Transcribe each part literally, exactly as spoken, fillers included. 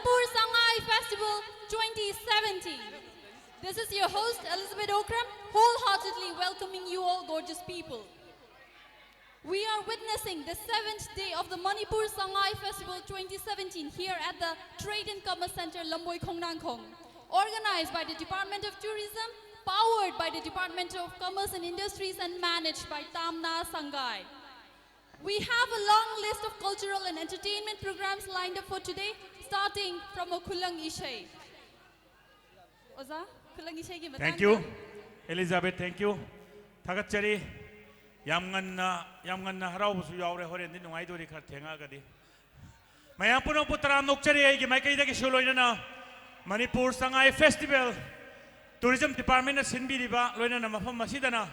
Manipur Sangai Festival twenty seventeen. This is your host, Elizabeth Okram, wholeheartedly welcoming you all, gorgeous people. We are witnessing the seventh day of the Manipur Sangai Festival twenty seventeen here at the Trade and Commerce Center, Lamboi Khongnangkhong, organized by the Department of Tourism, powered by the Department of Commerce and Industries, and managed by Tamna Sangai. We have a long list of cultural and entertainment programs lined up for today, starting from a Khullang Ishai. ꯑꯣꯖꯥ, ꯈꯨꯂꯪ ꯏꯁꯩꯒꯤ ꯃꯇꯥꯡꯗ꯫ Thank you, Elizabeth, thank you. ꯊꯥꯒꯠꯆꯔꯤ. ꯌꯥꯝ ꯉꯟꯅ ꯌꯥꯝ ꯉꯟꯅ ꯍꯔꯥꯎꯕꯁꯨ ꯌꯥꯎꯔꯦ, ꯍꯣꯔꯦꯟꯗꯤ ꯅꯨꯡꯉꯥꯏꯗꯣꯔꯤ ꯈꯔ ꯊꯦꯡꯉꯛꯑꯒꯗꯤ. ꯃꯌꯥꯝ ꯄꯨꯝꯅꯃꯛꯄꯨ ꯇꯔꯥꯝꯅ ꯑꯣꯛꯆꯔꯤ ꯑꯩꯒꯤ ꯃꯥꯏꯀꯩꯗꯒꯤꯁꯨ, ꯂꯣꯏꯅꯅ ꯃꯅꯤꯄꯨꯔ ꯁꯉꯥꯏ ꯐꯦꯁꯇꯤꯚꯦꯜ ꯇꯨꯔꯤꯖꯝ ꯗꯤꯄꯥꯔꯠꯃꯦꯟꯅ ꯁꯤꯟꯕꯤꯔꯤꯕ, ꯂꯣꯏꯅꯅ ꯃꯐꯝ ꯑꯁꯤꯗꯅ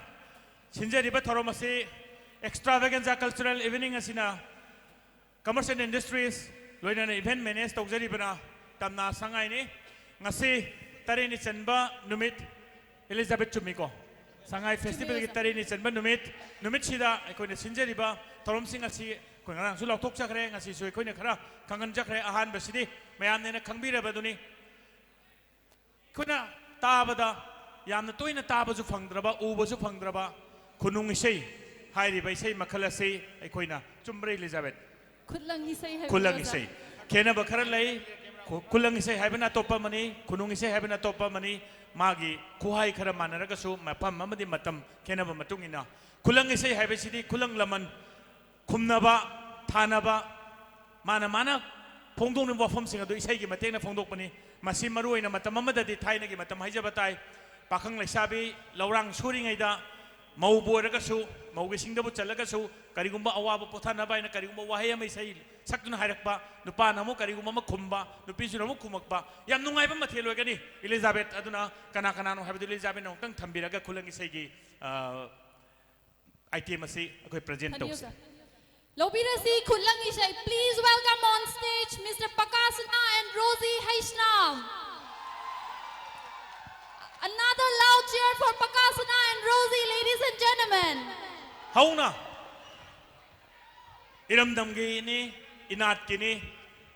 ꯁꯤꯟꯖꯔꯤꯕ ꯊꯧꯔꯝ ꯑꯁꯤ, ꯑꯦꯛꯁꯇ꯭ꯔꯥꯚꯦꯒꯦꯟꯖꯥ ꯀꯜꯆꯔꯦꯜ ꯏꯚꯤꯅꯤꯡ ꯑꯁꯤꯅ ꯀꯃꯔꯁ ꯑꯦꯟ ꯏꯟꯗꯁꯇ꯭ꯔꯤꯁ, ꯂꯣꯏꯅꯅ ꯏꯚꯦꯟꯠ ꯃꯦꯅꯦꯖ ꯇꯧꯖꯔꯤꯕꯅ ꯇꯝꯅꯥ ꯁꯉꯥꯏꯅꯤ꯫ ꯉꯁꯤ ꯇꯔꯦꯠꯅꯤ ꯆꯟꯕ ꯅꯨꯃꯤꯠ, ꯑꯦꯂꯤꯖꯥꯕꯦꯠ ꯆꯨꯝꯃꯤꯀꯣ? ꯁꯉꯥꯏ ꯐꯦꯁꯇꯤꯚꯦꯜꯒꯤ ꯇꯔꯦꯠꯅꯤ ꯆꯟꯕ ꯅꯨꯃꯤꯠ, ꯅꯨꯃꯤꯠꯁꯤꯗ ꯑꯩꯈꯣꯏꯅ ꯁꯤꯟꯖꯔꯤꯕ ꯊꯧꯔꯝꯁꯤꯡ ꯑꯁꯤ ꯑꯩꯈꯣꯏ ꯉꯔꯥꯡꯁꯨ ꯂꯥꯎꯊꯣꯛꯆꯈ꯭ꯔꯦ, ꯉꯁꯤꯁꯨ ꯑꯩꯈꯣꯏꯅ ꯈꯔ ꯈꯪꯍꯟꯖꯈ꯭ꯔꯦ꯫ ꯑꯍꯥꯟꯕꯁꯤꯗꯤ ꯃꯌꯥꯝꯅ ꯍꯦꯟꯅ ꯈꯪꯕꯤꯔꯕꯗꯨꯅꯤ꯫ ꯑꯩꯈꯣꯏꯅ ꯇꯥꯕꯗ, ꯌꯥꯝꯅ ꯇꯣꯏꯅ ꯇꯥꯕꯁꯨ ꯐꯪꯗ꯭ꯔꯕ, ꯎꯕꯁꯨ ꯐꯪꯗ꯭ꯔꯕ ꯈꯨꯅꯨꯡ ꯏꯁꯩ ꯍꯥꯏꯔꯤꯕ ꯏꯁꯩ ꯃꯈꯜ ꯑꯁꯤ ꯑꯩꯈꯣꯏꯅ, ꯆꯨꯝꯕ꯭ꯔꯥ, ꯑꯦꯂꯤꯖꯥꯕꯦꯠ? ꯈꯨꯠꯂꯪ ꯏꯁꯩ ꯍꯥꯏꯕ ꯈꯨꯠꯂꯪ ꯑꯣꯖꯥ꯫ ꯏꯁꯩ꯫ ꯈꯦꯠꯅꯕ ꯈꯔ ꯂꯩ꯫ ꯈꯨ-, ꯈꯨꯠꯂꯪ ꯏꯁꯩ ꯍꯥꯏꯕꯅ ꯑꯇꯣꯞꯄ ꯑꯃꯅꯤ, ꯈꯨꯅꯨꯡ ꯏꯁꯩ ꯍꯥꯏꯕꯅ ꯑꯇꯣꯞꯄ ꯑꯃꯅꯤ꯫ ꯃꯥꯒꯤ ꯈꯨꯍꯥꯏ ꯈꯔ ꯃꯥꯟꯅꯔꯒꯁꯨ ꯃꯐꯝ ꯑꯃꯗꯤ ꯃꯇꯝ ꯈꯦꯠꯅꯕ ꯃꯇꯨꯡ ꯏꯟꯅ, ꯈꯨꯠꯂꯪ ꯏꯁꯩ ꯍꯥꯏꯕꯁꯤꯗꯤ ꯈꯨꯠꯂꯪ ꯂꯃꯟ ꯈꯨꯝꯅꯕ, ꯊꯥꯅꯕ, ꯃꯥꯅ ꯃꯥꯅ ꯐꯣꯡꯗꯣꯛꯅꯤꯡꯕ ꯋꯥꯐꯝꯁꯤꯡ ꯑꯗꯨ ꯏꯁꯩꯒꯤ ꯃꯇꯦꯡꯅ ꯐꯣꯡꯗꯣꯛꯄꯅꯤ꯫ ꯃꯁꯤ ꯃꯔꯨ ꯑꯣꯏꯅ ꯃꯇꯝ ꯑꯃꯗꯗꯤ, ꯊꯥꯏꯅꯒꯤ ꯃꯇꯝ ꯍꯥꯏꯖꯕ ꯇꯥꯏ, ꯄꯥꯈꯪ ꯂꯩꯁꯥꯕꯤ ꯂꯧꯔꯥꯡ ꯁꯨꯔꯤꯉꯩꯗ, ꯃꯧꯕꯨ ꯑꯣꯏꯔꯒꯁꯨ, ꯃꯧꯒꯤ ꯁꯤꯡꯗꯕꯨ ꯆꯜꯂꯒꯁꯨ, ꯀꯔꯤꯒꯨꯝꯕ ꯑꯋꯥꯕ ꯄꯣꯊꯥꯅꯕ ꯍꯥꯏꯅ ꯀꯔꯤꯒꯨꯝꯕ ꯋꯥꯍꯩ ꯑꯃ ꯏꯁꯩ ꯁꯛꯇꯨꯅ ꯍꯥꯏꯔꯛꯄ, ꯅꯨꯄꯥꯅ ꯑꯃꯨꯛ ꯀꯔꯤꯒꯨꯝꯕ ꯑꯃ ꯈꯨꯝꯕ, ꯅꯨꯄꯤꯁꯤꯅ ꯑꯃꯨꯛ ꯈꯨꯝꯃꯛꯄ, ꯌꯥꯝ ꯅꯨꯡꯉꯥꯏꯕ ꯃꯊꯦꯜ ꯑꯣꯏꯒꯅꯤ꯫ ꯏꯂꯤꯖꯥꯕꯦꯠ ꯑꯗꯨꯅ ꯀꯅꯥ ꯀꯅꯥꯅꯣ ꯍꯥꯏꯕꯗꯨ ꯏꯂꯤꯖꯥꯕꯦꯠꯅ ꯑꯃꯨꯛꯇꯪ ꯊꯝꯕꯤꯔꯒ ꯈꯨꯂꯪ ꯏꯁꯩꯒꯤ, ꯑ, ꯑꯥꯏꯇꯦꯝ ꯑꯁꯤ ꯑꯩꯈꯣꯏ ꯄ꯭ꯔꯖꯦꯟ ꯇꯧꯁꯤ꯫ ꯂꯧꯕꯤꯔꯁꯤ ꯈꯨꯠꯂꯪ ꯏꯁꯩ꯫ Please welcome on stage Mister Pakasana and Rosie Heishnam. Another loud cheer for Pakasana and Rosie, ladies and gentlemen. ꯍꯧꯅ ꯏꯔꯝꯗꯝꯒꯤꯅꯤ, ꯏꯅꯥꯠꯀꯤꯅꯤ,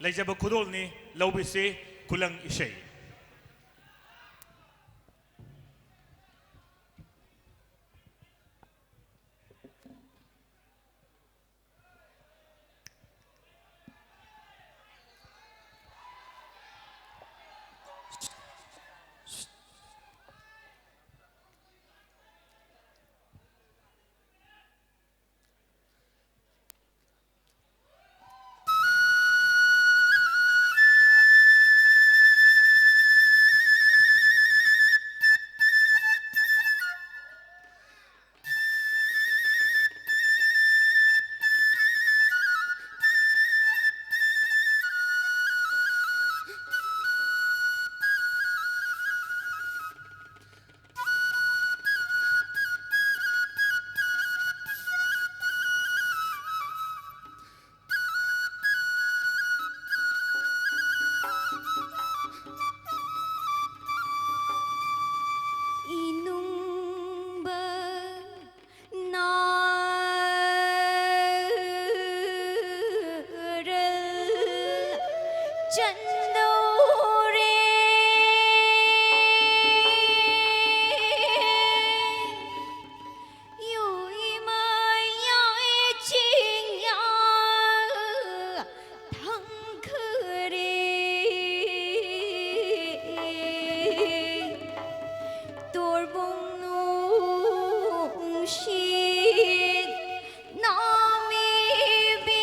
ꯂꯩꯖꯕ ꯈꯨꯗꯣꯜꯅꯤ꯫ ꯂꯧꯕꯤꯁꯤ ꯈꯨꯂꯪ ꯏꯁꯩ꯫ ꯏꯅꯨꯡꯕ ꯅꯥꯔꯜ ꯆꯟꯗꯧꯔꯦ꯫ ꯌꯨꯏꯃ ꯌꯥꯏ ꯆꯤꯡꯌꯥ ꯊꯪꯈꯔꯦ꯫ ꯇꯣꯔꯕꯨꯡ ꯅꯨꯡꯁꯤꯠ ꯅꯥꯃꯤꯕꯤ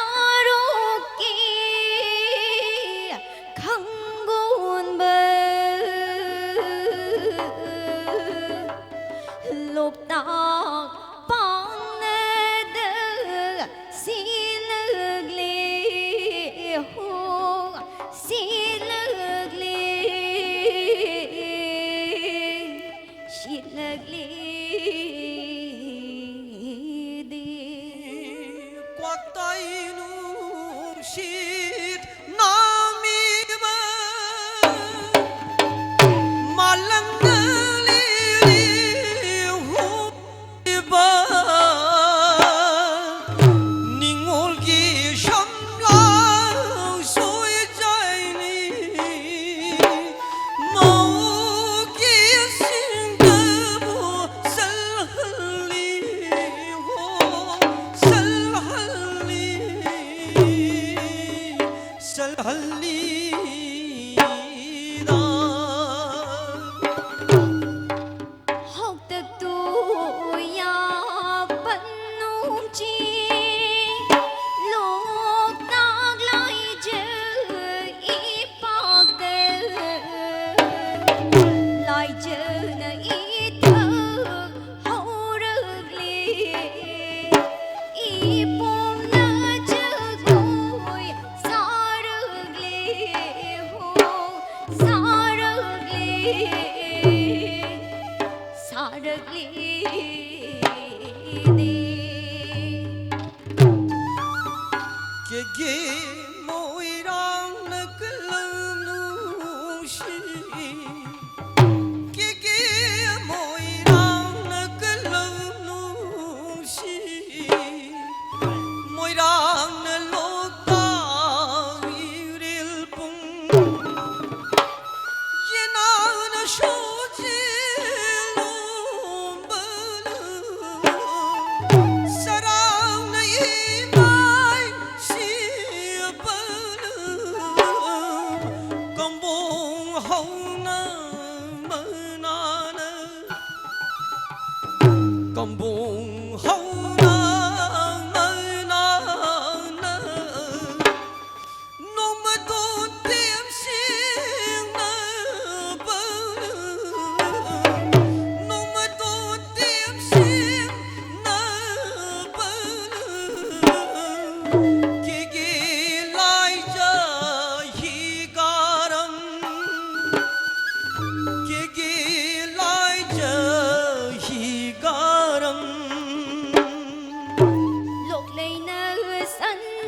ꯃꯇꯥꯔꯨꯛꯀꯤ ꯈꯪꯒꯣꯟꯕ ꯂꯣꯛꯇꯥꯛ ꯄꯥꯡꯅꯗ ꯁꯤꯂꯛꯂꯦ ꯍꯣ ꯁꯤꯂꯛꯂꯦ ꯁꯤꯂꯛꯂꯦ ꯗꯤ꯫ ꯀ꯭ꯋꯥꯛꯇꯥꯏ ꯅꯨꯡꯁꯤꯠ ꯅꯥꯃꯤꯕ ꯃꯥꯂꯪꯗ ꯂꯤꯔꯤ ꯍꯨꯝꯂꯤꯕ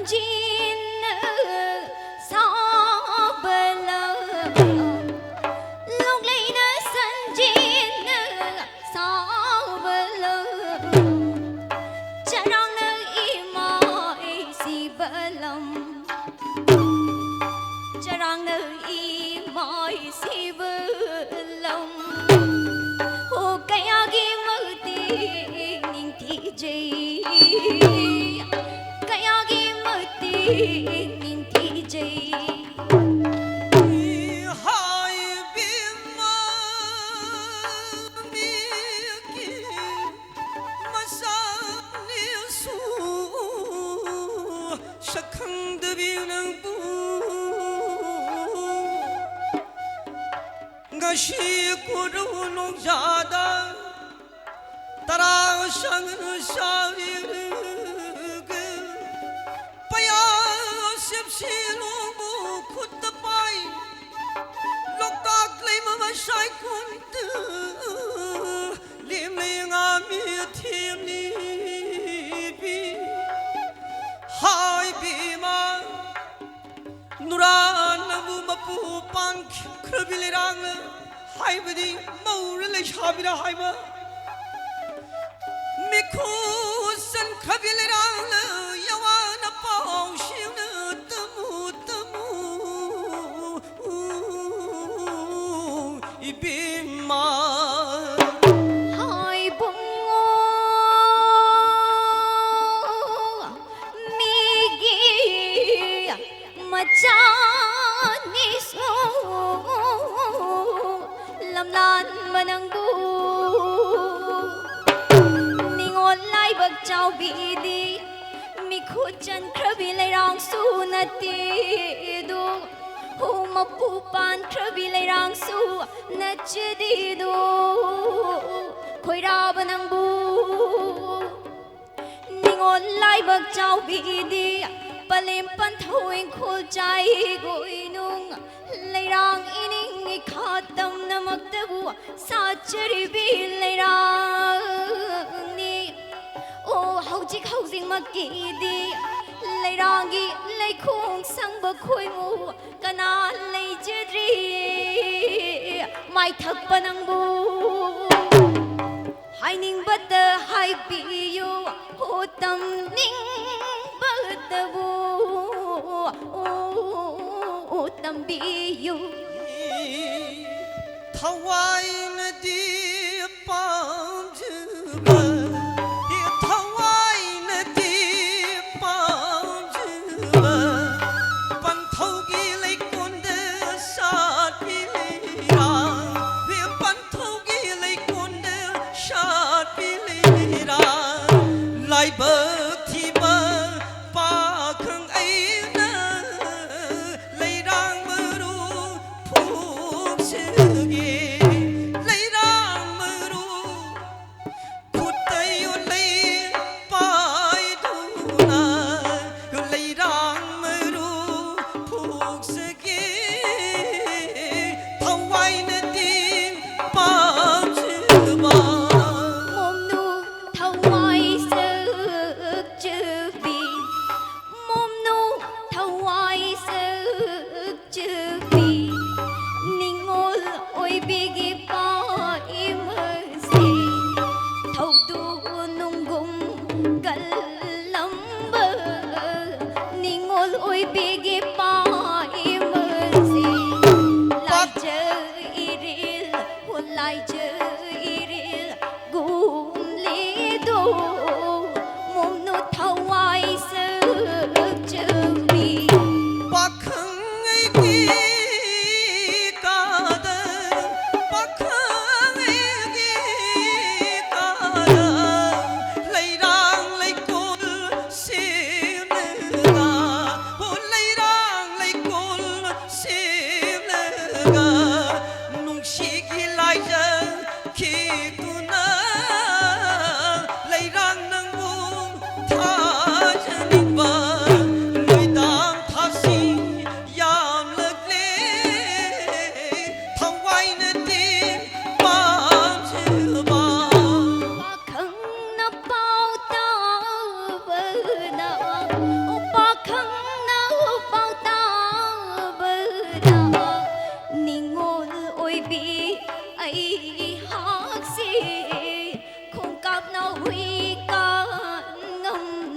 ꯆꯤꯟꯅ ꯁꯥꯕ ꯂꯝ, ꯂꯣꯛꯂꯩꯅ ꯁꯟꯖꯤꯟꯅ ꯁꯥꯕ ꯂꯝ, ꯆꯔꯥꯡꯅ ꯏꯃꯥꯏ ꯁꯤꯕ ꯂꯝ, ꯆꯔꯥꯡꯅ ꯏꯃꯥꯏ ꯁꯤꯕ ꯂꯝ꯫ ꯑꯣ, ꯀꯌꯥꯒꯤ ꯃꯇꯤꯛ ꯅꯤꯡꯊꯤꯖꯩ, ꯀꯌꯥꯒꯤ ꯃꯇꯤꯛ ꯅꯤꯡꯊꯤꯖꯩ꯫ ꯍꯥꯏ ꯏꯕꯦꯝꯃ, ꯃꯤꯒꯤ ꯃꯆꯥꯅꯤꯁꯨ ꯁꯛ ꯈꯪꯗꯕꯤ ꯅꯪꯕꯨ ꯉꯁꯤ ꯀꯣꯔꯧ ꯅꯣꯡꯖꯥꯗ ꯇꯔꯥ ꯁꯪꯅ ꯁꯥꯔꯤꯔꯒ ꯄꯌꯥ ꯁꯦꯞꯁꯤ ꯂꯣꯡꯕꯨ ꯈꯨꯠꯇ ꯄꯥꯏ꯫ ꯂꯣꯛꯇꯥꯛ ꯂꯩꯃ ꯃꯁꯥꯏ ꯀꯣꯟꯇ ꯂꯦꯝꯂꯦ ꯉꯥꯃꯤ ꯑꯊꯦꯝꯅꯤꯕꯤ꯫ ꯍꯥꯏ ꯕꯤꯃꯥ, ꯅꯨꯔꯥ ꯅꯪꯕꯨ ꯃꯄꯨ ꯄꯥꯟꯈ꯭ꯔꯕꯤ ꯂꯩꯔꯥꯡꯅ ꯍꯥꯏꯕꯗꯤ ꯃꯧꯔ ꯂꯩꯁꯥꯕꯤꯔ ꯍꯥꯏꯕ꯫ ꯃꯤꯈꯨ ꯆꯟꯈ꯭ꯔꯕꯤ ꯂꯩꯔꯥꯡꯅ ꯌꯥꯋꯥꯅ ꯄꯥꯎ ꯁꯤꯡꯅ ꯇꯝꯃꯨ ꯇꯝꯃꯨ ꯏꯕꯦꯝꯃ꯫ ꯍꯥꯏ ꯕꯨꯡꯉꯣ, ꯃꯤꯒꯤ ꯃꯆꯥꯅꯤꯁꯨ ꯂꯝꯂꯥꯟꯕ ꯅꯪꯕꯨ ꯅꯤꯉꯣꯜ ꯂꯥꯏꯕꯛ ꯆꯥꯎꯕꯤꯗꯤ ꯃꯤꯈꯨꯠ ꯆꯟꯈ꯭ꯔꯕꯤ ꯂꯩꯔꯥꯡꯁꯨ ꯅꯠꯇꯦꯗꯣ꯫ ꯍꯣ ꯃꯄꯨ ꯄꯥꯟꯈ꯭ꯔꯕꯤ ꯂꯩꯔꯥꯡꯁꯨ ꯅꯠꯆꯗꯦꯗꯣ꯫ ꯈꯣꯏꯔꯥꯕ ꯅꯪꯕꯨ ꯅꯤꯉꯣꯜ ꯂꯥꯏꯕꯛ ꯆꯥꯎꯕꯤꯗꯤ ꯄꯂꯦꯝ ꯄꯟꯊꯧ ꯏꯪꯈꯣꯜ ꯆꯥꯏ ꯒꯣꯏꯅꯨꯡ ꯂꯩꯔꯥꯡ ꯏꯅꯤꯡ ꯏꯈꯥ ꯇꯝꯅꯃꯛꯇꯕꯨ ꯁꯥꯠꯆꯔꯤꯕꯤ ꯂꯩꯔꯥꯡꯅꯤ꯫ ꯑꯣ ꯍꯧꯖꯤꯛ ꯍꯧꯖꯤꯛꯃꯛꯀꯤꯗꯤ ꯂꯩꯔꯥꯡꯒꯤ ꯂꯩꯈꯣꯡ ꯁꯪꯕ ꯈꯣꯏꯃꯨ ꯀꯅꯥ ꯂꯩꯖꯗ꯭ꯔꯤ? ꯃꯥꯏꯊꯛꯄ ꯅꯪꯕꯨ ꯍꯥꯏꯅꯤꯡꯕꯇ ꯍꯥꯏꯕꯤꯌꯨ, ꯑꯣ ꯇꯝꯅꯤꯡꯕꯇꯕꯨ ꯑꯣ ꯇꯝꯕꯤꯌꯨ꯫ ꯊꯋꯥꯏꯅꯗꯤ ꯄꯥꯝꯖꯕ, ꯊꯋꯥꯏꯅꯗꯤ ꯄꯥꯝꯖꯕ, ꯄꯟꯊꯧꯒꯤ ꯂꯩꯀꯣꯟꯗ ꯁꯥꯠꯄꯤ ꯂꯩꯔꯥꯡ, ꯄꯟꯊꯧꯒꯤ ꯂꯩꯀꯣꯟꯗ ꯁꯥꯠꯄꯤ ꯂꯩꯔꯥꯡ, ꯂꯥꯏꯕꯛ ꯊꯤꯕ ꯄꯥꯈꯪ ꯑꯩꯅ ꯂꯩꯔꯥꯡ ꯃꯔꯨ ꯐꯨꯛꯁꯒꯦ, ꯂꯩꯔꯥꯡ ꯃꯔꯨ ꯈꯨꯠꯇ ꯌꯣꯠꯂꯩ ꯄꯥꯏꯗꯨꯅ ꯂꯩꯔꯥꯡ ꯃꯔꯨ ꯐꯨꯛꯁꯒꯦ, ꯊꯋꯥꯏꯅꯗꯤ ꯄꯥꯝꯖꯕ꯫ ꯃꯣꯝꯅꯨ ꯊꯋꯥꯏ ꯁꯛꯆꯕꯤ꯫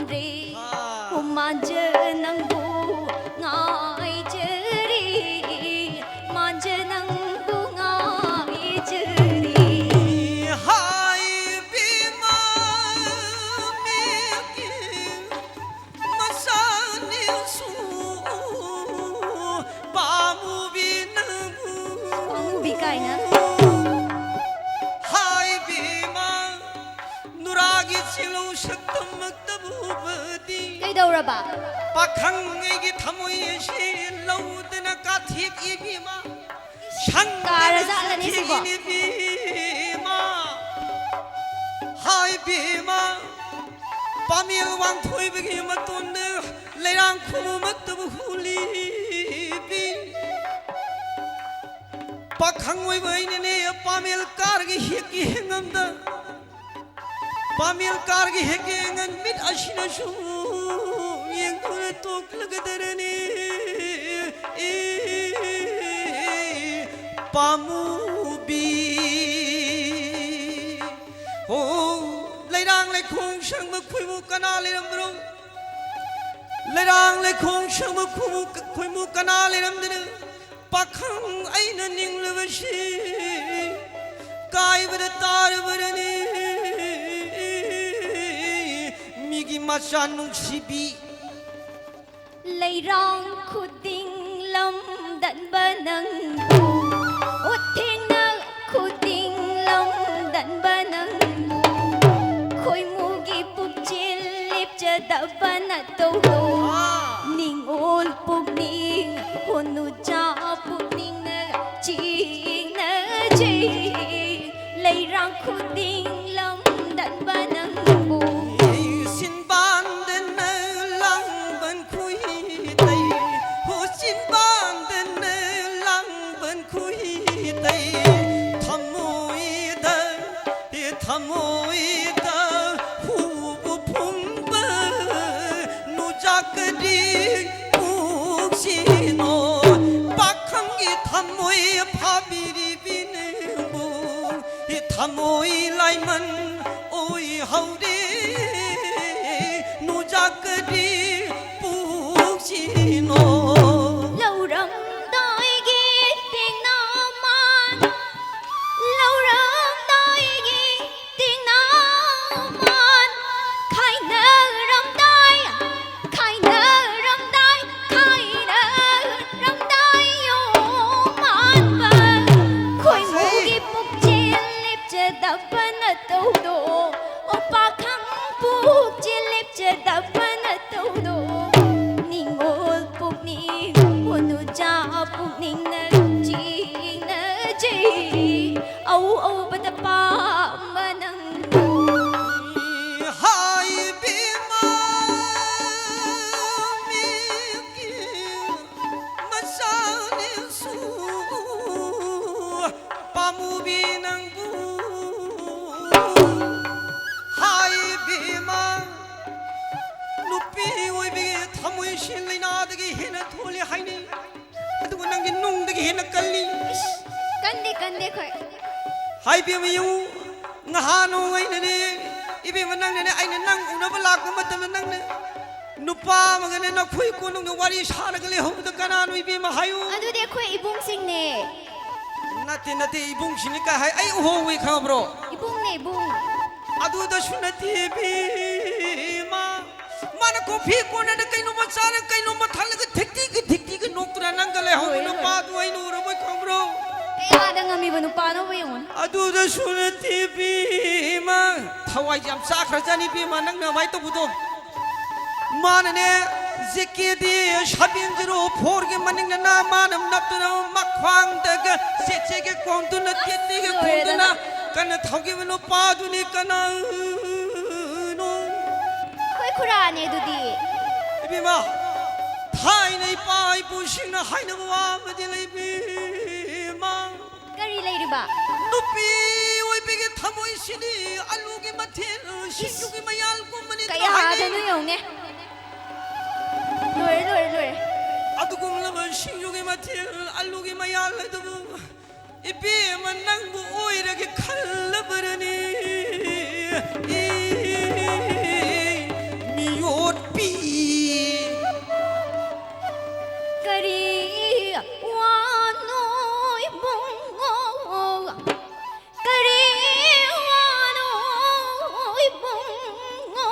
ꯔꯦ꯫ ꯍꯥ꯫ ꯃꯥꯟꯖ ꯅꯪꯕꯨ ꯉꯥꯏꯖꯔꯤ, ꯃꯥꯟꯖ ꯅꯪꯕꯨ ꯉꯥꯏꯖꯔꯤ꯫ ꯍꯥꯏ ꯏꯕꯦꯝꯃ, ꯃꯤꯒꯤ ꯃꯆꯥꯅꯤꯁꯨ ꯄꯥꯝꯃꯨꯕꯤ ꯅꯪꯕꯨ꯫ ꯄꯥꯝꯃꯨꯕꯤ ꯀꯥꯏꯅ꯫ ꯍꯥꯏ ꯏꯕꯦꯝꯃ, ꯅꯨꯔꯥꯒꯤ ꯆꯦꯜꯍꯧ ꯁꯛꯇꯃꯛꯇꯕꯨ ꯎꯕꯗꯤ꯫ ꯀꯩꯗꯧꯔꯕ? ꯄꯥꯈꯪ ꯑꯩꯒꯤ ꯊꯃꯣꯏ ꯑꯁꯤ ꯂꯧꯗꯅ ꯀꯥꯊꯦꯛ ꯏꯕꯤꯃ꯫ ꯁꯪꯗꯅ ꯀꯥꯔꯖꯥꯠꯂꯅꯦ ꯁꯤꯕꯣ? ꯆꯠꯈꯤꯅꯤ ꯏꯕꯤꯃ꯫ ꯍꯥꯏ ꯏꯕꯤꯃ, ꯄꯥꯃꯦꯜ ꯋꯥꯡꯊꯣꯏꯕꯒꯤ ꯃꯇꯣꯟꯗ ꯂꯩꯔꯥꯡ ꯈꯨꯅꯨꯃꯛꯇꯕꯨ ꯍꯨꯂꯤꯕꯤ꯫ ꯄꯥꯈꯪ ꯑꯣꯏꯕ ꯑꯩꯅꯅꯦ, ꯄꯥꯃꯦꯜ ꯀꯥꯔꯒ ꯍꯦꯛꯀꯤ ꯍꯦꯛꯉꯝꯗ, ꯄꯥꯃꯦꯜ ꯀꯥꯔꯒ ꯍꯦꯛꯀꯤ ꯍꯦꯛꯉꯝ ꯃꯤꯠ ꯑꯁꯤꯅꯁꯨ ꯌꯦꯡꯗꯨꯅ ꯇꯣꯛꯂꯒꯗꯔꯅꯦ꯫ ꯑꯦ, ꯄꯥꯝꯃꯨꯕꯤ꯫ ꯍꯣ, ꯂꯩꯔꯥꯡ ꯂꯩꯈꯣꯡ ꯁꯪꯕ ꯈꯣꯏꯕꯨ ꯀꯅꯥ ꯂꯩꯔꯝꯕ꯭ꯔꯣ? ꯂꯩꯔꯥꯡ ꯂꯩꯈꯣꯡ ꯁꯪꯕ ꯈꯨꯕꯨ-, ꯈꯣꯏꯃꯨ ꯀꯅꯥ ꯂꯩꯔꯝꯗꯅ ꯄꯥꯈꯪ ꯑꯩꯅ ꯅꯤꯡꯂꯕꯁꯤ ꯀꯥꯏꯕꯗ ꯇꯥꯔꯕꯔꯅꯤ꯫ ꯃꯤꯒꯤ ꯃꯆꯥ ꯅꯨꯡꯁꯤꯕꯤ꯫ ꯂꯩꯔꯥꯡ ꯈꯨꯗꯤꯡ ꯂꯝꯗꯟꯕ ꯅꯪꯕꯨ, ꯎꯠꯊꯦꯡꯅ ꯈꯨꯗꯤꯡ ꯂꯝꯗꯟꯕ ꯅꯪꯕꯨ, ꯈꯣꯏꯃꯨꯒꯤ ꯄꯨꯛꯆꯦꯜ ꯂꯦꯞꯆꯗꯕ ꯅꯇꯧꯗꯣ, ꯅꯤꯡꯉꯣꯜ ꯄꯨꯛꯅꯤꯡ ꯍꯣꯅꯨꯆꯥ ꯄꯨꯛꯅꯤꯡꯅ ꯆꯤꯡꯅꯖꯩ꯫ ꯂꯩꯔꯥꯡ ꯈꯨꯗꯤꯡ ꯂꯝꯗꯟꯕ ꯅꯪꯕꯨ꯫ ꯁꯤꯟꯕꯥꯟꯗꯅ ꯂꯥꯡꯕꯟ ꯈꯨꯏꯗꯩ, ꯍꯣ ꯁꯤꯟꯕꯥꯟꯗꯅ ꯂꯥꯡꯕꯟ ꯈꯨꯏꯗꯩ, ꯊꯃꯣꯏꯗ, ꯊꯃꯣꯏꯗ ꯍꯨꯕꯨ ꯐꯨꯡꯕ ꯅꯨꯖꯥꯛ ꯀꯔꯤ ꯄꯨꯛꯁꯤꯅꯣ? ꯄꯥꯈꯪꯒꯤ ꯊꯃꯣꯏ ꯐꯥꯕꯤꯔꯤꯕꯤ ꯅꯪꯕꯨ ꯊꯃꯣꯏ ꯂꯥꯏꯃꯟ ꯑꯣꯏꯍꯧꯔꯦ꯫ ꯄꯨꯛꯁꯤꯅꯣ꯫ ꯂꯧꯔꯝꯗꯥꯏꯒꯤ ꯇꯦꯡꯅꯥ ꯃꯥꯟ, ꯂꯧꯔꯝꯗꯥꯏꯒꯤ ꯇꯦꯡꯅꯥ ꯃꯥꯟ, ꯈꯥꯏꯅꯔꯝꯗꯥꯏ, ꯈꯥꯏꯅꯔꯝꯗꯥꯏ, ꯈꯥꯏꯅꯔꯝꯗꯥꯏ ꯌꯣ ꯃꯥꯟꯕ, ꯈꯣꯏꯃꯨꯒꯤ ꯄꯨꯛꯆꯦꯜ ꯂꯦꯞꯆꯗꯕ ꯅꯇꯧꯗꯣ, ꯑꯣ ꯄꯥꯈꯪ ꯄꯨꯛꯆꯦꯜ ꯂꯦꯞꯆꯗꯕ ꯅꯇꯧꯗꯣ, ꯅꯤꯡꯉꯣꯜ ꯄꯨꯛꯅꯤꯡ, ꯍꯣꯅꯨꯖꯥ ꯄꯨꯛꯅꯤꯡꯅ ꯆꯤꯡꯅꯖꯩ, ꯑꯎ ꯑꯎꯕꯗ ꯄꯥꯝꯕ ꯅꯪꯕꯨ꯫ ꯍꯥꯏꯕꯤꯃ ꯃꯤꯒꯤ ꯃꯆꯥꯅꯤꯁꯨ ꯄꯥꯝꯃꯨꯕꯤ ꯅꯪꯕꯨ꯫ ꯍꯥꯏꯕꯤꯃ ꯅꯨꯄꯤ ꯑꯣꯏꯕꯤꯒꯤ ꯊꯃꯣꯏꯁꯤ ꯂꯩꯅꯥꯗꯒꯤ ꯍꯦꯟꯅ ꯊꯣꯜꯂꯤ ꯍꯥꯏꯅꯤ꯫ ꯑꯗꯨꯒ ꯅꯪꯒꯤ ꯅꯨꯡꯗꯒꯤ ꯍꯦꯟꯅ ꯀꯜꯂꯤ꯫ ꯏꯁ, ꯀꯟꯗꯦ, ꯀꯟꯗꯦ ꯑꯩꯈꯣꯏ꯫ ꯍꯥꯏꯕꯤꯃ ꯌꯦꯡꯉꯨ, ꯉꯍꯥꯟ ꯅꯣꯡꯃꯩꯅꯅꯦ, ꯏꯕꯦꯝꯃ ꯅꯪꯅꯅꯦ, ꯑꯩꯅ ꯅꯪ ꯎꯅꯕ ꯂꯥꯛꯄ ꯃꯇꯝꯗ ꯅꯪꯅ ꯅꯨꯄꯥ ꯑꯃꯒꯅꯦ ꯅꯈꯣꯏ ꯀꯣꯟꯅꯨꯡꯗ ꯋꯥꯔꯤ ꯁꯥꯔꯒ ꯂꯩꯍꯧꯕꯗꯣ ꯀꯅꯥꯅꯣ ꯏꯕꯦꯝꯃ ꯍꯥꯏꯌꯨ? ꯑꯗꯨꯗꯤ ꯑꯩꯈꯣꯏ ꯏꯕꯨꯡꯁꯤꯡꯅꯦ꯫ ꯅꯠꯇꯦ, ꯅꯠꯇꯦ, ꯏꯕꯨꯡꯁꯤꯡꯅꯤ ꯀꯥꯏ ꯍꯥꯏ? ꯑꯩ ꯎꯍꯧꯋꯤ ꯈꯪꯉꯕ꯭ꯔꯣ? ꯏꯕꯨꯡꯅꯦ, ꯏꯕꯨꯡ꯫ ꯑꯗꯨꯗꯁꯨ ꯅꯠꯇꯦ ꯏꯕꯦꯝꯃ, ꯃꯥꯅ ꯀꯣꯐꯤ ꯀꯣꯟꯅꯗ ꯀꯩꯅꯣꯝꯃ ꯆꯥꯔ ꯀꯩꯅꯣꯝꯃ ꯊꯜꯂꯒ ꯊꯤꯛꯇꯤꯒ ꯊꯤꯛꯇꯤꯒ ꯅꯣꯛꯇꯅ ꯅꯪꯒ ꯂꯩꯍꯧꯕ ꯂꯣꯏꯔꯦ, ꯂꯣꯏꯔꯦ꯫ ꯅꯨꯄꯥꯗꯨ ꯑꯩꯅ ꯎꯔꯕꯣꯏ ꯈꯪꯕ꯭ꯔꯣ? ꯀꯌꯥꯗ ꯉꯝꯃꯤꯕ ꯅꯨꯄꯥꯅꯣꯕ ꯌꯦꯡꯉꯨꯅꯦ꯫ ꯑꯗꯨꯗꯁꯨ ꯅꯠꯇꯦ ꯏꯕꯦꯝꯃ, ꯊꯋꯥꯏꯁꯦ ꯌꯥꯝ ꯆꯥꯈ꯭ꯔꯖꯥꯠꯅꯤ ꯏꯕꯦꯝꯃ, ꯅꯪꯅ ꯑꯗꯨꯃꯥꯏꯅ ꯇꯧꯕꯗꯣ꯫ ꯃꯥꯅꯅꯦ, ꯖꯦ ꯀꯦ ꯗꯤ ꯁꯚꯦꯟ ꯖꯤꯔꯣ ꯐꯣꯔꯒꯤ ꯃꯅꯤꯡꯗꯅ ꯃꯥꯅ ꯅꯞꯇꯨꯅ ꯃꯈ꯭ꯋꯥꯡꯗꯒ ꯆꯦꯆꯦꯒꯤ ꯈꯣꯡꯗꯨꯅ, ꯑꯁ, ꯇꯦꯠꯇꯤꯒꯤ ꯂꯣꯏꯔꯦꯗꯅ꯫ ꯈꯣꯡꯗꯨꯅ ꯀꯟꯅ ꯊꯧꯈꯤꯕ ꯅꯨꯄꯥꯗꯨꯅꯤ ꯀꯅꯥꯅꯣ? ꯑꯩꯈꯣꯏ ꯈꯨꯔꯥꯅꯦ ꯑꯗꯨꯗꯤ꯫ ꯏꯕꯦꯝꯃ, ꯊꯥꯏꯅ ꯏꯄꯥ ꯏꯄꯨꯁꯤꯡꯅ ꯍꯥꯏꯅꯕ ꯋꯥ ꯑꯃꯗꯤ ꯂꯩ ꯏꯕꯦꯝꯃ꯫ ꯀꯔꯤ ꯂꯩꯔꯤꯕ? ꯅꯨꯄꯤ ꯑꯣꯏꯕꯤꯒꯤ ꯊꯃꯣꯏꯁꯤꯗꯤ ꯑꯂꯨꯒꯤ ꯃꯊꯦꯜ, ꯏꯁ, ꯁꯤꯡꯖꯨꯒꯤ ꯃꯌꯥꯜꯒꯨꯝꯕꯅꯤ ꯀꯌꯥꯗꯅꯣ ꯍꯥꯏꯅꯩ꯫ ꯌꯦꯡꯉꯨꯅꯦ꯫ ꯂꯣꯏꯔꯦ, ꯂꯣꯏꯔꯦ, ꯂꯣꯏꯔꯦ꯫ ꯑꯗꯨꯒꯨꯝꯂꯕ ꯁꯤꯡꯖꯨꯒꯤ ꯃꯊꯦꯜ, ꯑꯂꯨꯒꯤ ꯃꯌꯥꯜ ꯑꯗꯨꯕꯨ ꯏꯕꯦꯝꯃ ꯅꯪꯕꯨ ꯑꯣꯏꯔꯒꯦ ꯈꯜꯂꯕꯔꯅꯤ? ꯏ, ꯃꯤꯑꯣꯏ ꯄꯤ꯫ ꯀꯔꯤ ꯋꯥꯅꯣ ꯏꯕꯨꯡꯉꯣ? ꯀꯔꯤ ꯋꯥꯅꯣ ꯏꯕꯨꯡꯉꯣ?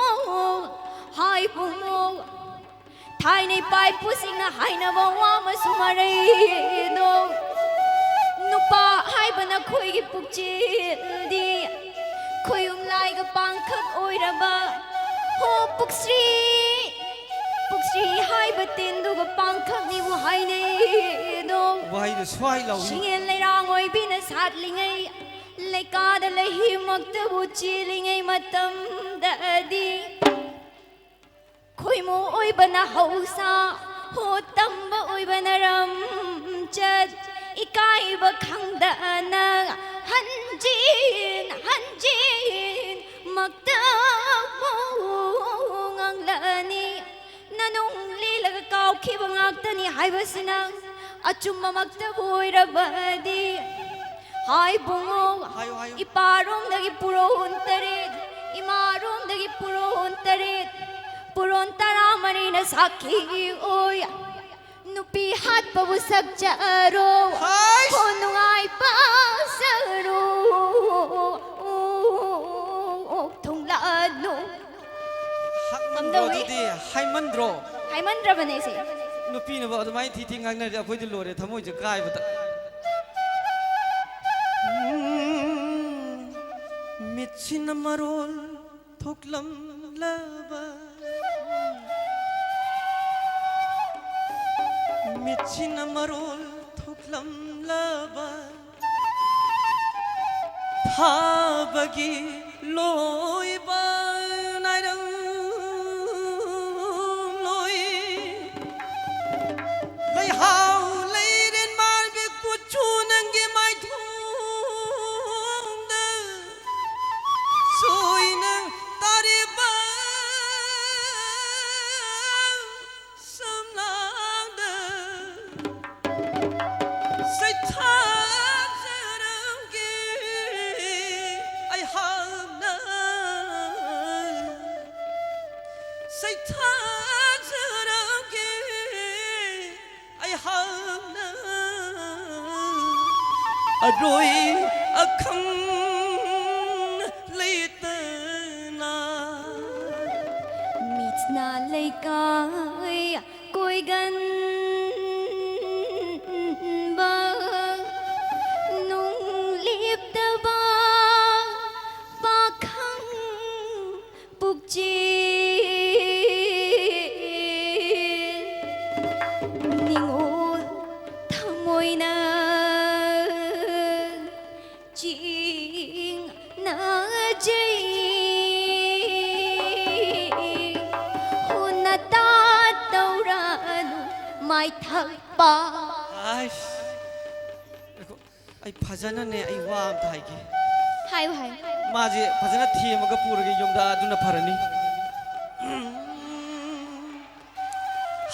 ꯍꯥꯏ ꯏꯕꯨꯡꯉꯣ, ꯊꯥꯏꯅ ꯏꯄꯥ ꯏꯄꯨꯁꯤꯡꯅ ꯍꯥꯏꯅꯕ ꯋꯥ ꯑꯃꯁꯨ ꯃꯔꯩꯗꯣ, ꯅꯨꯄꯥ ꯍꯥꯏꯕ ꯅꯈꯣꯏꯒꯤ ꯄꯨꯛꯆꯦꯜꯗꯤ ꯈꯣꯌꯨꯝ ꯂꯥꯏꯒ ꯄꯥꯡꯈꯛ ꯑꯣꯏꯔꯕ, ꯍꯣ ꯄꯨꯛꯁ꯭ꯔꯤ, ꯄꯨꯛꯁ꯭ꯔꯤ ꯍꯥꯏꯕ ꯇꯤꯟꯗꯨꯒ ꯄꯥꯡꯈꯛꯅꯤꯕꯨ ꯍꯥꯏꯅꯩꯗꯣ꯫ ꯋꯥꯍꯩꯗꯨ ꯁ꯭ꯋꯥꯏ ꯂꯥꯎꯏ꯫ ꯁꯤꯡꯉꯦꯟ ꯂꯩꯔꯥꯡ ꯑꯣꯏꯕꯤꯅ ꯁꯥꯠꯂꯤꯉꯩ, ꯂꯩꯀꯥꯗ ꯂꯩꯍꯤꯃꯛꯇꯕꯨ ꯆꯦꯜꯂꯤꯉꯩ ꯃꯇꯝꯗꯗꯤ, ꯈꯣꯏꯃꯨ ꯑꯣꯏꯕꯅ ꯍꯧꯁꯥ, ꯍꯣ ꯇꯝꯕ ꯑꯣꯏꯕꯅ ꯔꯝꯆꯠ, ꯏꯀꯥꯏꯕ ꯈꯪꯗꯅ ꯍꯟꯖꯤꯟ ꯍꯟꯖꯤꯟ ꯃꯛꯇꯕꯨ ꯉꯥꯡꯂꯛꯑꯅꯤ꯫ ꯅꯅꯨꯡ ꯂꯤꯂꯒ ꯀꯥꯎꯈꯤꯕ ꯉꯥꯛꯇꯅꯤ ꯍꯥꯏꯕꯁꯤꯅ ꯑꯆꯨꯝꯕꯃꯛꯇꯕꯨ ꯑꯣꯏꯔꯕꯗꯤ, ꯍꯥꯏ ꯕꯨꯡꯉꯣ, ꯍꯥꯏꯌꯨ, ꯍꯥꯏꯌꯨ꯫ ꯏꯄꯥꯔꯣꯝꯗꯒꯤ ꯄꯨꯔꯣꯟ ꯇꯔꯦꯠ, ꯏꯃꯥꯔꯣꯝꯗꯒꯤ ꯄꯨꯔꯣꯟ ꯇꯔꯦꯠ, ꯄꯨꯔꯣꯟ ꯇꯔꯥꯃꯔꯤꯅ ꯁꯥꯈꯤ ꯑꯣꯏ꯫ ꯅꯨꯄꯤ ꯍꯥꯠꯄꯕꯨ ꯁꯛꯆꯔꯣ, ꯍꯥꯏꯁ! ꯍꯣ ꯅꯨꯡꯉꯥꯏ ꯄꯥꯖꯔꯣ, ꯊꯨꯡꯂꯥꯅꯨ꯫ ꯍꯛꯃꯟꯗ꯭ꯔꯣ ꯀꯝꯗꯧꯏ? ꯑꯗꯨꯗꯤ? ꯍꯥꯏꯃꯟꯗ꯭ꯔꯣ? ꯍꯥꯏꯃꯟꯗ꯭ꯔꯕꯅꯦ ꯁꯦ꯫ ꯅꯨꯄꯤꯅꯕꯨ ꯑꯗꯨꯃꯥꯏꯅ ꯊꯤ ꯊꯤ ꯉꯥꯡꯅꯔꯗꯤ ꯑꯩꯈꯣꯏꯗꯤ ꯂꯣꯏꯔꯦ, ꯊꯃꯣꯏꯁꯦ ꯀꯥꯏꯕꯗ꯫ ꯎꯝ, ꯃꯤꯠꯁꯤꯅ ꯃꯔꯣꯜ ꯊꯣꯛꯂꯝꯂꯕ, ꯃꯤꯠꯁꯤꯅ ꯃꯔꯣꯜ ꯊꯣꯛꯂꯝꯂꯕ, ꯊꯥꯕꯒꯤ ꯂꯣꯏꯕ ꯅꯥꯏꯔꯝ ꯂꯣꯏ꯫ ꯂꯩꯍꯥꯎ ꯂꯩꯔꯦꯟ ꯃꯥꯟꯕꯤ ꯀꯨꯆꯨ ꯅꯪꯒꯤ ꯃꯥꯏꯊꯣꯡꯗ ꯁꯣꯏꯅ ꯇꯥꯔꯤꯕ ꯁꯝꯂꯥꯡꯗ ꯁꯩꯊꯥꯖꯔꯝꯒꯦ ꯑꯩꯍꯥꯛꯅ꯫ ꯑꯔꯣꯏ ꯑꯈꯪ ꯂꯩꯇꯅ꯫ ꯃꯤꯠꯅ ꯂꯩꯀꯥꯏ ꯀꯣꯏꯒꯟꯕ, ꯅꯨꯡ ꯂꯦꯞꯇꯕ ꯄꯥꯈꯪ ꯄꯨꯛꯆꯦꯜ ꯅꯤꯡꯉꯣꯜ ꯊꯃꯣꯏꯅ ꯆꯤꯡꯅꯖꯩ꯫ ꯍꯨꯟꯅ ꯇꯥꯗꯧꯔꯅꯨ ꯃꯥꯏꯊꯛꯄ꯫ ꯑꯩꯁ꯫ ꯑꯩ ꯐꯖꯅꯅꯦ, ꯑꯩ ꯋꯥ ꯑꯝꯇ ꯍꯥꯏꯒꯦ꯫ ꯍꯥꯏꯌꯨ, ꯍꯥꯏꯌꯨ꯫ ꯃꯥꯁꯦ ꯐꯖꯅ ꯊꯦꯝꯃꯒ ꯄꯨꯔꯒꯦ ꯌꯨꯝꯗ, ꯑꯗꯨꯅ ꯐꯔꯅꯤ꯫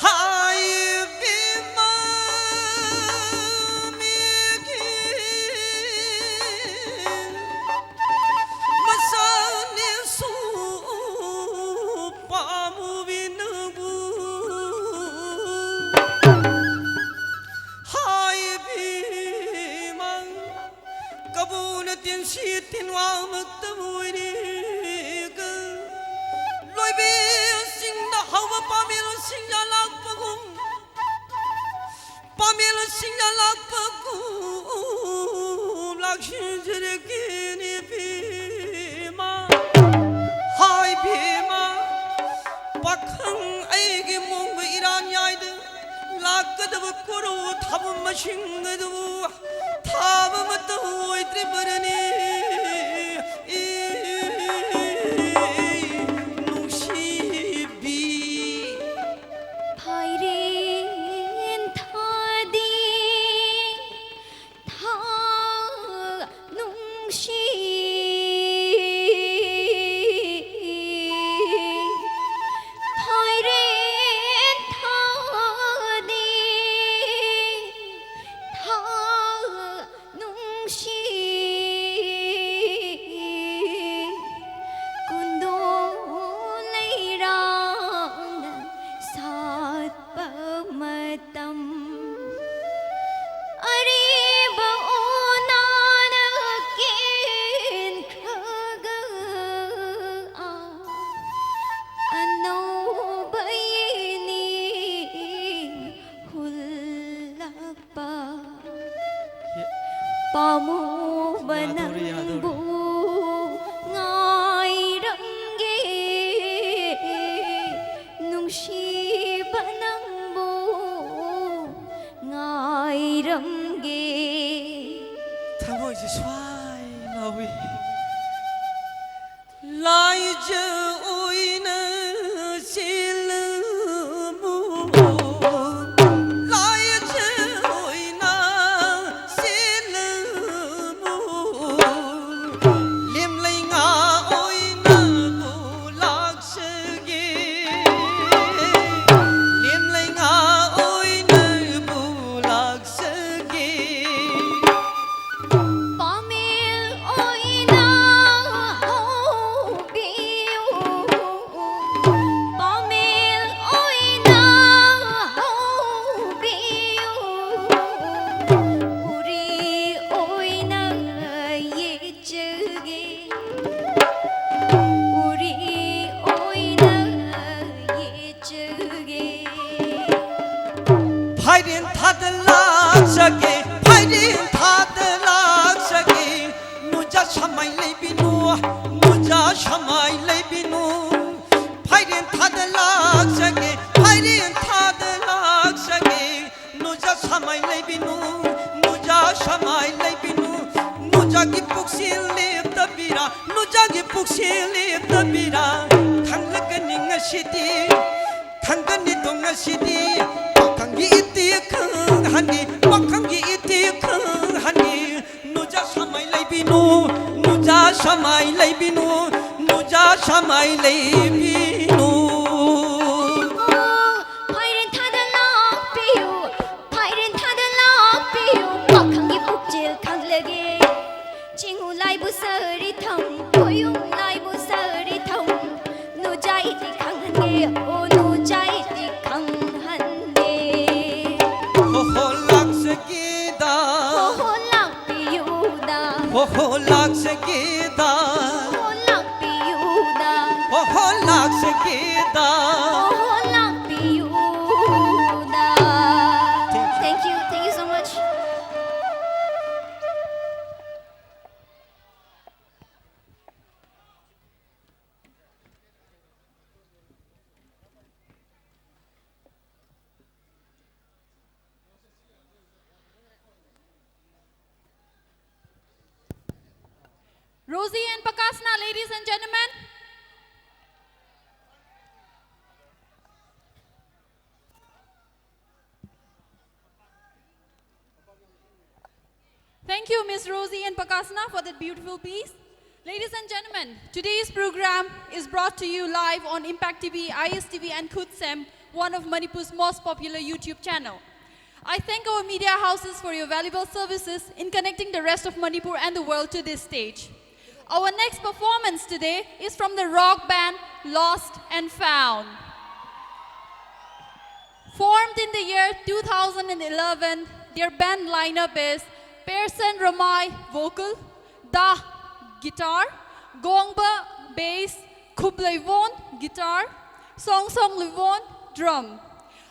ꯍꯥꯏ ꯏꯕꯦꯝꯃ, ꯃꯤꯒꯤ ꯃꯆꯥꯅꯦꯁꯨ ꯄꯥꯝꯃꯨꯕꯤ ꯅꯪꯕꯨ꯫ ꯍꯥꯏ ꯏꯕꯦꯝꯃ, ꯀꯕꯣꯅ ꯇꯤꯟꯁꯤ ꯇꯤꯟꯋꯥꯃꯛꯇꯕꯨ ꯑꯣꯏꯔꯦꯒ꯫ ꯂꯣꯏꯕꯤ ꯆꯤꯡꯗ ꯍꯧꯕ ꯄꯥꯃꯦꯜ ꯁꯤꯡꯖꯥ ꯂꯥꯛꯄꯒꯨꯝ, ꯄꯥꯃꯦꯜ ꯁꯤꯡꯖꯥ ꯂꯥꯛꯄꯒꯨꯝ ꯂꯥꯛꯁꯤꯟꯖꯔꯒꯦꯅꯦ ꯏꯕꯦꯝꯃ꯫ ꯍꯥꯏ ꯏꯕꯦꯝꯃ, ꯄꯥꯈꯪ ꯑꯩꯒꯤ ꯃꯣꯡꯕ ꯏꯔꯥꯟ ꯌꯥꯏꯗ ꯂꯥꯛꯀꯗꯕ ꯀꯣꯔꯧ ꯊꯥꯕ ꯃꯁꯤꯡ ꯑꯗꯨꯕꯨ ꯊꯥꯕ ꯃꯇꯝ ꯑꯣꯏꯗ꯭ꯔꯤꯕꯅꯤ꯫ ꯅꯨꯡꯁꯤꯕꯤ꯫ ꯐꯥꯏꯔꯦꯟ ꯊꯥꯗꯤ ꯊꯥ ꯅꯨꯡꯁꯤ꯫ ꯐꯥꯏꯔꯦꯟ ꯊꯥꯗꯤ ꯊꯥ ꯅꯨꯡꯁꯤ꯫ ꯄꯥꯝꯃꯨꯕ ꯌꯥꯗꯧꯔꯦ, ꯌꯥꯗꯧꯔꯦ꯫ ꯅꯪꯕꯨ ꯉꯥꯏꯔꯝꯒꯦ, ꯅꯨꯡꯁꯤꯕ ꯅꯪꯕꯨ ꯉꯥꯏꯔꯝꯒꯦ꯫ ꯊꯃꯣꯏꯁꯦ ꯁ꯭ꯋꯥꯏ ꯂꯥꯎꯏ꯫ ꯂꯥꯏꯖ ꯑꯣꯏꯅ ꯆꯦꯜꯂꯝꯃꯨ, ꯂꯥꯏꯖ ꯑꯣꯏꯅ ꯆꯦꯜꯂꯝꯃꯨ, ꯂꯦꯝꯂꯩꯉꯥ ꯑꯣꯏꯅꯕꯨ ꯂꯥꯛꯆꯒꯦ, ꯂꯦꯝꯂꯩꯉꯥ ꯑꯣꯏꯅꯕꯨ ꯂꯥꯛꯆꯒꯦ꯫ ꯄꯥꯃꯦꯜ ꯑꯣꯏꯅ ꯍꯧꯕꯤꯌꯨ, ꯄꯥꯃꯦꯜ ꯑꯣꯏꯅ ꯍꯧꯕꯤꯌꯨ, ꯎꯔꯤ ꯑꯣꯏꯅ ꯌꯦꯠꯆꯒꯦ, ꯎꯔꯤ ꯑꯣꯏꯅ ꯌꯦꯠꯆꯒꯦ꯫ ꯐꯥꯏꯔꯦꯟ ꯊꯥꯗ ꯂꯥꯛꯆꯒꯦ, ꯐꯥꯏꯔꯦꯟ ꯊꯥꯗ ꯂꯥꯛꯆꯒꯦ, ꯅꯨꯖꯥ ꯁꯃꯥꯏ ꯂꯩꯕꯤꯅꯨ, ꯅꯨꯖꯥ ꯁꯃꯥꯏ ꯂꯩꯕꯤꯅꯨ꯫ ꯐꯥꯏꯔꯦꯟ ꯊꯥꯗ ꯂꯥꯛꯆꯒꯦ, ꯐꯥꯏꯔꯦꯟ ꯊꯥꯗ ꯂꯥꯛꯆꯒꯦ, ꯅꯨꯖꯥ ꯁꯃꯥꯏ ꯂꯩꯕꯤꯅꯨ, ꯅꯨꯖꯥ ꯁꯃꯥꯏ ꯂꯩꯕꯤꯅꯨ꯫ ꯅꯨꯖꯥꯒꯤ ꯄꯨꯛꯁꯤ ꯂꯦꯞꯇꯕꯤꯔ, ꯅꯨꯖꯥꯒꯤ ꯄꯨꯛꯁꯤ ꯂꯦꯞꯇꯕꯤꯔ, ꯈꯪꯂꯛꯀꯅꯤ ꯉꯁꯤꯗꯤ, ꯈꯪꯒꯅꯤꯗꯣ ꯉꯁꯤꯗꯤ, ꯄꯥꯈꯪꯒꯤ ꯏꯇꯤ ꯈꯪꯍꯟꯅꯤ, ꯄꯥꯈꯪꯒꯤ ꯏꯇꯤ ꯈꯪꯍꯟꯅꯤ꯫ ꯅꯨꯖꯥ ꯁꯃꯥꯏ ꯂꯩꯕꯤꯅꯨ, ꯅꯨꯖꯥ ꯁꯃꯥꯏ ꯂꯩꯕꯤꯅꯨ, ꯅꯨꯖꯥ ꯁꯃꯥꯏ ꯂꯩꯕꯤꯅꯨ꯫ ꯐꯥꯏꯔꯦꯟ ꯊꯥꯗ ꯂꯥꯛꯄꯤꯌꯨ, ꯐꯥꯏꯔꯦꯟ ꯊꯥꯗ ꯂꯥꯛꯄꯤꯌꯨ, ꯄꯥꯈꯪꯒꯤ ꯄꯨꯛꯆꯦꯜ ꯈꯪꯂꯒꯦ꯫ ꯆꯤꯡꯉꯨ ꯂꯥꯏꯕꯨ ꯁꯔꯤꯊꯝ, ꯈꯣꯌꯨꯝ ꯂꯥꯏꯕꯨ ꯁꯔꯤꯊꯝ, ꯅꯨꯖꯥꯏꯗꯤ ꯈꯪꯍꯟꯒꯦ, ꯑꯣ ꯅꯨꯖꯥꯏꯗꯤ ꯈꯪꯍꯟꯒꯦ꯫ ꯍꯣ ꯍꯣ ꯂꯥꯛꯆꯒꯦꯗ꯫ ꯍꯣ ꯍꯣ ꯂꯥꯛꯄꯤꯌꯨꯗ꯫ ꯍꯣ ꯍꯣ ꯂꯥꯛꯆꯒꯦꯗ꯫ ꯍꯣ ꯍꯣ ꯂꯥꯛꯄꯤꯌꯨꯗ꯫ ꯍꯣ ꯍꯣ ꯂꯥꯛꯆꯒꯦꯗ꯫ ꯍꯣ ꯍꯣ ꯂꯥꯛꯄꯤꯌꯨꯗ꯫ Thank you. Thank you, thank you so much. Rosie and Pakasna, ladies and gentlemen. Thank you, Miss Rosie and Pakasna, for that beautiful piece. Ladies and gentlemen, today's program is brought to you live on Impact T V, I S T V, and Khudsem, one of Manipur's most popular YouTube channel. I thank our media houses for your valuable services in connecting the rest of Manipur and the world to this stage. Our next performance today is from the rock band Lost and Found. Formed in the year two thousand eleven, their band lineup is Pearson Ramai, vocal, Dah, guitar, Gongba, bass, Khublaiwon, guitar, Songsong Luwon, drum.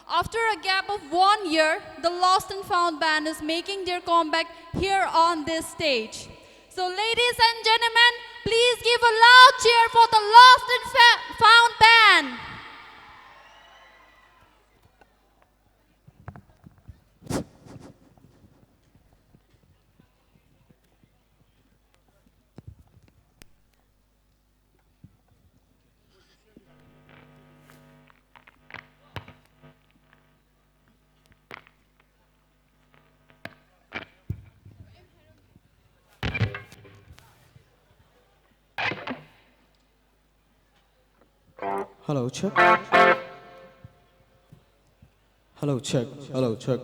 After a gap of one year, the Lost and Found band is making their comeback here on this stage. So, ladies and gentlemen, please give a loud cheer for the Lost and Fa- Found band. Hello, check. Hello, check. Hello, check.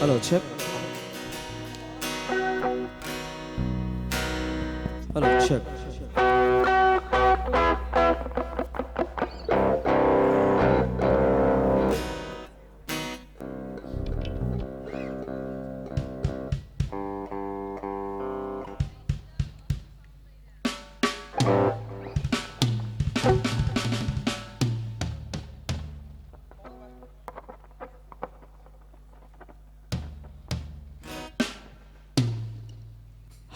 Hello, check. Hello, check.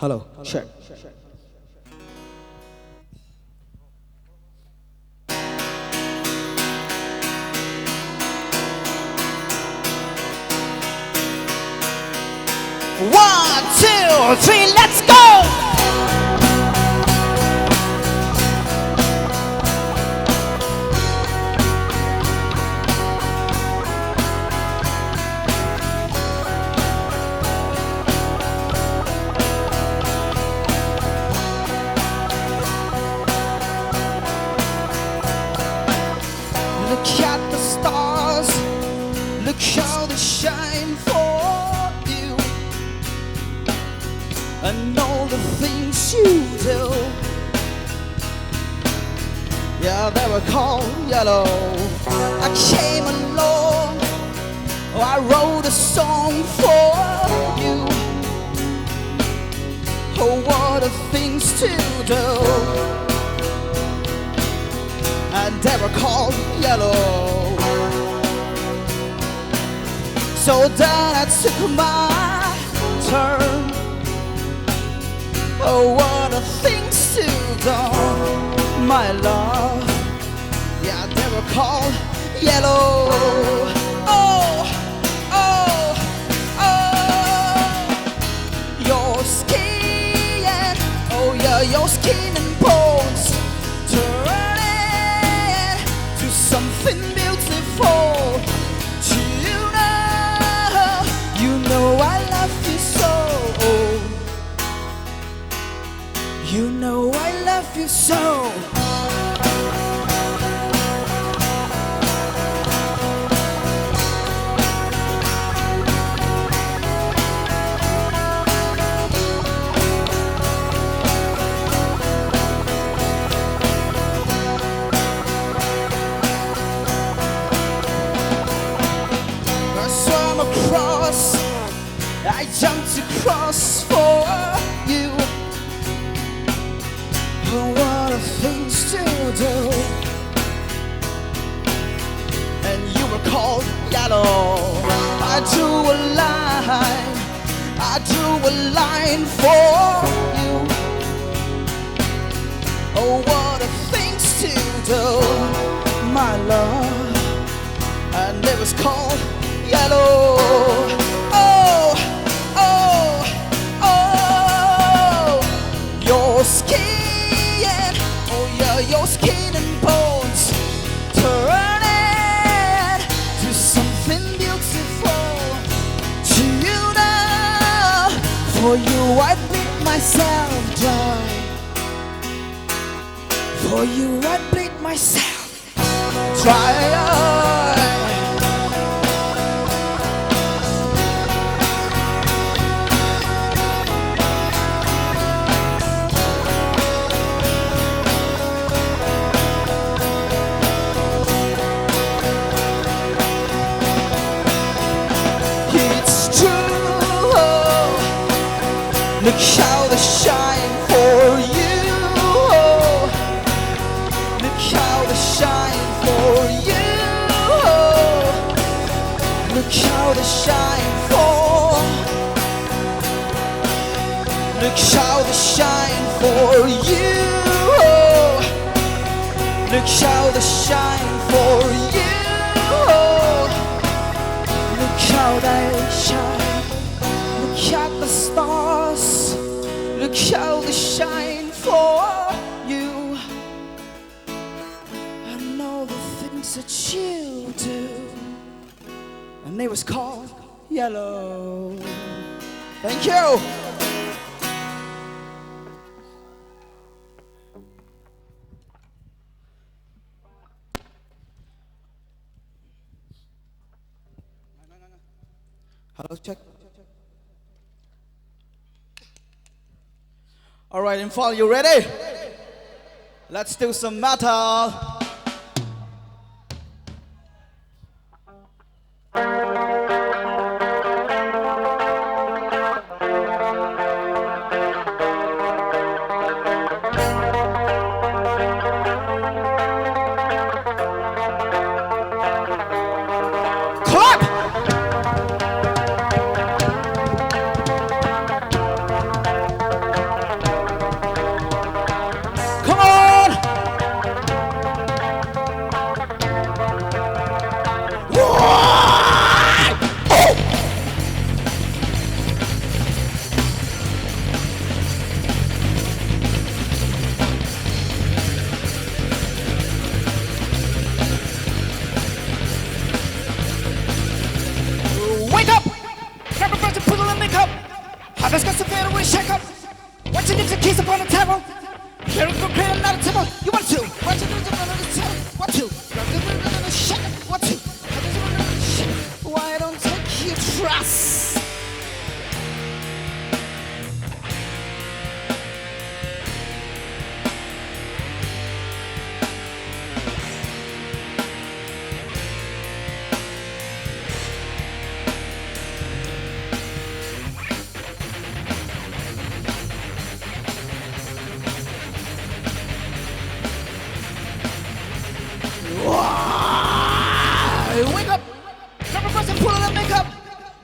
Hello, check. One, two, three, let's go! Look at the stars, look how they shine for you, and all the things you do. Yeah, they were called yellow. I came along, I wrote a song for you. Oh, what a things to do. And they were called yellow. So then I took my turn. Oh, what a things to do, my love. Yeah, they were called yellow. Oh, oh, oh. Your skin, oh yeah, your skin and bones turning to something beautiful. You know, you know I love you so. You know I love you so. I swam across, I jumped across for you. Oh, what a things to do. And you were called yellow. I drew a line, I drew a line for you. Oh, what a things to do, my love. And it was called yellow. Oh, oh, For you I bleed myself dry. For you I bleed myself dry. It's true. Look how they shine for you. Look how they shine for you. Look how they shine for. Look how they shine for you. Look how they shine for you. Look how they shine. Look at the stars. Look how they shine for you. And all the things that you do. And it was called Yellow. Thank you. Hello, check. All right, Imphal, you ready? Let's do some metal. Clap! Come on! Why? Let's go, Sophia, we shake up. Watch your lips and kiss upon the table. Here we go, create another table. You want to? Watch your lips upon the table. What to? Shake up. What to? Why don't take you trust? Wake up! Grab a brush and pull on the makeup.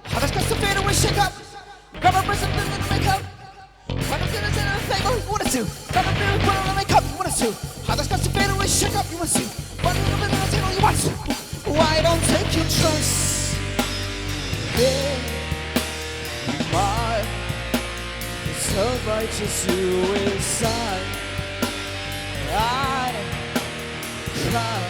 How does Castlevania we shake up? Grab a brush and pull on the makeup. What is it in the table? What is you? Grab a brush and pull on the makeup. What is you? How does Castlevania we shake up? You want to? What is it in the table? You want to? Why don't take you trust? Yeah, my self-righteous suicide. I cry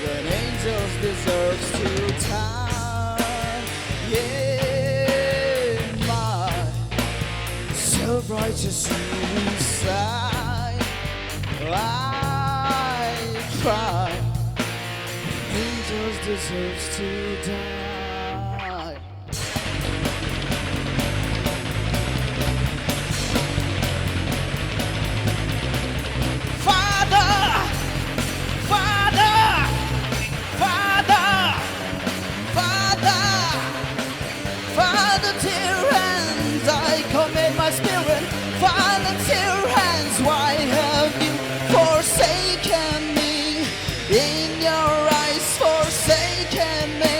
when angels deserves to die. Yeah, my self-righteous suicide. I cry. Angels deserves to die. Father, Father, Father, Father, Father, dear hands, I commit my spirit. Father, dear hands, why have you forsaken me? In your eyes, forsaken me.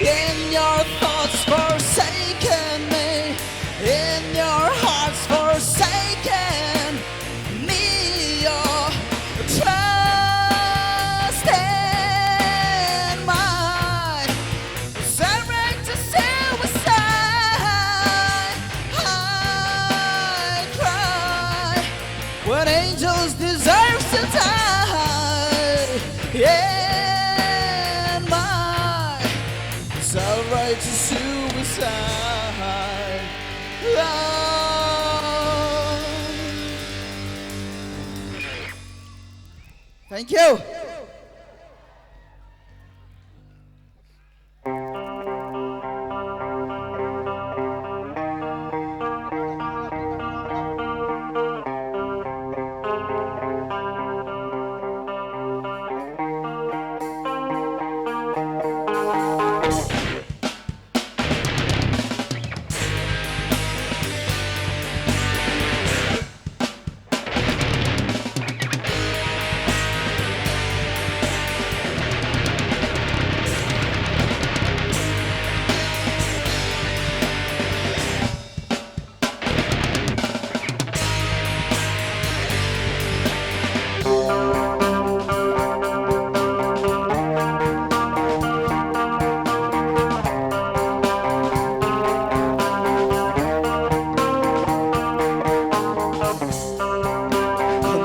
In your thoughts, forsaken me. In your hearts, forsaken me. Your trust in my surrender to suicide. I cry when angels deserve to die. Yeah, my surrender to suicide. Thank you.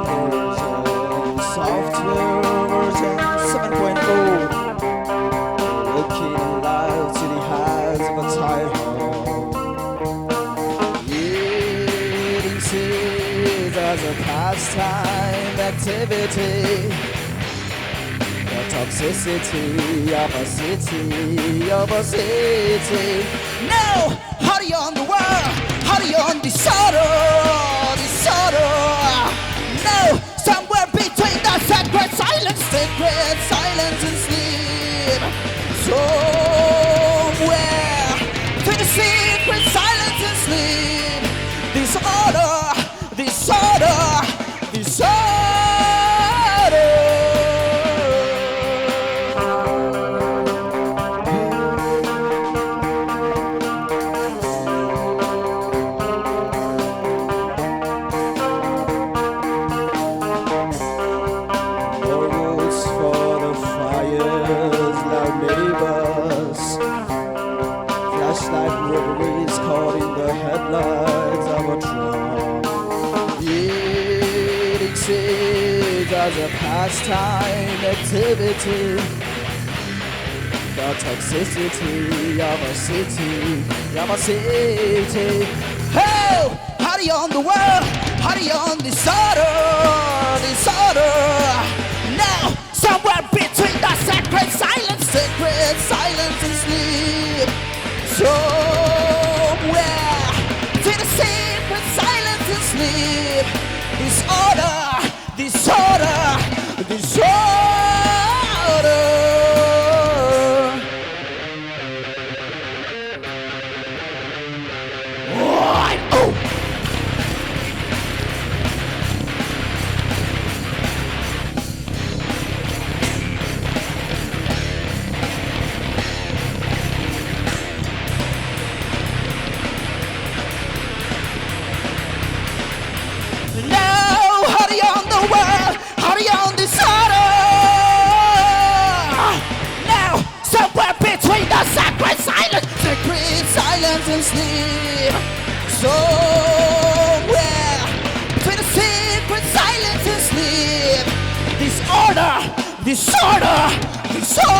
Conversion software version seven point oh. Looking alive to the eyes of a child. Eating seeds as a pastime activity. The toxicity of a city, of a city. No! Hurry on the world, hurry on disorder, disorder. No! Somewhere between the sacred silence, sacred silence and sleep. Somewhere to the secret silence and sleep. Disorder, disorder, disorder. More roots for the fires, loud neighbors. Flashlight memories caught in the headlights of a truck. Eating seeds as a pastime activity. The toxicity of a city, of a city. Hey! Party on the world, party on disorder, disorder. Somewhere between the sacred silence, sacred silence and sleep. Somewhere between the sacred silence and sleep. Disorder, disorder, disorder. Now, hurry on the world, hurry on this order. Now, somewhere between the sacred silence, sacred silence and sleep. Somewhere between the sacred silence and sleep. Disorder, disorder, disorder.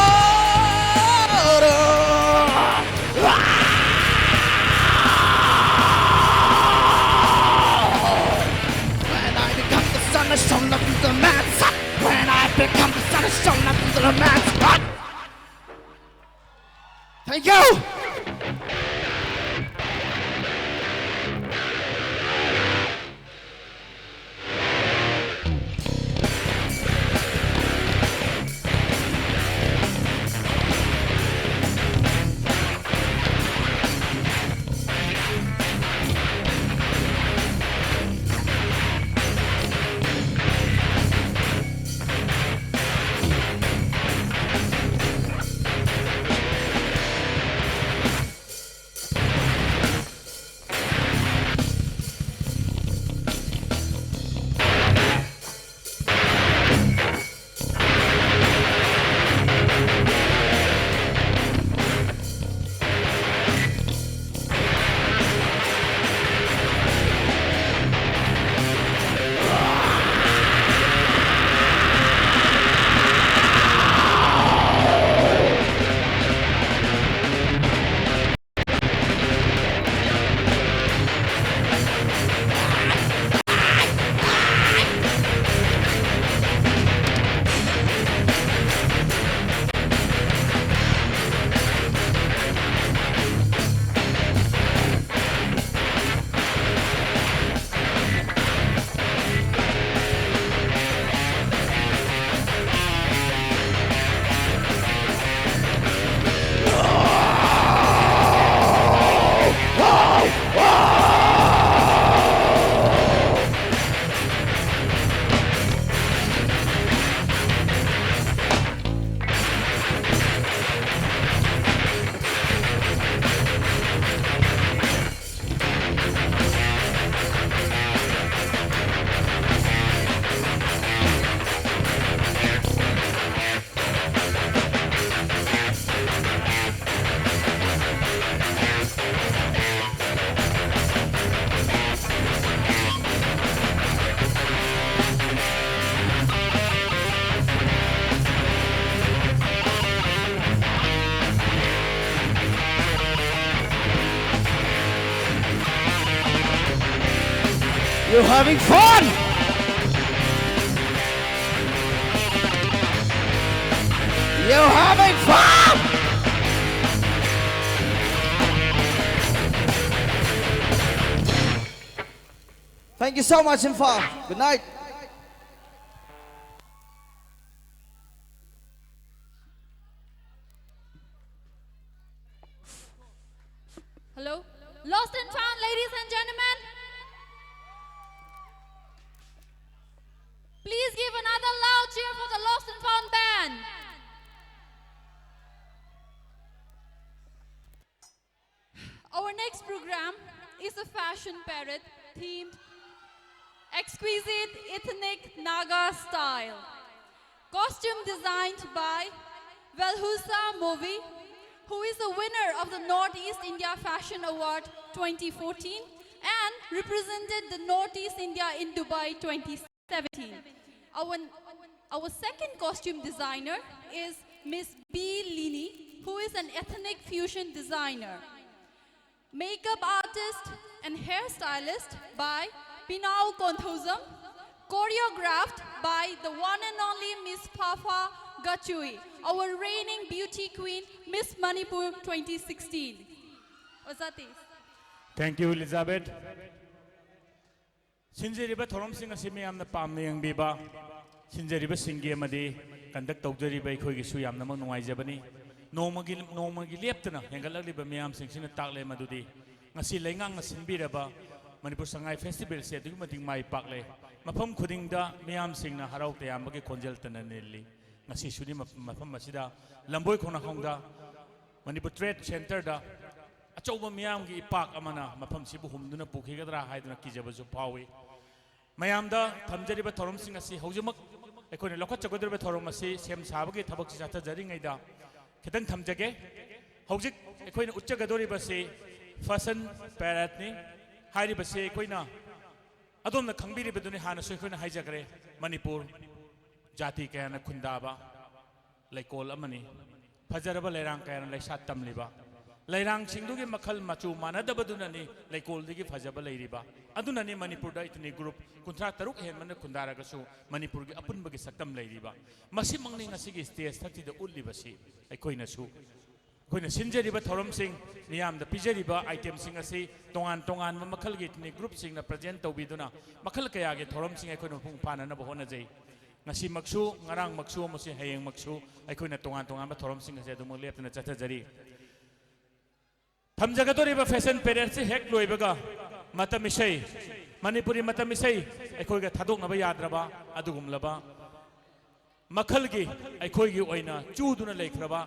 When I become the sun, I shall not be the man. When I become the sun, I shall not be the man. Thank you. You're having fun! You're having fun! Thank you so much, Imphal. Good night. Hello? Lost and found, ladies and gentlemen. Please give another loud cheer for the Lost and Found band. Our next program is a fashion parade themed exquisite ethnic Naga style. Costume designed by Velhusa Movi, who is the winner of the Northeast India Fashion Award twenty fourteen and represented the Northeast India in Dubai twenty seventeen. Our, our second costume designer is Miss B Lini, who is an ethnic fusion designer. Makeup artist and hairstylist by Pinao Konthouzam, choreographed by the one and only Miss Phafa Gachui, our reigning beauty queen, Miss Manipur twenty sixteen. Ozati. Thank you, Elizabeth. ꯁꯤꯟꯖꯔꯤꯕ ꯊꯧꯔꯝꯁꯤꯡ ꯑꯁꯤ ꯃꯤꯌꯥꯝꯅ ꯄꯥꯝꯅ ꯌꯦꯡꯕꯤꯕ, ꯁꯤꯟꯖꯔꯤꯕꯁꯤꯡꯒꯤ ꯑꯃꯗꯤ conduct ꯇꯧꯖꯔꯤꯕ ꯑꯩꯈꯣꯏꯒꯤꯁꯨ ꯌꯥꯝꯅꯃꯛ ꯅꯨꯡꯉꯥꯏꯖꯕꯅꯤ꯫ ꯅꯣꯡꯃꯒꯤ ꯅꯣꯡꯃꯒꯤ ꯂꯦꯞꯇꯅ ꯍꯦꯟꯒꯠꯂꯛꯂꯤꯕ ꯃꯤꯌꯥꯝꯁꯤꯡꯁꯤꯅ ꯇꯥꯛꯂꯦ ꯃꯗꯨꯗꯤ ꯉꯁꯤ ꯂꯩꯉꯥꯛꯅ ꯁꯤꯟꯕꯤꯔꯕ ꯃꯅꯤꯄꯨꯔ ꯁꯉꯥꯏ ꯐꯦꯁꯇꯤꯚꯦꯜꯁꯤ ꯑꯗꯨꯛꯀꯤ ꯃꯇꯤꯛ ꯃꯥꯏ ꯄꯥꯛꯂꯦ꯫ ꯃꯐꯝ ꯈꯨꯗꯤꯡꯗ ꯃꯤꯌꯥꯝꯁꯤꯡꯅ ꯍꯔꯥꯎ ꯇꯌꯥꯝꯕꯒꯤ ꯈꯣꯟꯖꯦꯜ ꯇꯅ ꯅꯤꯜꯂꯤ꯫ ꯉꯁꯤꯁꯨꯅꯤ ꯃꯐꯝ ꯑꯁꯤꯗ ꯂꯝꯕꯣꯏ ꯈꯣꯡꯅꯥꯡꯈꯣꯡꯗ ꯃꯅꯤꯄꯨꯔ ꯇ꯭ꯔꯦꯗ ꯁꯦꯟꯇꯔꯗ ꯑꯆꯧꯕ ꯃꯤꯌꯥꯝꯒꯤ ꯏꯄꯥꯛ ꯑꯃꯅ ꯃꯐꯝꯁꯤꯕꯨ ꯍꯨꯝꯗꯨꯅ ꯄꯨꯈꯤꯒꯗ꯭ꯔꯥ ꯍꯥꯏꯗꯨꯅ ꯀꯤꯖꯕꯁꯨ ꯐꯥꯎꯏ꯫ ꯃꯌꯥꯝꯗ ꯊꯝꯖꯔꯤꯕ ꯊꯧꯔꯝꯁꯤꯡ ꯑꯁꯤ ꯍꯧꯖꯤꯛꯃꯛ ꯑꯩꯈꯣꯏꯅ ꯂꯧꯈꯠꯆꯒꯗꯧꯔꯤꯕ ꯊꯧꯔꯝ ꯑꯁꯤ ꯁꯦꯝ ꯁꯥꯕꯒꯤ ꯊꯕꯛꯁꯤ ꯆꯠꯊꯖꯔꯤꯉꯩꯗ ꯈꯤꯇꯪ ꯊꯝꯖꯒꯦ꯫ ꯍꯧꯖꯤꯛ ꯑꯩꯈꯣꯏꯅ ꯎꯠꯆꯒꯗꯧꯔꯤꯕꯁꯤ ꯐꯦꯁꯟ ꯄꯦꯔꯦꯗꯅꯤ꯫ ꯍꯥꯏꯔꯤꯕꯁꯤ ꯑꯩꯈꯣꯏꯅ ꯑꯗꯣꯝꯅ ꯈꯪꯕꯤꯔꯤꯕꯗꯨꯅꯤ, ꯍꯥꯟꯅꯁꯨ ꯑꯩꯈꯣꯏꯅ ꯍꯥꯏꯖꯈ꯭ꯔꯦ, ꯃꯅꯤꯄꯨꯔ ꯖꯥꯇꯤ ꯀꯌꯥꯅ ꯈꯨꯟꯗꯥꯕ ꯂꯩꯀꯣꯜ ꯑꯃꯅꯤ꯫ ꯐꯖꯔꯕ ꯂꯩꯔꯥꯡ ꯀꯌꯥꯅ ꯂꯩꯁꯥ ꯇꯝꯂꯤꯕ ꯂꯩꯔꯥꯡꯁꯤꯡꯗꯨꯒꯤ ꯃꯈꯜ ꯃꯆꯨ ꯃꯥꯟꯅꯗꯕꯗꯨꯅꯅꯤ ꯂꯩꯀꯣꯜꯗꯒꯤ ꯐꯖꯕ ꯂꯩꯔꯤꯕ꯫ ꯑꯗꯨꯅꯅꯤ ꯃꯅꯤꯄꯨꯔꯗ ethnic group ꯀꯨꯟꯊ꯭ꯔꯥ ꯇꯔꯨꯛ ꯍꯦꯟꯕꯅ ꯈꯨꯟꯗꯥꯔꯒꯁꯨ ꯃꯅꯤꯄꯨꯔꯒꯤ ꯑꯄꯨꯟꯕꯒꯤ ꯁꯛꯇꯝ ꯂꯩꯔꯤꯕ꯫ ꯃꯁꯤꯃꯛꯅꯤ ꯉꯁꯤꯒꯤ stage ꯊꯛꯁꯤꯗ ꯎꯠꯂꯤꯕꯁꯤ꯫ ꯑꯩꯈꯣꯏꯅꯁꯨ ꯑꯩꯈꯣꯏꯅ ꯁꯤꯟꯖꯔꯤꯕ ꯊꯧꯔꯝꯁꯤꯡ, ꯃꯤꯌꯥꯝꯗ ꯄꯤꯖꯔꯤꯕ itemꯁꯤꯡ ꯑꯁꯤ ꯇꯣꯉꯥꯟ ꯇꯣꯉꯥꯟꯕ ꯃꯈꯜꯒꯤ ethnic groupꯁꯤꯡꯅ present ꯇꯧꯕꯤꯗꯨꯅ ꯃꯈꯜ ꯀꯌꯥꯒꯤ ꯊꯧꯔꯝꯁꯤꯡ ꯑꯩꯈꯣꯏꯅ ꯃꯄꯨꯡ ꯐꯥꯅꯅꯕ ꯍꯣꯠꯅꯖꯩ꯫ ꯉꯁꯤꯃꯛꯁꯨ, ꯉꯔꯥꯡꯃꯛꯁꯨ, ꯑꯃꯁꯨꯡ ꯍꯌꯦꯡꯃꯛꯁꯨ ꯑꯩꯈꯣꯏꯅ ꯇꯣꯉꯥꯟ ꯇꯣꯉꯥꯟꯕ ꯊꯧꯔꯝꯁꯤꯡ ꯑꯁꯤ ꯑꯗꯨꯃꯛ ꯂꯦꯞꯇꯅ ꯆꯠꯊꯖꯔꯤ꯫ ꯊꯝꯖꯒꯗꯧꯔꯤꯕ fashion paradeꯁꯤ ꯍꯦꯛ ꯂꯣꯏꯕꯒ ꯃꯇꯝ ꯏꯁꯩ, ꯃꯅꯤꯄꯨꯔꯤ ꯃꯇꯝ ꯏꯁꯩ ꯑꯩꯈꯣꯏꯒ ꯊꯥꯗꯣꯛꯅꯕ ꯌꯥꯗ꯭ꯔꯕ ꯑꯗꯨꯒꯨꯝꯂꯕ ꯃꯈꯜꯒꯤ ꯑꯩꯈꯣꯏꯒꯤ ꯑꯣꯏꯅ ꯆꯨꯗꯨꯅ ꯂꯩꯈ꯭ꯔꯕ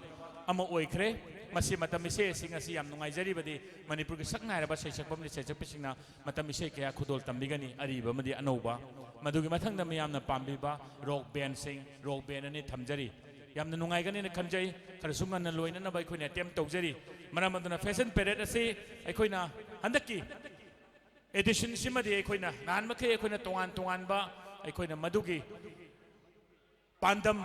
ꯑꯃ ꯑꯣꯏꯈ꯭ꯔꯦ꯫ ꯃꯁꯤ ꯃꯇꯝ ꯏꯁꯩ ꯑꯁꯤ ꯉꯁꯤ ꯌꯥꯝ ꯅꯨꯡꯉꯥꯏꯖꯔꯤꯕꯗꯤ ꯃꯅꯤꯄꯨꯔꯒꯤ ꯁꯛ ꯅꯥꯏꯔꯕ ꯁꯩꯁꯛꯄ ꯑꯃꯗꯤ ꯁꯩꯁꯛꯄꯤꯁꯤꯡꯅ ꯃꯇꯝ ꯏꯁꯩ ꯀꯌꯥ ꯈꯨꯗꯣꯜ ꯇꯝꯕꯤꯒꯅꯤ, ꯑꯔꯤꯕ ꯑꯃꯗꯤ ꯑꯅꯧꯕ꯫ ꯃꯗꯨꯒꯤ ꯃꯊꯪꯗ ꯃꯤꯌꯥꯝꯅ ꯄꯥꯝꯕꯤꯕ rock bandꯁꯤꯡ, rock band ꯑꯅꯤ ꯊꯝꯖꯔꯤ꯫ ꯌꯥꯝꯅ ꯅꯨꯡꯉꯥꯏꯒꯅꯤꯅ ꯈꯟꯖꯩ꯫ ꯈꯔꯁꯨ ꯉꯟꯅ ꯂꯣꯏꯅꯅꯕ ꯑꯩꯈꯣꯏꯅ attempt ꯇꯧꯖꯔꯤ꯫ ꯃꯔꯝ ꯑꯗꯨꯅ fashion parade ꯑꯁꯤ ꯑꯩꯈꯣꯏꯅ ꯍꯟꯗꯛꯀꯤ editionꯁꯤꯃꯗꯤ ꯑꯩꯈꯣꯏꯅ ꯅꯍꯥꯟ ꯃꯈꯩ ꯑꯩꯈꯣꯏꯅ ꯇꯣꯉꯥꯟ ꯇꯣꯉꯥꯟꯕ ꯑꯩꯈꯣꯏꯅ ꯃꯗꯨꯒꯤ ꯄꯥꯟꯗꯝ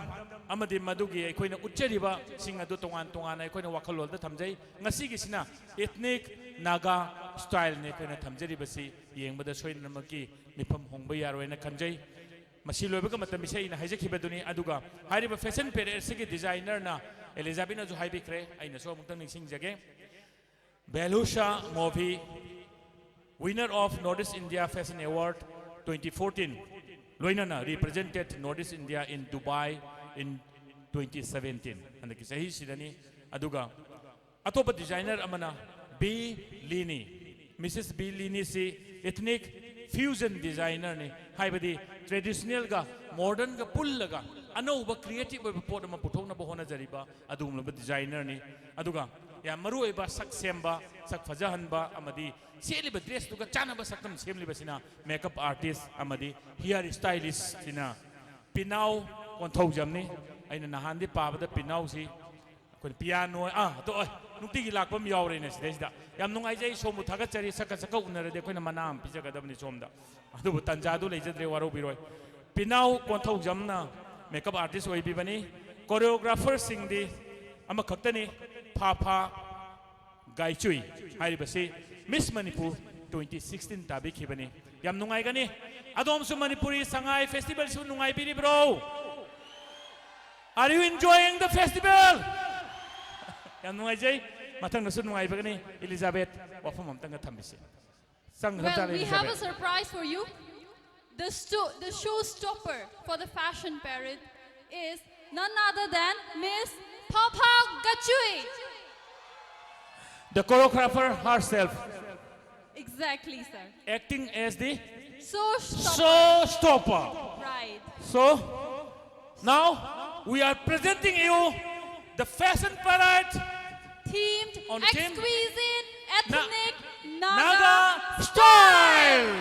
ꯑꯃꯗꯤ ꯃꯗꯨꯒꯤ ꯑꯩꯈꯣꯏꯅ ꯎꯠꯆꯔꯤꯕꯁꯤꯡ ꯑꯗꯨ ꯇꯣꯉꯥꯟ ꯇꯣꯉꯥꯟꯅ ꯑꯩꯈꯣꯏꯅ ꯋꯥꯈꯜꯂꯣꯟꯗ ꯊꯝꯖꯩ꯫ ꯉꯁꯤꯒꯤꯁꯤꯅ ethnic Naga styleꯅꯤ ꯑꯩꯈꯣꯏꯅ ꯊꯝꯖꯔꯤꯕꯁꯤ꯫ ꯌꯦꯡꯕꯗ ꯁꯣꯏꯗꯅꯃꯛꯀꯤ ꯃꯤꯐꯝ ꯍꯣꯡꯕ ꯌꯥꯔꯣꯏꯅ ꯈꯟꯖꯩ꯫ ꯃꯁꯤ ꯂꯣꯏꯕꯒ ꯃꯇꯝ ꯏꯁꯩ ꯑꯩꯅ ꯍꯥꯏꯖꯈꯤꯕꯗꯨꯅꯤ꯫ ꯑꯗꯨꯒ ꯍꯥꯏꯔꯤꯕ fashion parade ꯑꯁꯤꯒꯤ designerꯅ ꯑꯦꯂꯤꯖꯥꯕꯦꯠꯅꯁꯨ ꯍꯥꯏꯕꯤꯈ꯭ꯔꯦ, ꯑꯩꯅꯁꯨ ꯑꯃꯨꯛꯇꯪ ꯅꯤꯡꯁꯤꯡꯖꯒꯦ꯫ Belusha Movie, winner of North East India Fashion Award twenty fourteen, ꯂꯣꯏꯅꯅ represented North East India in Dubai in twenty seventeen, ꯍꯟꯗꯛꯀꯤ ꯆꯍꯤꯁꯤꯗꯅꯤ꯫ ꯑꯗꯨꯒ ꯑꯇꯣꯞꯄ designer ꯑꯃꯅ B Lini, Mrs B Liniꯁꯤ ethnic fusion designerꯅꯤ, ꯍꯥꯏꯕꯗꯤ traditionalꯒ modernꯒ ꯄꯨꯜꯂꯒ ꯑꯅꯧꯕ creative ꯑꯣꯏꯕ ꯄꯣꯠ ꯑꯃ ꯄꯨꯊꯣꯛꯅꯕ ꯍꯣꯠꯅꯖꯔꯤꯕ ꯑꯗꯨꯒꯨꯝꯂꯕ designerꯅꯤ꯫ ꯑꯗꯨꯒ ꯌꯥꯝ ꯃꯔꯨ ꯑꯣꯏꯕ ꯁꯛ ꯁꯦꯝꯕ, ꯁꯛ ꯐꯖꯍꯟꯕ ꯑꯃꯗꯤ ꯁꯦꯠꯂꯤꯕ dressꯇꯨꯒ ꯆꯥꯟꯅꯕ ꯁꯛꯇꯝ ꯁꯦꯝꯂꯤꯕꯁꯤꯅ makeup artist ꯑꯃꯗꯤ hair stylistꯁꯤꯅ ꯄꯤꯅꯥꯎ ꯀꯣꯟꯊꯧꯖꯝꯅꯤ꯫ ꯑꯩꯅ ꯅꯍꯥꯟꯗꯤ ꯄꯥꯕꯗ ꯄꯤꯅꯥꯎꯁꯤ ꯑꯩꯈꯣꯏꯅ piano, ꯑꯥ, ꯑꯗꯣ, ꯑꯦ, ꯅꯨꯡꯇꯤꯒꯤ ꯂꯥꯛꯄ ꯑꯃ ꯌꯥꯎꯔꯦꯅꯦ ꯁꯤꯗꯩꯁꯤꯗ꯫ ꯌꯥꯝ ꯅꯨꯡꯉꯥꯏꯖꯩ, ꯁꯣꯝꯕꯨ ꯊꯥꯒꯠꯆꯔꯤ꯫ ꯁꯛꯀ ꯁꯛꯀ ꯎꯅꯔꯗꯤ ꯑꯩꯈꯣꯏꯅ ꯃꯅꯥ ꯑꯃ ꯄꯤꯖꯒꯗꯕꯅꯤ ꯁꯣꯝꯗ꯫ ꯑꯗꯨꯕꯨ ꯇꯟꯖꯥꯗꯨ ꯂꯩꯖꯗ꯭ꯔꯦ, ꯋꯥꯔꯧꯕꯤꯔꯣꯏ꯫ ꯄꯤꯅꯥꯎ ꯀꯣꯟꯊꯧꯖꯝꯅ makeup artist ꯑꯣꯏꯕꯤꯕꯅꯤ꯫ Choreographerꯁꯤꯡꯗꯤ ꯑꯃꯈꯛꯇꯅꯤ, ꯐꯥ ꯐꯥ, ꯒꯥꯏꯆꯨꯏ ꯍꯥꯏꯔꯤꯕꯁꯤ Miss Manipur twenty sixteen ꯇꯥꯕꯤꯈꯤꯕꯅꯤ꯫ ꯌꯥꯝ ꯅꯨꯡꯉꯥꯏꯒꯅꯤ꯫ ꯑꯗꯣꯝꯁꯨ ꯃꯅꯤꯄꯨꯔꯤ ꯁꯉꯥꯏ festivalꯁꯨ ꯅꯨꯡꯉꯥꯏꯕꯤꯔꯤꯕ꯭ꯔꯣ? Are you enjoying the festival? ꯌꯥꯝ ꯅꯨꯡꯉꯥꯏꯖꯩ꯫ ꯃꯊꯪꯗꯁꯨ ꯅꯨꯡꯉꯥꯏꯕꯒꯅꯤ꯫ ꯏꯂꯤꯖꯥꯕꯦꯠ, ꯋꯥꯐꯝ ꯑꯝꯇꯪꯒ ꯊꯝꯕꯤꯁꯤ꯫ ꯆꯪ- Well, we have a surprise for you. The, sto- the showstopper for the fashion parade is none other than Miss Phapha Gachui. The choreographer herself. Exactly, sir. Acting as the showstopper. Right. So, now we are presenting you the fashion parade themed on the theme exquisite ethnic Naga style.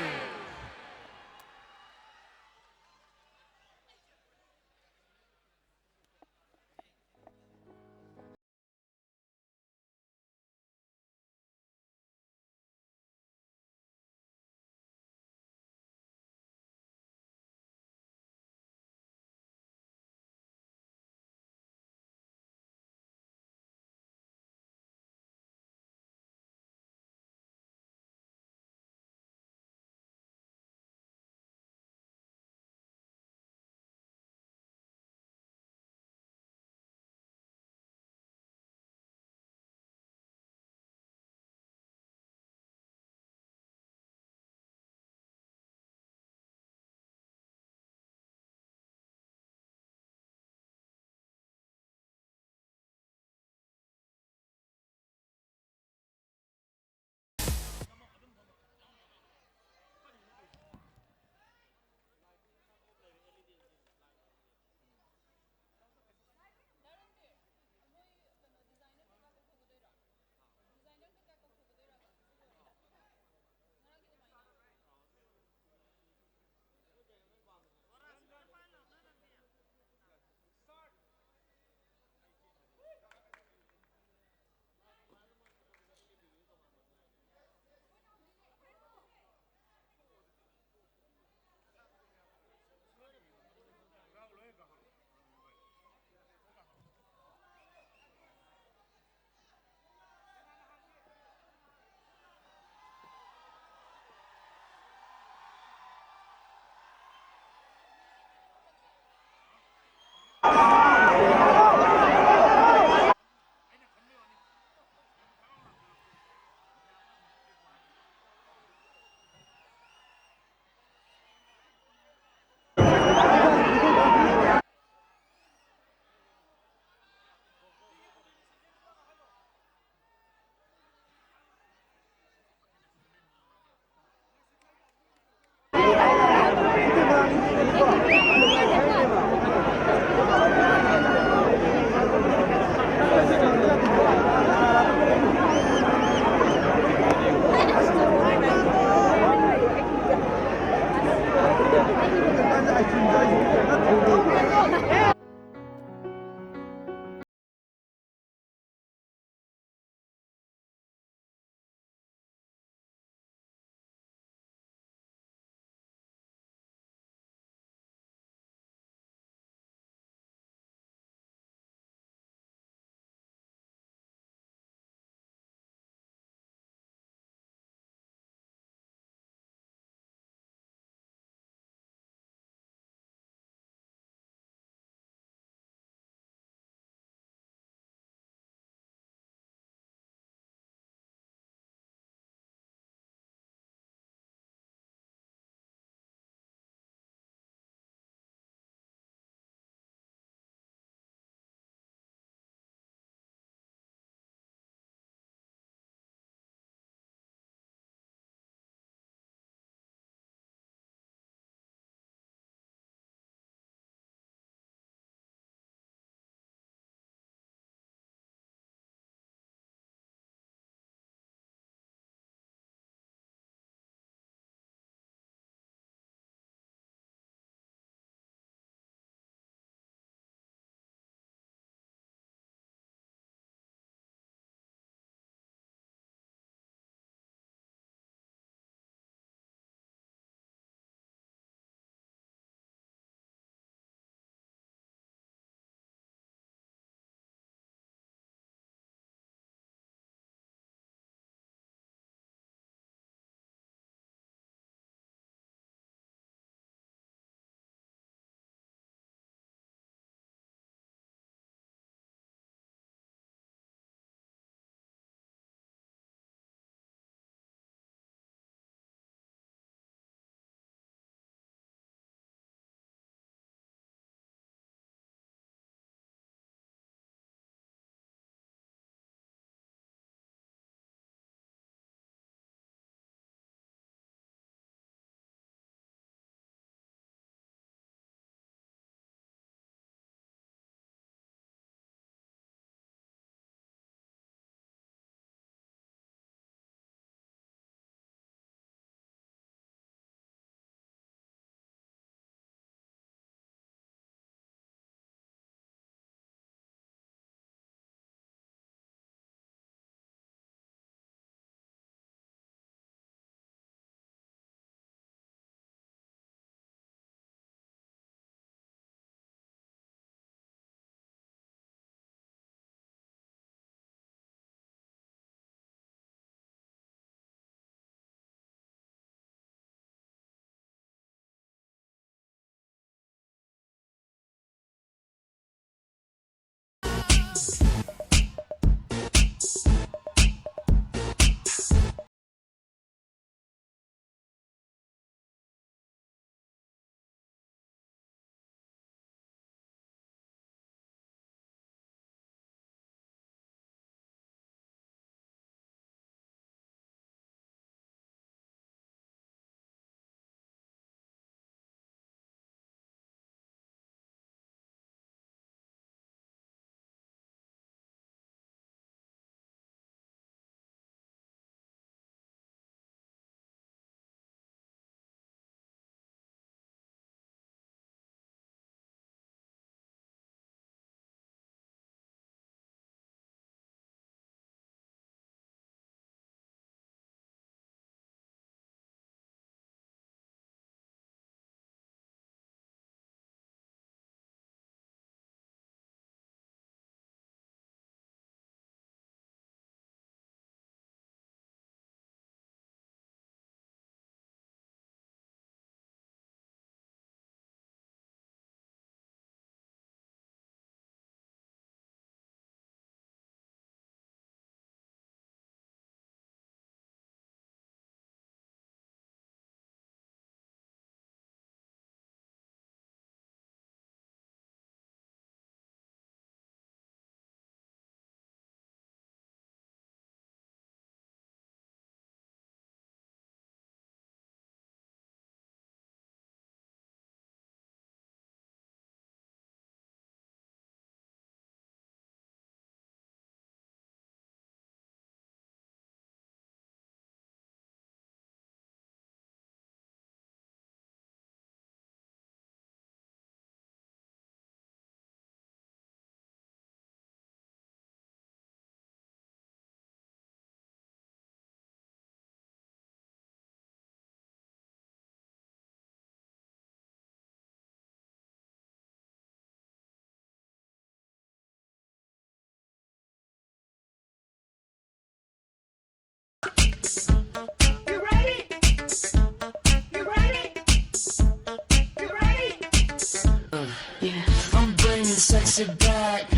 Yeah. I'm bringing sexy back.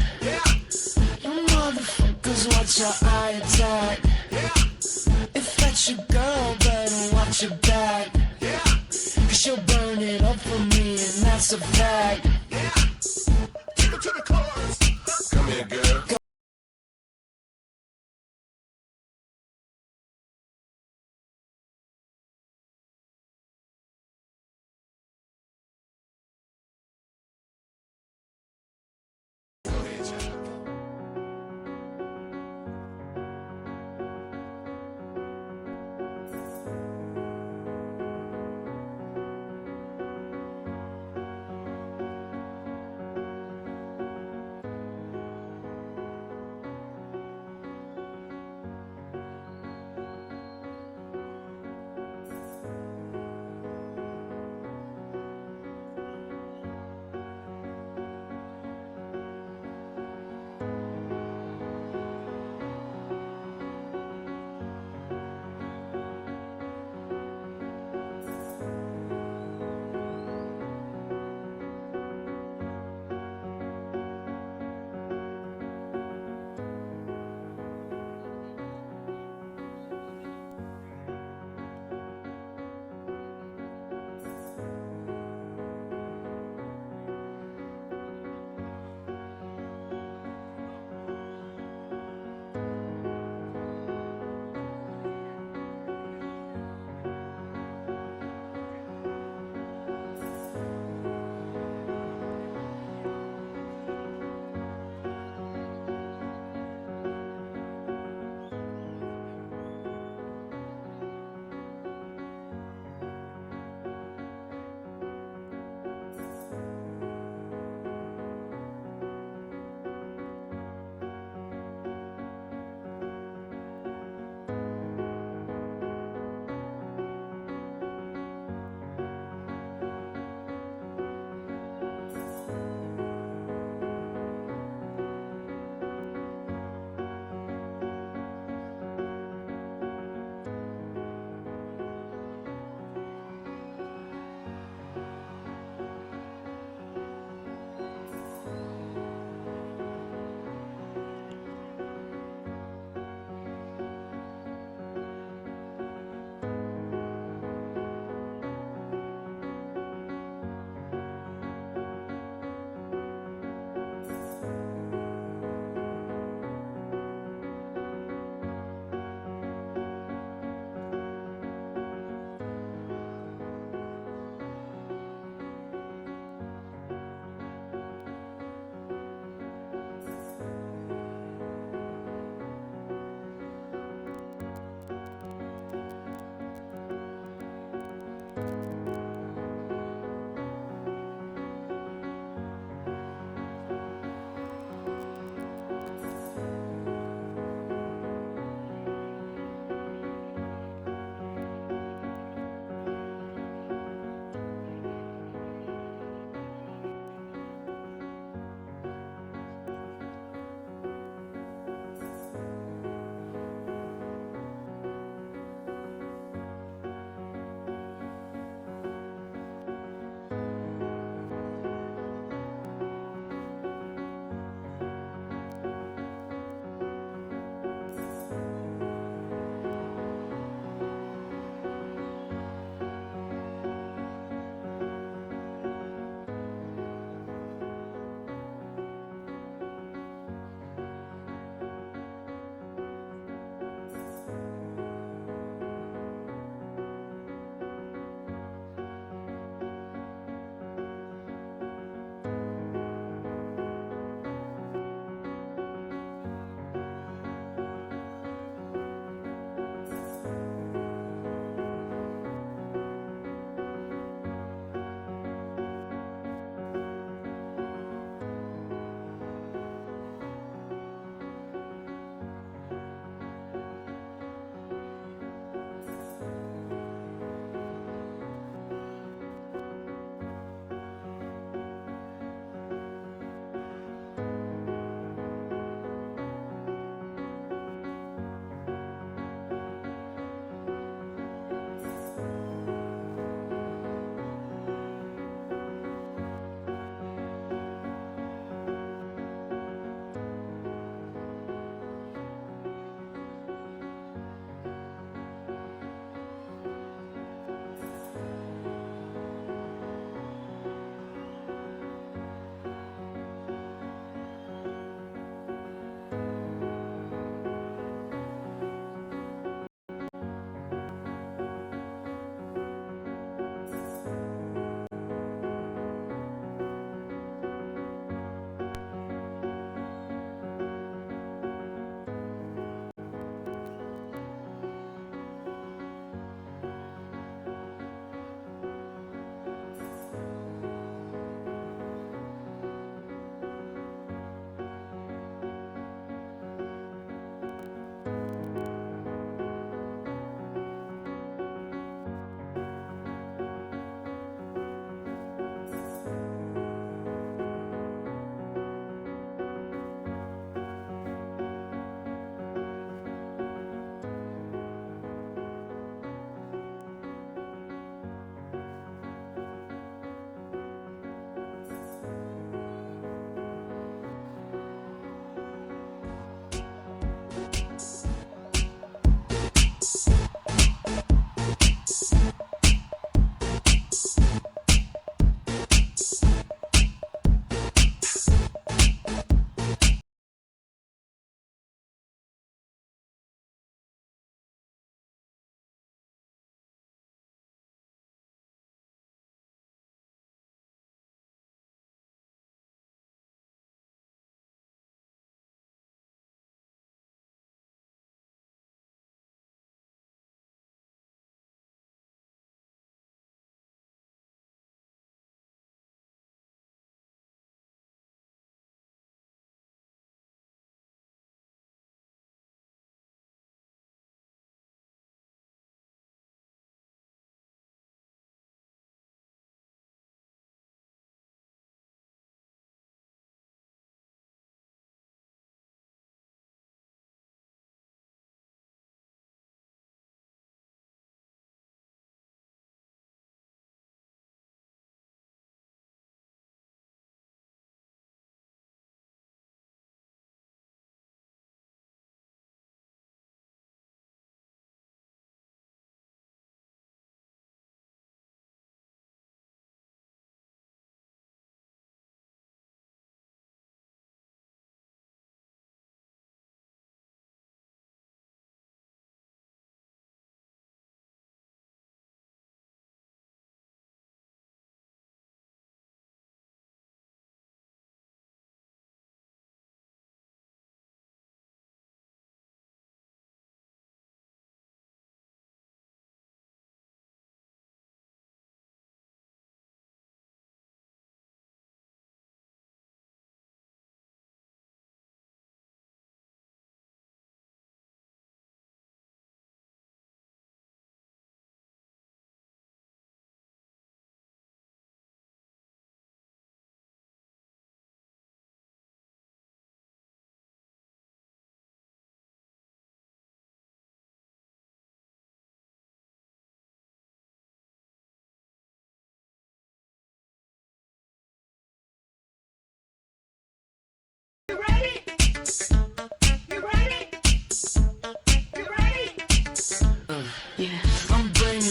You motherfuckers, watch your eye attack. If that's your girl, better watch your back. Cause she'll burn it up for me, and that's a fact. Take her to the chorus. Come here, girl.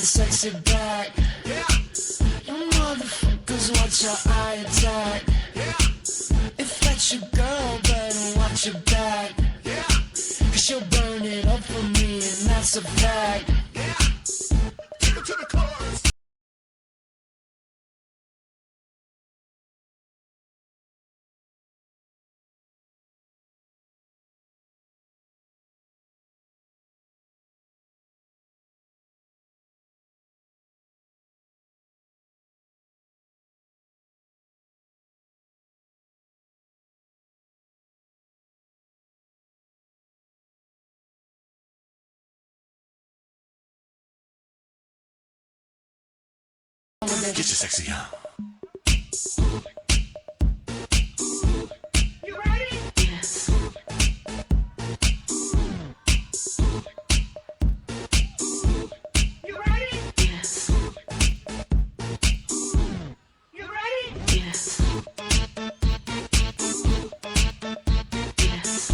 Sexy back. You motherfuckers, watch your eye attack. If that's your girl, better watch your back. Cause she'll burn it up for me, and that's a fact. Take it to the chorus. Get your sexy on. You ready? Yes. You ready? Yes. You ready? Yes. Yes.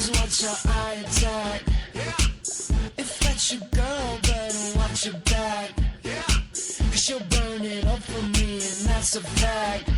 Watch your eye attack. If that's your girl, better watch your back. Cause she'll burn it up for me, and that's a fact.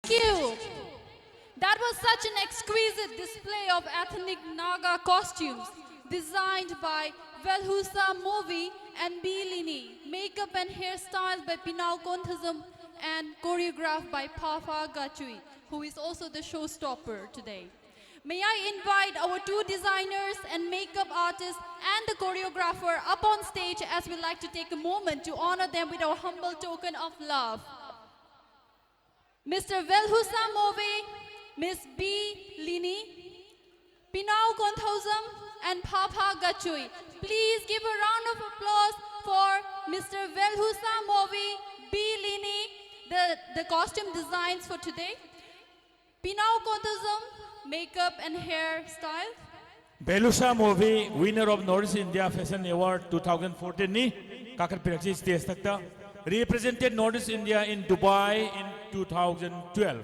Thank you. That was such an exquisite display of ethnic Naga costumes designed by Velhusa Movi and B Lini, makeup and hairstyles by Pinao Konthazam and choreographed by Phafa Gachui, who is also the showstopper today. May I invite our two designers and makeup artists and the choreographer up on stage, as we like to take a moment to honor them with our humble token of love. Mister Velhusa Movi, Miss B Lini, Pinao Konthouzam, and Phapha Gachui. Please give a round of applause for Mister Velhusa Movi, B Lini, the, the costume designs for today. Pinao Konthouzam, makeup and hairstyle. Velhusa Movi, winner of Northeast India Fashion Award two thousand fourteen ꯅꯤ, ꯀꯥꯈꯠꯄꯤꯔꯛꯁꯤ stage ꯊꯛꯇ. Represented Northeast India in Dubai in two thousand twelve,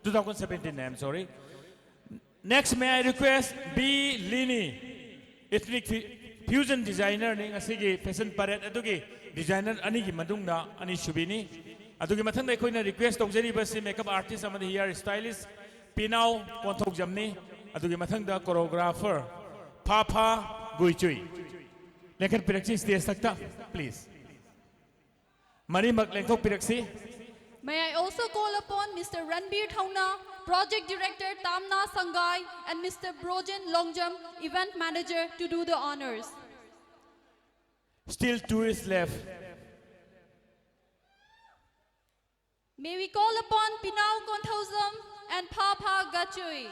two thousand seventeen, I'm sorry. Next, may I request B Lini, ethnic fu- fusion designer ꯅꯤ, ꯉꯁꯤꯒꯤ fashion parade ꯑꯗꯨꯒꯤ designer ꯑꯅꯤꯒꯤ ꯃꯅꯨꯡꯗ ꯑꯅꯤꯁꯨꯕꯤꯅꯤ꯫ ꯑꯗꯨꯒꯤ ꯃꯊꯪꯗ ꯑꯩꯈꯣꯏꯅ request ꯇꯧꯖꯔꯤꯕꯁꯤ makeup artist ꯑꯃꯗꯤ hair stylist ꯄꯤꯅꯥꯎ ꯀꯣꯟꯊꯧꯖꯝꯅꯤ꯫ ꯑꯗꯨꯒꯤ ꯃꯊꯪꯗ choreographer ꯐꯥꯐꯥ ꯒꯨꯏꯆꯨꯏ꯫ ꯂꯦꯡꯈꯠꯄꯤꯔꯛꯁꯤ stage ꯊꯛꯇ, please. ꯃꯔꯤꯃꯛ ꯂꯦꯡꯊꯣꯛꯄꯤꯔꯛꯁꯤ꯫ May I also call upon Mister Ranbir Thauna, Project Director Tamna Sangai, and Mister Brojen Longjam, Event Manager, to do the honors. Still two is left. May we call upon Pinao Konthouzam and Phapha Gachui.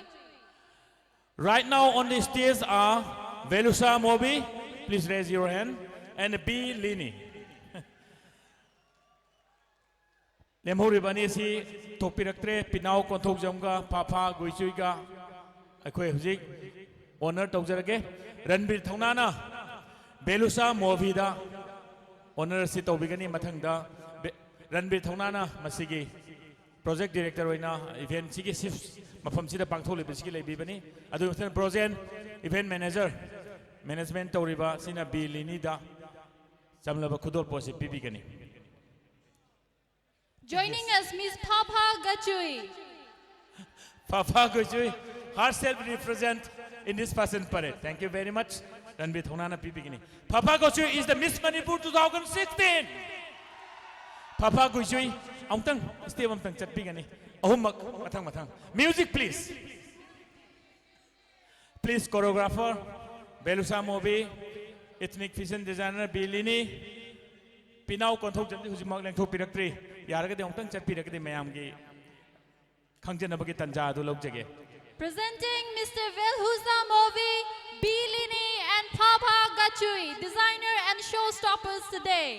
Right now on the stage are Velusha Mobi, please raise your hand, and B Lini. ꯂꯦꯝꯍꯧꯔꯤꯕ ꯑꯅꯤ ꯑꯁꯤ ꯊꯣꯛꯄꯤꯔꯛꯇ꯭ꯔꯦ꯫ ꯄꯤꯅꯥꯎ ꯀꯣꯟꯊꯧꯖꯝꯒ ꯐꯥꯐꯥ ꯒꯨꯏꯆꯨꯏꯒ ꯑꯩꯈꯣꯏ ꯍꯧꯖꯤꯛ honour ꯇꯧꯖꯔꯒꯦ꯫ ꯔꯟꯕꯤꯔ ꯊꯧꯅꯥꯅ ꯕꯦꯂꯨꯁꯥ ꯃꯣꯚꯤꯗ honour ꯑꯁꯤ ꯇꯧꯕꯤꯒꯅꯤ꯫ ꯃꯊꯪꯗ Bay-, ꯔꯟꯕꯤꯔ ꯊꯧꯅꯥꯅ ꯃꯁꯤꯒꯤ ꯄ꯭ꯔꯣꯖꯦꯛ ꯗꯤꯔꯦꯛꯇꯔ ꯑꯣꯏꯅ ꯏꯚꯦꯟꯁꯤꯒꯤ ꯁꯤꯐ ꯃꯐꯝꯁꯤꯗ ꯄꯥꯡꯊꯣꯛꯂꯤꯕꯁꯤꯒꯤ ꯂꯩꯕꯤꯕꯅꯤ꯫ ꯑꯗꯨꯒꯤ ꯃꯊꯪ ꯄ꯭ꯔꯣꯖꯦꯟ ꯏꯚꯦꯟ ꯃꯦꯅꯦꯖꯔ, ꯃꯦꯅꯦꯖꯃꯦꯟ ꯇꯧꯔꯤꯕ ꯁꯤꯅ B ꯂꯤꯅꯤꯗ ꯆꯝꯂꯕ ꯈꯨꯗꯣꯜꯄꯣꯠꯁꯤ ꯄꯤꯕꯤꯒꯅꯤ꯫ Joining us, Miss Phapha Gachui. Phapha Gochui herself represent in this fashion parade. Thank you very much. Ranbir ꯊꯧꯅꯥꯅ ꯄꯤꯕꯤꯒꯅꯤ꯫ Phapha Gochui is the Miss Manipur two thousand sixteen. Phapha Gochui ꯑꯃꯨꯛꯇꯪ step ꯑꯃꯨꯛꯇꯪ ꯆꯠꯄꯤꯒꯅꯤ꯫ ꯑꯍꯨꯝꯃꯛ ꯃꯊꯪ ꯃꯊꯪ꯫ Music please. Please choreographer, Belusha Mobi, ethnic fashion designer B Lini, ꯄꯤꯅꯥꯎ ꯀꯣꯟꯊꯧꯖꯝꯗꯤ ꯍꯧꯖꯤꯛꯃꯛ ꯂꯦꯡꯊꯣꯛꯄꯤꯔꯛꯇ꯭ꯔꯤ꯫ ꯌꯥꯔꯒꯗꯤ ꯑꯃꯨꯛꯇꯪ ꯆꯠꯄꯤꯔꯒꯗꯤ ꯃꯌꯥꯝꯒꯤ ꯈꯪꯖꯅꯕꯒꯤ ꯇꯥꯟꯖꯥ ꯑꯗꯨ ꯂꯧꯖꯒꯦ꯫ Presenting Mister Velhusa Movi, B Lini and Phapha Gachui, designer and showstoppers today.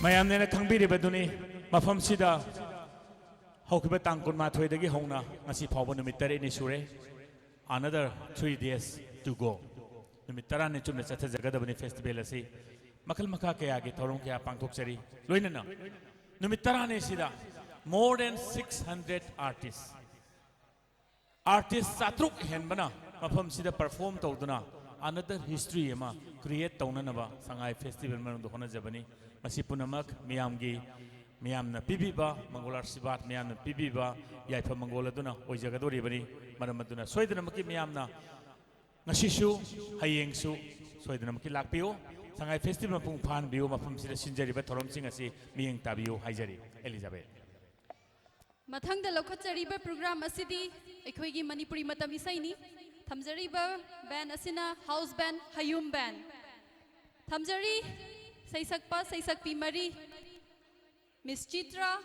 ꯃꯌꯥꯝꯅ ꯈꯪꯕꯤꯔꯤꯕꯗꯨꯅꯤ, ꯃꯐꯝꯁꯤꯗ ꯍꯧꯈꯤꯕ ꯇꯥꯡ ꯀꯨꯟꯃꯥꯊꯣꯏꯗꯒꯤ ꯍꯧꯅ ꯉꯁꯤ ꯐꯥꯎꯕ ꯅꯨꯃꯤꯠ ꯇꯔꯦꯠꯅꯤ ꯁꯨꯔꯦ꯫ Another three days to go. ꯅꯨꯃꯤꯠ ꯇꯔꯥꯅꯤ ꯆꯨꯞꯅ ꯆꯠꯊꯖꯒꯗꯕꯅꯤ ꯐꯦꯁꯇꯤꯚꯦꯜ ꯑꯁꯤ꯫ ꯃꯈꯜ ꯃꯈꯥ ꯀꯌꯥꯒꯤ ꯊꯧꯔꯝ ꯀꯌꯥ ꯄꯥꯡꯊꯣꯛꯆꯔꯤ꯫ ꯂꯣꯏꯅꯅ ꯅꯨꯃꯤꯠ ꯇꯔꯥꯅꯤꯁꯤꯗ more than six hundred artists, artist ꯆꯥꯇ꯭ꯔꯨꯛ ꯍꯦꯟꯕꯅ ꯃꯐꯝꯁꯤꯗ ꯄꯔꯐꯣꯔꯝ ꯇꯧꯗꯨꯅ another history ꯑꯃ ꯀ꯭ꯔꯤꯌꯦꯠ ꯇꯧꯅꯅꯕ ꯁꯉꯥꯏ ꯐꯦꯁꯇꯤꯚꯦꯜ ꯃꯅꯨꯡꯗ ꯍꯣꯠꯅꯖꯕꯅꯤ꯫ ꯃꯁꯤ ꯄꯨꯝꯅꯃꯛ ꯃꯤꯌꯥꯝꯒꯤ, ꯃꯤꯌꯥꯝꯅ ꯄꯤꯕꯤꯕ ꯃꯪꯒꯣꯜ ꯑꯥꯁꯤꯔꯕꯥꯗ, ꯃꯤꯌꯥꯝꯅ ꯄꯤꯕꯤꯕ ꯌꯥꯏꯐ ꯃꯪꯒꯣꯜ ꯑꯗꯨꯅ ꯑꯣꯏꯖꯒꯗꯧꯔꯤꯕꯅꯤ꯫ ꯃꯔꯝ ꯑꯗꯨꯅ ꯁꯣꯏꯗꯅꯃꯛꯀꯤ ꯃꯤꯌꯥꯝꯅ ꯉꯁꯤꯁꯨ, ꯍꯌꯦꯡꯁꯨ ꯁꯣꯏꯗꯅꯃꯛꯀꯤ ꯂꯥꯛꯄꯤꯌꯨ꯫ ꯁꯉꯥꯏ ꯐꯦꯁꯇꯤꯚꯦꯜ ꯃꯄꯨꯡ ꯐꯥꯍꯟꯕꯤꯌꯨ꯫ ꯃꯐꯝꯁꯤꯗ ꯁꯤꯟꯖꯔꯤꯕ ꯊꯧꯔꯝꯁꯤꯡ ꯑꯁꯤ ꯃꯤꯠꯌꯦꯡ ꯇꯥꯕꯤꯌꯨ ꯍꯥꯏꯖꯔꯤ꯫ ꯑꯦꯂꯤꯖꯥꯕꯦꯊ꯫ ꯃꯊꯪꯗ ꯂꯧꯈꯠꯆꯔꯤꯕ ꯄ꯭ꯔꯣꯒ꯭ꯔꯥꯝ ꯑꯁꯤꯗꯤ ꯑꯩꯈꯣꯏꯒꯤ ꯃꯅꯤꯄꯨꯔꯤ ꯃꯇꯝ ꯏꯁꯩꯅꯤ꯫ ꯊꯝꯖꯔꯤꯕ ꯕꯦꯟ ꯑꯁꯤꯅ ꯍꯥꯎꯁ ꯕꯦꯟ ꯍꯌꯨꯝ ꯕꯦꯟ꯫ ꯊꯝꯖꯔꯤ ꯁꯩꯁꯛꯄ ꯁꯩꯁꯛꯄꯤ ꯃꯔꯤ, Miss Chitra,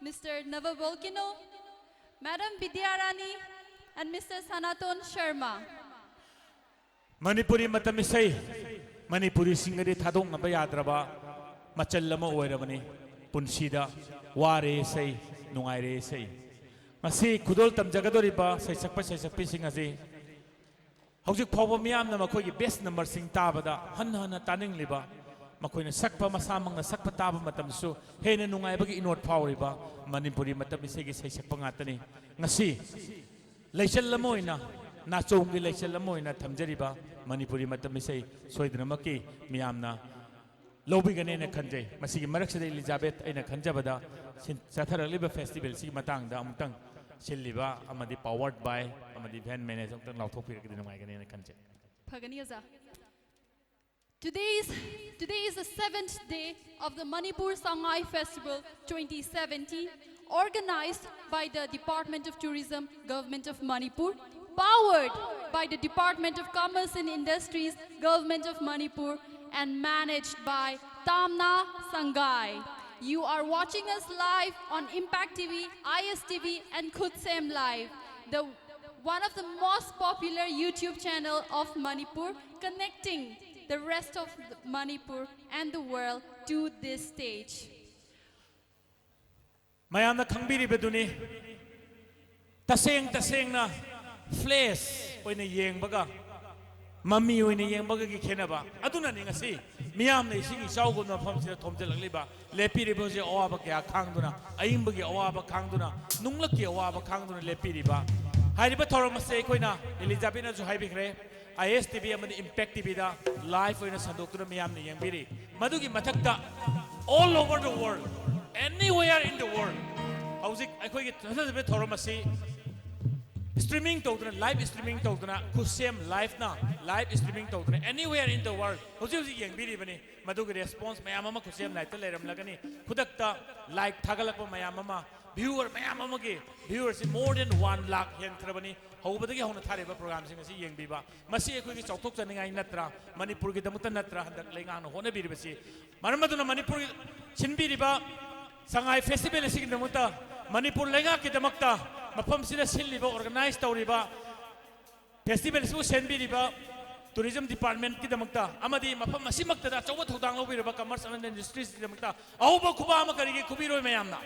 Mister Nava Volcano, Madam Vidyarani, and Mister Sanaton Sharma. Manipuri ꯃꯇꯝ ꯏꯁꯩ, ꯃꯅꯤꯄꯨꯔꯤꯁꯤꯡꯒꯗꯤ ꯊꯥꯗꯣꯛꯅꯕ ꯌꯥꯗ꯭ꯔꯕ ꯃꯆꯜ ꯑꯃ ꯑꯣꯏꯔꯕꯅꯤ꯫ ꯄꯨꯟꯁꯤꯗ ꯋꯥꯔꯦ ꯏꯁꯩ, ꯅꯨꯡꯉꯥꯏꯔꯦ ꯏꯁꯩ꯫ ꯉꯁꯤ ꯈꯨꯗꯣꯜ ꯇꯝꯖꯒꯗꯧꯔꯤꯕ ꯁꯩꯁꯛꯄ ꯁꯩꯁꯛꯄꯤꯁꯤꯡ ꯑꯁꯤ ꯍꯧꯖꯤꯛ ꯐꯥꯎꯕ ꯃꯤꯌꯥꯝꯅ ꯃꯈꯣꯏꯒꯤ ꯕꯦꯁ ꯅꯝꯕꯔꯁꯤꯡ ꯇꯥꯕꯗ ꯍꯟꯅ ꯍꯟꯅ ꯇꯥꯅꯤꯡꯂꯤꯕ, ꯃꯈꯣꯏꯅ ꯁꯛꯄ, ꯃꯁꯥꯃꯛꯅ ꯁꯛꯄ ꯇꯥꯕ ꯃꯇꯝꯗꯁꯨ ꯍꯦꯟꯅ ꯅꯨꯡꯉꯥꯏꯕꯒꯤ ꯏꯅꯣꯠ ꯐꯥꯎꯔꯤꯕ ꯃꯅꯤꯄꯨꯔꯤ ꯃꯇꯝ ꯏꯁꯩꯒꯤ ꯁꯩꯁꯛꯄ ꯉꯥꯛꯇꯅꯤ꯫ ꯉꯁꯤ ꯂꯩꯆꯜ ꯑꯃ ꯑꯣꯏꯅ, ꯅꯥꯆꯣꯝꯒꯤ ꯂꯩꯆꯜ ꯑꯃ ꯑꯣꯏꯅ ꯊꯝꯖꯔꯤꯕ ꯃꯅꯤꯄꯨꯔꯤ ꯃꯇꯝ ꯏꯁꯩ ꯁꯣꯏꯗꯅꯃꯛꯀꯤ ꯃꯤꯌꯥꯝꯅ ꯂꯧꯕꯤꯒꯅꯦꯅ ꯈꯟꯖꯩ꯫ ꯃꯁꯤꯒꯤ ꯃꯔꯛꯁꯤꯗ ꯑꯦꯂꯤꯖꯥꯕꯦꯊ, ꯑꯩꯅ ꯈꯟꯖꯕꯗ ꯁꯤꯟ-, ꯆꯠꯊꯔꯛꯂꯤꯕ ꯐꯦꯁꯇꯤꯚꯦꯜꯁꯤꯒꯤ ꯃꯇꯥꯡꯗ ꯑꯃꯨꯛꯇꯪ ꯁꯤꯜꯂꯤꯕ ꯑꯃꯗꯤ powered by ꯑꯃꯗꯤ event manager ꯑꯃꯨꯛꯇꯪ ꯂꯥꯎꯊꯣꯛꯄꯤꯔꯒꯗꯤ ꯅꯨꯡꯉꯥꯏꯒꯅꯦꯅ ꯈꯟꯖꯩ꯫ ꯐꯒꯅꯤ ꯑꯣꯖꯥ꯫ Today is, today is the seventh day of the Manipur Sangai Festival twenty seventeen, organized by the Department of Tourism, Government of Manipur, powered by the Department of Commerce and Industries, Government of Manipur, and managed by Tamna Sangai. You are watching us live on Impact T V, I S T V, and Khudsem Live, the one of the most popular YouTube channel of Manipur, connecting the rest of Manipur and the world to this stage. ꯃꯌꯥꯝꯅ ꯈꯪꯕꯤꯔꯤꯕꯗꯨꯅꯤ, ꯇꯁꯦꯡ ꯇꯁꯦꯡꯅ flash ꯑꯣꯏꯅ ꯌꯦꯡꯕꯒ ꯃꯃꯤ ꯑꯣꯏꯅ ꯌꯦꯡꯕꯒꯒꯤ ꯈꯦꯠꯅꯕ ꯑꯗꯨꯅꯅꯤ꯫ ꯉꯁꯤ ꯃꯤꯌꯥꯝꯅ ꯏꯁꯤꯡ ꯏꯆꯥꯎꯒꯨꯝꯕ ꯃꯐꯝꯁꯤꯗ ꯊꯣꯝꯖꯤꯜꯂꯛꯂꯤꯕ, ꯂꯦꯞꯄꯤꯔꯤꯕ ꯍꯧꯖꯤꯛ ꯑꯋꯥꯕ ꯀꯌꯥ ꯈꯥꯡꯗꯨꯅ, ꯑꯏꯪꯕꯒꯤ ꯑꯋꯥꯕ ꯈꯥꯡꯗꯨꯅ, ꯅꯨꯡꯂꯛꯀꯤ ꯑꯋꯥꯕ ꯈꯥꯡꯗꯨꯅ ꯂꯦꯞꯄꯤꯔꯤꯕ꯫ ꯍꯥꯏꯔꯤꯕ ꯊꯧꯔꯝ ꯑꯁꯤ ꯑꯩꯈꯣꯏꯅ, ꯑꯦꯂꯤꯖꯥꯕꯦꯠꯅꯁꯨ ꯍꯥꯏꯕꯤꯈ꯭ꯔꯦ, I S T V ꯑꯃꯗꯤ Impact T V ꯗ live ꯑꯣꯏꯅ ꯁꯟꯗꯣꯛꯇꯨꯅ ꯃꯤꯌꯥꯝꯅ ꯌꯦꯡꯕꯤꯔꯤ꯫ ꯃꯗꯨꯒꯤ ꯃꯊꯛꯇ all over the world, anywhere in the world, ꯍꯧꯖꯤꯛ ꯑꯩꯈꯣꯏꯒꯤ ꯆꯠꯊꯖꯕ ꯊꯧꯔꯝ ꯑꯁꯤ Streaming ꯇꯧꯗꯅ, live streaming ꯇꯧꯗꯅ, ꯈꯨꯠꯁꯦꯝ live ꯅ live streaming ꯇꯧꯗꯅ, anywhere in the world ꯍꯧꯖꯤꯛ ꯍꯧꯖꯤꯛ ꯌꯦꯡꯕꯤꯔꯤꯕꯅꯤ꯫ ꯃꯗꯨꯒꯤ response ꯃꯌꯥꯝ ꯑꯃ ꯈꯨꯠꯁꯦꯝ live ꯇ ꯂꯩꯔꯝꯂꯒꯅꯤ꯫ ꯈꯨꯗꯛꯇ like ꯊꯥꯒꯠꯂꯛꯄ ꯃꯌꯥꯝ ꯑꯃ, viewer ꯃꯌꯥꯝ ꯑꯃꯒꯤ viewer ꯁꯤ more than one lakh ꯍꯦꯟꯈ꯭ꯔꯕꯅꯤ꯫ ꯍꯧꯕꯗꯒꯤ ꯍꯧꯅ ꯊꯥꯔꯤꯕ program ꯁꯤꯡ ꯑꯁꯤ ꯌꯦꯡꯕꯤꯕ, ꯃꯁꯤ ꯑꯩꯈꯣꯏꯒꯤ ꯆꯥꯎꯊꯣꯛꯆꯅꯤꯡꯉꯥꯏ ꯅꯠꯇ꯭ꯔꯥ? ꯃꯅꯤꯄꯨꯔꯒꯤꯗꯃꯛꯇ ꯅꯠꯇ꯭ꯔꯥ ꯍꯟꯗꯛ ꯂꯩꯉꯥꯛꯅ ꯍꯣꯠꯅꯕꯤꯔꯤꯕꯁꯤ? ꯃꯔꯝ ꯑꯗꯨꯅ ꯃꯅꯤꯄꯨꯔꯒꯤ ꯁꯤꯟꯕꯤꯔꯤꯕ ꯁꯉꯥꯏ festival ꯑꯁꯤꯒꯤꯗꯃꯛꯇ, ꯃꯅꯤꯄꯨꯔ ꯂꯩꯉꯥꯛꯀꯤꯗꯃꯛꯇ, ꯃꯐꯝꯁꯤꯗ ꯁꯤꯜꯂꯤꯕ, organize ꯇꯧꯔꯤꯕ, festival ꯑꯁꯤꯕꯨ ꯁꯦꯝꯕꯤꯔꯤꯕ tourism department ꯀꯤꯗꯃꯛꯇ, ꯑꯃꯗꯤ ꯃꯐꯝ ꯑꯁꯤꯃꯛꯇꯗ ꯑꯆꯧꯕ ꯊꯧꯗꯥꯡ ꯂꯧꯕꯤꯔꯕ Commerce and Industries ꯀꯤꯗꯃꯛꯇ ꯑꯍꯧꯕ ꯈꯨꯕꯥꯛ ꯑꯃ ꯀꯔꯤꯒꯤ ꯈꯨꯕꯤꯔꯣꯏ ꯃꯌꯥꯝꯅ?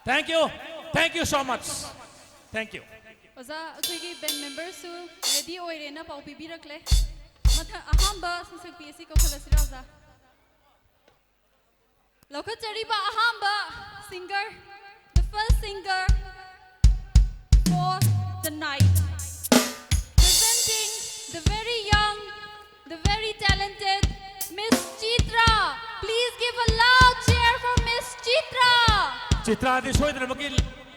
Thank you. Thank you so much. Thank you. ꯑꯣꯖꯥ, ꯑꯩꯈꯣꯏꯒꯤ band member ꯁꯨ ready ꯑꯣꯏꯔꯦꯅ ꯄꯥꯎ ꯄꯤꯕꯤꯔꯛꯂꯦ꯫ ꯃꯊꯪ ꯑꯍꯥꯟꯕ ꯁꯩꯁꯛꯄꯤ ꯑꯁꯤ ꯀꯧꯈꯠꯂꯁꯤꯔꯥ, ꯑꯣꯖꯥ? ꯂꯧꯈꯠꯆꯔꯤꯕ ꯑꯍꯥꯟꯕ singer, the first singer for the night, presenting the very young, the very talented Miss Chitra. Please give a loud cheer for Miss Chitra. ꯆꯤꯇ꯭ꯔꯥꯗꯤ ꯁꯣꯏꯗꯅꯃꯛꯀꯤ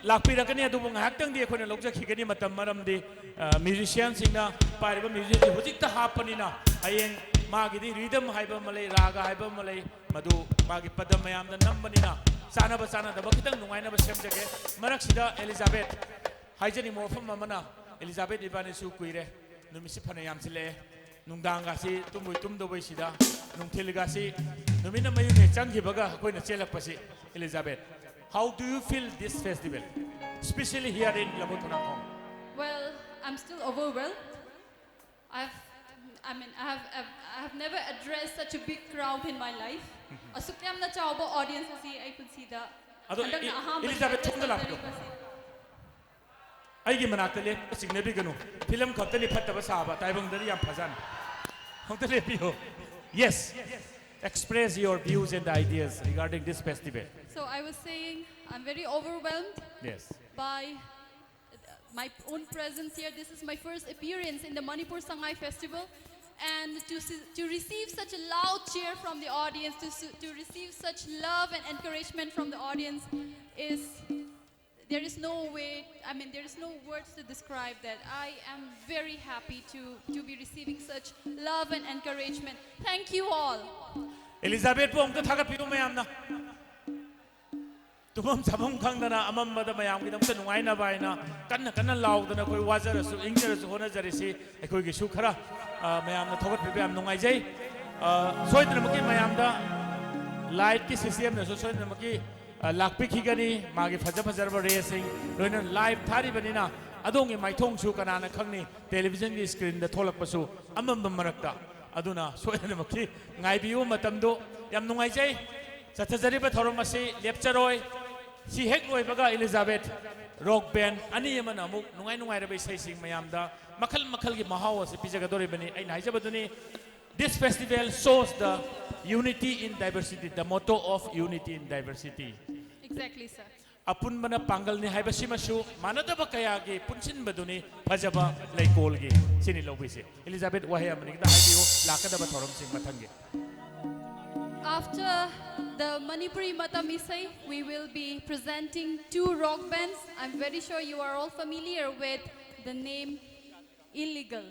ꯂꯥꯛꯄꯤꯔꯛꯀꯅꯤ, ꯑꯗꯨꯕꯨ ꯉꯥꯏꯍꯥꯛꯇꯪꯗꯤ ꯑꯩꯈꯣꯏꯅ ꯂꯧꯖꯈꯤꯒꯅꯤ ꯃꯇꯝ, ꯃꯔꯝꯗꯤ, ꯑ, musician ꯁꯤꯡꯅ ꯄꯥꯏꯔꯤꯕ music ꯁꯤ ꯍꯧꯖꯤꯛꯇ ꯍꯥꯞꯄꯅꯤꯅ, ꯍꯌꯦꯡ ꯃꯥꯒꯤꯗꯤ rhythm ꯍꯥꯏꯕ ꯑꯃ ꯂꯩ, ꯔꯥꯒ ꯍꯥꯏꯕ ꯑꯃ ꯂꯩ, ꯃꯗꯨ ꯃꯥꯒꯤ ꯄꯗꯝ ꯃꯌꯥꯝꯗ ꯅꯝꯕꯅꯤꯅ ꯆꯥꯅꯕ ꯆꯥꯅꯗꯕ ꯈꯤꯇꯪ ꯅꯨꯡꯉꯥꯏꯅꯕ ꯁꯦꯝꯖꯒꯦ꯫ ꯃꯔꯛꯁꯤꯗ ꯑꯦꯂꯤꯖꯥꯕꯦꯠ, ꯍꯥꯏꯖꯅꯤꯡꯕ ꯋꯥꯐꯝ ꯑꯃꯅ, ꯑꯦꯂꯤꯖꯥꯕꯦꯠ ꯏꯕꯥꯅꯤꯁꯨ ꯀꯨꯏꯔꯦ, ꯅꯨꯃꯤꯠꯁꯤ ꯐꯅ ꯌꯥꯝꯁꯤꯜꯂꯛꯑꯦ, ꯅꯨꯡꯗꯥꯡꯒꯁꯤ ꯇꯨꯝꯕꯣꯏ ꯇꯨꯝꯗꯕꯣꯏꯁꯤꯗ, ꯅꯨꯡꯊꯤꯜꯒꯁꯤ ꯅꯨꯃꯤꯠꯅ ꯃꯌꯨꯝ ꯍꯦꯛ ꯆꯪꯈꯤꯕꯒ ꯑꯩꯈꯣꯏꯅ ꯆꯦꯜꯂꯛꯄꯁꯤ꯫ Elizabeth, how do you feel this festival, especially here in Labuh Thonang Khawng? Well, I'm still overwhelmed. I've, I mean, I have, I've, I have never addressed such a big crowd in my life. ꯑꯁꯨꯛ ꯌꯥꯝꯅ ꯆꯥꯎꯕ audience ꯑꯁꯤ ꯑꯩ ꯄꯨꯟꯁꯤꯗ ꯑꯗꯣ, ꯍꯟꯗꯛꯅ E-, ꯑꯍꯥꯟꯕ Elizabeth, address ꯁꯣꯝꯗ ꯂꯥꯛꯄꯤꯌꯣ꯫ ꯇꯧꯖꯔꯤꯕꯁꯤ꯫ ꯑꯩꯒꯤ ꯃꯅꯥꯛꯇ ꯂꯦꯞꯄ ꯆꯤꯡꯅꯕꯤꯒꯅꯨ꯫ ꯐꯤꯂꯝ ꯈꯛꯇꯅꯤ ꯐꯠꯇꯕ ꯁꯥꯕ, ꯇꯥꯏꯕꯪꯗꯗꯤ ꯌꯥꯝ ꯐꯖꯅꯤ꯫ ꯑꯝꯇ ꯂꯦꯞꯄꯤꯌꯣ꯫ Yes, express your views and ideas regarding this festival. So I was saying, I'm very overwhelmed Yes. by uh, my own presence here. This is my first appearance in the Manipur Sangai Festival. And to, see, to receive such a loud cheer from the audience, to, su- to receive such love and encouragement from the audience is There is no way, I mean, there is no words to describe that. I am very happy to, to be receiving such love and encouragement. Thank you all. ꯑꯦꯂꯤꯖꯥꯕꯦꯠꯄꯨ ꯑꯃꯨꯛꯇ ꯊꯥꯒꯠꯄꯤꯌꯨ ꯃꯌꯥꯝꯅ꯫ ꯇꯨꯝꯐꯝ ꯆꯥꯐꯝ ꯈꯪꯗꯅ ꯑꯃꯝꯕꯗ ꯃꯌꯥꯝꯒꯤꯗꯃꯛꯇ ꯅꯨꯡꯉꯥꯏꯅꯕ ꯍꯥꯏꯅ ꯀꯟꯅ ꯀꯟꯅ ꯂꯥꯎꯗꯅ ꯑꯩꯈꯣꯏ ꯋꯥꯖꯔꯁꯨ ꯏꯪꯖꯔꯁꯨ ꯍꯣꯠꯅꯖꯔꯤꯁꯤ ꯑꯩꯈꯣꯏꯒꯤꯁꯨ ꯈꯔ, ꯑ, ꯃꯌꯥꯝꯅ ꯊꯧꯒꯠꯄꯤꯕ ꯌꯥꯝ ꯅꯨꯡꯉꯥꯏꯖꯩ꯫ ꯑ, ꯁꯣꯏꯗꯅꯃꯛꯀꯤ ꯃꯌꯥꯝꯗ ꯂꯥꯏꯠꯀꯤ ꯁꯤꯁꯇꯦꯝꯅꯁꯨ ꯁꯣꯏꯗꯅꯃꯛꯀꯤ, ꯑ, ꯂꯥꯛꯄꯤꯈꯤꯒꯅꯤ꯫ ꯃꯥꯒꯤ ꯐꯖ ꯐꯖꯔꯕ ꯔꯦꯁꯤꯡ ꯂꯣꯏꯅ ꯂꯥꯏꯚ ꯊꯥꯔꯤꯕꯅꯤꯅ ꯑꯗꯣꯝꯒꯤ ꯃꯥꯏꯊꯣꯡꯁꯨ ꯀꯅꯥꯅ ꯈꯪꯅꯤ ꯇꯦꯂꯤꯚꯤꯖꯟꯒꯤ ꯁ꯭ꯀ꯭ꯔꯤꯟꯗ ꯊꯣꯛꯂꯛꯄꯁꯨ ꯑꯃꯝꯕ ꯃꯔꯛꯇ꯫ ꯑꯗꯨꯅ ꯁꯣꯏꯗꯅꯃꯛꯀꯤ ꯉꯥꯏꯕꯤꯌꯨ ꯃꯇꯝꯗꯨ꯫ ꯌꯥꯝ ꯅꯨꯡꯉꯥꯏꯖꯩ꯫ ꯆꯠꯊꯖꯔꯤꯕ ꯊꯧꯔꯝ ꯑꯁꯤ ꯂꯦꯞꯆꯔꯣꯏ꯫ ꯁꯤ ꯍꯦꯛ ꯂꯣꯏꯕꯒ ꯏꯂꯤꯖꯥꯕꯦꯠ ꯔꯣꯛ ꯕꯦꯟ ꯑꯅꯤ ꯑꯃꯅ ꯑꯃꯨꯛ ꯅꯨꯡꯉꯥꯏ ꯅꯨꯡꯉꯥꯏꯔꯕ ꯏꯁꯩꯁꯤꯡ ꯃꯌꯥꯝꯗ ꯃꯈꯜ ꯃꯈꯜꯒꯤ ꯃꯍꯥꯎ ꯑꯁꯤ ꯄꯤꯖꯒꯗꯧꯔꯤꯕꯅꯤ꯫ ꯑꯩꯅ ꯍꯥꯏꯖꯕꯗꯨꯅꯤ, This festival shows the unity in diversity, the motto of unity in diversity. Exactly, sir. ꯑꯄꯨꯟꯕꯅ ꯄꯥꯡꯒꯜꯅꯤ ꯍꯥꯏꯕꯁꯤꯃꯁꯨ ꯃꯥꯟꯅꯗꯕ ꯀꯌꯥꯒꯤ ꯄꯨꯟꯁꯤꯟꯕꯗꯨꯅꯤ ꯐꯖꯕ ꯂꯩꯀꯣꯜꯒꯤ꯫ ꯁꯤꯅꯤ ꯂꯧꯕꯤꯁꯦ꯫ ꯏꯂꯤꯖꯥꯕꯦꯠ ꯋꯥꯍꯩ ꯑꯃꯅꯤ ꯈꯤꯇꯪ ꯍꯥꯏꯕꯤꯌꯨ ꯂꯥꯛꯀꯗꯕ ꯊꯧꯔꯝꯁꯤꯡ ꯃꯊꯪꯒꯤ꯫ After the Manipuri Matam Isai, we will be presenting two rock bands. I'm very sure you are all familiar with the name Illegal.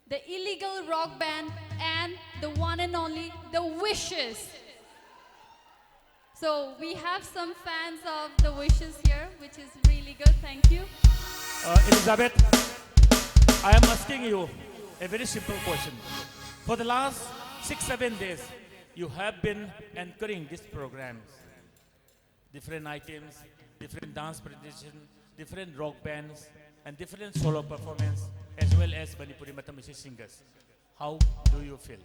The Illegal Rock Band and the one and only The Wishes. So we have some fans of The Wishes here, which is really good. Thank you. Uh, Elizabeth, I am asking you a very simple question. For the last six, seven days, you have been anchoring these programs. Different items, different dance presentation, different rock bands, and different solo performance, as well as Manipuri Matam Isi singers. How do you feel?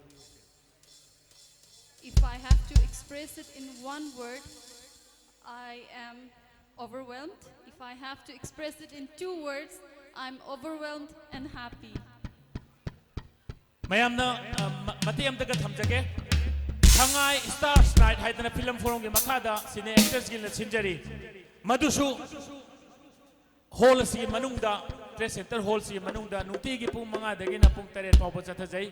If I have to express it in one word, I am overwhelmed. If I have to express it in two words, I'm overwhelmed and happy. ꯃꯌꯥꯝꯅ, ꯑ, ꯃ-, ꯃꯇꯦꯛ ꯑꯃꯇꯒ ꯊꯝꯖꯒꯦ꯫ ꯁꯉꯥꯏ stars night ꯍꯥꯏꯗꯅ film ꯐꯣꯔꯝꯒꯤ ꯃꯈꯥꯗ ꯁꯤꯅꯦ actors ꯒꯤꯜꯅ ꯁꯤꯟꯖꯔꯤ꯫ ꯃꯗꯨꯁꯨ hall ꯑꯁꯤꯒꯤ ꯃꯅꯨꯡꯗ, ꯇ꯭ꯔꯦꯗ ꯁꯦꯟꯇꯔ ꯍꯣꯜꯁꯤꯒꯤ ꯃꯅꯨꯡꯗ ꯅꯨꯡꯇꯤꯒꯤ ꯄꯨꯡ ꯃꯉꯥꯗꯒꯤꯅ ꯄꯨꯡ ꯇꯔꯦꯠ ꯐꯥꯎꯕ ꯆꯠꯊꯖꯩ꯫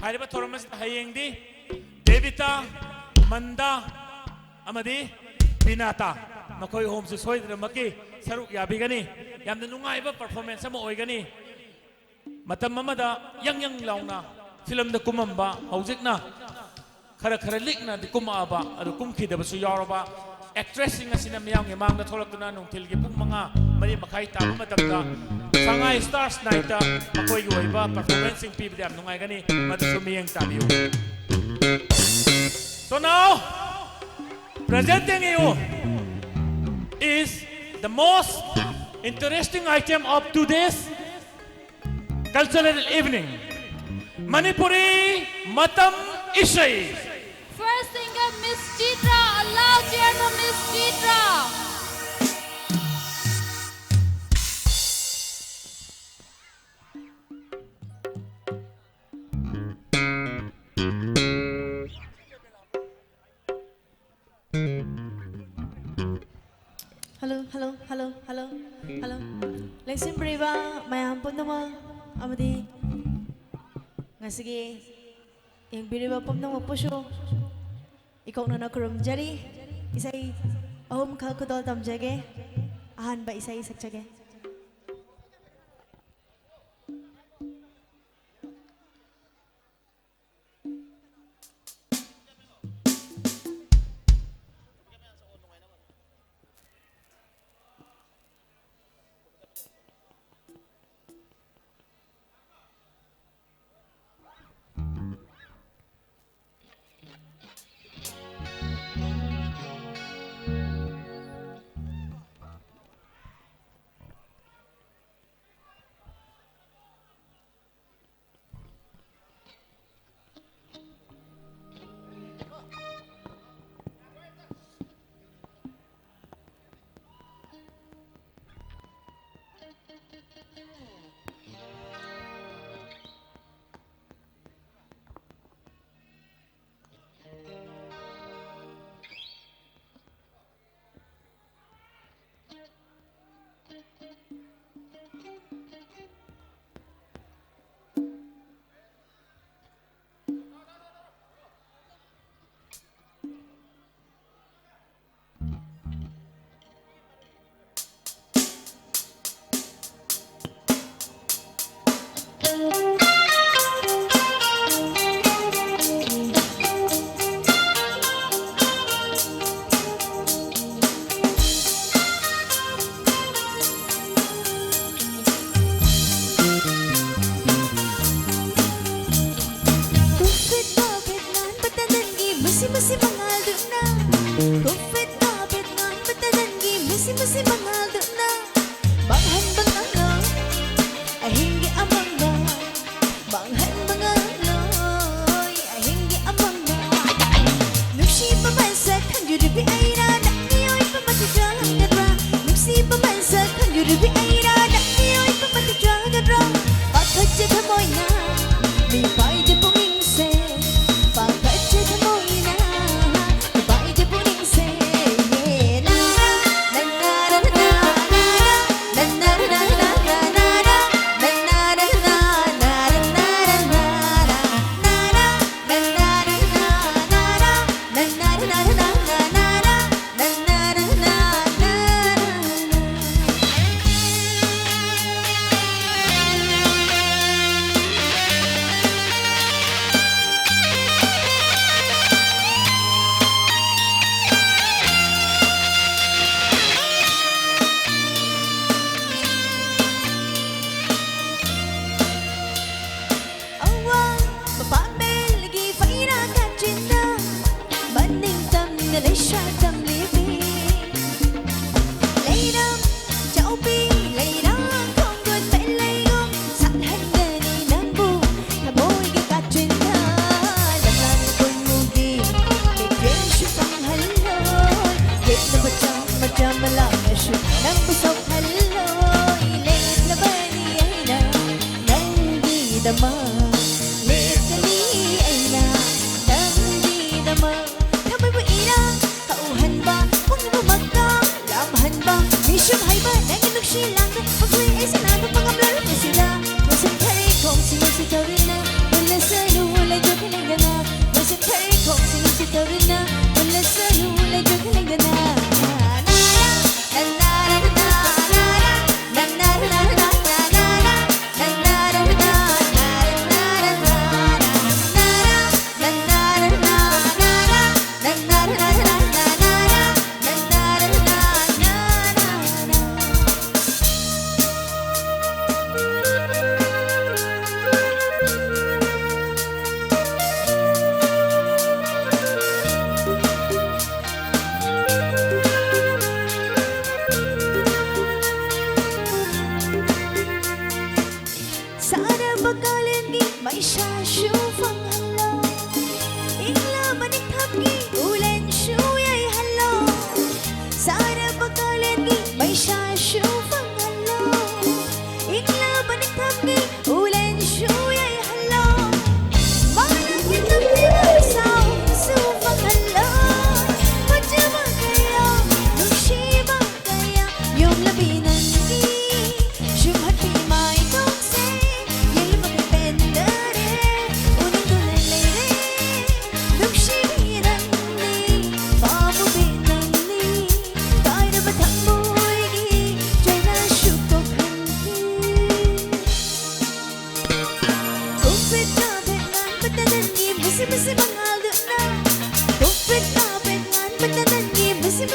ꯍꯥꯏꯔꯤꯕ ꯊꯧꯔꯝ ꯑꯁꯤꯗ ꯍꯌꯦꯡꯗꯤ ꯗꯦꯕꯤꯇꯥ, ꯃꯟꯗꯥ ꯑꯃꯗꯤ ꯕꯤꯅꯥꯇꯥ, ꯃꯈꯣꯏ ꯑꯍꯨꯝꯁꯨ ꯁꯣꯏꯗꯅꯃꯛꯀꯤ ꯁꯔꯨꯛ ꯌꯥꯕꯤꯒꯅꯤ꯫ ꯌꯥꯝꯅ ꯅꯨꯡꯉꯥꯏꯕ performance ꯑꯃ ꯑꯣꯏꯒꯅꯤ꯫ ꯃꯇꯝ ꯑꯃꯗ ꯌꯪ ꯌꯪ ꯂꯥꯎꯅ ꯐꯤꯂꯝꯗ ꯀꯨꯝꯃꯝꯕ, ꯍꯧꯖꯤꯛꯅ ꯈꯔ ꯈꯔ ꯂꯤꯛꯅꯗꯤ ꯀꯨꯝꯃꯛꯑꯕ, ꯑꯗꯨ ꯀꯨꯝꯈꯤꯗꯕꯁꯨ ꯌꯥꯎꯔꯕ actressꯁꯤꯡ ꯑꯁꯤꯅ ꯃꯤꯌꯥꯝꯒꯤ ꯃꯥꯡꯗ ꯊꯣꯛꯂꯛꯇꯨꯅ ꯅꯨꯡꯊꯤꯜꯒꯤ ꯄꯨꯡ ꯃꯉꯥ, ꯃꯔꯤ ꯃꯈꯥꯏ ꯇꯥꯕ ꯃꯇꯝꯗ ꯁꯉꯥꯏ Stars Nightꯇ ꯃꯈꯣꯏꯒꯤ ꯑꯣꯏꯕ performanceꯁꯤꯡ ꯄꯤꯕꯗ ꯌꯥꯝ ꯅꯨꯡꯉꯥꯏꯒꯅꯤ꯫ ꯃꯗꯨꯁꯨ ꯃꯤꯠꯌꯦꯡ ꯇꯥꯕꯤꯌꯨ꯫ So now, presenting you is the most interesting item of today's cultural evening, Manipuri Matam Isai. First singer, Miss Chitra. A loud cheer for Miss Chitra. Hello, hello, hello, hello, hello. ꯂꯦꯡꯁꯤꯟꯕꯤꯔꯤꯕ ꯃꯌꯥꯝ ꯄꯨꯝꯅꯃꯛ ꯑꯃꯗꯤ ꯉꯁꯤꯒꯤ ꯌꯦꯡꯕꯤꯔꯤꯕ ꯄꯨꯝꯅꯃꯛꯄꯨꯁꯨ ꯏꯀꯣꯛꯅꯅ ꯈꯨꯔꯨꯝꯖꯔꯤ꯫ ꯏꯁꯩ ꯑꯍꯨꯝꯈꯛ ꯈꯨꯗꯣꯜ ꯇꯝꯖꯒꯦ꯫ ꯑꯍꯥꯟꯕ ꯏꯁꯩ ꯁꯛꯆꯒꯦ꯫ ꯁꯤꯕꯁꯤ ꯃꯉꯥꯜꯗꯨꯅ ꯃꯥꯡꯍꯟꯕ ꯉꯝꯂꯣꯏ꯫ ꯑꯍꯤꯡꯒꯤ ꯑꯃꯝꯕ ꯃꯥꯡꯍꯟꯕ ꯉꯝꯂꯣꯏ꯫ ꯑꯍꯤꯡꯒꯤ ꯑꯃꯝꯕ ꯅꯨꯡꯁꯤꯕ ꯃꯁꯛ ꯈꯪꯖꯔꯤꯕꯤ ꯑꯩꯅ ꯅꯪ ꯃꯤꯑꯣꯏꯕ ꯃꯊꯤꯖꯒꯗ꯭ꯔꯥ? ꯅꯨꯡꯁꯤꯕ ꯃꯁꯛ ꯈꯪꯖꯔꯤꯕꯤ ꯑꯩꯅ ꯅꯪ ꯃꯤꯑꯣꯏꯕ ꯃꯊꯤꯖꯒꯗ꯭ꯔꯥ? ꯄꯥꯈꯠꯆ ꯊꯃꯣꯏꯅ ꯃꯤꯄꯥꯏꯗ ꯄꯨꯛꯅꯤꯡꯁꯦ, ꯄꯥꯈꯠꯆ ꯊꯃꯣꯏꯅ ꯃꯤꯄꯥꯏꯗ ꯄꯨꯛꯅꯤꯡꯁꯦ꯫ ꯅꯪꯅ, ꯅꯪꯅ, ꯅꯪꯅ,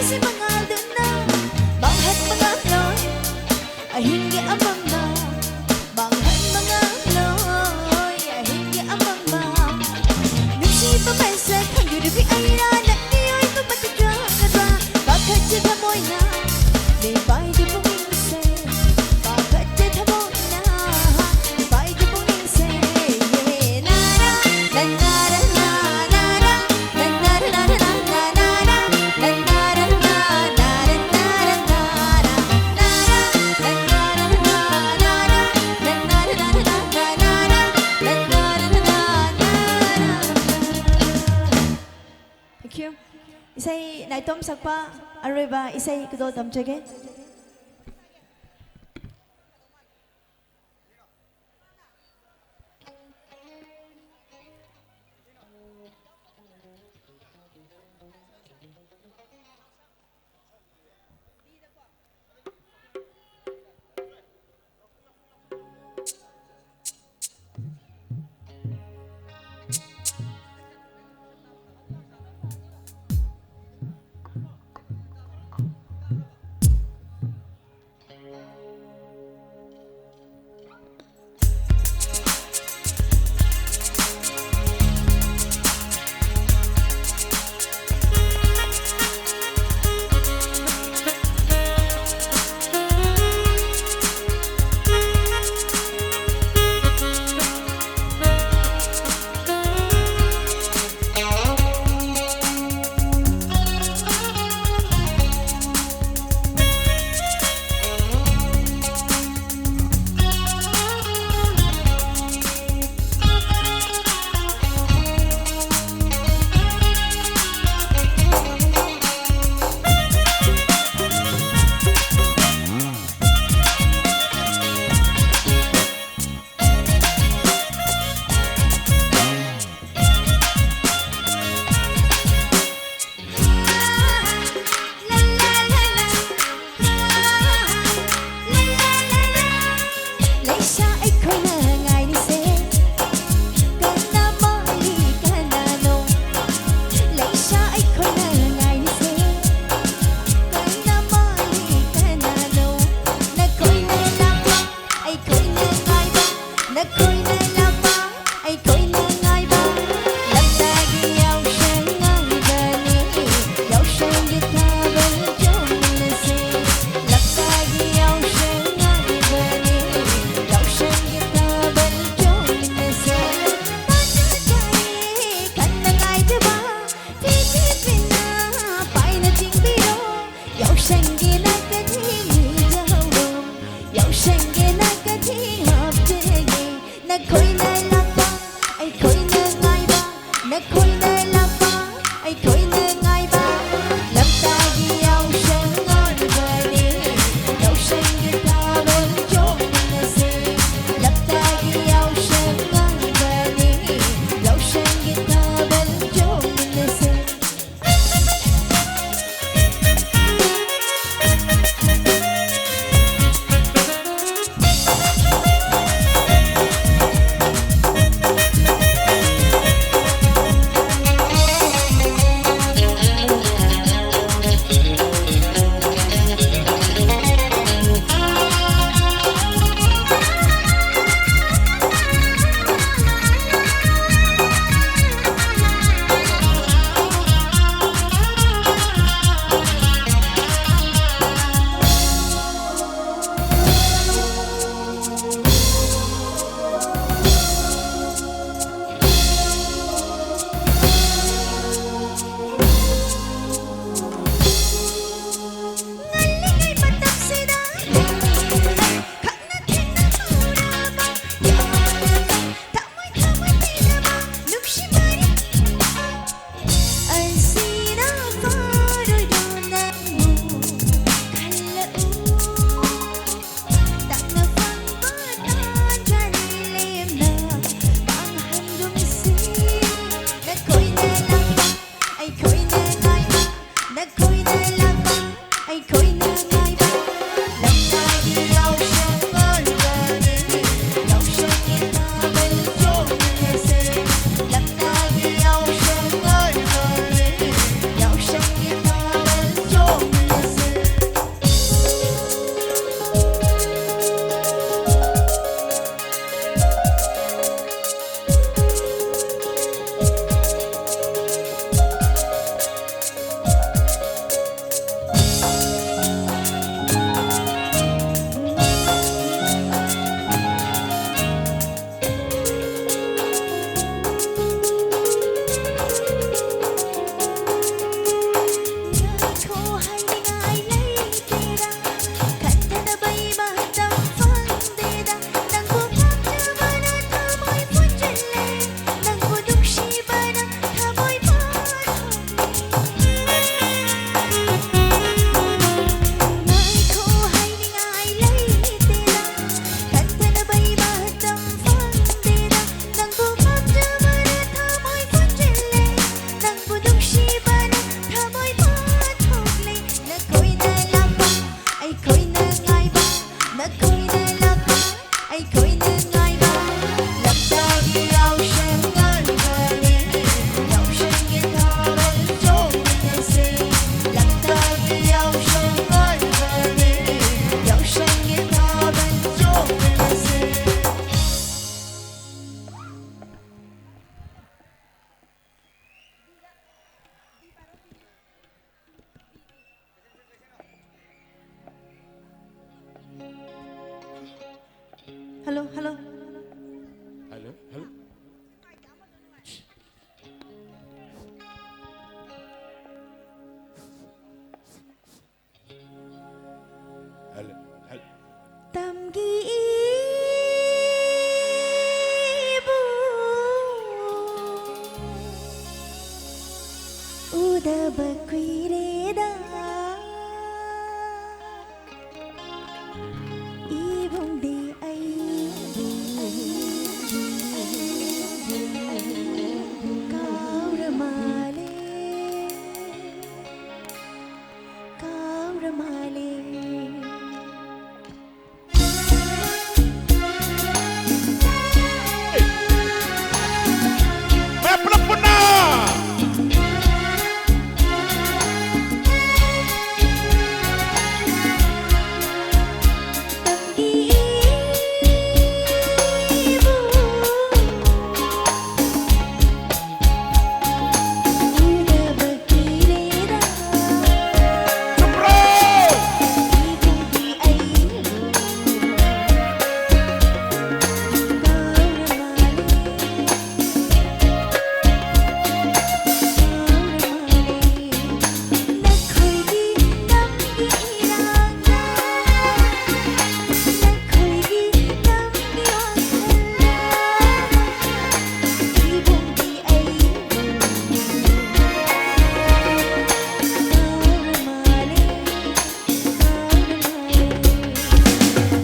ꯁꯤ ꯃꯉꯥꯜꯗꯨꯅ ꯃꯥꯡꯍꯟꯕ ꯉꯝꯂꯣꯏ ꯑꯍꯤꯡꯒꯤ ꯑꯃꯝꯕ, ꯃꯥꯡꯍꯟꯕ ꯉꯝꯂꯣꯏ ꯑꯍꯤꯡꯒꯤ ꯑꯃꯝꯕ꯫ ꯅꯨꯡꯁꯤꯕ ꯃꯁꯛ ꯈꯪꯗ꯭ꯔꯤꯕꯤ ꯑꯩꯔꯥ ꯅꯪꯒꯤ ꯑꯣꯏꯕ ꯃꯇꯤꯛ ꯆꯥꯒꯗ꯭ꯔꯥ? ꯄꯥꯈꯠꯆꯩ ꯊꯃꯣꯏꯅ ꯃꯤꯄꯥꯏꯗ ꯄꯨꯛꯅꯤꯡꯁꯦ, ꯄꯥꯈꯠꯆꯩ ꯊꯃꯣꯏꯅ ꯃꯤꯄꯥꯏꯗ ꯄꯨꯛꯅꯤꯡꯁꯦ꯫ Thank you. ꯏꯁꯩ ꯅꯥꯏꯇꯣꯝ ꯁꯛꯄ ꯑꯔꯣꯏꯕ ꯏꯁꯩ ꯈꯨꯗꯣꯜ ꯇꯝꯖꯒꯦ꯫ ꯁꯪꯒꯤꯅ ꯀꯊꯤ ꯃꯤꯖꯍꯧꯔꯣ, ꯌꯥꯎꯁꯪꯒꯤꯅ ꯀꯊꯤ ꯍꯥꯞꯆꯒꯦ꯫ ꯅꯈꯣꯏꯅ ꯂꯥꯛꯄ, ꯑꯩꯈꯣꯏꯅ ꯉꯥꯏꯕ, ꯅꯈꯣꯏꯅ ꯂꯥꯛꯄ, ꯑꯩꯈꯣꯏꯅ ꯉꯥꯏꯕ꯫ ꯂꯝꯇꯥꯒꯤ ꯌꯥꯎꯁꯪ ꯉꯥꯏꯕꯅꯤ, ꯌꯥꯎꯁꯪꯒꯤ ꯊꯥꯕꯜ ꯆꯣꯡꯃꯤꯟꯅꯁꯦ꯫ ꯂꯝꯇꯥꯒꯤ ꯌꯥꯎꯁꯪ ꯉꯥꯏꯕꯅꯤ, ꯌꯥꯎꯁꯪꯒꯤ ꯊꯥꯕꯜ ꯆꯣꯡꯃꯤꯟꯅꯁꯦ꯫ ꯉꯜꯂꯤꯉꯩ ꯃꯇꯝꯁꯤꯗ ꯈꯪꯅ ꯊꯦꯡꯅꯍꯧꯔꯕ, ꯊꯃꯣꯏ ꯊꯃꯣꯏ ꯄꯦꯟꯅꯕ ꯅꯨꯡꯁꯤ ꯋꯥꯔꯤ ꯑꯁꯤꯅ ꯐꯥꯔꯣꯏꯗ꯭ꯔꯣ ꯅꯪꯕꯨ ꯈꯜꯂꯛꯎ꯫ ꯇꯞꯅ ꯐꯪꯕ ꯇꯥꯟꯖꯥꯅꯤ ꯂꯦꯝꯅ ꯃꯥꯡꯍꯟꯒꯨꯝꯁꯤ꯫ ꯅꯈꯣꯏꯅ ꯂꯥꯛꯄ, ꯑꯩꯈꯣꯏꯅ ꯉꯥꯏꯕ, ꯅꯈꯣꯏꯅ ꯂꯥꯛꯄ, ꯑꯩꯈꯣꯏꯅ ꯉꯥꯏꯕ꯫ ꯂꯝꯇꯥꯒꯤ ꯌꯥꯎꯁꯪ ꯉꯥꯏꯕꯅꯤ, ꯌꯥꯎꯁꯪꯒꯤ ꯊꯥꯕꯜ ꯆꯣꯡꯃꯤꯟꯅꯁꯦ꯫ ꯂꯝꯇꯥꯒꯤ ꯌꯥꯎꯁꯪ ꯉꯥꯏꯕꯅꯤ, ꯌꯥꯎꯁꯪꯒꯤ ꯊꯥꯕꯜ ꯆꯣꯡꯃꯤꯟꯅꯁꯦ꯫ Hello, hello. Hello, hello. Hello, hello. ꯇꯝꯒꯤ ꯏꯕꯨꯡ ꯎꯗꯕ ꯀꯨꯏꯔꯦꯗ꯫ ꯏꯕꯨꯡꯗꯤ ꯑꯩꯕꯨ ꯀꯥꯎꯔ ꯃꯥꯜꯂꯦ, ꯀꯥꯎꯔ ꯃꯥꯜꯂꯦ꯫ ꯃꯌꯥꯝ ꯄꯨꯂꯞ ꯄꯨꯟꯅ꯫ ꯆꯨꯝꯕ꯭ꯔꯣ?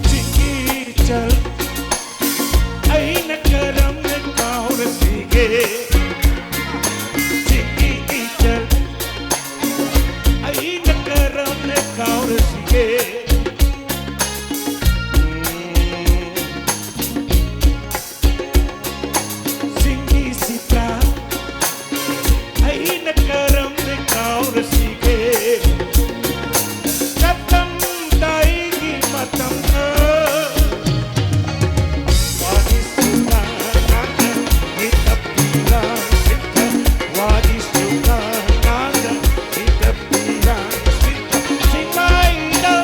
ꯆꯤꯡꯒꯤ ꯏꯆꯜ, ꯑꯩꯅ ꯀꯔꯝꯅ ꯀꯥꯎꯔꯁꯤꯒꯦ? ꯆꯤꯡꯒꯤ ꯏꯆꯜ, ꯑꯩꯅ ꯀꯔꯝꯅ ꯀꯥꯎꯔꯁꯤꯒꯦ? ꯆꯤꯡꯒꯤ ꯁꯤꯇꯥ, ꯑꯩꯅ ꯀꯔꯝꯅ ꯀꯥꯎꯔꯁꯤꯒꯦ? ꯆꯠꯂꯝꯗꯥꯏꯒꯤ ꯃꯇꯝꯗ ꯋꯥꯔꯤꯁꯨ ꯉꯥꯡꯅ ꯏꯇꯞꯄꯤꯔꯥꯡ ꯁꯤꯟꯊ, ꯋꯥꯔꯤꯁꯨ ꯉꯥꯡꯅ ꯏꯇꯞꯄꯤꯔꯥꯡ ꯁꯤꯟꯊ, ꯁꯤꯡꯃꯥꯏꯗ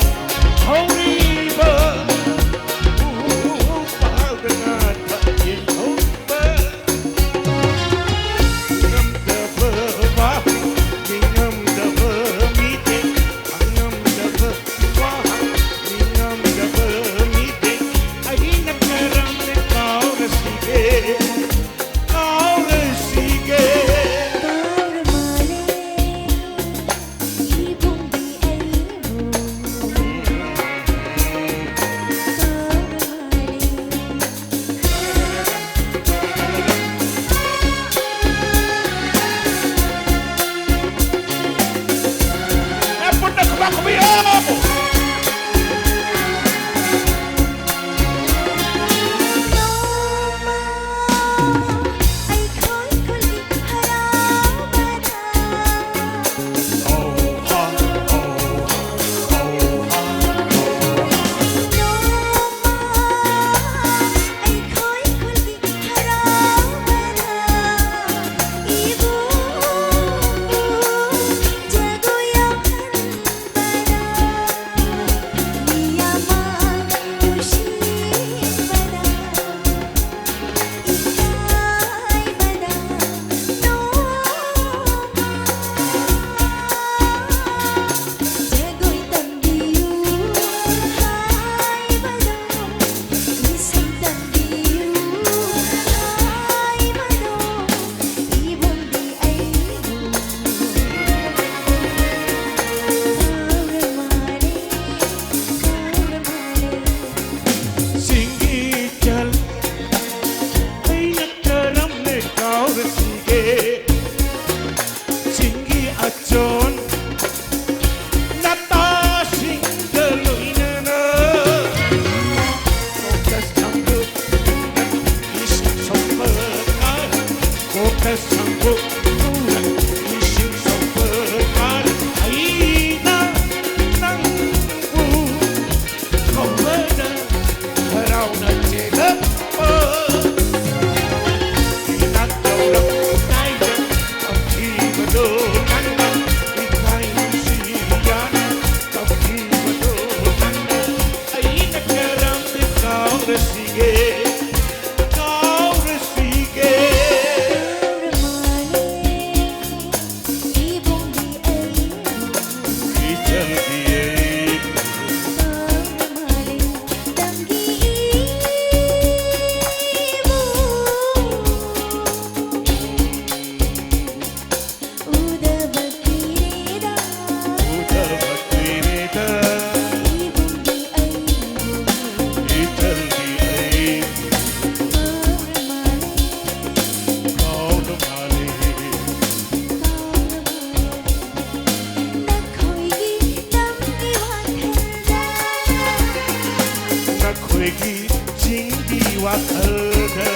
ꯅꯈꯣꯏꯒꯤ ꯆꯤꯡꯒꯤ ꯋꯥꯈꯜꯗ,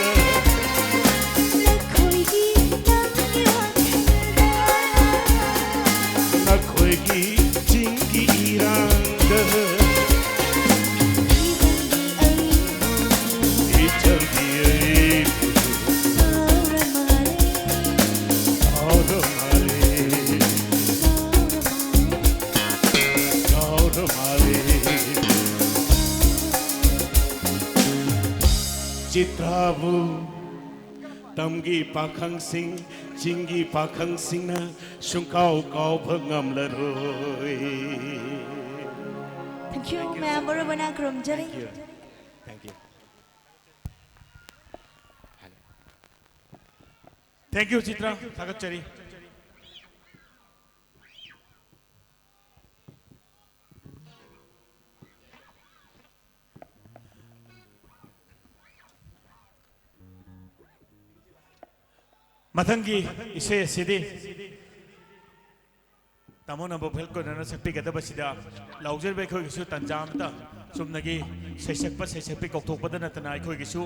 ꯅꯈꯣꯏꯒꯤ ꯅꯪꯒꯤ ꯋꯥꯈꯜꯗ, ꯅꯈꯣꯏꯒꯤ ꯆꯤꯡꯒꯤ ꯏꯔꯥꯡꯗ, ꯏꯕꯨꯡꯒꯤ ꯑꯩꯕꯨ, ꯏꯆꯜꯒꯤ ꯑꯩꯕꯨ ꯀꯥꯎꯔ ꯃꯥꯜꯂꯦ, ꯀꯥꯎꯔ ꯃꯥꯜꯂꯦ, ꯀꯥꯎꯔ ꯃꯥꯜꯂꯦ, ꯀꯥꯎꯔ ꯃꯥꯜꯂꯦ꯫ ꯆꯤꯇ꯭ꯔꯥꯕꯨ ꯇꯝꯒꯤ ꯄꯥꯈꯪꯁꯤꯡ, ꯆꯤꯡꯒꯤ ꯄꯥꯈꯪꯁꯤꯡꯅ ꯁꯨꯡꯀꯥꯎ ꯀꯥꯎꯕ ꯉꯝꯂꯔꯣꯏ꯫ Thank you, ꯃꯌꯥꯝ ꯃꯔꯨꯞ ꯑꯣꯏꯅ ꯈꯨꯔꯨꯝꯖꯔꯤ꯫ Thank you. Thank you. Thank you, Chitra. ꯊꯥꯒꯠꯆꯔꯤ꯫ ꯃꯊꯪꯒꯤ ꯏꯁꯩ ꯑꯁꯤꯗꯤ ꯇꯥꯃꯣ ꯅꯝꯕꯣ ꯐꯦꯜꯀꯣꯟꯅ ꯁꯛꯄꯤꯒꯗꯕꯁꯤꯗ ꯂꯥꯎꯖꯔꯤꯕ ꯑꯩꯈꯣꯏꯒꯤꯁꯨ ꯇꯥꯟꯖꯥ ꯑꯃꯇ, ꯆꯨꯝꯅꯒꯤ ꯁꯩꯁꯛꯄ ꯁꯩꯁꯛꯄꯤ ꯀꯧꯊꯣꯛꯄꯗ ꯅꯠꯇꯅ ꯑꯩꯈꯣꯏꯒꯤꯁꯨ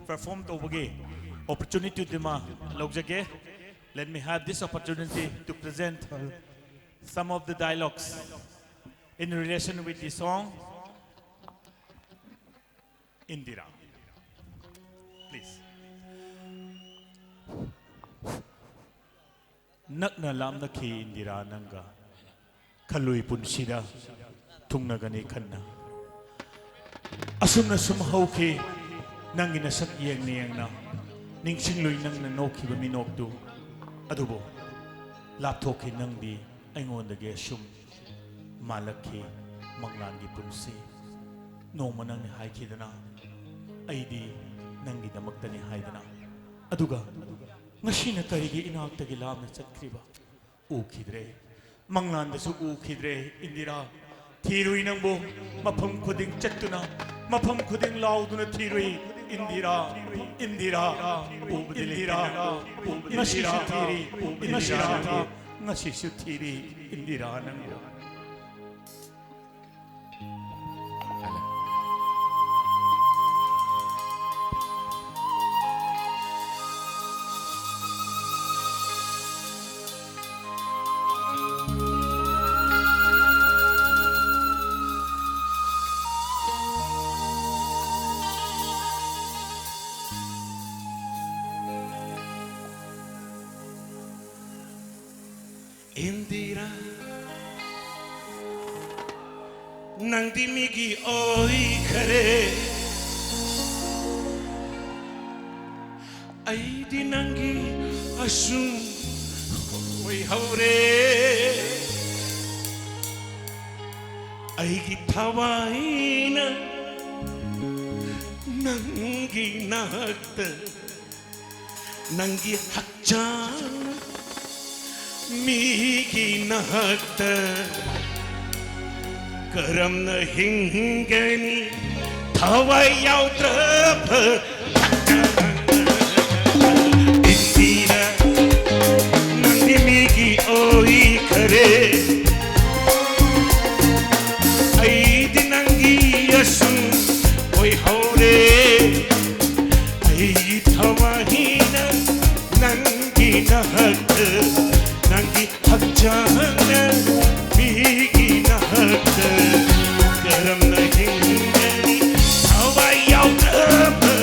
perform ꯇꯧꯕꯒꯤ opportunity ꯗꯨꯃ ꯂꯧꯖꯒꯦ꯫ Let me have this opportunity to present some of the dialogues in relation with the song Indira. Please. ꯅꯛꯅ ꯂꯥꯞꯅꯈꯤ ꯏꯟꯗꯤꯔꯥ ꯅꯪꯒ, ꯈꯜꯂꯨꯏ ꯄꯨꯟꯁꯤꯗ ꯊꯨꯡꯅꯒꯅꯤ ꯈꯟꯅ꯫ ꯑꯁꯨꯝꯅ ꯁꯨꯝ ꯍꯧꯈꯤ ꯅꯪꯒꯤ ꯅꯁꯛ ꯌꯦꯡꯅ ꯌꯦꯡꯅ, ꯅꯤꯡꯁꯤꯡꯂꯨꯏ ꯅꯪꯅ ꯅꯣꯛꯈꯤꯕ ꯃꯤꯅꯣꯛꯇꯨ꯫ ꯑꯗꯨꯕꯨ ꯂꯥꯞꯊꯣꯛꯈꯤ ꯅꯪꯗꯤ ꯑꯩꯉꯣꯟꯗꯒꯤ ꯑꯁꯨꯝ꯫ ꯃꯥꯜꯂꯛꯈꯤ ꯃꯪꯂꯥꯟꯒꯤ ꯄꯨꯟꯁꯤ꯫ ꯅꯣꯡꯃ ꯅꯪꯅ ꯍꯥꯏꯈꯤꯗꯅ, "ꯑꯩꯗꯤ ꯅꯪꯒꯤꯗꯃꯛꯇꯅꯤ" ꯍꯥꯏꯗꯅ꯫ ꯑꯗꯨꯒ ꯉꯁꯤꯅ ꯀꯔꯤꯒꯤ ꯏꯅꯥꯛꯇꯒꯤ ꯂꯥꯞꯅ ꯆꯠꯈ꯭ꯔꯤꯕ? ꯎꯈꯤꯗ꯭ꯔꯦ꯫ ꯃꯪꯂꯥꯟꯗꯁꯨ ꯎꯈꯤꯗ꯭ꯔꯦ, ꯏꯟꯗꯤꯔꯥ꯫ ꯊꯤꯔꯨꯏ ꯅꯪꯕꯨ꯫ ꯃꯐꯝ ꯈꯨꯗꯤꯡ ꯆꯠꯇꯨꯅ, ꯃꯐꯝ ꯈꯨꯗꯤꯡ ꯂꯥꯎꯗꯨꯅ ꯊꯤꯔꯨꯏ, ꯏꯟꯗꯤꯔꯥ, ꯏꯟꯗꯤꯔꯥ꯫ ꯎꯕꯗꯤ ꯂꯩꯇꯦ ꯅꯪꯕꯨ꯫ ꯉꯁꯤꯁꯨ ꯊꯤꯔꯤ, ꯉꯁꯤꯁꯨ ꯊꯤ-, ꯉꯁꯤꯁꯨ ꯊꯤꯔꯤ, ꯏꯟꯗꯤꯔꯥ ꯅꯪꯕꯨ꯫ ꯏꯟꯗꯤꯔꯥ, ꯅꯪꯗꯤ ꯃꯤꯒꯤ ꯑꯣꯏꯈꯔꯦ, ꯑꯩꯗꯤ ꯅꯪꯒꯤ ꯑꯁꯨꯝ ꯑꯣꯏꯍꯧꯔꯦ꯫ ꯑꯩꯒꯤ ꯊꯋꯥꯏꯅ ꯅꯪꯒꯤ ꯅꯥꯛꯇ, ꯅꯪꯒꯤ ꯍꯛꯆꯥꯡ ꯃꯤꯒꯤ ꯅꯥꯛꯇ ꯀꯔꯝꯅ ꯍꯤꯡꯒꯅꯤ? ꯊꯋꯥꯏ ꯌꯥꯎꯗ꯭ꯔꯕ ꯏꯟꯗꯤꯔꯥ, ꯅꯪꯗꯤ ꯃꯤꯒꯤ ꯑꯣꯏꯈꯔꯦ, ꯑꯩꯗꯤ ꯅꯪꯒꯤ ꯑꯁꯨꯝ ꯑꯣꯏꯍꯧꯔꯦ꯫ ꯑꯩꯒꯤ ꯊꯋꯥꯏꯅ ꯅꯪꯒꯤ ꯅꯥꯛꯇ, ꯅꯪꯒꯤ ꯍꯛꯆꯥꯡꯅ ꯃꯤꯒꯤ ꯅꯥꯛꯇ ꯀꯔꯝꯅ ꯍꯤꯡꯒꯅꯤ? ꯊꯋꯥꯏ ꯌꯥꯎꯗꯕ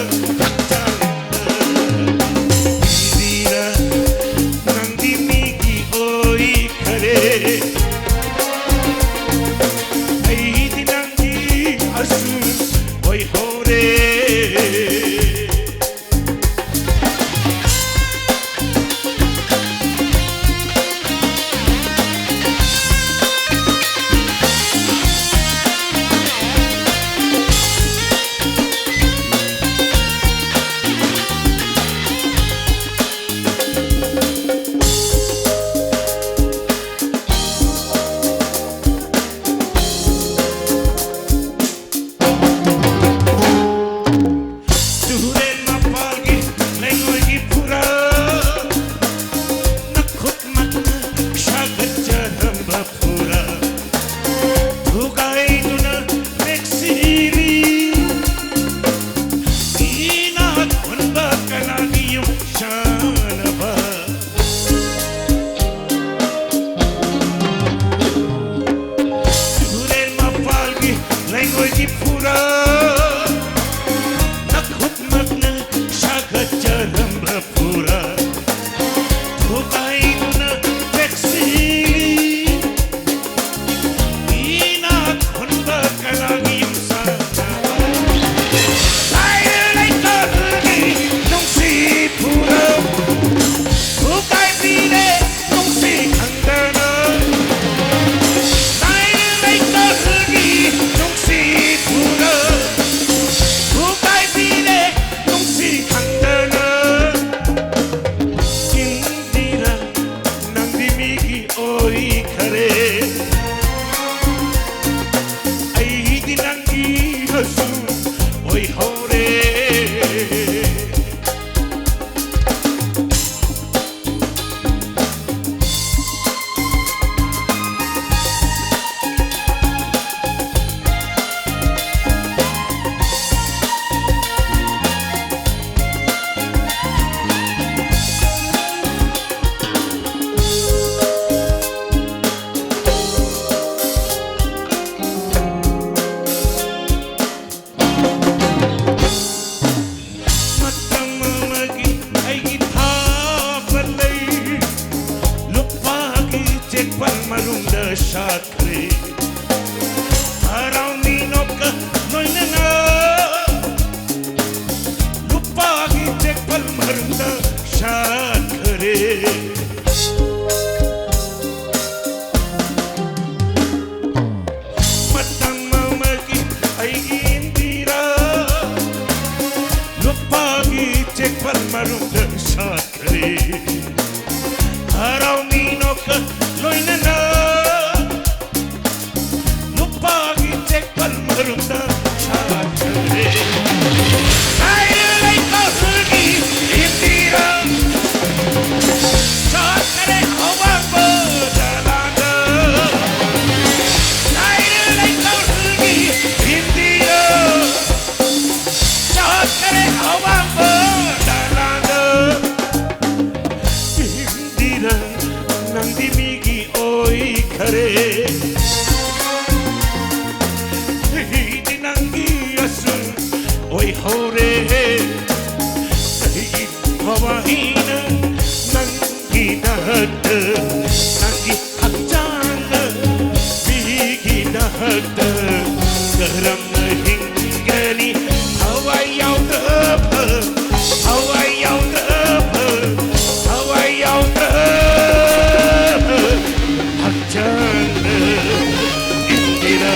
ꯃꯔꯨꯝꯗ ꯁꯥꯠꯈ꯭ꯔꯦ꯫ ꯂꯩꯔ ꯂꯩꯀꯣꯜꯒꯤ ꯏꯟꯗꯤꯔꯥ ꯁꯥꯠꯈ꯭ꯔꯦ ꯑꯋꯥꯡꯕ ꯗꯂꯥꯟꯗ꯫ ꯂꯩꯔ ꯂꯩꯀꯣꯜꯒꯤ ꯏꯟꯗꯤꯔꯥ ꯁꯥꯠꯈ꯭ꯔꯦ ꯑꯋꯥꯡꯕ ꯗꯂꯥꯟꯗ꯫ ꯏꯟꯗꯤꯔꯥ, ꯅꯪꯗꯤ ꯃꯤꯒꯤ ꯑꯣꯏꯈꯔꯦ꯫ ꯑꯩꯗꯤ ꯅꯪꯒꯤ ꯑꯁꯨꯝ ꯑꯣꯏꯍꯧꯔꯦ꯫ ꯑꯩꯒꯤ ꯊꯋꯥꯏꯅ ꯅꯪꯒꯤꯗꯃꯛꯇ, ꯅꯪꯒꯤ ꯍꯛꯆꯥꯡꯅ ꯃꯤꯒꯤꯗꯃꯛꯇ ꯀꯔꯝꯅ ꯍꯤꯡꯒꯅꯤ? ꯊꯋꯥꯏ ꯌꯥꯎꯗꯕ, ꯊꯋꯥꯏ ꯌꯥꯎꯗꯕ, ꯊꯋꯥꯏ ꯌꯥꯎꯗꯕ ꯍꯛꯆꯥꯡꯅ ꯏꯟꯗꯤꯔꯥ,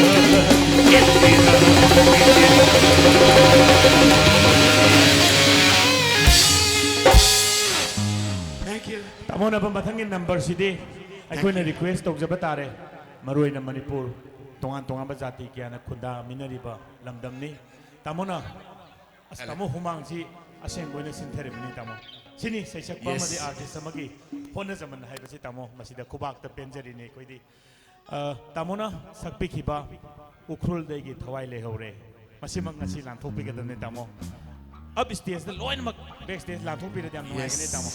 ꯏꯟꯗꯤꯔꯥ, ꯏꯟꯗꯤꯔꯥ꯫ Thank you. ꯇꯥꯃꯣꯅ ꯃꯊꯪꯒꯤ ꯅꯝꯕꯔꯁꯤꯗꯤ ꯑꯩꯈꯣꯏꯅ ꯔꯤꯀ꯭ꯋꯦꯁ ꯇꯧꯖꯕ ꯇꯥꯔꯦ꯫ ꯃꯔꯨꯑꯣꯏꯅ ꯃꯅꯤꯄꯨꯔ ꯇꯣꯉꯥꯟ ꯇꯣꯉꯥꯟꯕ ꯖꯥꯇꯤ ꯀꯌꯥꯅ ꯈꯨꯟꯗꯥꯃꯤꯟꯅꯔꯤꯕ ꯂꯝꯗꯝꯅꯤ꯫ ꯇꯥꯃꯣꯅ, ꯑꯁ, ꯇꯥꯃꯣ ꯍꯨꯃꯥꯡꯁꯤ ꯑꯁꯦꯡꯕ ꯑꯣꯏꯅ ꯁꯤꯟꯊꯔꯤꯕꯅꯤ, ꯇꯥꯃꯣ꯫ ꯁꯤꯅꯤ ꯁꯩꯁꯛꯄ ꯑꯃꯗꯤ ꯑꯥꯔꯇꯤꯁ ꯑꯃꯒꯤ ꯍꯣꯠꯅꯖꯃꯟ ꯍꯥꯏꯕꯁꯤ, ꯇꯥꯃꯣ꯫ ꯃꯁꯤꯗ ꯈꯨꯕꯥꯛꯇ ꯄꯦꯟꯖꯔꯤꯅꯤ ꯑꯩꯈꯣꯏꯗꯤ꯫ ꯑ, ꯇꯥꯃꯣꯅ ꯁꯛꯄꯤꯈꯤꯕ ꯎꯈ꯭ꯔꯨꯜꯗꯒꯤ ꯊꯋꯥꯏ ꯂꯩꯍꯧꯔꯦ꯫ ꯃꯁꯤꯃꯛ ꯉꯁꯤ ꯂꯥꯟꯊꯣꯛꯄꯤꯒꯗꯕꯅꯤ, ꯇꯥꯃꯣ꯫ ꯑꯞ ꯁ꯭ꯇꯦꯖꯇ ꯂꯣꯏꯅꯃꯛ ꯕꯦꯛ ꯁ꯭ꯇꯦꯖ ꯂꯥꯟꯊꯣꯛꯄꯤꯔꯗꯤ ꯌꯥꯝ ꯅꯨꯡꯉꯥꯏꯒꯅꯤ, ꯇꯥꯃꯣ꯫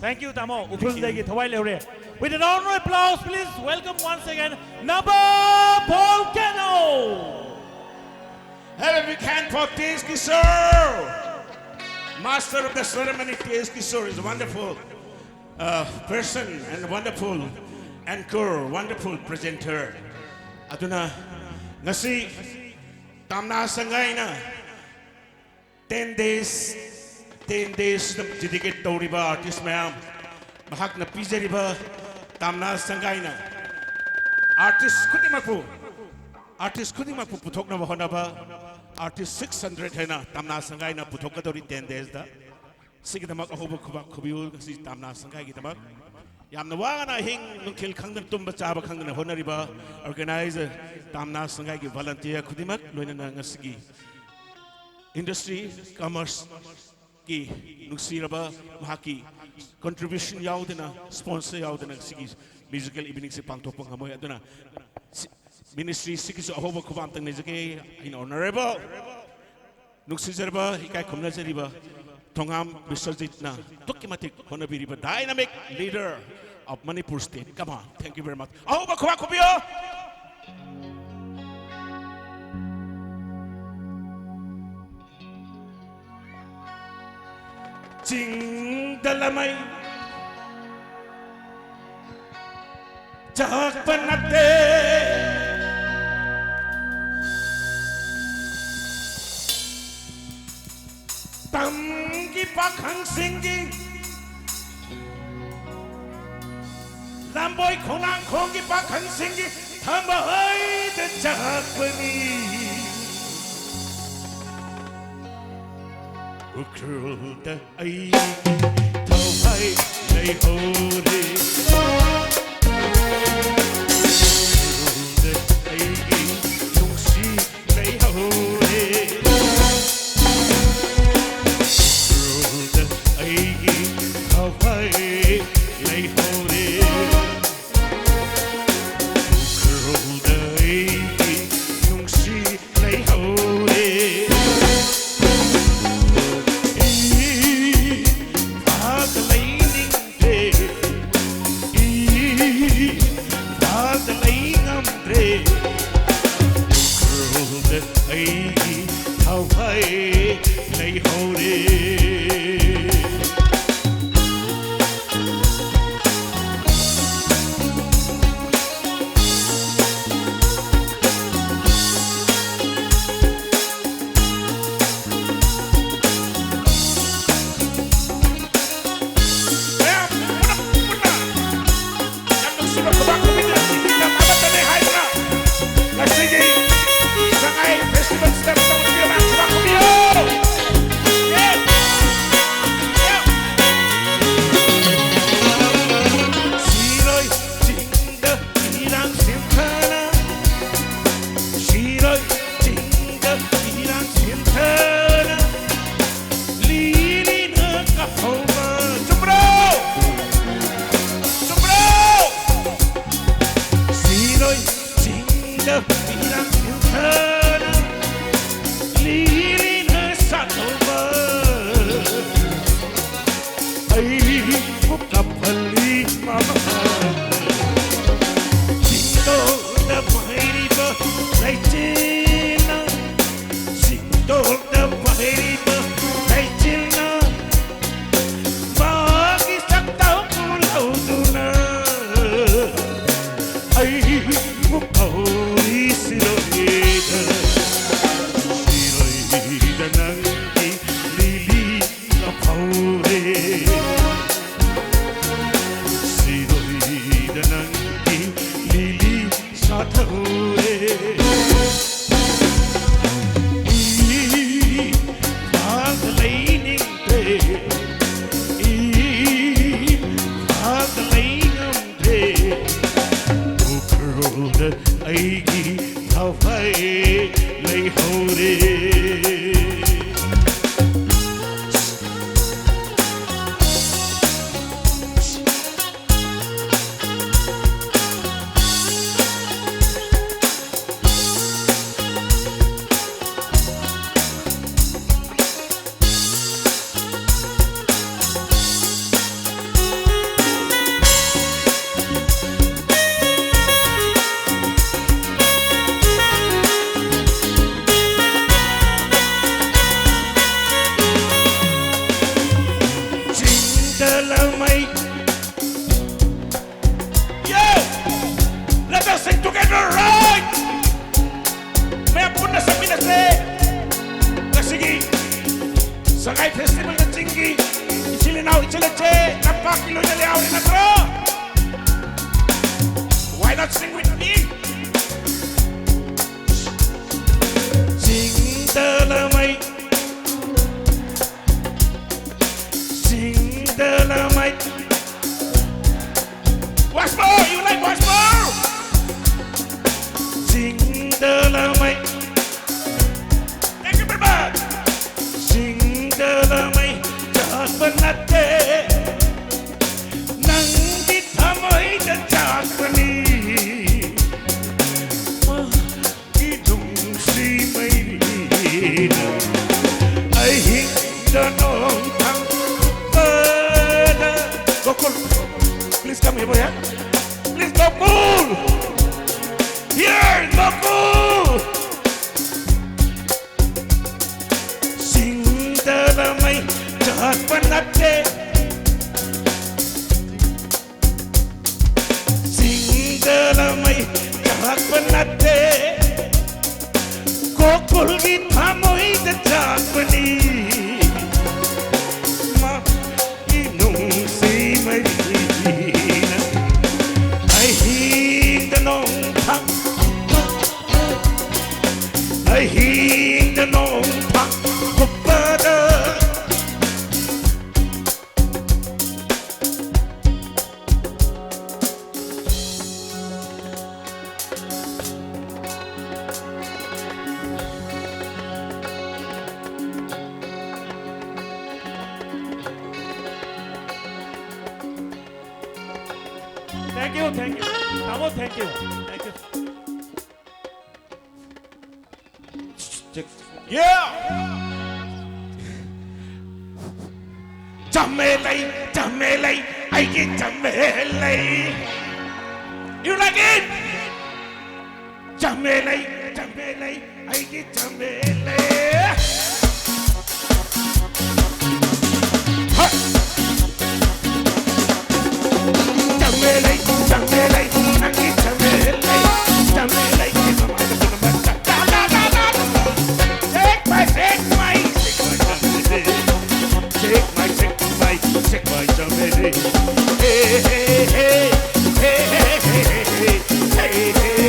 Thank you, ꯇꯥꯃꯣ꯫ ꯎꯈ꯭ꯔꯨꯜꯗꯒꯤ ꯊꯋꯥꯏ ꯂꯩꯍꯧꯔꯦ꯫ With a round of applause, please welcome once again Naba Volcano. Have a big hand for T S Kishore. Master of the ceremony, T S Kishore is wonderful. Uh, person and wonderful anchor, wonderful presenter. ꯑꯗꯨꯅ ꯉꯁꯤ Tamna ꯁꯪꯒꯥꯏꯅ ten days, ten days dedicate ꯇꯧꯔꯤꯕ artist ꯃꯌꯥꯝ, ꯃꯍꯥꯛꯅ ꯄꯤꯖꯔꯤꯕ Tamna ꯁꯪꯒꯥꯏꯅ artist ꯈꯨꯗꯤꯡꯃꯛꯄꯨ, artist ꯈꯨꯗꯤꯡꯃꯛꯄꯨ ꯄꯨꯊꯣꯛꯅꯕ ꯍꯣꯠꯅꯕ artist six hundred ꯍꯦꯟꯅ ꯇꯥꯝꯅꯥ ꯁꯪꯒꯥꯏꯅ ꯄꯨꯊꯣꯛꯀꯗꯧꯔꯤ ten daysꯇ꯫ ꯁꯤꯒꯤꯗꯃꯛ ꯑꯍꯧꯕ ꯈꯨꯕꯥꯛ ꯈꯨꯕꯤꯌꯨ ꯉꯁꯤ ꯇꯥꯝꯅꯥ ꯁꯪꯒꯥꯏꯒꯤꯗꯃꯛ꯫ ꯌꯥꯝꯅ ꯋꯥꯅ ꯑꯍꯤꯡ ꯅꯨꯡꯊꯤꯜ ꯈꯪꯗꯅ, ꯇꯨꯝꯕ ꯆꯥꯕ ꯈꯪꯗꯅ ꯍꯣꯠꯅꯔꯤꯕ organizer ꯇꯥꯝꯅꯥ ꯁꯪꯒꯥꯏꯒꯤ volunteer ꯈꯨꯗꯤꯡꯃꯛ, ꯂꯣꯏꯅꯅ ꯉꯁꯤꯒꯤ industry, commerce ꯀꯤ ꯅꯨꯡꯁꯤꯔꯕ ꯃꯍꯥꯛꯀꯤ contribution ꯌꯥꯎꯗꯅ, sponsor ꯌꯥꯎꯗꯅ ꯁꯤꯒꯤ musical evening ꯁꯤ ꯄꯥꯡꯊꯣꯛꯄ ꯉꯝꯃꯣꯏ꯫ ꯑꯗꯨꯅ ꯁꯤ, ministry ꯁꯤꯒꯤꯁꯨ ꯑꯍꯧꯕ ꯈꯨꯕꯥꯛ ꯑꯝꯇꯪ ꯅꯩꯖꯒꯦ꯫ ꯑꯩꯅ honourable, ꯅꯨꯡꯁꯤꯖꯔꯕ, ꯏꯀꯥꯏ ꯈꯨꯝꯅꯖꯔꯤꯕ ꯊꯣꯉꯥꯝ ꯕꯤꯁ꯭ꯋꯖꯤꯠꯅ ꯑꯗꯨꯛꯀꯤ ꯃꯇꯤꯛ ꯍꯣꯠꯅꯕꯤꯔꯤꯕ dynamic leader of Manipur State꯫ Come on, thank you very much. ꯑꯍꯧꯕ ꯈꯨꯕꯥꯛ ꯈꯨꯕꯤꯌꯣ꯫ ꯆꯤꯡꯗ ꯂꯃꯩ ꯆꯥꯛꯄ ꯅꯠꯇꯦ, ꯇꯝꯒꯤ ꯄꯥꯈꯪꯁꯤꯡꯒꯤ, ꯂꯝꯕꯣꯏ ꯈꯣꯡꯅꯥꯡꯈꯣꯡꯒꯤ ꯄꯥꯈꯪꯁꯤꯡꯒꯤ ꯊꯃꯣꯏꯗ ꯆꯥꯛꯄꯅꯤ꯫ ꯎꯈ꯭ꯔꯨꯜꯗ ꯑꯩꯒꯤ ꯊꯋꯥꯏ ꯂꯩꯍꯧꯔꯦ꯫ ꯎꯈ꯭ꯔꯨꯜꯗ ꯑꯩꯒꯤ ꯅꯨꯡꯁꯤ ꯂꯩꯍꯧꯔꯦ꯫ ꯎꯈ꯭ꯔꯨꯜꯗ ꯑꯩꯒꯤ ꯊꯋꯥꯏ ꯂꯩꯍꯧꯔꯦ꯫ ꯎꯈ꯭ꯔꯨꯜꯗ ꯑꯩꯒꯤ ꯅꯨꯡꯁꯤ ꯂꯩꯍꯧꯔꯦ꯫ ꯏꯝꯐꯥꯜꯗ ꯂꯩꯅꯤꯡꯗꯦ꯫ ꯅꯪ ꯂꯤꯂꯤꯅ ꯁꯥꯠꯍꯧꯕ ꯑꯩꯕꯨ ꯀꯥꯞꯍꯜꯂꯤ ꯃꯃꯥ꯫ ꯆꯤꯡꯗꯣꯜꯗ ꯄꯥꯏꯔꯤꯕ ꯂꯩꯆꯤꯟꯅ, ꯆꯤꯡꯗꯣꯜꯗ ꯄꯥꯏꯔꯤꯕ ꯂꯩꯆꯤꯟꯅ ꯃꯥꯒꯤ ꯁꯛꯇꯝ ꯂꯧꯗꯨꯅ ꯑꯩꯕꯨ ꯀꯧꯔꯤ ꯁꯤꯔꯣꯏꯗ, ꯁꯤꯔꯣꯏꯗ ꯅꯪꯒꯤ ꯂꯤꯂꯤꯅ ꯐꯧꯔꯦ, ꯁꯤꯔꯣꯏꯗ ꯅꯪꯒꯤ ꯂꯤꯂꯤ ꯁꯥꯊꯧꯔꯦ꯫ ꯏꯝꯐꯥꯜꯗ ꯂꯩꯅꯤꯡꯗ꯭ꯔꯦ, ꯏꯝꯐꯥꯜꯗ ꯂꯩꯉꯝꯗ꯭ꯔꯦ, ꯎꯈ꯭ꯔꯨꯜꯗ ꯑꯩꯒꯤ ꯊꯋꯥꯏ ꯂꯩꯍꯧꯔꯦ꯫ ꯆꯤꯡꯗ ꯂꯃꯩ꯫ Yo! Let us sing together, right? ꯃꯌꯥꯝ ꯄꯨꯟꯅ ꯁꯛꯃꯤꯟꯅꯁꯦ꯫ ꯉꯁꯤꯒꯤ ꯁꯉꯥꯏ ꯐꯦꯁꯇꯤꯚꯦꯜꯗ ꯆꯤꯡꯒꯤ ꯏꯆꯤꯜ ꯏꯅꯥꯎ ꯏꯆꯤꯜ ꯏꯆꯦ ꯇꯝꯄꯥꯛꯀꯤ ꯂꯣꯏꯅ ꯌꯥꯎꯔꯤ ꯅꯠꯇ꯭ꯔꯣ? Why not sing with me? ꯆꯤꯡꯗ ꯂꯃꯩ, ꯆꯤꯡꯗ ꯂꯃꯩ꯫ Once more, you like once more? ꯆꯤꯡꯗ ꯂꯃꯩ꯫ Thank you very much. ꯆꯤꯡꯗ ꯂꯃꯩ ꯆꯥꯛꯄ ꯅꯠꯇꯦ, ꯅꯪꯒꯤ ꯊꯃꯣꯏꯗ ꯆꯥꯛꯄꯅꯤ꯫ ꯒꯤ ꯊꯃꯣꯏꯗ ꯆꯥꯛꯄꯅꯤ꯫ ꯃꯥꯒꯤ ꯅꯨꯡꯁꯤ ꯃꯩꯅ ꯑꯍꯤꯡꯗ ꯅꯣꯡ ꯐꯥ-, ꯑꯍꯤꯡꯗ ꯅꯣꯡ ꯐꯥ-, ꯀꯨꯞꯄꯗ꯫ Thank you, thank you. ꯇꯥꯃꯣ, thank you. Thank you. Check. Yeah! ꯆꯥꯃꯦꯂꯩ, ꯆꯥꯃꯦꯂꯩ, ꯑꯩꯒꯤ ꯆꯥꯃꯦꯂꯩ꯫ You like it? ꯆꯥꯃꯦꯂꯩ, ꯆꯥꯃꯦꯂꯩ, ꯑꯩꯒꯤ ꯆꯥꯃꯦꯂꯩ꯫ ꯍ! ꯆꯥꯃꯦꯂꯩ, ꯆꯥꯃꯦꯂꯩ, ꯅꯪꯒꯤ ꯆꯥꯃꯦꯂꯩ, ꯆꯥꯃꯦꯂꯩꯒꯤ ꯃꯃꯥꯏꯗ ꯄꯨꯝꯅꯃꯛ ꯆꯥ-, ꯆꯥ-, ꯆꯥ-, ꯆꯥ-, ꯆꯥ-, ꯆꯥ-, ꯆꯦꯛ ꯃꯥꯏ, ꯆꯦꯛ ꯃꯥꯏ, ꯆꯦꯛ ꯃꯥꯏ, ꯆꯥꯃꯦꯂꯩ꯫ ꯆꯦꯛ ꯃꯥꯏ, ꯆꯦꯛ ꯃꯥꯏ, ꯆꯦꯛ ꯃꯥꯏ, ꯆꯥꯃꯦꯂꯩ꯫ ꯍꯦ, ꯍꯦ, ꯍꯦ, ꯍꯦ, ꯍꯦ, ꯍꯦ, ꯍꯦ, ꯍꯦ꯫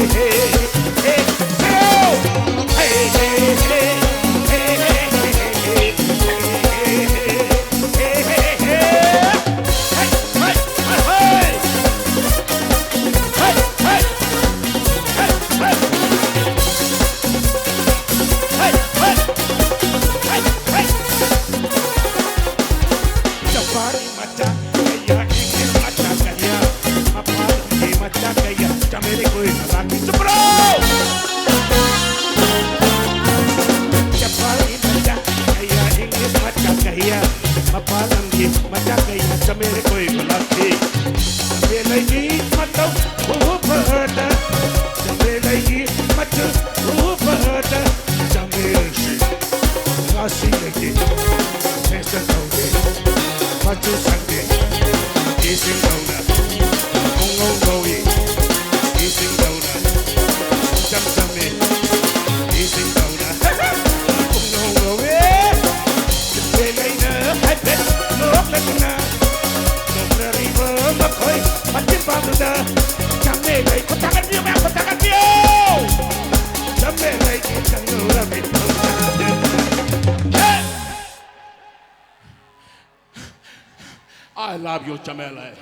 I love you, Chamele.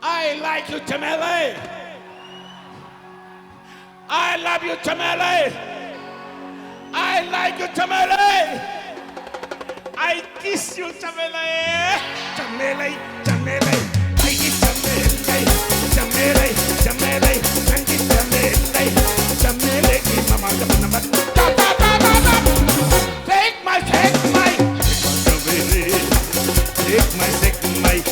I like you, Chamele. I love you, Chamele. I like you, Chamele. I kiss you, Chamele. Chamele, Chamele. I kiss Chamele. Chamele, Chamele. I kiss Chamele. Chamele, mama, mama, mama. Take my, take my, take my, take my.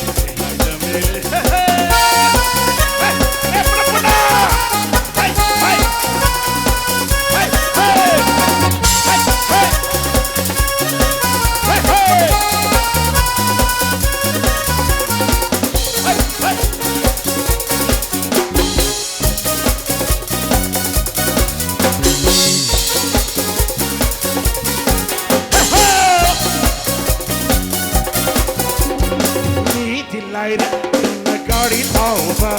ꯃꯤꯗꯤ ꯂꯥꯏꯔꯗꯅ ꯒꯥꯔꯤ ꯊꯧꯕ,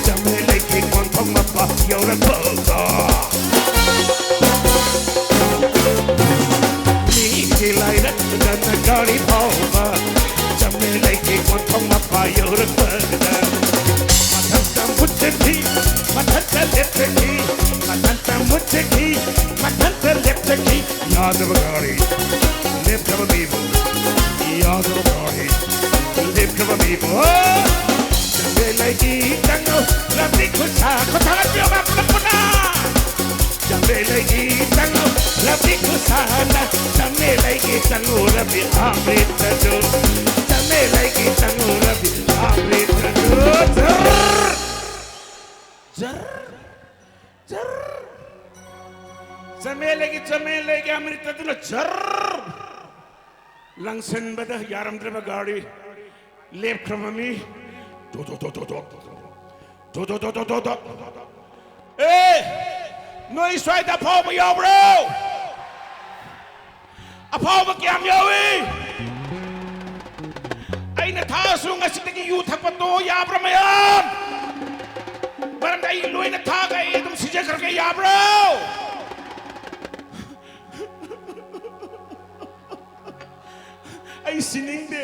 ꯆꯃꯦꯂꯩꯒꯤ ꯀꯣꯟꯊꯣꯡ ꯃꯄꯥ ꯌꯧꯔꯛꯄꯗ꯫ ꯃꯤꯗꯤ ꯂꯥꯏꯔꯗꯅ ꯒꯥꯔꯤ ꯊꯧꯕ, ꯆꯃꯦꯂꯩꯒꯤ ꯀꯣꯟꯊꯣꯡ ꯃꯄꯥ ꯌꯧꯔꯛꯄꯗ꯫ ꯃꯊꯟꯇ ꯃꯨꯠꯆꯈꯤ, ꯃꯊꯟꯇ ꯂꯦꯞꯆꯈꯤ, ꯃꯊꯟꯇ ꯃꯨꯠꯆꯈꯤ, ꯃꯊꯟꯇ ꯂꯦꯞꯆꯈꯤ꯫ ꯌꯥꯗ꯭ꯔꯕ ꯒꯥꯔꯤ, ꯂꯦꯞꯈ꯭ꯔꯕ ꯃꯤꯕꯨ꯫ ꯌꯥꯗ꯭ꯔꯕ ꯒꯥꯔꯤ, ꯂꯦꯞꯈ꯭ꯔꯕ ꯃꯤꯕꯨ꯫ ꯆꯃꯦꯂꯩꯒꯤ ꯇꯪꯉꯧ ꯂꯝꯕꯤ ꯈꯨꯠꯁꯥ ꯈꯨꯠꯊꯥꯡꯒꯠꯄꯤꯌꯣ ꯄꯨꯂꯞ ꯄꯨꯟꯅ꯫ ꯆꯃꯦꯂꯩꯒꯤ ꯇꯪꯉꯧ ꯂꯝꯕꯤ ꯈꯨꯠꯁꯥꯅ꯫ ꯆꯃꯦꯂꯩꯒꯤ ꯇꯪꯉꯧ ꯂꯝꯕꯤ ꯑꯃ꯭ꯔꯤꯇ ꯖꯨꯁ꯫ ꯆꯃꯦꯂꯩꯒꯤ ꯇꯪꯉꯧ ꯂꯝꯕꯤ ꯑꯃ꯭ꯔꯤꯇ ꯖꯨꯁ꯫ ꯖꯔ! ꯖꯔ! ꯖꯔ! ꯆꯃꯦꯂꯩꯒꯤ, ꯆꯃꯦꯂꯩꯒꯤ ꯑꯃ꯭ꯔꯤꯇꯗꯨꯅ ꯖꯔ! ꯂꯪꯁꯤꯟꯕꯗ ꯌꯥꯔꯝꯗ꯭ꯔꯕ ꯒꯥꯔꯤ ꯂꯦꯞꯈ꯭ꯔꯕ ꯃꯤ꯫ ꯇꯣ, ꯇꯣ, ꯇꯣ, ꯇꯣ, ꯇꯣ꯫ ꯇꯣ, ꯇꯣ, ꯇꯣ, ꯇꯣ, ꯇꯣ, ꯇꯣ꯫ ꯑꯦ! ꯅꯣꯏ ꯁ꯭ꯋꯥꯏꯗ ꯑꯐꯥꯎꯕ ꯌꯥꯎꯕ꯭ꯔꯣ? ꯑꯐꯥꯎꯕ ꯀꯌꯥꯝ ꯌꯥꯎꯏ? ꯑꯩꯅ ꯊꯥꯛꯑꯁꯨ ꯉꯁꯤꯗꯒꯤ ꯌꯨ ꯊꯛꯄ ꯇꯣꯛꯑꯣ ꯌꯥꯕ꯭ꯔꯥ ꯃꯌꯥꯝ? ꯃꯔꯝꯗꯤ ꯑꯩ ꯂꯣꯏꯅ ꯊꯥꯛꯑꯒ ꯑꯩ ꯑꯗꯨꯝ ꯁꯤꯖꯈ꯭ꯔꯒꯦ ꯌꯥꯕ꯭ꯔꯣ? ꯑꯩ ꯁꯤꯅꯤꯡꯗꯦ꯫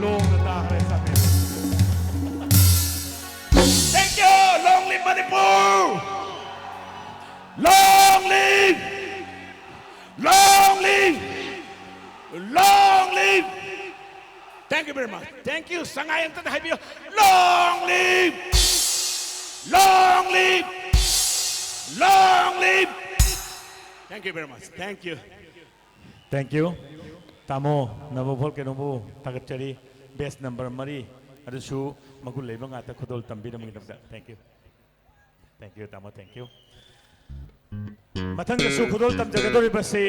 ꯂꯣꯡꯗ ꯇꯥꯈ꯭ꯔꯦ ꯆꯥꯛ꯫ Thank you! Long live Manipur! Long live! Long live! Long live! Thank you very much. Thank you. ꯁꯉꯥꯏ ꯑꯝꯇꯗ ꯍꯥꯏꯕꯤꯌꯨ꯫ Long live! Long live! Long live! Thank you very much. Thank you. Thank you. ꯇꯥꯃꯣ ꯅꯕꯣꯐꯣꯜ ꯀꯩꯅꯣꯕꯨ ꯊꯥꯒꯠꯆꯔꯤ꯫ Batch number ꯃꯔꯤ ꯑꯗꯨꯁꯨ ꯃꯒꯨꯟ ꯂꯩꯕ ꯉꯥꯛꯇ ꯈꯨꯗꯣꯜ ꯇꯝꯕꯤꯔꯝꯕꯒꯤꯗꯃꯛꯇ thank you. Thank you, ꯇꯥꯃꯣ, thank you. ꯃꯊꯪꯗꯁꯨ ꯈꯨꯗꯣꯜ ꯇꯝꯖꯒꯗꯧꯔꯤꯕꯁꯤ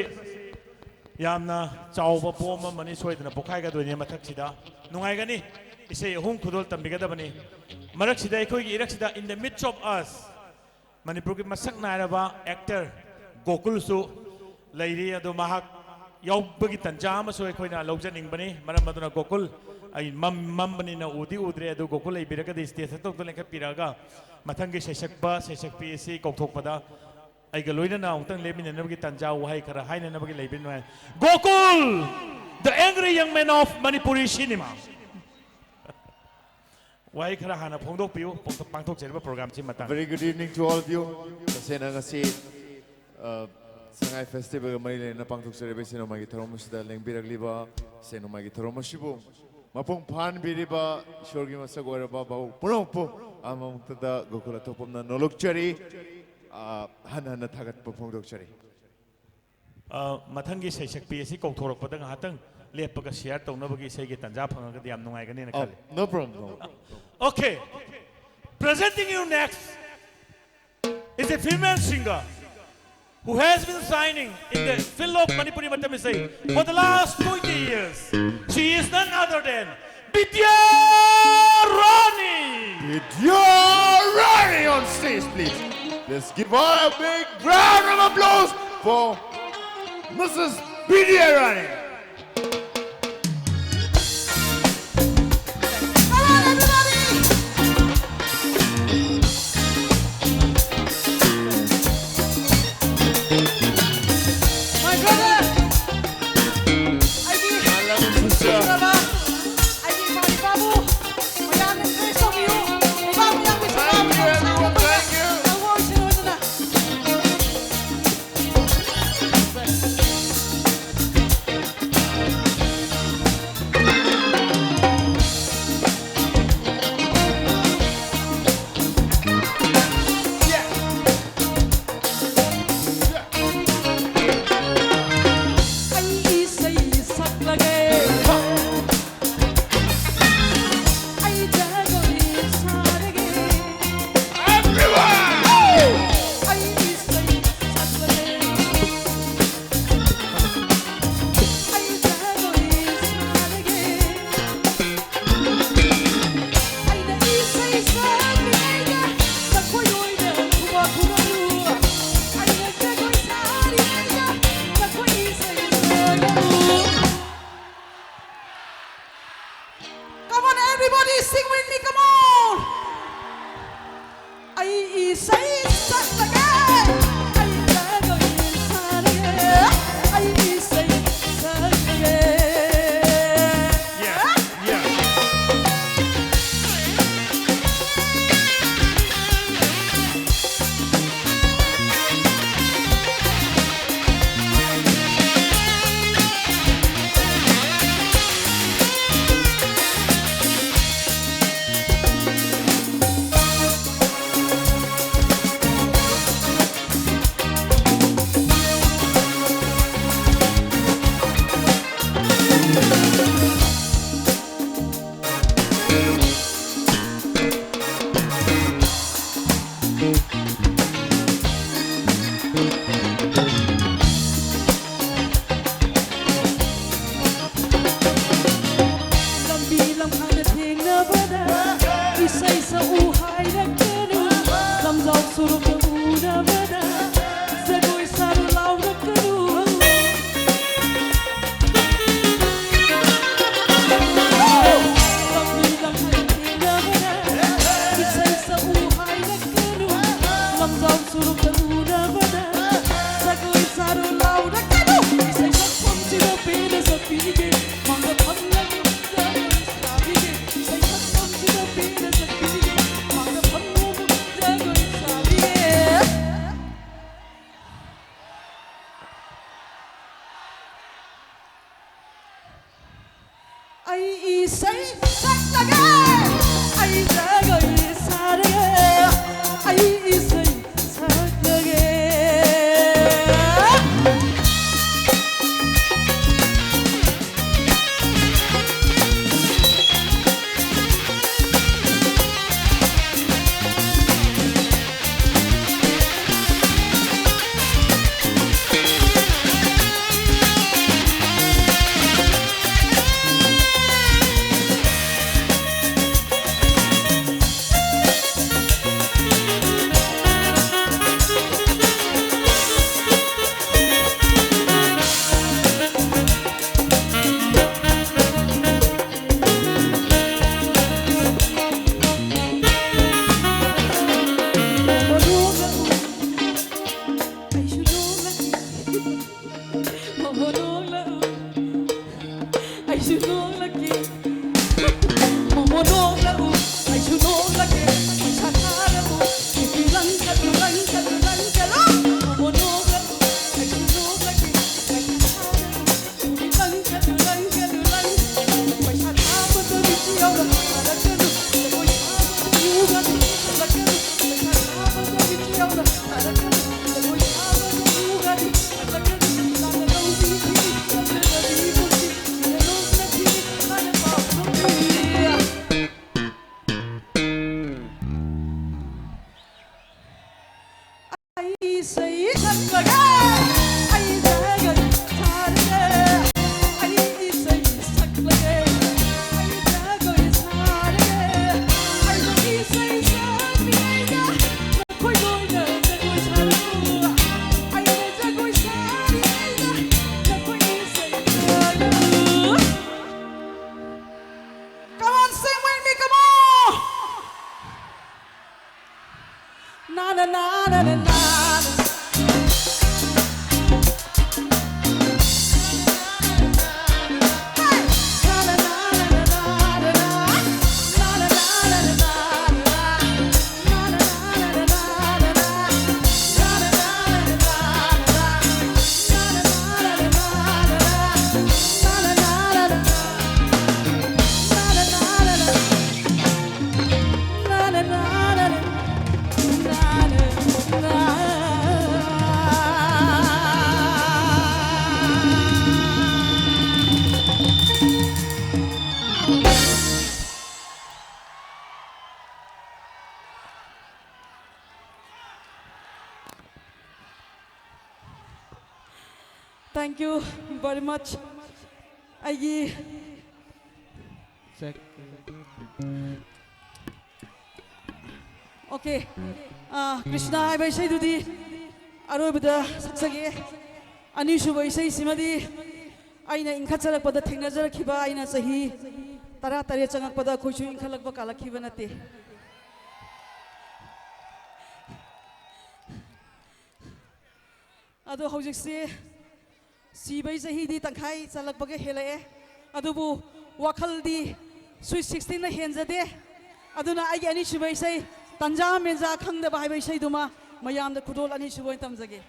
ꯌꯥꯝꯅ ꯆꯥꯎꯕ ꯄꯣꯝ ꯑꯃꯅꯤ, ꯁꯣꯏꯗꯅ ꯄꯣꯛꯈꯥꯏꯒꯗꯣꯏꯅꯤ꯫ ꯃꯊꯛꯁꯤꯗ ꯅꯨꯡꯉꯥꯏꯒꯅꯤ, ꯏꯁꯩ ꯑꯍꯨꯝ ꯈꯨꯗꯣꯜ ꯇꯝꯕꯤꯒꯗꯕꯅꯤ꯫ ꯃꯔꯛꯁꯤꯗ ꯑꯩꯈꯣꯏꯒꯤ ꯏꯔꯛꯁꯤꯗ in the midst of us ꯃꯅꯤꯄꯨꯔꯒꯤ ꯃꯁꯛ ꯅꯥꯏꯔꯕ actor ꯒꯣꯀꯨꯜꯁꯨ ꯂꯩꯔꯤ꯫ ꯑꯗꯣ ꯃꯍꯥꯛ ꯌꯥꯎꯕꯒꯤ ꯇꯟꯖꯥ ꯑꯃꯁꯨ ꯑꯩꯈꯣꯏꯅ ꯂꯧꯖꯅꯤꯡꯕꯅꯤ꯫ ꯃꯔꯝ ꯑꯗꯨꯅ ꯒꯣꯀꯨꯜ, ꯑꯩ ꯃꯝ-, ꯃꯝꯕꯅꯤꯅ ꯎꯗꯤ ꯎꯗ꯭ꯔꯦ, ꯑꯗꯨ ꯒꯣꯀꯨꯜ ꯂꯩꯕꯤꯔꯒꯗꯤ stage ꯇꯣꯛꯇ ꯂꯦꯡꯈꯠꯄꯤꯔꯛꯑꯒ ꯃꯊꯪꯒꯤ ꯁꯩꯁꯛꯄ ꯁꯩꯁꯛꯄꯤ ꯑꯁꯤ ꯀꯧꯊꯣꯛꯄꯗ ꯑꯩꯒ ꯂꯣꯏꯅꯅ ꯑꯃꯨꯛꯇꯪ ꯂꯦꯞꯃꯤꯟꯅꯅꯕꯒꯤ ꯇꯟꯖꯥ ꯋꯥꯍꯩ ꯈꯔ ꯍꯥꯏꯅꯅꯕꯒꯤ ꯂꯩꯕ ꯅꯨꯡꯉꯥꯏ꯫ Gokul, the angry young man of Manipuri cinema꯫ ꯋꯥꯍꯩ ꯈꯔ ꯍꯥꯟꯅ ꯐꯣꯡꯗꯣꯛꯄꯤꯌꯨ, ꯄꯥꯡꯊꯣꯛ-, ꯄꯥꯡꯊꯣꯛꯆꯔꯤꯕ programꯁꯤ ꯃꯇꯥꯡ꯫ Very good evening to all of you. ꯇꯁꯦꯡꯅ ꯉꯁꯤ, ꯑ, ꯁꯉꯥꯏ Festivalꯒ ꯃꯔꯤ ꯂꯩꯅꯅ ꯄꯥꯡꯊꯣꯛꯆꯔꯤꯕ ꯏꯁꯩ ꯅꯣꯡꯃꯥꯏꯒꯤ ꯊꯧꯔꯝ ꯑꯁꯤꯗ ꯂꯦꯡꯕꯤꯔꯛꯂꯤꯕ ꯏꯁꯩ ꯅꯣꯡꯃꯥꯏꯒꯤ ꯊꯧꯔꯝ ꯑꯁꯤꯕꯨ ꯃꯄꯨꯡ ꯐꯥꯍꯟꯕꯤꯔꯤꯕ ꯏꯁꯣꯔꯒꯤ ꯃꯁꯛ ꯑꯣꯏꯔꯕ ꯚꯥꯕꯣꯛ ꯄꯨꯝꯅꯃꯛꯄꯨ ꯑꯃꯃꯛꯇꯗ ꯒꯣꯀꯨꯜ ꯑꯊꯣꯛꯄꯝꯅ ꯅꯣꯂꯨꯛꯆꯔꯤ, ꯑ, ꯍꯟꯅ ꯍꯟꯅ ꯊꯥꯒꯠꯄ ꯐꯣꯡꯗꯣꯛꯆꯔꯤ꯫ ꯑ, ꯃꯊꯪꯒꯤ ꯁꯩꯁꯛꯄꯤ ꯑꯁꯤ ꯀꯧꯊꯣꯔꯛꯄꯗ ꯉꯥꯏꯍꯥꯛꯇꯪ ꯂꯦꯞꯄꯒ ꯁꯤꯌꯥꯔ ꯇꯧꯅꯕꯒꯤ ꯏꯁꯩꯒꯤ ꯇꯥꯟꯖꯥ ꯐꯪꯉꯒꯗꯤ ꯌꯥꯝ ꯅꯨꯡꯉꯥꯏꯒꯅꯤꯅ Oh, ꯈꯜꯂꯤ. no problem. No. Okay, presenting you next is a female singer who has been shining in the field of Manipuri Matam Isai for the last twenty years. She is none other than Bidya Rani. Bidya Rani on stage, please. Let's give her a big round of applause for Missus Bidya Rani. Hello, everybody! My brother! ꯑꯩꯒꯤ ꯅꯨꯡꯁꯤꯔꯕ ꯑꯩꯒꯤ ꯏꯃꯥ ꯏꯄꯥꯕꯨ ꯃꯌꯥꯝꯅ encourage ꯇꯧꯕꯤꯌꯨ. ꯃꯌꯥꯝ ꯃꯌꯥꯝꯒꯤ ꯁꯦꯕꯥ ꯃꯌꯥꯝ ꯆꯥꯎꯅ ꯇꯧꯕ ꯑꯣꯏꯁꯅꯨ ꯍꯥꯏꯗꯨꯅ. ꯂꯝꯕꯤ ꯂꯝꯈꯥꯡꯗ ꯊꯦꯡꯅꯕꯗ ꯏꯁꯩ ꯁꯛꯎ ꯍꯥꯏꯔꯛꯀꯅꯨ, ꯂꯝꯖꯥꯎ ꯁꯣꯔꯣꯛꯇ ꯎꯅꯕꯗ ꯖꯒꯣꯏ ꯁꯥꯔꯨ ꯂꯥꯎꯔꯛꯀꯅꯨ꯫ ꯂꯝꯕꯤ ꯂꯝꯈꯥꯡꯗ ꯊꯦꯡꯅꯕꯗ ꯏꯁꯩ ꯁꯛꯎ ꯍꯥꯏꯔꯛꯀꯅꯨ, ꯂꯝꯖꯥꯎ ꯁꯣꯔꯣꯛꯇ ꯎꯅꯕꯗ ꯖꯒꯣꯏ ꯁꯥꯔꯨ ꯂꯥꯎꯔꯛꯀꯅꯨ꯫ ꯏꯁꯩ ꯁꯛꯐꯝꯁꯤꯗ ꯄꯦꯟꯅ ꯁꯛꯄꯤꯒꯦ, ꯃꯥꯡꯗ ꯐꯝꯂꯒ ꯖꯒꯣꯏ ꯁꯥꯕꯤꯒꯦ꯫ ꯏꯁꯩ ꯁꯛꯐꯝꯁꯤꯗ ꯄꯦꯟꯅ ꯁꯛꯄꯤꯒꯦ, ꯃꯥꯡꯗ ꯐꯝꯂꯒ ꯖꯒꯣꯏ ꯁꯥꯕꯤꯒꯦ꯫ ꯑꯩ ꯏꯁꯩ ꯁꯛꯂꯒꯦ, ꯑꯩ ꯖꯒꯣꯏ ꯁꯥꯔꯒꯦ, ꯑꯩ ꯏꯁꯩ ꯁꯛꯂꯒꯦ꯫ ꯑꯩ ꯏꯁꯩ ꯁꯛꯂꯒꯦ, ꯑꯩ ꯖꯒꯣꯏ ꯁꯥꯔꯒꯦ, ꯑꯩ ꯏꯁꯩ ꯁꯛꯂꯒꯦ, ꯑꯩ ꯖꯒꯣꯏ ꯁꯥꯔꯒꯦ, ꯑꯩ ꯏꯁꯩ ꯁꯛꯂꯤꯉꯩꯗ ꯅꯈꯣꯏ ꯂꯣꯏꯅ ꯖꯒꯣꯏ ꯁꯥꯔꯛꯎ, ꯑꯩꯅ ꯖꯒꯣꯏ ꯁꯥꯔꯤꯉꯩꯗ ꯅꯈꯣꯏ ꯏꯁꯩ ꯁꯛꯂꯛꯎ꯫ Come on, sing with me, come on! Na na na na na na. Thank you very much. ꯑꯩꯒꯤ Check. Okay. ꯑꯥ, ꯀ꯭ꯔꯤꯁꯅ ꯍꯥꯏꯕ ꯏꯁꯩꯗꯨꯗꯤ ꯑꯔꯣꯏꯕꯗ ꯁꯛꯆꯒꯦ꯫ ꯑꯅꯤꯁꯨꯕ ꯏꯁꯩꯁꯤꯃꯗꯤ ꯑꯩꯅ ꯏꯟꯈꯠꯆꯔꯛꯄꯗ ꯊꯦꯡꯅꯖꯔꯛꯈꯤꯕ, ꯑꯩꯅ ꯆꯍꯤ ꯇꯔꯥꯇꯔꯦꯠ ꯆꯪꯉꯛꯄꯗ ꯑꯩꯈꯣꯏꯁꯨ ꯏꯟꯈꯠꯂꯛꯄ ꯀꯥꯜꯂꯛꯈꯤꯕ ꯅꯠꯇꯦ꯫ ꯑꯗꯣ ꯍꯧꯖꯤꯛꯁꯦ ꯁꯤꯕꯩ ꯆꯍꯤꯗꯤ ꯇꯪꯈꯥꯏ ꯆꯜꯂꯛꯄꯒ ꯍꯦꯜꯂꯛꯑꯦ, ꯑꯗꯨꯕꯨ ꯋꯥꯈꯜꯗꯤ Sweet Sixteenꯅ ꯍꯦꯟꯖꯗꯦ꯫ ꯑꯗꯨꯅ ꯑꯩꯒꯤ ꯑꯅꯤꯁꯨꯕ ꯏꯁꯩ ꯇꯟꯖꯥ ꯃꯦꯟꯖꯥ ꯈꯪꯗꯕ ꯍꯥꯏꯕ ꯏꯁꯩꯗꯨꯃ ꯃꯌꯥꯝꯗ ꯈꯨꯗꯣꯜ ꯑꯅꯤꯁꯨꯕ ꯑꯣꯏꯅ ꯇꯝꯖꯒꯦ꯫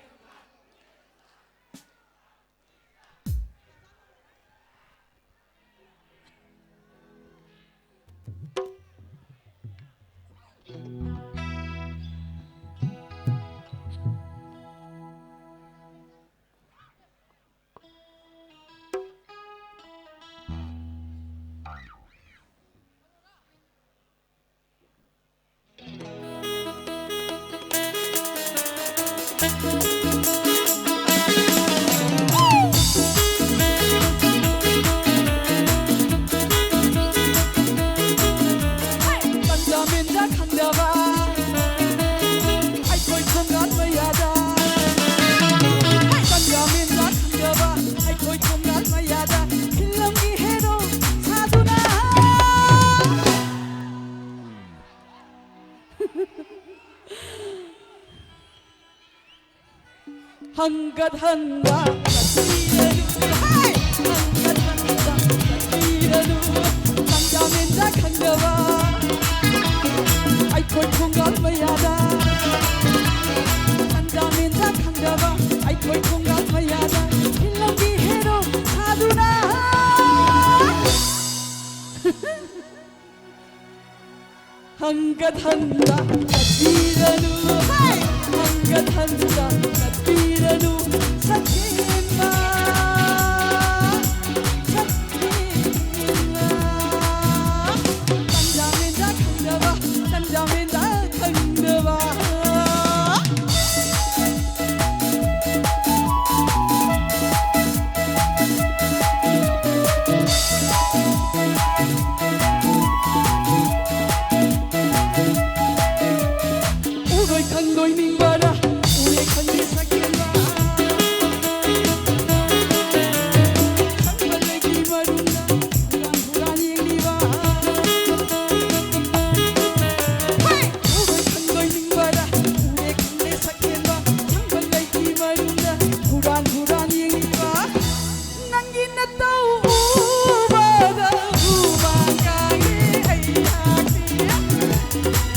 ꯇꯟꯖꯥ ꯃꯦꯟꯖꯥ ꯈꯪꯗꯕ ꯑꯩꯈꯣꯏ ꯊꯣꯡꯒꯥꯟ ꯃꯌꯥꯗ꯫ ꯇꯟꯖꯥ ꯃꯦꯟꯖꯥ ꯈꯪꯗꯕ ꯑꯩꯈꯣꯏ ꯊꯣꯡꯒꯥꯟ ꯃꯌꯥꯗ ꯐꯤꯂꯝꯒꯤ ꯍꯦꯔꯣ ꯁꯥꯗꯨꯅ꯫ ꯍꯪꯒꯠ ꯍꯟꯗ ꯆꯠꯄꯤꯔꯅꯨ, ꯍꯦ! ꯍꯪꯒꯠ ꯍꯟꯗ ꯆꯠꯄꯤꯔꯅꯨ꯫ ꯇꯟꯖꯥ ꯃꯦꯟꯖꯥ ꯈꯪꯗꯕ ꯑꯩꯈꯣꯏ ꯈꯣꯡꯒꯥꯜ ꯃꯌꯥꯗ꯫ ꯇꯟꯖꯥ ꯃꯦꯟꯖꯥ ꯈꯪꯗꯕ ꯑꯩꯈꯣꯏ ꯈꯣꯡꯒꯥꯜ ꯃꯌꯥꯗ ꯐꯤꯂꯝꯒꯤ ꯍꯦꯔꯣ ꯁꯥꯗꯨꯅ꯫ ꯍꯪꯒꯠ ꯍꯟꯗ ꯆꯠꯄꯤꯔꯅꯨ, ꯍꯦ! ꯍꯪꯒꯠ ꯍꯟꯗ ꯆꯠꯄꯤꯔꯅꯨ, ꯁꯛꯍꯦꯟꯕ, ꯁꯛꯍꯦꯟꯕ꯫ ꯇꯟꯖꯥ ꯃꯦꯟꯖꯥ ꯈꯪꯗꯕ, ꯇꯟꯖꯥ ꯃꯦꯟꯖꯥ ꯈꯪꯗꯕ꯫ ꯎꯔꯣꯏ ꯈꯪꯂꯣꯏ ꯅꯤꯡꯕꯔꯥ? ꯎꯔꯦ ꯈꯪꯗꯦ ꯁꯛꯍꯦꯟꯕ꯫ ꯈꯪꯕ ꯂꯩꯒꯤ ꯃꯔꯨꯝꯗ ꯍꯨꯔꯥꯟ ꯍꯨꯔꯥꯟ ꯌꯦꯡꯂꯤꯕ꯫ ꯍꯦ! ꯎꯔꯣꯏ ꯈꯪꯂꯣꯏ ꯅꯤꯡꯕꯔꯥ? ꯎꯔꯦ ꯈꯪꯗꯦ ꯁꯛꯍꯦꯟꯕ꯫ ꯈꯪꯕ ꯂꯩꯒꯤ ꯃꯔꯨꯝꯗ ꯍꯨꯔꯥꯟ ꯍꯨꯔꯥꯟ ꯌꯦꯡꯂꯤꯕ꯫ ꯅꯪꯒꯤ ꯅꯇꯧ ꯎꯕꯗ ꯍꯨꯃꯥꯡ ꯀꯥꯡꯉꯦ ꯑꯩꯍꯥꯛꯇꯤ꯫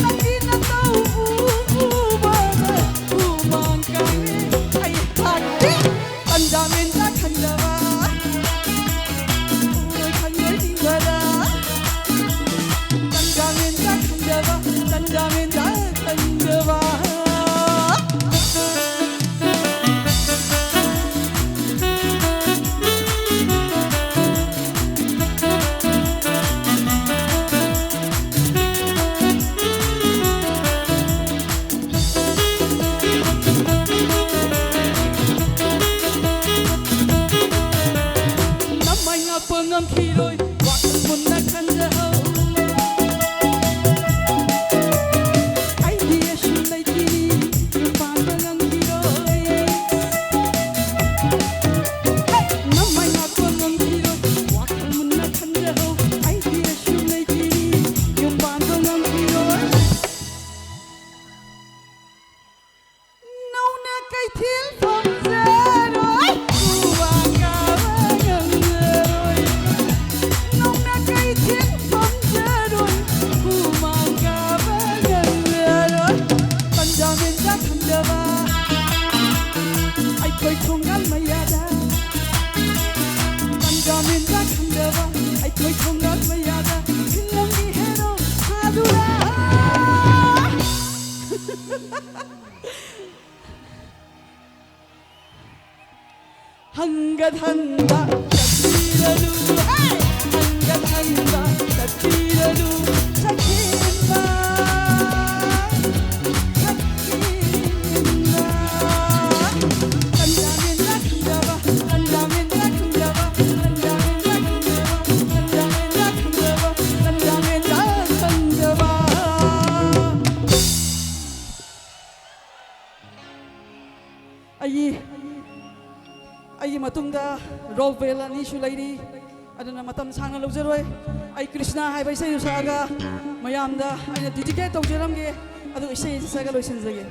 ꯅꯪꯒꯤ ꯅꯇꯧ ꯎꯕꯗ ꯍꯨꯃꯥꯡ ꯀꯥꯡꯉꯦ ꯀꯩꯊꯦꯜ ꯐꯝꯖꯔꯣꯏ, ꯍꯨꯃꯥꯡ ꯀꯥꯕ ꯉꯝꯖꯔꯣꯏ꯫ ꯅꯣꯡꯅ ꯀꯩꯊꯦꯜ ꯐꯝꯖꯔꯣꯏ, ꯍꯨꯃꯥꯡ ꯀꯥꯕ ꯉꯝꯖꯔꯣꯏ꯫ ꯇꯟꯖꯥ ꯃꯦꯟꯖꯥ ꯈꯪꯗꯕ ꯑꯩꯈꯣꯏ ꯊꯣꯡꯒꯥꯜ ꯃꯌꯥꯗ, ꯇꯟꯖꯥ ꯃꯦꯟꯖꯥ ꯈꯪꯗꯕ ꯑꯩꯈꯣꯏ ꯊꯣꯡꯒꯥꯜ ꯃꯌꯥꯗ, ꯐꯤꯂꯝꯒꯤ ꯍꯦꯔꯣ ꯁꯥꯗꯨꯅ꯫ ꯍꯪꯒꯠ ꯍꯟꯗ ꯆꯠꯄꯤꯔꯅꯨ, ꯍꯦ! ꯍꯪꯒꯠ ꯍꯟꯗ ꯆꯠꯄꯤꯔꯅꯨ, ꯁꯈꯦꯟꯕ, ꯁꯈꯦꯟꯕ꯫ ꯇꯟꯖꯥ ꯃꯦꯟꯖꯥ ꯈꯪꯗꯕ, ꯇꯟꯖꯥ ꯃꯦꯟꯖꯥ ꯈꯪꯗꯕ, ꯇꯟꯖꯥ ꯃꯦꯟꯖꯥ ꯈꯪꯗꯕ, ꯇꯟꯖꯥ ꯃꯦꯟꯖꯥ ꯈꯪꯗꯕ, ꯇꯟꯖꯥ ꯃꯦꯟꯖꯥ ꯈꯪꯗꯕ꯫ ꯑꯩꯒꯤ, ꯑꯩꯒꯤ ꯃꯇꯨꯡꯗ ꯔꯣꯛ ꯕꯦꯜ ꯑꯅꯤꯁꯨ ꯂꯩꯔꯤ, ꯑꯗꯨꯅ ꯃꯇꯝ ꯁꯥꯡꯅ ꯂꯧꯖꯔꯣꯏ꯫ ꯑꯩ ꯀ꯭ꯔꯤꯁꯅ ꯍꯥꯏꯕ ꯏꯁꯩꯗꯨ ꯁꯛꯑꯒ ꯃꯌꯥꯝꯗ ꯑꯩꯅ ꯗꯤꯗꯤꯀꯦꯠ ꯇꯧꯖꯔꯝꯒꯦ, ꯑꯗꯨꯒ ꯏꯁꯩ ꯑꯁꯤ ꯁꯛꯑꯒ ꯂꯣꯏꯁꯤꯟꯖꯒꯦ꯫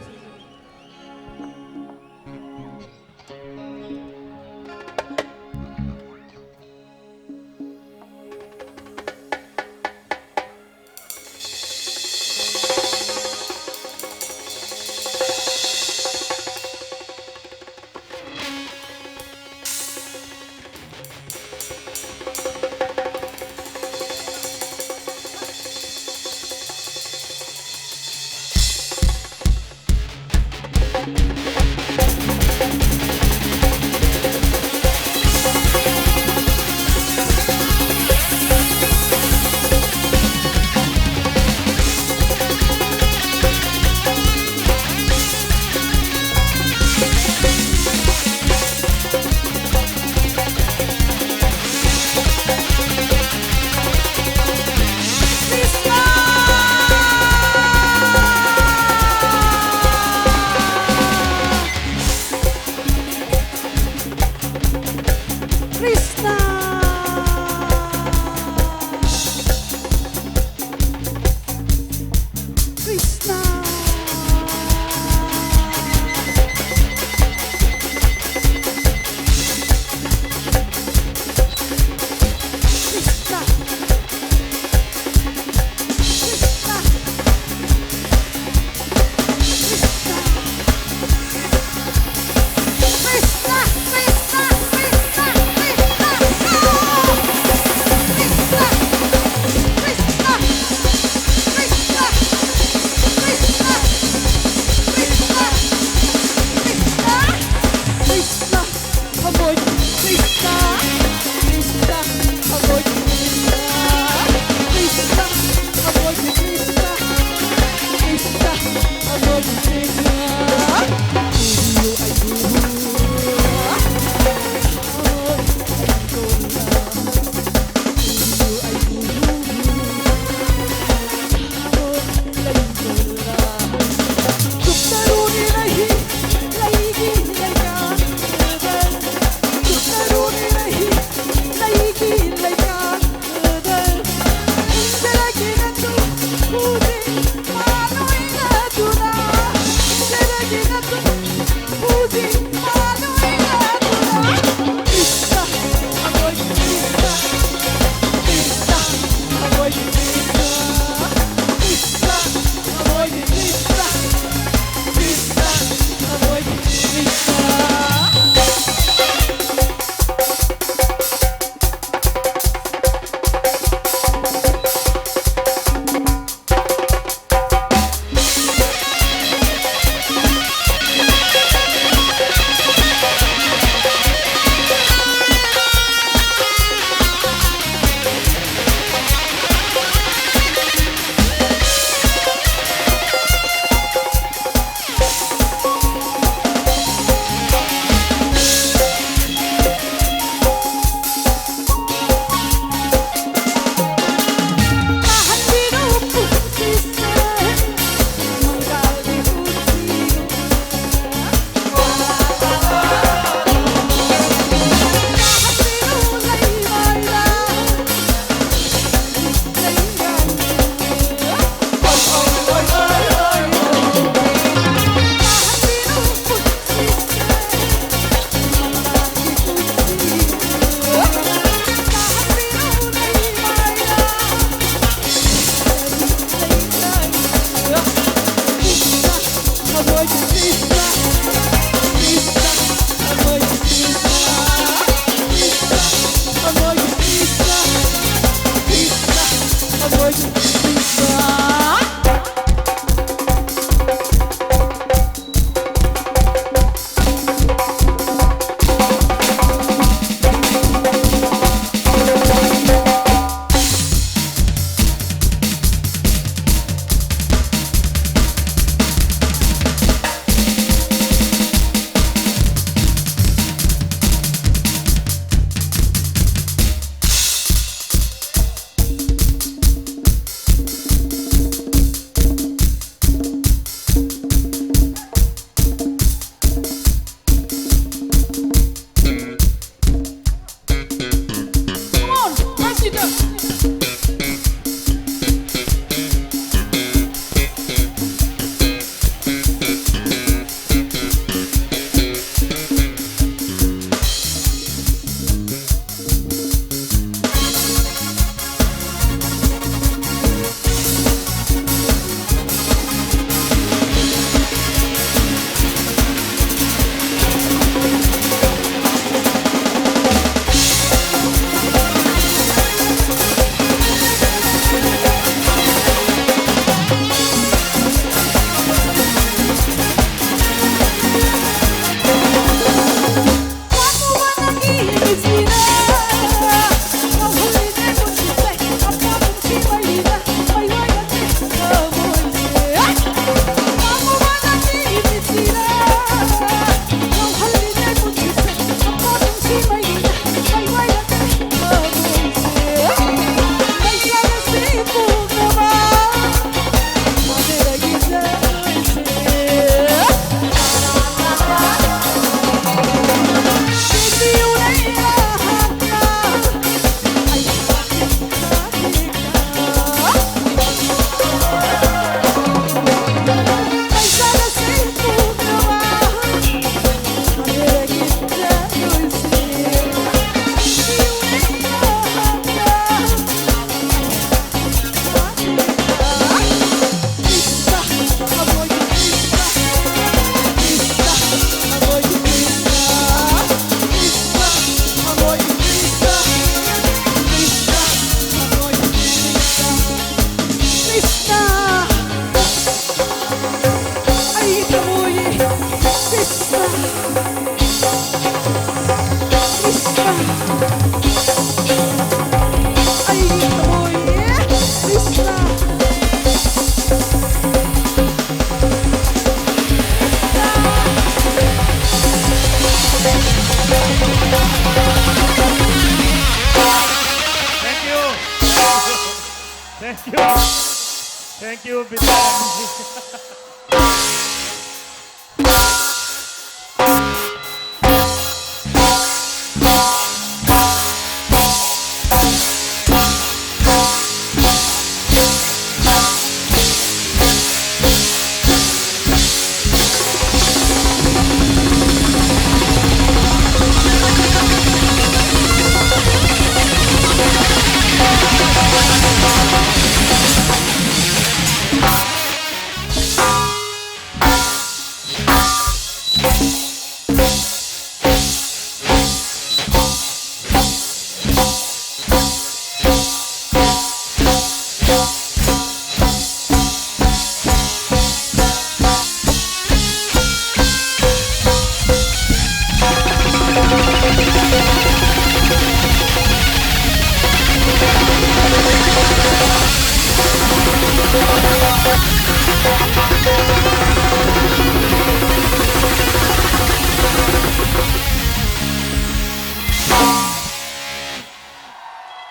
Thank you, Bidyarani.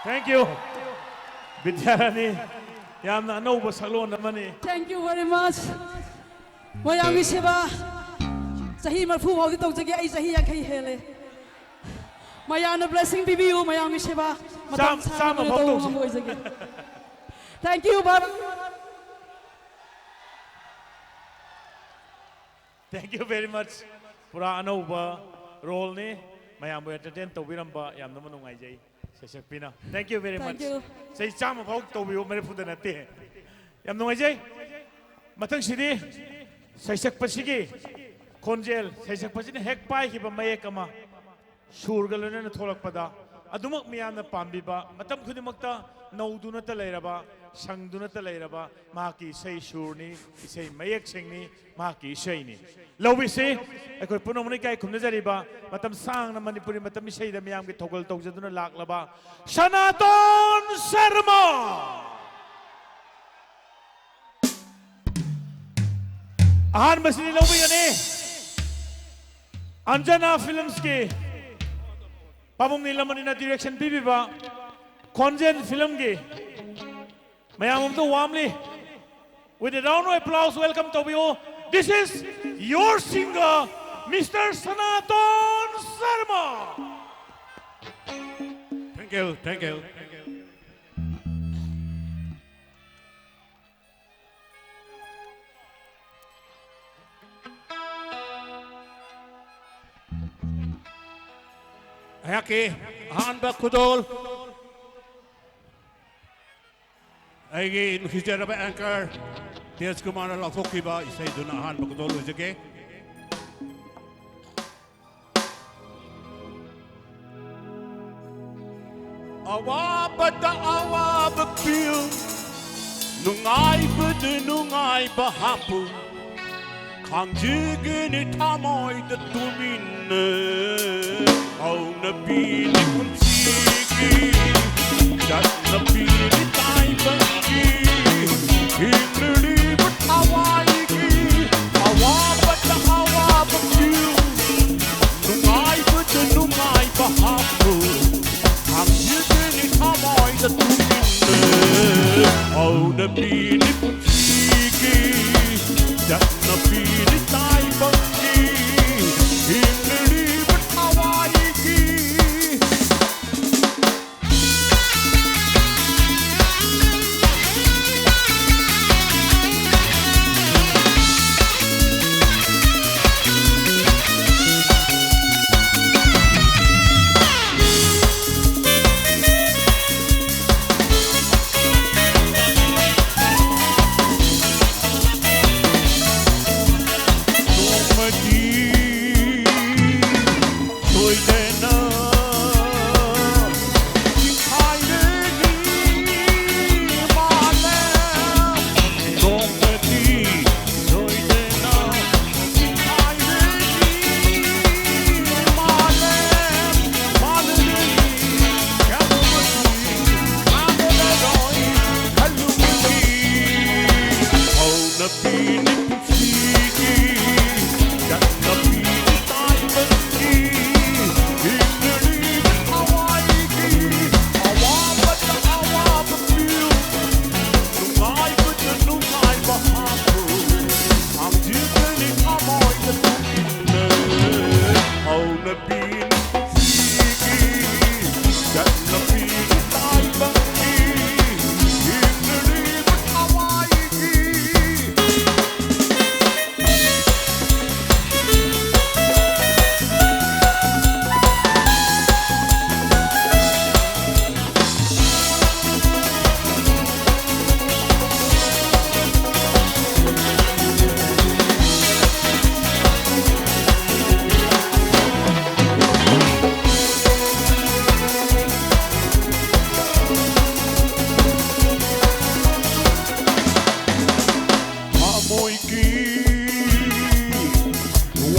Thank you, ꯕꯤꯗ꯭ꯌꯥꯔꯥꯅꯤ꯫ ꯌꯥꯝꯅ ꯑꯅꯧꯕ ꯁꯛꯂꯣꯟ ꯑꯃꯅꯤ꯫ Thank you very much. ꯃꯌꯥꯝꯒꯤ ꯁꯦꯕꯥ ꯆꯍꯤ ꯃꯔꯤꯐꯨ ꯐꯥꯎꯗꯤ ꯇꯧꯖꯒꯦ, ꯑꯩ ꯆꯍꯤ ꯌꯥꯡꯈꯩ ꯍꯦꯜꯂꯦ꯫ ꯃꯌꯥꯝꯅ blessing ꯄꯤꯕꯤꯌꯨ, ꯃꯌꯥꯝꯒꯤ ꯁꯦꯕꯥ ꯃꯇꯝ ꯆꯥꯝ-, ꯁꯥꯡꯅ ꯆꯥꯝꯃ ꯐꯥꯎ ꯇꯧꯕ ꯇꯧꯁꯤ꯫ ꯉꯝꯕ ꯑꯣꯏꯖꯒꯦ꯫ Thank you, Bharat. Thank you very much. ꯄꯨꯔꯥ ꯑꯅꯧꯕ ꯔꯣꯜꯅꯤ꯫ ꯃꯌꯥꯝꯕꯨ entertain ꯇꯧꯕꯤꯔꯝꯕ ꯌꯥꯝꯅ ꯅꯨꯡꯉꯥꯏꯖꯩ꯫ ꯁꯩꯁꯛꯄꯤꯅ꯫ Thank you very much꯫ Thank you꯫ ꯆꯍꯤ ꯆꯥꯝꯃ ꯐꯥꯎ ꯇꯧꯕꯤꯌꯨ, ꯃꯔꯤꯐꯨꯗ ꯅꯠꯇꯦ꯫ ꯌꯥꯝ ꯅꯨꯡꯉꯥꯏꯖꯩ꯫ ꯃꯊꯪꯁꯤꯗꯤ ꯁꯩꯁꯛꯄꯁꯤꯒꯤ ꯈꯣꯟꯖꯦꯜ, ꯁꯩꯁꯛꯄꯁꯤꯅ ꯍꯦꯛ ꯄꯥꯏꯈꯤꯕ ꯃꯌꯦꯛ ꯑꯃ ꯁꯨꯔꯒ ꯂꯣꯏꯅꯅ ꯊꯣꯛꯂꯛꯄꯗ ꯑꯗꯨꯃꯛ ꯃꯤꯌꯥꯝꯅ ꯄꯥꯝꯕꯤꯕ, ꯃꯇꯝ ꯈꯨꯗꯤꯡꯃꯛꯇ ꯅꯧꯗꯨꯅꯇ ꯂꯩꯔꯕ, ꯁꯪꯗꯨꯅꯇ ꯂꯩꯔꯕ ꯃꯍꯥꯛꯀꯤ ꯏꯁꯩ ꯁꯨꯔꯅꯤ, ꯏꯁꯩ ꯃꯌꯦꯛꯁꯤꯡꯅꯤ꯫ ꯃꯍꯥꯛꯀꯤ ꯏꯁꯩꯅꯤ꯫ ꯂꯧꯕꯤꯁꯤ꯫ ꯑꯩꯈꯣꯏ ꯄꯨꯝꯅꯃꯛꯅ ꯏꯀꯥꯏ ꯈꯨꯝꯅꯖꯔꯤꯕ, ꯃꯇꯝ ꯁꯥꯡꯅ ꯃꯅꯤꯄꯨꯔꯤ ꯃꯇꯝ ꯏꯁꯩꯗ ꯃꯤꯌꯥꯝꯒꯤ ꯊꯧꯒꯜ ꯇꯧꯖꯗꯨꯅ ꯂꯥꯛꯂꯕ ꯁꯅꯥꯇꯣꯟ ꯁꯔꯃ꯫ ꯑꯍꯥꯟꯕꯁꯤꯗꯤ ꯂꯧꯕꯤꯒꯅꯤ ꯑꯟꯖꯅꯥ ꯐꯤꯂꯝꯁꯀꯤ ꯄꯥꯕꯨꯡ ꯅꯤꯂꯃꯅꯤꯅ direction ꯄꯤꯕꯤꯕ ꯈꯣꯟꯖꯦꯜ ꯐꯤꯂꯝꯒꯤ ꯃꯌꯥꯝ ꯑꯃꯗ warmly With a round of applause, welcome ꯇꯧꯕꯤꯌꯨ. This is your singer, Mister Sanaton Sharma. Thank you, thank you. ꯑꯩꯍꯥꯛꯀꯤ ꯑꯍꯥꯟꯕ ꯈꯨꯗꯣꯜ ꯑꯩꯒꯤ ꯅꯨꯡꯁꯤꯖꯔꯕ anchor ꯇꯦꯖ ꯀꯨꯃꯥꯔꯅ ꯂꯥꯎꯊꯣꯛꯈꯤꯕ ꯏꯁꯩꯗꯨꯅ ꯑꯍꯥꯟꯕ ꯈꯨꯗꯣꯜ ꯑꯣꯏꯖꯒꯦ꯫ ꯑꯋꯥꯕꯗ ꯑꯋꯥꯕ ꯄꯤꯌꯨ, ꯅꯨꯡꯉꯥꯏꯕꯗ ꯅꯨꯡꯉꯥꯏꯕ ꯍꯥꯞꯄꯨ, ꯈꯥꯡꯖꯒꯅꯤ ꯊꯃꯣꯏꯗ ꯇꯨꯃꯤꯟꯅ꯫ ꯍꯧꯅꯕꯤꯅꯤ ꯄꯨꯟꯁꯤꯒꯤ, ꯆꯠꯅꯕꯤꯅꯤ ꯇꯥꯏꯕꯪꯒꯤ, ꯍꯤꯡꯂꯤꯕ ꯊꯋꯥꯏꯒꯤ꯫ ꯑꯋꯥꯕꯗ ꯑꯋꯥꯕ ꯄꯤꯌꯨ, ꯅꯨꯡꯉꯥꯏꯕꯗ ꯅꯨꯡꯉꯥꯏꯕ ꯍꯥꯞꯄꯨ, ꯈꯥꯡꯖꯒꯅꯤ ꯊꯃꯣꯏꯗ ꯇꯨꯃꯤꯟꯅ꯫ ꯍꯧꯅꯕꯤꯅꯤ ꯄꯨꯟꯁꯤꯒꯤ, ꯆꯠꯅꯕꯤꯅꯤ ꯇꯥꯏꯕꯪꯒꯤ, ꯍꯤꯡꯂꯤꯕ ꯊꯋꯥꯏꯒꯤ꯫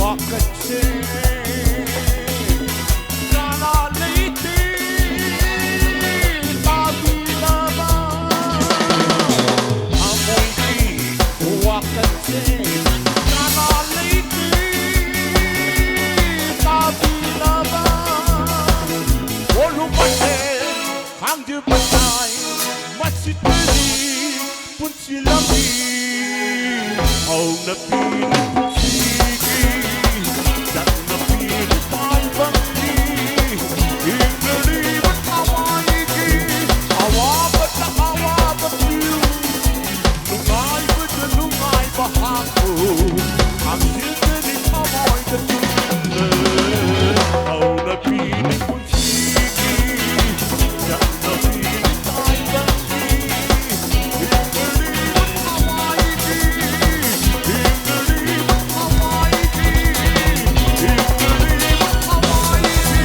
ꯋꯥꯀꯠꯁꯦ ꯀꯅꯥ ꯂꯩꯇꯦ ꯇꯥꯕꯤꯅꯕ꯫ ꯊꯃꯣꯏꯒꯤ ꯋꯥꯀꯠꯁꯦ ꯀꯅꯥ ꯂꯩꯇꯦ ꯇꯥꯕꯤꯅꯕ꯫ ꯋꯥꯔꯨꯕꯁꯦ ꯈꯥꯡꯖꯕ ꯇꯥꯏ ꯃꯁꯤꯗꯤ ꯄꯨꯟꯁꯤ ꯂꯝꯕꯤ꯫ ꯍꯧꯅꯕꯤꯅꯤ ꯄꯨꯟꯁꯤꯒꯤ ꯆꯠꯅꯕꯤꯅꯤ ꯇꯥꯏꯕꯪꯒꯤ ꯍꯤꯡꯅꯔꯤꯕ ꯊꯋꯥꯏꯒꯤ ꯑꯋꯥꯕꯗ ꯑꯋꯥꯕ ꯄꯤꯌꯨ꯫ ꯅꯨꯡꯉꯥꯏꯕꯗ ꯅꯨꯡꯉꯥꯏꯕ ꯍꯥꯞꯄꯨ꯫ ꯈꯥꯡꯖꯤꯟꯒꯅꯤ ꯊꯃꯣꯏꯗ ꯇꯨꯝꯅ꯫ ꯍꯧꯅꯕꯤꯅꯤ ꯄꯨꯟꯁꯤꯒꯤ ꯆꯠꯅꯕꯤꯅꯤ ꯇꯥꯏꯕꯪꯒꯤ ꯍꯤꯡꯅꯔꯤꯕ ꯊꯋꯥꯏꯒꯤ ꯍꯤꯡꯅꯔꯤꯕ ꯊꯋꯥꯏꯒꯤ ꯍꯤꯡꯅꯔꯤꯕ ꯊꯋꯥꯏꯒꯤ꯫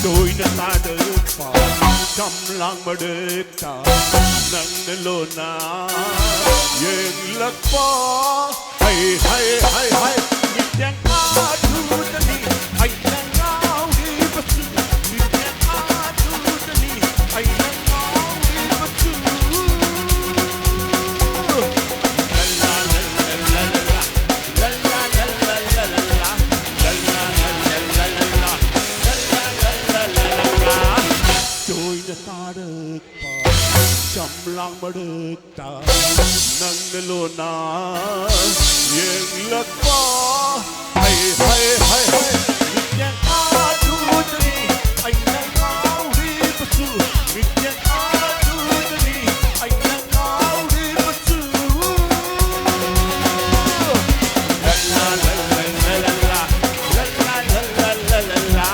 ꯇꯣꯏꯅ ꯇꯥꯗꯕ ꯆꯝꯂꯥꯡ ꯃꯔꯛꯇ ꯅꯪꯅ ꯂꯣꯟꯅ ꯌꯦꯡꯂꯛꯄ꯫ ꯍꯩ, ꯍꯩ, ꯍꯩ, ꯍꯩ, ꯃꯤꯠꯌꯦꯡ ꯑꯗꯨꯗꯅꯤ ꯑꯩꯅ ꯉꯥꯎꯔꯤꯕꯁꯨ, ꯃꯤꯠꯌꯦꯡ ꯑꯗꯨꯗꯅꯤ ꯑꯩꯅ ꯉꯥꯎꯔꯤꯕꯁꯨ꯫ ꯇꯥꯔꯛꯄ ꯆꯝꯂꯥꯡ ꯃꯔꯛꯇ ꯅꯪꯅ ꯂꯣꯟꯅ ꯌꯦꯡꯂꯛꯄ꯫ ꯍꯩ, ꯍꯩ, ꯍꯩ, ꯍꯩ꯫ ꯃꯤꯠꯌꯦꯡ ꯑꯗꯨꯗꯅꯤ ꯑꯩꯅ ꯉꯥꯎꯔꯤꯕꯁꯨ, ꯃꯤꯠꯌꯦꯡ ꯑꯗꯨꯗꯅꯤ ꯑꯩꯅ ꯉꯥꯎꯔꯤꯕꯁꯨ꯫ ꯂ, ꯂ, ꯂ, ꯂ, ꯂ, ꯂ, ꯂ, ꯂ꯫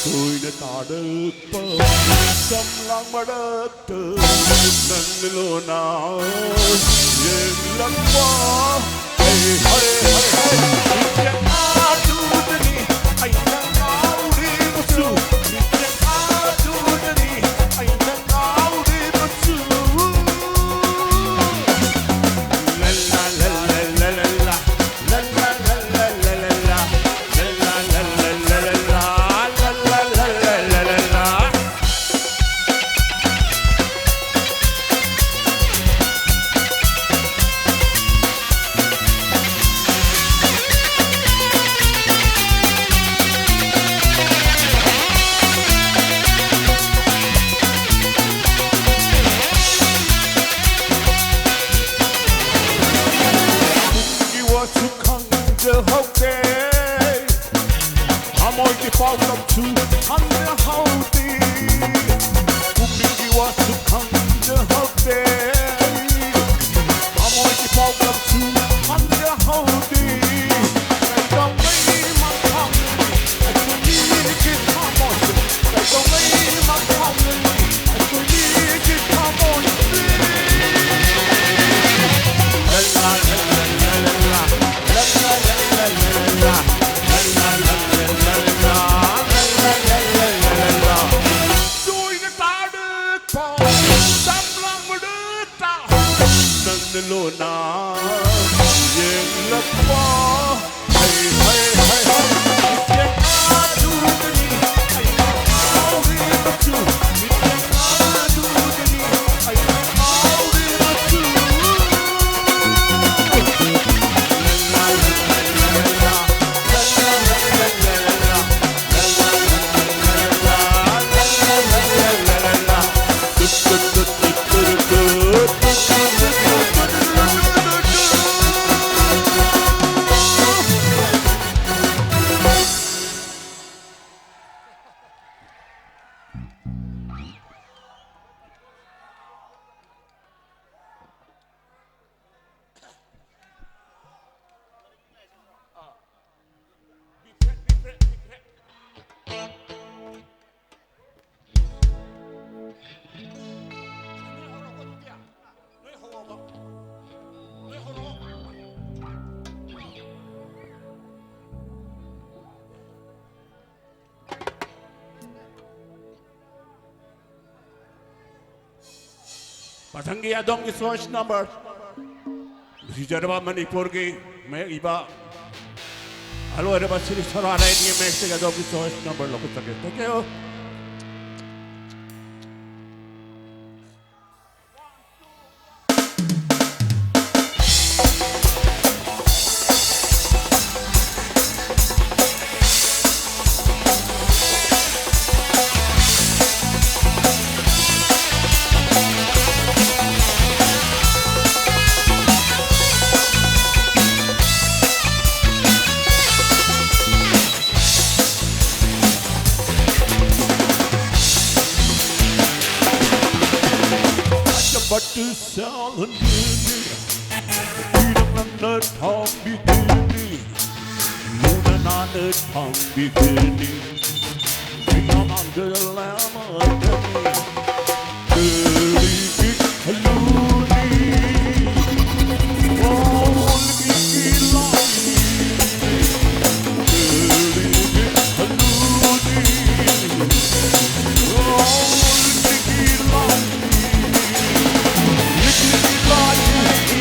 ꯇꯣꯏꯅ ꯇꯥꯔꯛꯄ ꯁꯝꯂꯥꯡ ꯃꯔꯛꯇ ꯅꯪꯅ ꯂꯣꯟꯅ ꯌꯦꯡꯂꯛꯄ꯫ ꯍꯩ, ꯍꯩ, ꯍꯩ, ꯍꯩ꯫ ꯃꯤꯠꯌꯦꯡ ꯑꯗꯨꯗꯅꯤ ꯑꯩꯅ ꯉꯥꯎꯔꯤꯕꯁꯨ, ꯃꯤꯠꯌꯦꯡ ꯑꯗꯨꯗꯅꯤ ꯑꯩꯅ ꯉꯥꯎꯔꯤꯕꯁꯨ꯫ ꯂ, ꯂ, ꯂ, ꯂ, ꯂ, ꯂ, ꯂ꯫ ꯂꯣꯅ ꯌꯦꯡꯂꯛꯄ꯫ ꯍꯩ, ꯍꯩ, ꯍꯩ, ꯍꯩ꯫ ꯃꯤꯠꯌꯦꯡ ꯑꯗꯨꯗꯅꯤ ꯑꯩꯅ ꯉꯥꯎꯔꯤꯕꯁꯨ꯫ ꯃꯤꯠꯌꯦꯡ ꯑꯗꯨꯗꯅꯤ ꯑꯩꯅ ꯉꯥꯎꯔꯤꯕꯁꯨ꯫ ꯃꯊꯪꯒꯤ ꯑꯗꯣꯝꯒꯤ choice number, ꯅꯨꯡꯁꯤꯖꯔꯕ ꯃꯅꯤꯄꯨꯔꯒꯤ ꯃꯥꯌꯣꯛ ꯏꯕ ꯑꯍꯜ ꯑꯣꯏꯔꯕ ꯁ꯭ꯔꯤ ꯁꯣꯔꯥꯔꯥꯏꯒꯤ ꯃꯥꯌꯣꯛꯇꯒꯤ ꯑꯗꯣꯝꯒꯤ choice number ꯂꯧꯈꯠꯆꯒꯦ꯫ Thank you. ꯕꯠꯇꯨ ꯁꯥꯍꯟꯕꯤꯅꯤ, ꯅꯨꯄꯤꯅ ꯅꯪꯅ ꯊꯥꯡꯕꯤꯗꯣꯏꯅꯤ, ꯂꯨꯅ ꯅꯥꯟꯅ ꯊꯥꯡꯕꯤꯗꯣꯏꯅꯤ, ꯃꯤꯅ ꯃꯥꯡꯗ ꯂꯥꯝꯃꯗꯅꯤ꯫ ꯀꯔꯤꯒꯤ ꯈꯜꯂꯨꯅꯤ? ꯑꯣꯜꯒꯤ ꯂꯥꯏꯅꯤ, ꯀꯔꯤꯒꯤ ꯈꯜꯂꯨꯅꯤ? ꯑꯣꯜꯒꯤ ꯂꯥꯏꯅꯤ, ꯂꯤꯛꯂꯤꯒꯤ ꯂꯥꯏꯅꯤ꯫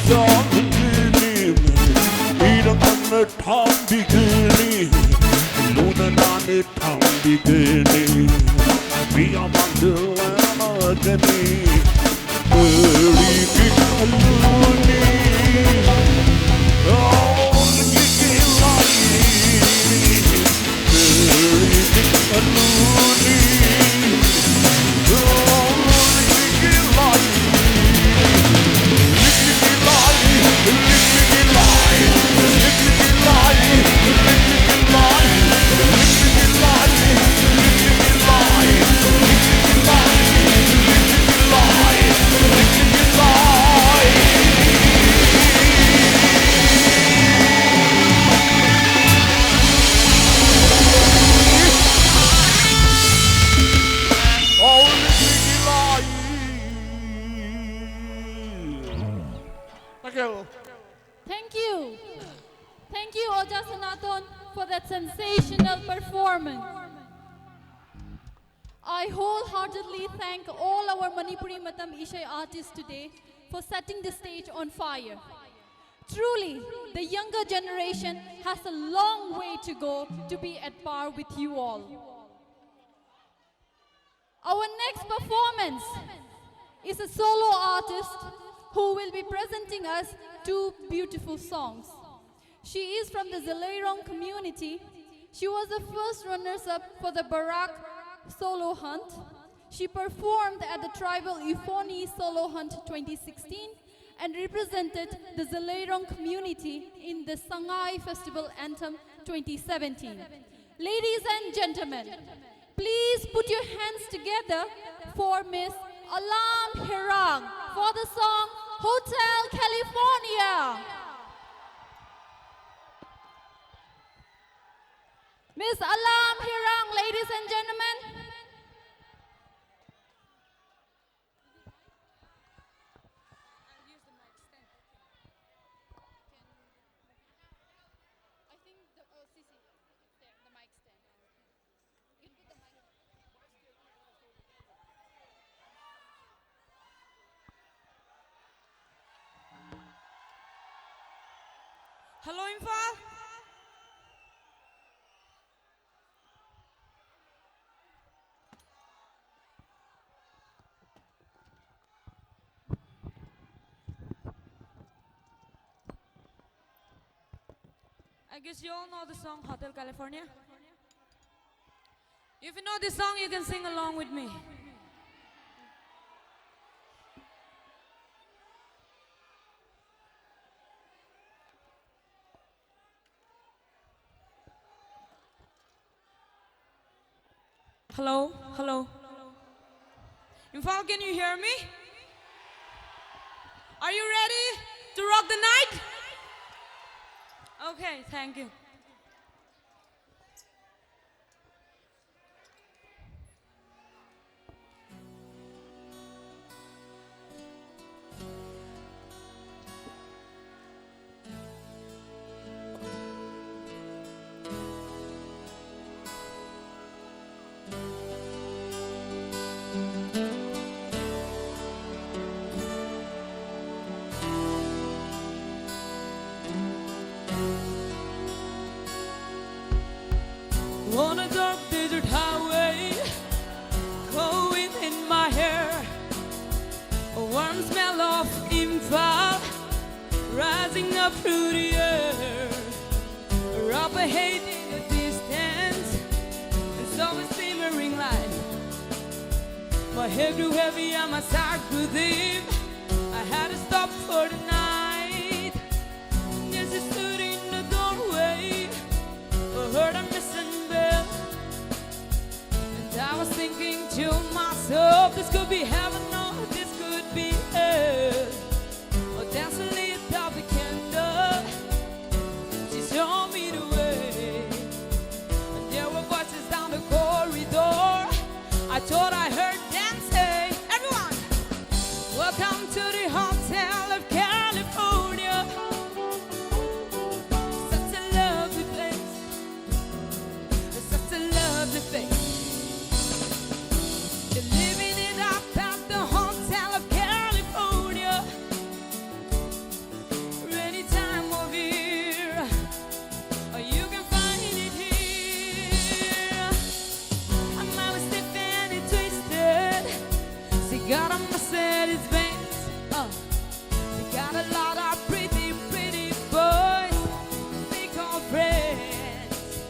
Thambigini, ina kanna thambigini, luna nani thambigini, via mandala gani, eri ki aluni, oh, ki ki lai, eri ki aluni. Thank you. Thank you. Thank you, Oja Sanaton, for that sensational performance. I wholeheartedly thank all our Manipuri Matam Isai artists today for setting the stage on fire. Truly, the younger generation has a long way to go to be at par with you all. Our next performance is a solo artist who will be presenting us two beautiful songs. She is from the Zaleirong community. She was the first runners-up for the Barak Solo Hunt. She performed at the Tribal Euphony Solo Hunt twenty sixteen and represented the Zaleirong community in the Sangai Festival Anthem twenty seventeen. Ladies and gentlemen, please put your hands together for Miss Alam Hirang for the song Hotel California. Miss Alam Hirang, ladies and gentlemen. Hello, Imphal. I guess you all know the song Hotel California. If you know this song, you can sing along with me. Hello, hello. Imphal, can you hear me? Are you ready to rock the night? Okay, thank you. On a dark desert highway, cold wind in my hair, a warm smell of Imphal rising up through the air. Rubber haze in the distance, and so a shimmering light. My head grew heavy and my side grew dim. I had to stop for the night. As I stood in the doorway, I heard a missing bell. And I was thinking to myself, this could be heaven or this could be hell. But as I lit up the candle, she showed me the way. And there were voices down the corridor. I thought I heard them say, everyone, welcome to the Hotel of California. Such a lovely place. Such a lovely place. You're living it up at the Mercedes Benz. Uh, they got a lot of pretty, pretty boys. They call friends.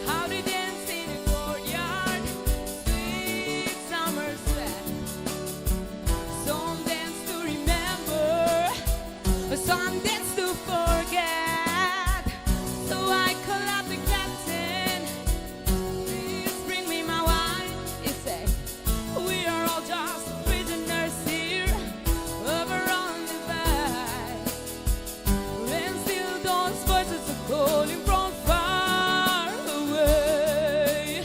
How they dance in the courtyard. Sweet summer sweat. Some dance to remember. Some dance to forget. So I call out the captain. Please bring me my wine, he said. We are all just prisoners here, over on the bay. And still those voices are calling from far away.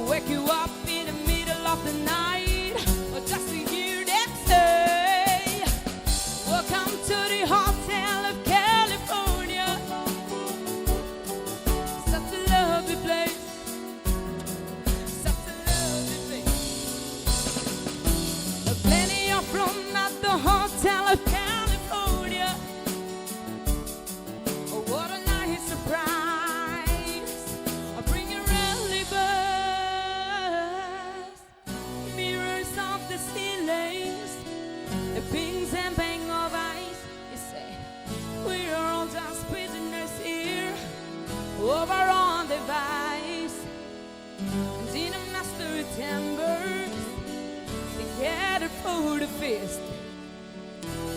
Wake you up in the middle of the night, or just to hear them say, "Welcome to the Hotel of California." Such a lovely place. Such a lovely place. Plenty of room at the Hotel of California. Oh, what a nice surprise. I bring a early bird. Mirrors of the ceilings, a pink and bang of eyes. You say, "We are all just prisoners here, over on the vice." And in a master timbers, they gather for the feast.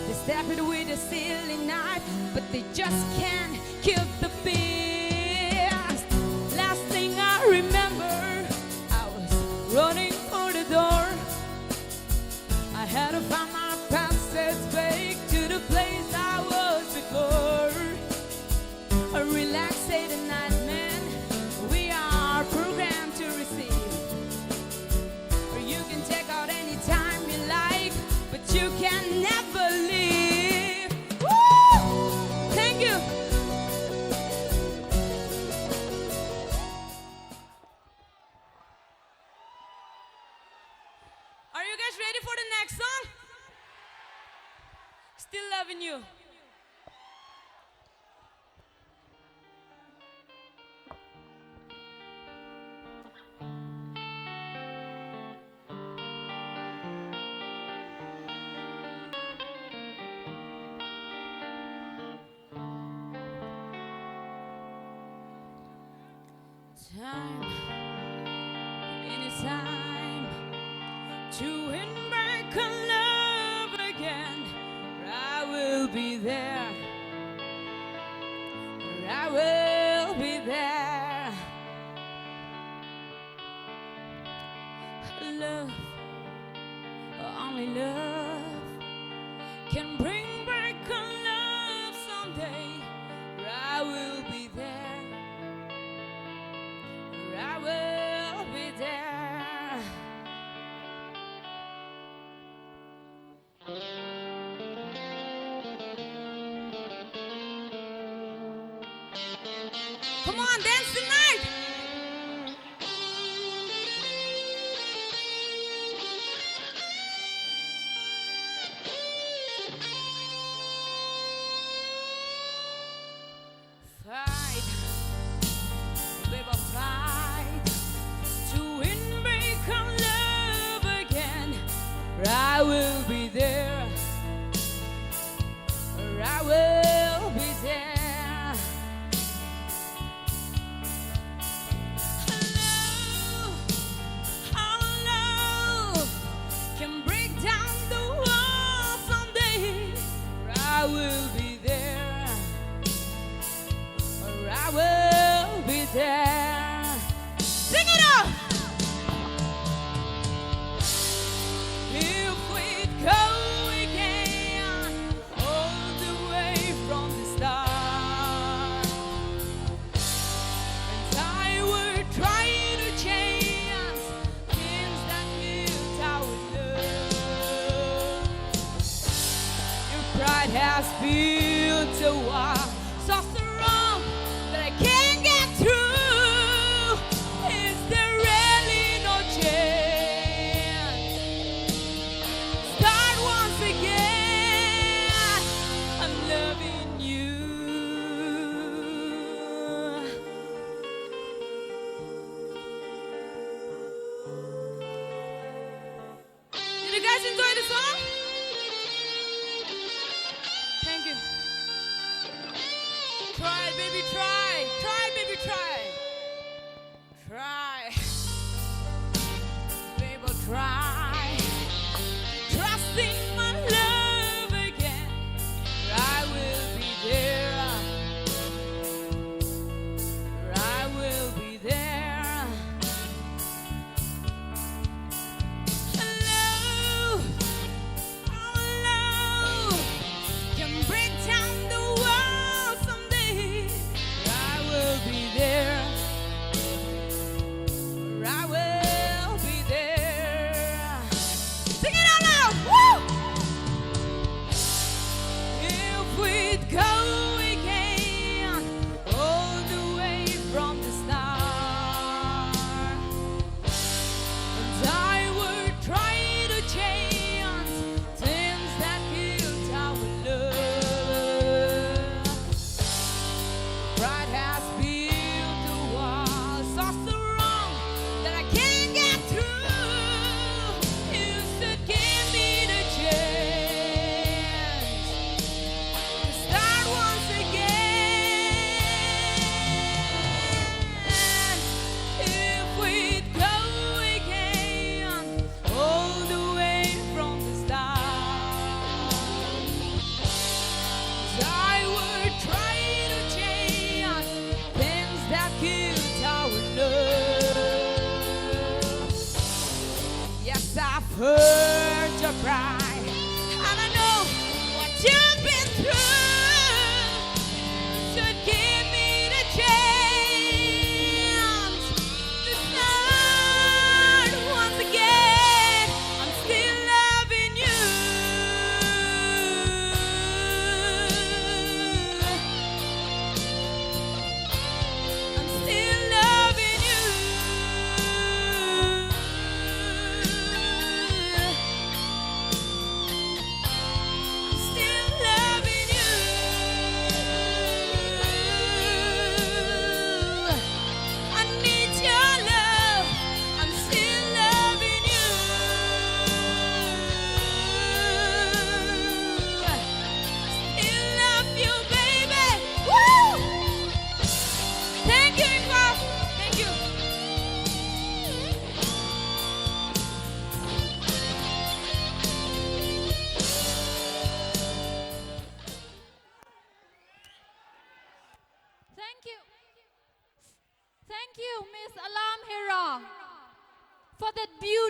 They stab it with a silly knife, but they just can't kill the beast. Last thing I remember, I was running for the door. I had to find my passage back to the place I was before. Relax, say the night, man. We are programmed to receive. You can check out anytime you like, but you can never leave. Woo! Thank you. Are you guys ready for the next song? Still loving you. Time, any time to win back our love again. I will be there. I will be there. Love, only love can bring back our love someday. I will be there. I will be there. Come on, dance tonight. Fight, baby, fight to win back our love again. I will be there. I will be there. Hello, our love can break down the wall someday. I will be there. I will be there. Sing it out! If we go again all the way from the start, and I were trying to change things that built our love. Your pride has built a wall so strong that I can't get through. Is there really no chance? Start once again. I'm loving you. Did you guys enjoy the song? Thank you. Try, baby, try. Try, baby, try. cry, trusting my love again. I will be there. I will be there. Hello, our love can break down the world someday. I will be there. I will be there. Sing it out loud. Woo! If we'd go again all the way from the start, and I would try to change things that killed our love. Pride has built a wall so strong that I can't get through. You should give me the chance to start once again. If we'd go again all the way from the start, I would try to change things that killed our love. Yes, I've heard your cry, and I know what you've been through. So give me the chance to start once again. I'm still loving you. I'm still loving you. I'm still loving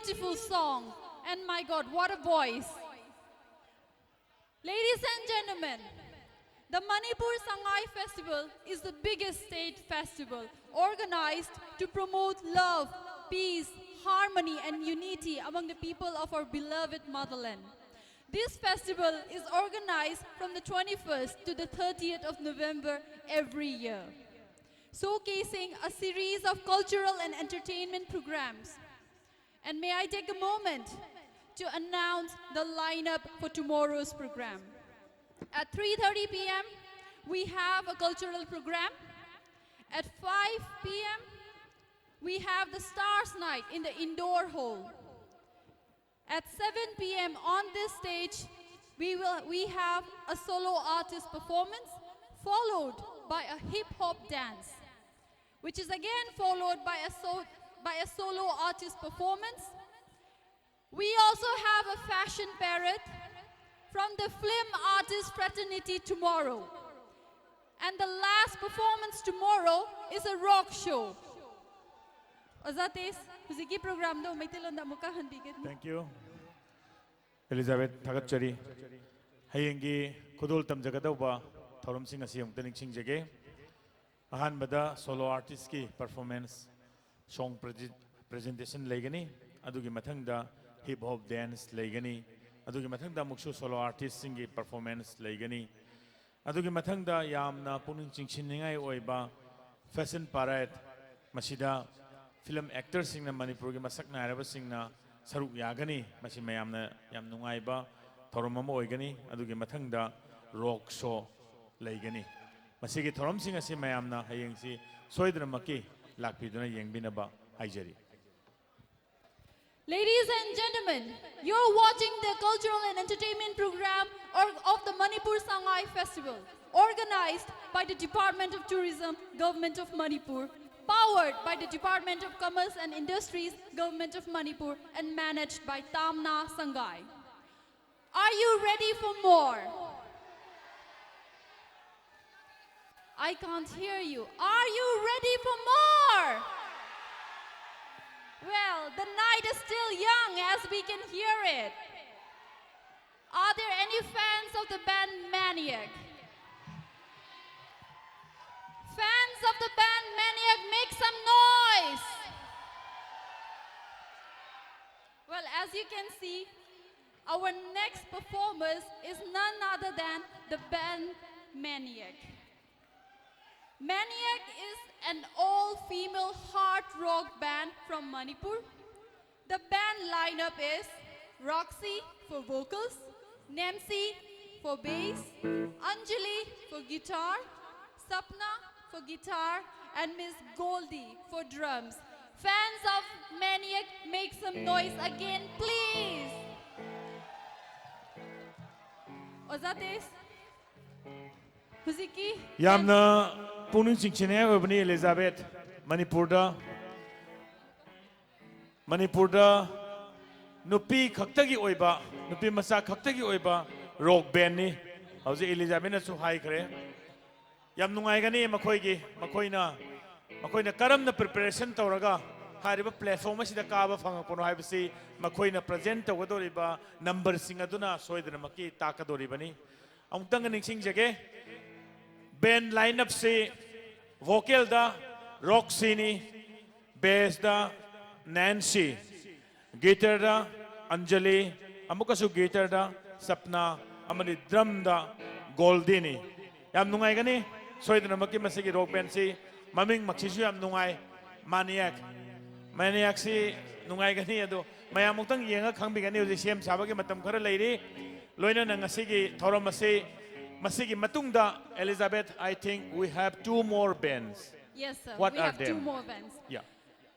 Beautiful song. And my God, what a voice. Ladies and gentlemen, the Manipur Sangai Festival is the biggest state festival organized to promote love, peace, harmony, and unity among the people of our beloved motherland. This festival is organized from the twenty-first to the thirtieth of November every year, showcasing a series of cultural and entertainment programs. And may I take a moment to announce the lineup for tomorrow's program. At three thirty p m, we have a cultural program. At five p m, we have the Stars Night in the indoor hall. At seven p m on this stage, we will, we have a solo artist performance, followed by a hip hop dance, which is again followed by a, so, by a solo artist performance. We also have a fashion parade from the film artist fraternity tomorrow. And the last performance tomorrow is a rock show. ꯑꯣꯖꯥ ꯇꯦꯖ, ꯍꯧꯖꯤꯛꯀꯤ programꯗꯣ ꯃꯩꯇꯩꯂꯣꯟꯗ ꯑꯃꯨꯛꯀ ꯍꯟꯕꯤꯒꯅꯤ꯫ Thank you. Elizabeth, ꯊꯥꯒꯠꯆꯔꯤ꯫ ꯍꯌꯦꯡꯒꯤ ꯈꯨꯗꯣꯜ ꯇꯝꯖꯒꯗꯧꯕ ꯊꯧꯔꯝꯁꯤꯡ ꯑꯁꯤ ꯑꯃꯨꯛꯇ ꯅꯤꯡꯁꯤꯡꯖꯒꯦ꯫ ꯑꯍꯥꯟꯕꯗ solo artistꯀꯤ performance, song presentation ꯂꯩꯒꯅꯤ꯫ ꯑꯗꯨꯒꯤ ꯃꯊꯪꯗ hip hop dance ꯂꯩꯒꯅꯤ꯫ ꯑꯗꯨꯒꯤ ꯃꯊꯪꯗ ꯑꯃꯨꯛꯁꯨ solo artistꯁꯤꯡꯒꯤ performance ꯂꯩꯒꯅꯤ꯫ ꯑꯗꯨꯒꯤ ꯃꯊꯪꯗ ꯌꯥꯝꯅ ꯄꯨꯛꯅꯤꯡ ꯆꯤꯡꯁꯤꯟꯅꯤꯡꯉꯥꯏ ꯑꯣꯏꯕ fashion parade, ꯃꯁꯤꯗ film actorꯁꯤꯡꯅ, ꯃꯅꯤꯄꯨꯔꯒꯤ ꯃꯁꯛ ꯅꯥꯏꯔꯕꯁꯤꯡꯅ ꯁꯔꯨꯛ ꯌꯥꯒꯅꯤ꯫ ꯃꯁꯤ ꯃꯌꯥꯝꯅ ꯌꯥꯝ ꯅꯨꯡꯉꯥꯏꯕ ꯊꯧꯔꯝ ꯑꯃ ꯑꯣꯏꯒꯅꯤ꯫ ꯑꯗꯨꯒꯤ ꯃꯊꯪꯗ rock show ꯂꯩꯒꯅꯤ꯫ ꯃꯁꯤꯒꯤ ꯊꯧꯔꯝꯁꯤꯡ ꯑꯁꯤ ꯃꯌꯥꯝꯅ ꯍꯌꯦꯡꯁꯤ ꯁꯣꯏꯗꯅꯃꯛꯀꯤ ꯂꯥꯛꯄꯤꯗꯨꯅ ꯌꯦꯡꯕꯤꯅꯕ ꯍꯥꯏꯖꯔꯤ꯫ Ladies and gentlemen, you're watching the cultural and entertainment program or, of the Manipur Sangai Festival, organized by the Department of Tourism, Government of Manipur, powered by the Department of Commerce and Industries, Government of Manipur, and managed by Tamna Sangai. Are you ready for more? I can't hear you. Are you ready for more? Well, the night is still young as we can hear it. Are there any fans of the band Maniac? Fans of the band Maniac, make some noise. Well, as you can see, our next performance is none other than the band Maniac. Maniac is an all-female hard rock band from Manipur. The band lineup is Roxy for vocals, Nancy for bass, Anjali for guitar, Sapna for guitar, and Miss Goldie for drums. Fans of Maniac, make some noise again, please. ꯑꯣꯖꯥ ꯇꯦꯖ, ꯍꯧꯖꯤꯛꯀꯤ ꯌꯥꯝꯅ ꯄꯨꯛꯅꯤꯡ ꯆꯤꯡꯁꯤꯟꯅꯤꯡꯉꯥꯏ ꯑꯣꯏꯕꯅꯤ, Elizabeth. ꯃꯅꯤꯄꯨꯔꯗ ꯃꯅꯤꯄꯨꯔꯗ ꯅꯨꯄꯤ ꯈꯛꯇꯒꯤ ꯑꯣꯏꯕ, ꯅꯨꯄꯤ ꯃꯆꯥ ꯈꯛꯇꯒꯤ ꯑꯣꯏꯕ ꯔꯣꯛ ꯕꯦꯟꯅꯤ꯫ ꯍꯧꯖꯤꯛ ꯑꯦꯂꯤꯖꯥꯕꯦꯠꯅꯁꯨ ꯍꯥꯏꯈ꯭ꯔꯦ꯫ ꯌꯥꯝ ꯅꯨꯡꯉꯥꯏꯒꯅꯤ ꯃꯈꯣꯏꯒꯤ, ꯃꯈꯣꯏꯅ, ꯃꯈꯣꯏꯅ ꯀꯔꯝꯅ ꯄ꯭ꯔꯤꯄꯦꯔꯦꯁꯟ ꯇꯧꯔꯒ ꯍꯥꯏꯔꯤꯕ ꯄ꯭ꯂꯦꯠꯐꯣꯝ ꯑꯁꯤꯗ ꯀꯥꯕ ꯐꯪꯉꯛꯄꯅꯣ ꯍꯥꯏꯕꯁꯤ ꯃꯈꯣꯏꯅ ꯄ꯭ꯔꯖꯦꯟ ꯇꯧꯒꯗꯧꯔꯤꯕ ꯅꯝꯕꯔꯁꯤꯡ ꯑꯗꯨꯅ ꯁꯣꯏꯗꯅꯃꯛꯀꯤ ꯇꯥꯛꯀꯗꯧꯔꯤꯕꯅꯤ꯫ ꯑꯃꯨꯛꯇꯪꯒ ꯅꯤꯡꯁꯤꯡꯖꯒꯦ, ꯕꯦꯟ ꯂꯥꯏꯟꯑꯞꯁꯤ ꯚꯣꯀꯦꯜꯗ ꯔꯣꯛꯁꯤꯅꯤ, ꯕꯦꯁꯇ ꯅꯦꯟꯁꯤ, ꯒꯤꯇꯔꯗ ꯑꯟꯖꯂꯤ, ꯑꯃꯨꯛꯀꯁꯨ ꯒꯤꯇꯔꯗ ꯁꯞꯅꯥ, ꯑꯃꯗꯤ ꯗ꯭ꯔꯝꯗ ꯒꯣꯜꯗꯤꯅꯤ꯫ ꯌꯥꯝ ꯅꯨꯡꯉꯥꯏꯒꯅꯤ꯫ ꯁꯣꯏꯗꯅꯃꯛꯀꯤ ꯃꯁꯤꯒꯤ ꯔꯣꯛ ꯕꯦꯟꯁꯤ ꯃꯃꯤꯡꯃꯛꯁꯤꯁꯨ ꯌꯥꯝ ꯅꯨꯡꯉꯥꯏ, ꯃꯥꯅꯤꯌꯥꯛ꯫ ꯃꯥꯅꯤꯌꯥꯛꯁꯤ ꯅꯨꯡꯉꯥꯏꯒꯅꯤ, ꯑꯗꯣ ꯃꯌꯥꯝ ꯑꯃꯨꯛꯇꯪ ꯌꯦꯡꯉ ꯈꯪꯕꯤꯒꯅꯤ꯫ ꯍꯧꯖꯤꯛ ꯁꯦꯝ ꯁꯥꯕꯒꯤ ꯃꯇꯝ ꯈꯔ ꯂꯩꯔꯤ꯫ ꯂꯣꯏꯅꯅ ꯉꯁꯤꯒꯤ ꯊꯧꯔꯝ ꯑꯁꯤ, ꯃꯁꯤꯒꯤ ꯃꯇꯨꯡꯗ, Elizabeth, I think we have two more bands. Yes, sir. What We are have two them? More bands. Yeah.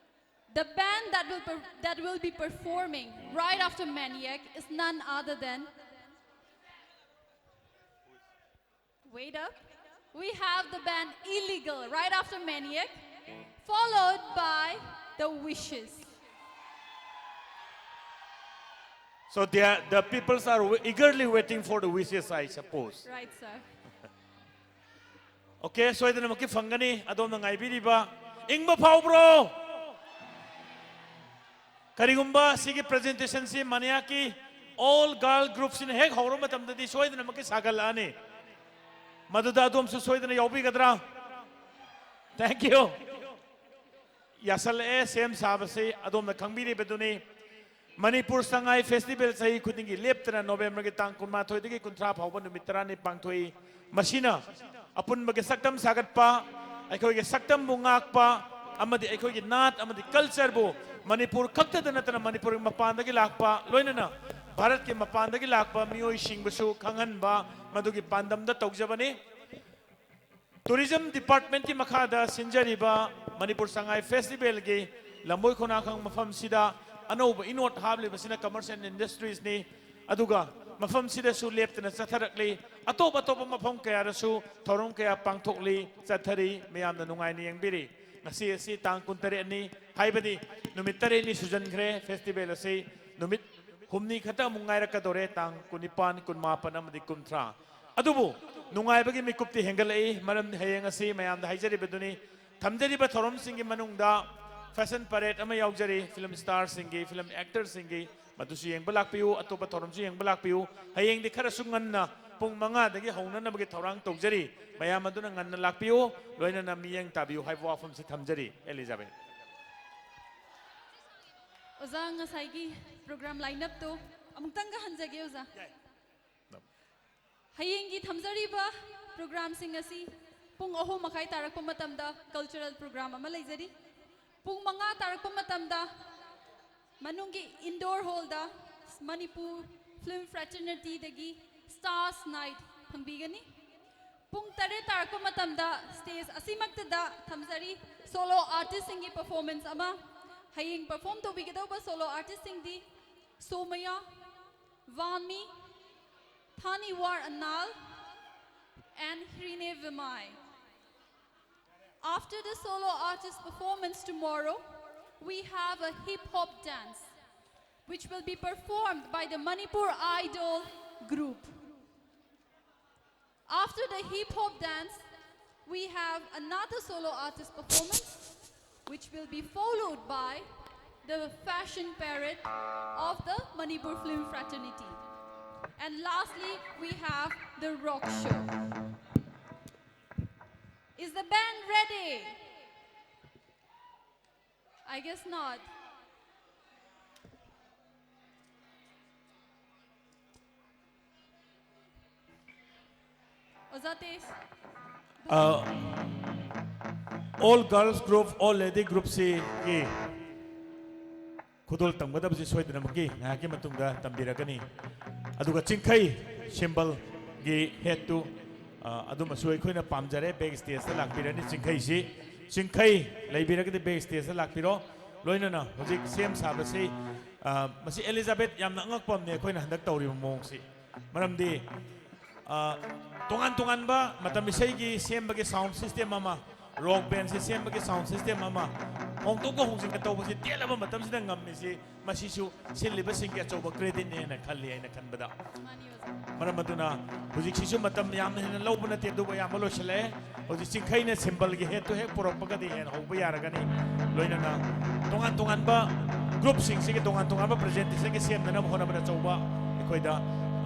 The band that will per- that will be performing right after Maniac is none other than. Wait up. We have the band Illegal right after Maniac, followed by the Wishes. So they are, the peoples are eagerly waiting for the Wishes, I suppose. Right, sir. Okay, ꯁꯣꯏꯗꯅꯃꯛꯀꯤ ꯐꯪꯒꯅꯤ꯫ ꯑꯗꯣꯝꯅ ꯉꯥꯏꯕꯤꯔꯤꯕ ꯏꯪꯕ ꯐꯥꯎꯕ꯭ꯔꯣ? ꯀꯔꯤꯒꯨꯝꯕ ꯁꯤꯒꯤ ꯄ꯭ꯔꯖꯦꯟꯇꯦꯁꯟꯁꯤ ꯃꯅꯤꯌꯥꯀꯤ all girl ꯒ꯭ꯔꯨꯞꯁꯤꯅ ꯍꯦꯛ ꯍꯧꯔ ꯃꯇꯝꯗꯗꯤ ꯁꯣꯏꯗꯅꯃꯛꯀꯤ ꯁꯥꯒꯠꯂꯛꯑꯅꯤ꯫ ꯃꯗꯨꯗ ꯑꯗꯣꯝꯁꯨ ꯁꯣꯏꯗꯅ ꯌꯥꯎꯕꯤꯒꯗ꯭ꯔꯥ? Thank you. ꯌꯥꯁꯜꯂꯛꯑꯦ, ꯁꯦꯝ ꯁꯥꯕꯁꯤ ꯑꯗꯣꯝꯅ ꯈꯪꯕꯤꯔꯤꯕꯗꯨꯅꯤ꯫ ꯃꯅꯤꯄꯨꯔ ꯁꯉꯥꯏ ꯐꯦꯁꯇꯤꯚꯦꯜ ꯆꯍꯤ ꯈꯨꯗꯤꯡꯒꯤ ꯂꯦꯞꯇꯅ ꯅꯣꯕꯦꯝꯕꯔꯒꯤ ꯇꯥꯡ ꯀꯨꯟꯃꯥꯊꯣꯏꯗꯒꯤ ꯀꯨꯟꯊ꯭ꯔꯥ ꯐꯥꯎꯕ ꯅꯨꯃꯤꯠ ꯇꯔꯥꯅꯤ ꯄꯥꯡꯊꯣꯛꯏ꯫ ꯃꯁꯤꯅ ꯑꯄꯨꯟꯕꯒꯤ ꯁꯛꯇꯝ ꯁꯥꯒꯠꯄ, ꯑꯩꯈꯣꯏꯒꯤ ꯁꯛꯇꯝꯕꯨ ꯉꯥꯛꯄ ꯑꯃꯗꯤ ꯑꯩꯈꯣꯏꯒꯤ ꯅꯥꯠ ꯑꯃꯗꯤ ꯀꯜꯆꯔꯕꯨ ꯃꯅꯤꯄꯨꯔ ꯈꯛꯇꯗ ꯅꯠꯇꯅ ꯃꯅꯤꯄꯨꯔꯒꯤ ꯃꯄꯥꯟꯗꯒꯤ ꯂꯥꯛꯄ, ꯂꯣꯏꯅꯅ ꯚꯥꯔꯠꯀꯤ ꯃꯄꯥꯟꯗꯒꯤ ꯂꯥꯛꯄ ꯃꯤꯑꯣꯏꯁꯤꯡꯕꯨꯁꯨ ꯈꯪꯍꯟꯕ, ꯃꯗꯨꯒꯤ ꯄꯥꯟꯗꯝꯗ ꯇꯧꯖꯕꯅꯤ꯫ ꯇꯨꯔꯤꯖꯝ ꯗꯤꯄꯥꯔꯠꯃꯦꯟꯠꯀꯤ ꯃꯈꯥꯗ ꯁꯤꯟꯖꯔꯤꯕ ꯃꯅꯤꯄꯨꯔ ꯁꯉꯥꯏ ꯐꯦꯁꯇꯤꯚꯦꯜꯒꯤ ꯂꯝꯕꯣꯏ ꯈꯣꯡꯅꯥꯡꯈꯣꯡ ꯃꯐꯝꯁꯤꯗ ꯑꯅꯧꯕ ꯏꯅꯣꯠ ꯍꯥꯞꯂꯤꯕꯁꯤꯅ ꯀꯃꯔꯁ ꯑꯦꯟ ꯏꯟꯗꯁꯇ꯭ꯔꯤꯁꯅꯤ꯫ ꯑꯗꯨꯒ ꯃꯐꯝꯁꯤꯗꯁꯨ ꯂꯦꯞꯇꯅ ꯆꯠꯊꯔꯛꯂꯤ꯫ ꯑꯇꯣꯞ ꯑꯇꯣꯞꯄ ꯃꯐꯝ ꯀꯌꯥꯗꯁꯨ ꯊꯧꯔꯝ ꯀꯌꯥ ꯄꯥꯡꯊꯣꯛꯂꯤ, ꯆꯠꯊꯔꯤ꯫ ꯃꯌꯥꯝꯅ ꯅꯨꯡꯉꯥꯏꯅ ꯌꯦꯡꯕꯤꯔꯤ꯫ ꯉꯁꯤ ꯑꯁꯤ ꯇꯥꯡ ꯀꯨꯟꯇꯔꯦꯠꯅꯤ, ꯍꯥꯏꯕꯗꯤ ꯅꯨꯃꯤꯠ ꯇꯔꯦꯠꯅꯤ ꯁꯨꯖꯟꯈ꯭ꯔꯦ ꯐꯦꯁꯇꯤꯚꯦꯜ ꯑꯁꯤ꯫ ꯅꯨꯃꯤꯠ ꯍꯨꯝꯅꯤ ꯈꯛꯇ ꯑꯃꯨꯛ ꯉꯥꯏꯔꯛꯀꯗꯧꯔꯦ, ꯇꯥꯡ ꯀꯨꯟꯅꯤꯄꯥꯟ, ꯀꯨꯟꯃꯥꯄꯟ ꯑꯃꯗꯤ ꯀꯨꯟꯊ꯭ꯔꯥ꯫ ꯑꯗꯨꯕꯨ ꯅꯨꯡꯉꯥꯏꯕꯒꯤ ꯃꯤꯀꯨꯞꯇꯤ ꯍꯦꯟꯒꯠꯂꯛꯏ, ꯃꯔꯝꯗꯤ ꯍꯌꯦꯡ ꯑꯁꯤ ꯃꯌꯥꯝꯗ ꯍꯥꯏꯖꯔꯤꯕꯗꯨꯅꯤ꯫ ꯊꯝꯖꯔꯤꯕ ꯊꯧꯔꯝꯁꯤꯡꯒꯤ ꯃꯅꯨꯡꯗ ꯐꯦꯁꯟ ꯄꯔꯦꯗ ꯑꯃ ꯌꯥꯎꯖꯔꯤ, ꯐꯤꯂꯝ ꯁ꯭ꯇꯥꯔꯁꯤꯡꯒꯤ, ꯐꯤꯂꯝ ꯑꯦꯛꯇꯔꯁꯤꯡꯒꯤ, ꯃꯗꯨꯁꯨ ꯌꯦꯡꯕ ꯂꯥꯛꯄꯤꯌꯨ, ꯑꯇꯣꯞꯄ ꯊꯧꯔꯝꯁꯨ ꯌꯦꯡꯕ ꯂꯥꯛꯄꯤꯌꯨ꯫ ꯍꯌꯦꯡꯗꯤ ꯈꯔꯁꯨ ꯉꯟꯅ ꯄꯨꯡ ꯃꯉꯥꯗꯒꯤ ꯍꯧꯅꯅꯕꯒꯤ ꯊꯧꯔꯥꯡ ꯇꯧꯖꯔꯤ, ꯃꯌꯥꯝ ꯑꯗꯨꯅ ꯉꯟꯅ ꯂꯥꯛꯄꯤꯌꯨ, ꯂꯣꯏꯅꯅ ꯃꯤꯠꯌꯦꯡ ꯇꯥꯕꯤꯌꯨ ꯍꯥꯏꯕ ꯋꯥꯐꯝꯁꯤ ꯊꯝꯖꯔꯤ꯫ ꯑꯦꯂꯤꯖꯥꯕꯦꯊ꯫ ꯑꯣꯖꯥ, ꯉꯁꯥꯏꯒꯤ ꯄ꯭ꯔꯣꯒ꯭ꯔꯥꯝ ꯂꯥꯏꯟ ꯑꯞꯇꯣ ꯑꯃꯨꯛꯇꯪꯒ ꯍꯟꯖꯒꯦ ꯑꯣꯖꯥ꯫ ꯍꯌꯦꯡꯒꯤ ꯊꯝꯖꯔꯤꯕ ꯄ꯭ꯔꯣꯒ꯭ꯔꯥꯝꯁꯤꯡ ꯑꯁꯤ ꯄꯨꯡ ꯑꯍꯨꯝ ꯃꯈꯥꯏ ꯇꯥꯔꯛꯄ ꯃꯇꯝꯗ ꯀꯜꯆꯔꯦꯜ ꯄ꯭ꯔꯣꯒ꯭ꯔꯥꯝ ꯑꯃ ꯂꯩꯖꯔꯤ꯫ ꯄꯨꯡ ꯃꯉꯥ ꯇꯥꯔꯛꯄ ꯃꯇꯝꯗ ꯃꯅꯨꯡꯒꯤ ꯏꯟꯗꯣꯔ ꯍꯣꯜꯗ ꯃꯅꯤꯄꯨꯔ ꯐꯤꯂꯝ ꯐ꯭ꯔꯦꯇꯔꯅꯤꯇꯤꯗꯒꯤ ꯁ꯭ꯇꯥꯔꯁ ꯅꯥꯏꯠ ꯐꯪꯕꯤꯒꯅꯤ꯫ ꯄꯨꯡ ꯇꯔꯦꯠ ꯇꯥꯔꯛꯄ ꯃꯇꯝꯗ ꯁ꯭ꯇꯦꯖ ꯑꯁꯤꯃꯛꯇꯗ ꯊꯝꯖꯔꯤ ꯁꯣꯂꯣ ꯑꯥꯔꯇꯤꯁꯁꯤꯡꯒꯤ ꯄꯔꯐꯣꯔꯃꯦꯟꯁ ꯑꯃ꯫ ꯍꯌꯦꯡ ꯄꯔꯐꯣꯔꯝ ꯇꯧꯕꯤꯒꯗꯧꯕ ꯁꯣꯂꯣ ꯑꯥꯔꯇꯤꯁꯁꯤꯡꯗꯤ Somaya, Vanmi, Thaniwar Anal, and Hrine Vimai. After the solo artist performance tomorrow, we have a hip hop dance, which will be performed by the Manipur Idol group. After the hip hop dance, we have another solo artist performance, which will be followed by the fashion parade of the Manipur film fraternity. And lastly, we have the rock show. Is the band ready? I guess not. ꯑꯣꯖꯥ ꯇꯦꯖ꯫ ꯑ, all girls group, all lady groupꯁꯤꯒꯤ ꯈꯨꯗꯣꯜ ꯇꯝꯒꯗꯕꯁꯤ ꯁꯣꯏꯗꯅꯃꯛꯀꯤ ꯉꯥꯏꯍꯥꯛꯀꯤ ꯃꯇꯨꯡꯗ ꯇꯝꯕꯤꯔꯒꯅꯤ꯫ ꯑꯗꯨꯒ ꯆꯤꯡꯈꯩ symbolꯒꯤ hatꯇꯨ, ꯑ, ꯑꯗꯨꯃꯁꯨ ꯑꯩꯈꯣꯏꯅ ꯄꯥꯝꯖꯔꯦ, back stageꯇ ꯂꯥꯛꯄꯤꯔꯅꯤ꯫ ꯆꯤꯡꯈꯩꯁꯤ, ꯆꯤꯡꯈꯩ ꯂꯩꯕꯤꯔꯒꯗꯤ back stageꯇ ꯂꯥꯛꯄꯤꯔꯣ꯫ ꯂꯣꯏꯅꯅ ꯍꯧꯖꯤꯛ ꯁꯦꯝ ꯁꯥꯕꯁꯤ, ꯑ, ꯃꯁꯤ ꯑꯦꯂꯤꯖꯥꯕꯦꯊ, ꯌꯥꯝꯅ ꯑꯉꯛꯄ ꯑꯃꯅꯦ ꯑꯩꯈꯣꯏꯅ ꯍꯟꯗꯛ ꯇꯧꯔꯤꯕ ꯃꯑꯣꯡꯁꯤ꯫ ꯃꯔꯝꯗꯤ, ꯑ, ꯇꯣꯉꯥꯟ ꯇꯣꯉꯥꯟꯕ ꯃꯇꯝ ꯏꯁꯩꯒꯤ ꯁꯦꯝꯕꯒꯤ sound system ꯑꯃ, rock bandꯁꯤ ꯁꯦꯝꯕꯒꯤ sound system ꯑꯃ ꯍꯣꯡꯗꯣꯛꯀ ꯍꯣꯡꯖꯤꯟꯒ ꯇꯧꯕꯁꯤ ꯇꯦꯜꯂꯕ ꯃꯇꯝꯁꯤꯗ ꯉꯝꯃꯤꯁꯤ, ꯃꯁꯤꯁꯨ ꯁꯤꯜꯂꯤꯕꯁꯤꯡꯒꯤ ꯑꯆꯧꯕ creditꯅꯦꯅ ꯈꯜꯂꯤ ꯑꯩꯅ ꯈꯟꯕꯗ꯫ ꯃꯥꯅꯤ ꯑꯣꯖꯥ꯫ ꯃꯔꯝ ꯑꯗꯨꯅ ꯍꯧꯖꯤꯛꯁꯤꯁꯨ ꯃꯇꯝ ꯌꯥꯝꯅ ꯍꯦꯟꯅ ꯂꯧꯕ ꯅꯠꯇꯦ, ꯑꯗꯨꯕꯨ ꯑꯌꯥꯝꯕ ꯂꯣꯏꯁꯤꯜꯂꯛꯑꯦ꯫ ꯍꯧꯖꯤꯛ ꯆꯤꯡꯈꯩꯅ symbolꯒꯤ hatꯇꯨ ꯍꯦꯛ ꯄꯨꯔꯛꯄꯒꯗꯤ ꯍꯦꯟꯅ ꯍꯧꯕ ꯌꯥꯔꯒꯅꯤ꯫ ꯂꯣꯏꯅꯅ ꯇꯣꯉꯥꯟ ꯇꯣꯉꯥꯟꯕ groupꯁꯤꯡꯁꯤꯒꯤ ꯇꯣꯉꯥꯟ ꯇꯣꯉꯥꯟꯕ presentationꯒꯤ ꯁꯦꯝꯅꯅꯕ ꯍꯣꯠꯅꯕꯗ ꯑꯆꯧꯕ ꯑꯩꯈꯣꯏꯗ,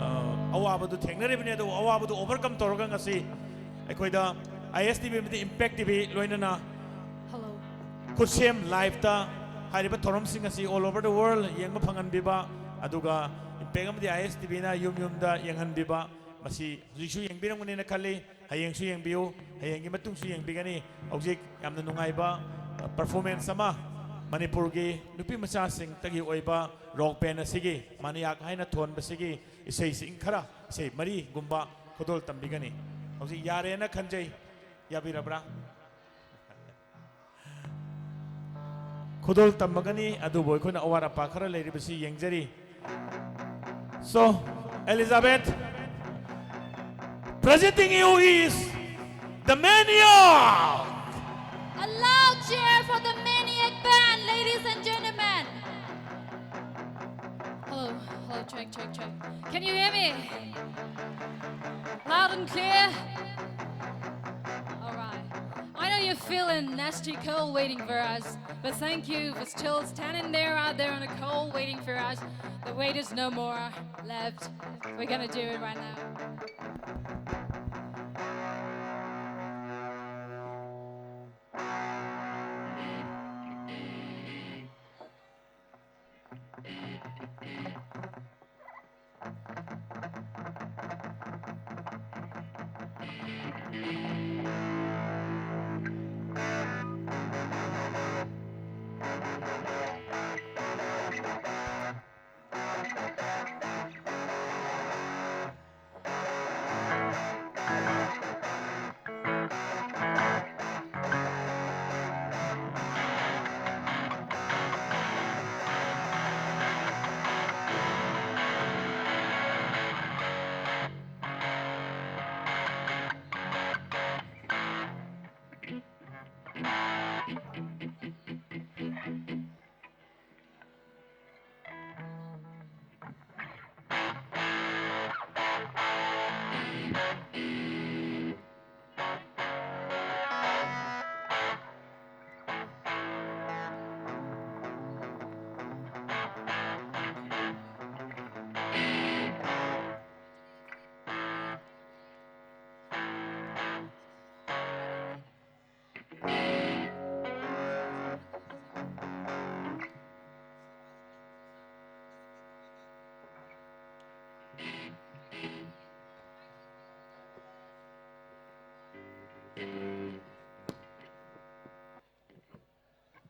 ꯑ, ꯑꯋꯥꯕꯗꯨ ꯊꯦꯡꯅꯔꯤꯕꯅꯤ꯫ ꯑꯗꯨꯕꯨ ꯑꯋꯥꯕꯗꯨ overcome ꯇꯧꯔꯒ ꯉꯁꯤ ꯑꯩꯈꯣꯏꯗ ISTV ꯑꯃꯗꯤ Impact TV ꯂꯣꯏꯅꯅ Hello. ꯈꯨꯠꯁꯦꯝ liveꯇ ꯍꯥꯏꯔꯤꯕ ꯊꯧꯔꯝꯁꯤꯡ ꯑꯁꯤ all over the world ꯌꯦꯡꯕ ꯐꯪꯍꯟꯕꯤꯕ, ꯑꯗꯨꯒ Impact ꯑꯃꯗꯤ ISTVꯅ ꯌꯨꯝ ꯌꯨꯝꯗ ꯌꯦꯡꯍꯟꯕꯤꯕ, ꯃꯁꯤ ꯍꯧꯖꯤꯛꯁꯨ ꯌꯦꯡꯕꯤꯔꯝꯒꯅꯤꯅ ꯈꯜꯂꯤ꯫ ꯍꯌꯦꯡꯁꯨ ꯌꯦꯡꯕꯤꯌꯨ, ꯍꯌꯦꯡꯒꯤ ꯃꯇꯨꯡꯁꯨ ꯌꯦꯡꯕꯤꯒꯅꯤ꯫ ꯍꯧꯖꯤꯛ ꯌꯥꯝꯅ ꯅꯨꯡꯉꯥꯏꯕ, ꯑ, performance ꯑꯃ, ꯃꯅꯤꯄꯨꯔꯒꯤ ꯅꯨꯄꯤ ꯃꯆꯥꯁꯤꯡꯇꯒꯤ ꯑꯣꯏꯕ rock band ꯑꯁꯤꯒꯤ ꯃꯅꯤꯌꯥꯛ ꯍꯥꯏꯅ ꯊꯣꯟꯕꯁꯤꯒꯤ ꯏꯁꯩꯁꯤꯡ ꯈꯔ, ꯏꯁꯩ ꯃꯔꯤꯒꯨꯝꯕ ꯈꯨꯗꯣꯜ ꯇꯝꯕꯤꯒꯅꯤ꯫ ꯍꯧꯖꯤꯛ ꯌꯥꯔꯦꯅ ꯈꯟꯖꯩ꯫ ꯌꯥꯕꯤꯔꯕ꯭ꯔꯥ? ꯈꯨꯗꯣꯜ ꯇꯝꯃꯒꯅꯤ, ꯑꯗꯨꯕꯨ ꯑꯩꯈꯣꯏꯅ ꯑꯋꯥꯠ ꯑꯄꯥ ꯈꯔ ꯂꯩꯔꯤꯕꯁꯤ ꯌꯦꯡꯖꯔꯤ꯫ So, Elizabeth, presenting you is the Maniac! A loud cheer for the Maniac Band, ladies and gentlemen. Hello, hello, check, check, check. Can you hear me? Loud and clear. All right. I know you Feeling nasty cold waiting for us. But thank you for still standing there out there on the cold waiting for us. The wait is no more left. We're gonna do it right now.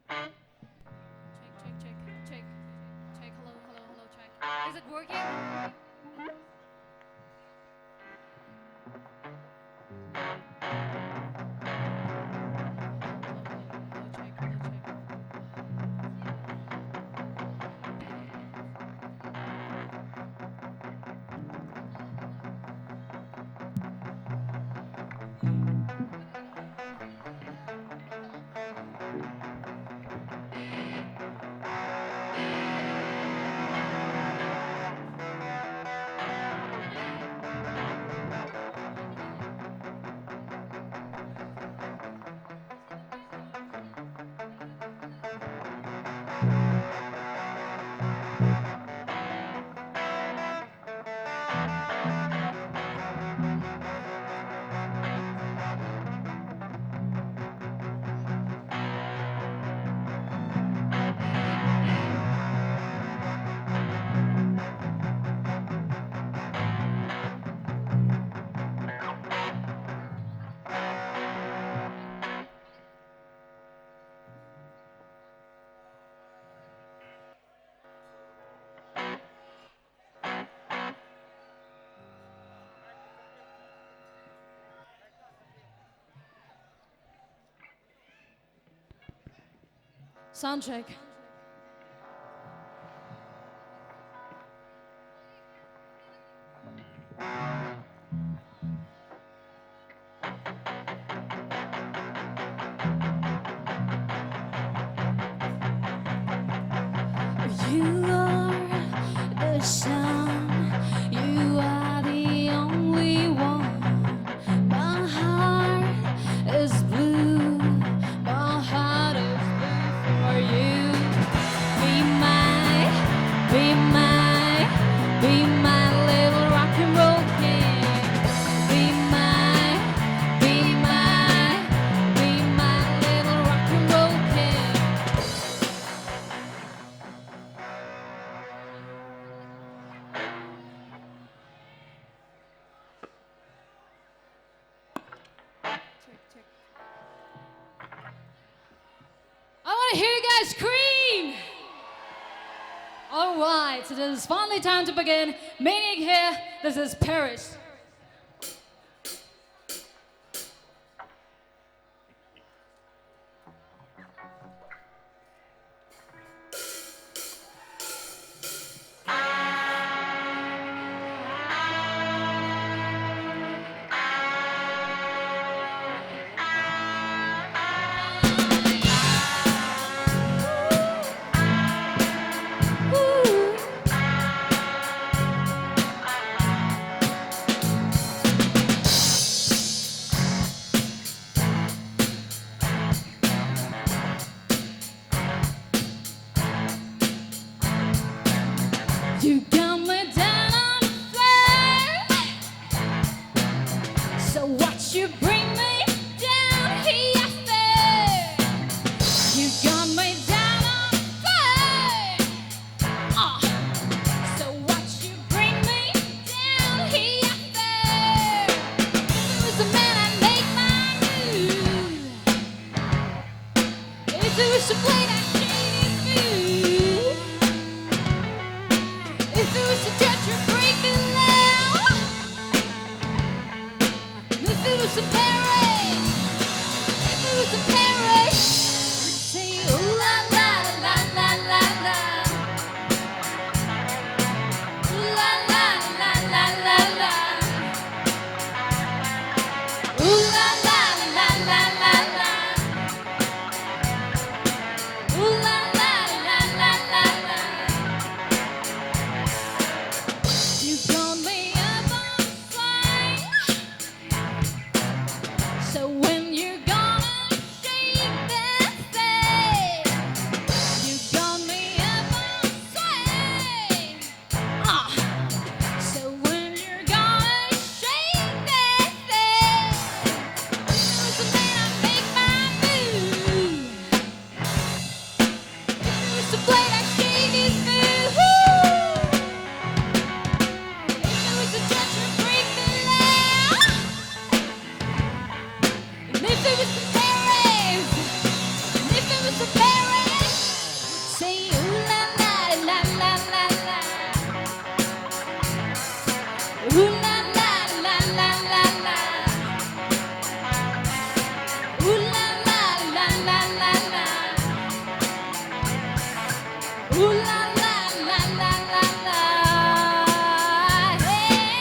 Check, check, check, check, check. Hello, hello, hello, check. Is it working? Sound check. You are the sun, you are the only one. My heart is blue, my heart is blue for you. Be my, be my, be my little rock and roll king. Be my, be my, be my little rock and roll king. I want to hear you guys scream. All right, so it is finally time to begin. Maniac here, this is Paris. If it was a judge, you're breaking law. If it was a parrot, if it was a parrot, say ooh la la la la la la. Ooh la la la la la la. Ooh la la la la la la. Ooh la la la la la la. You call me up on fire. So when you're gonna shake that thing, you call me up on fire. Ah. So when you're gonna shake that thing, who's the man I make my move? If it was a blade, I shave his food. If it was a judge, I break the law. And if it was a marriage, and if it was a marriage, say ooh la la la la la la. Ooh la la la la la la. Ooh la la la la la la. Ooh la la la la la la. Hey.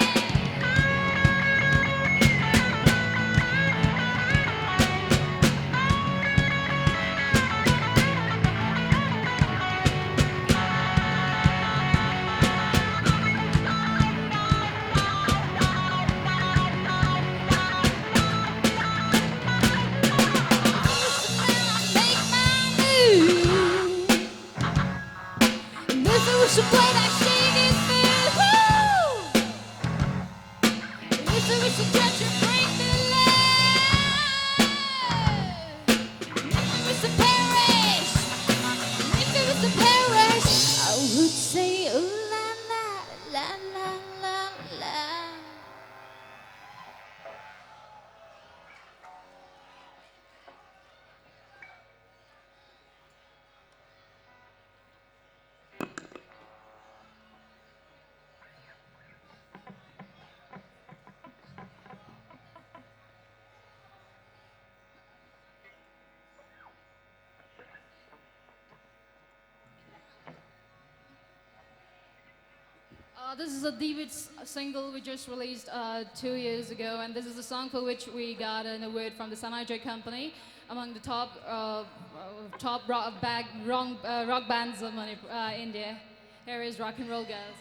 Uh, This is a debut s- single we just released uh, two years ago, and this is a song for which we got an award from the Sanai Joy Company among the top uh, uh, top rock, bag, rock, uh, rock bands of Manipur, uh, India. Here is Rock and Roll Girls.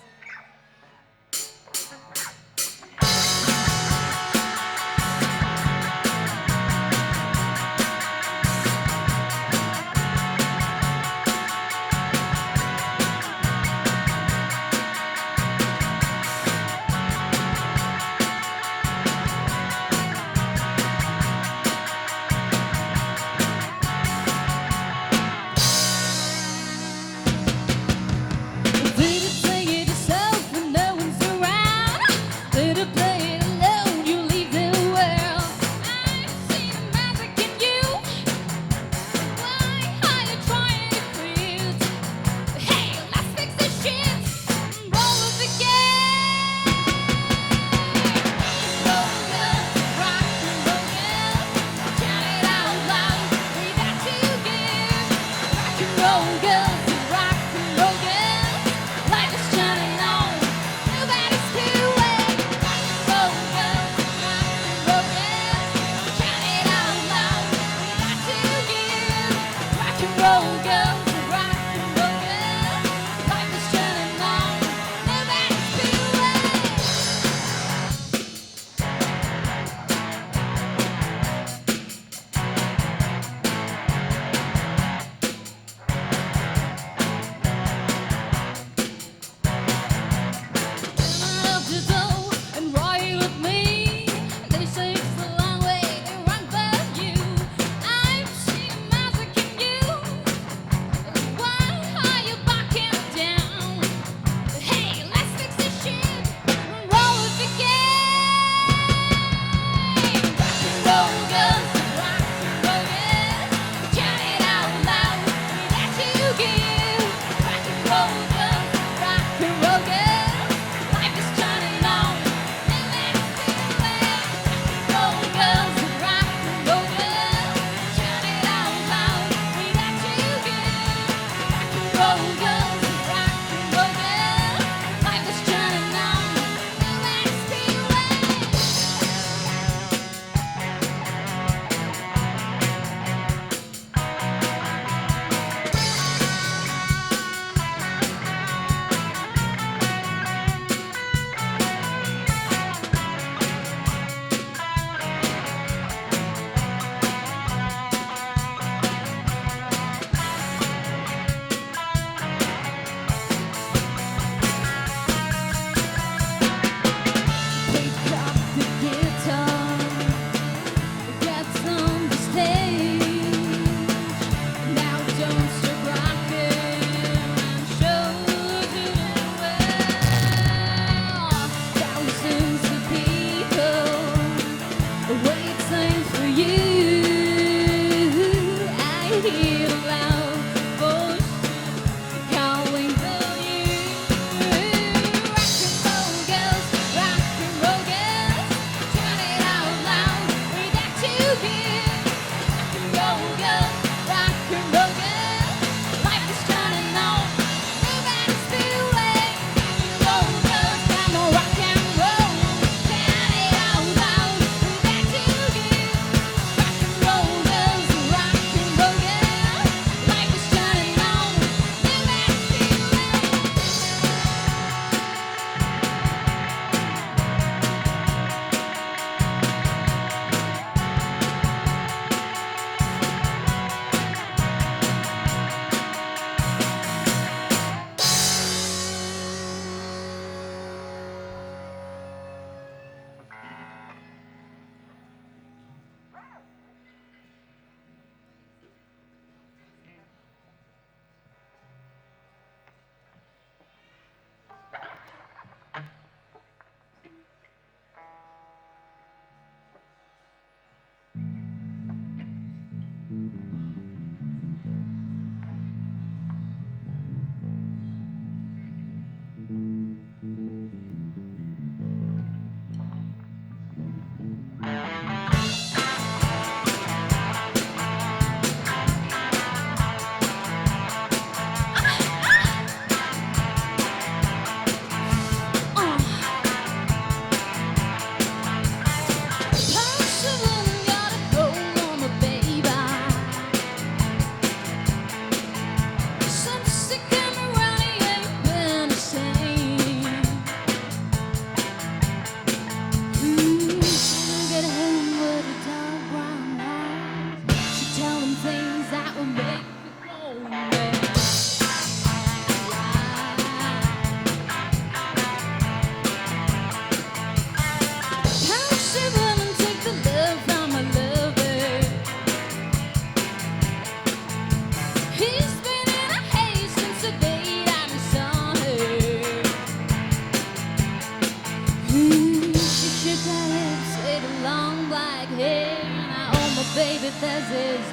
Mm, she shook her hips with her long black hair, and I, oh my baby, this is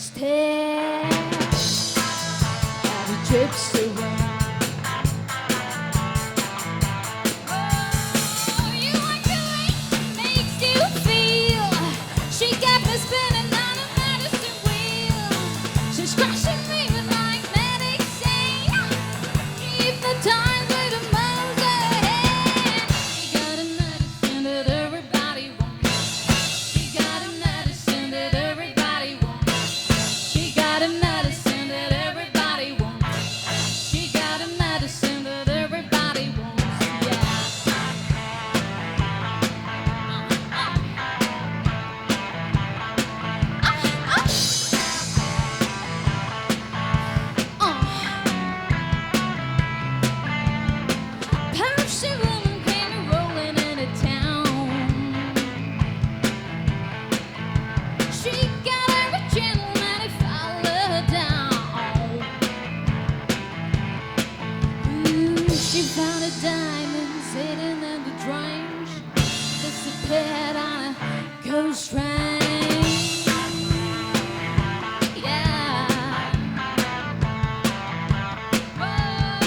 stare. Every trip's the one. Oh, you like the way she makes you feel. She got me spinning on a medicine wheel. She's crushing me with magnetic chain. She hypnotized with the moves of her hand. She got a medicine that everybody wants. She got a medicine that everybody wants. She got a medicine that everybody wants. She got a medicine that everybody wants. Yeah. Uh, uh. Perhaps she wouldn't came rolling into town. She got every gentleman who followed her down. Ooh, she found her diamonds hidden in the drains. Disappeared on a ghost train. Yeah. Oh,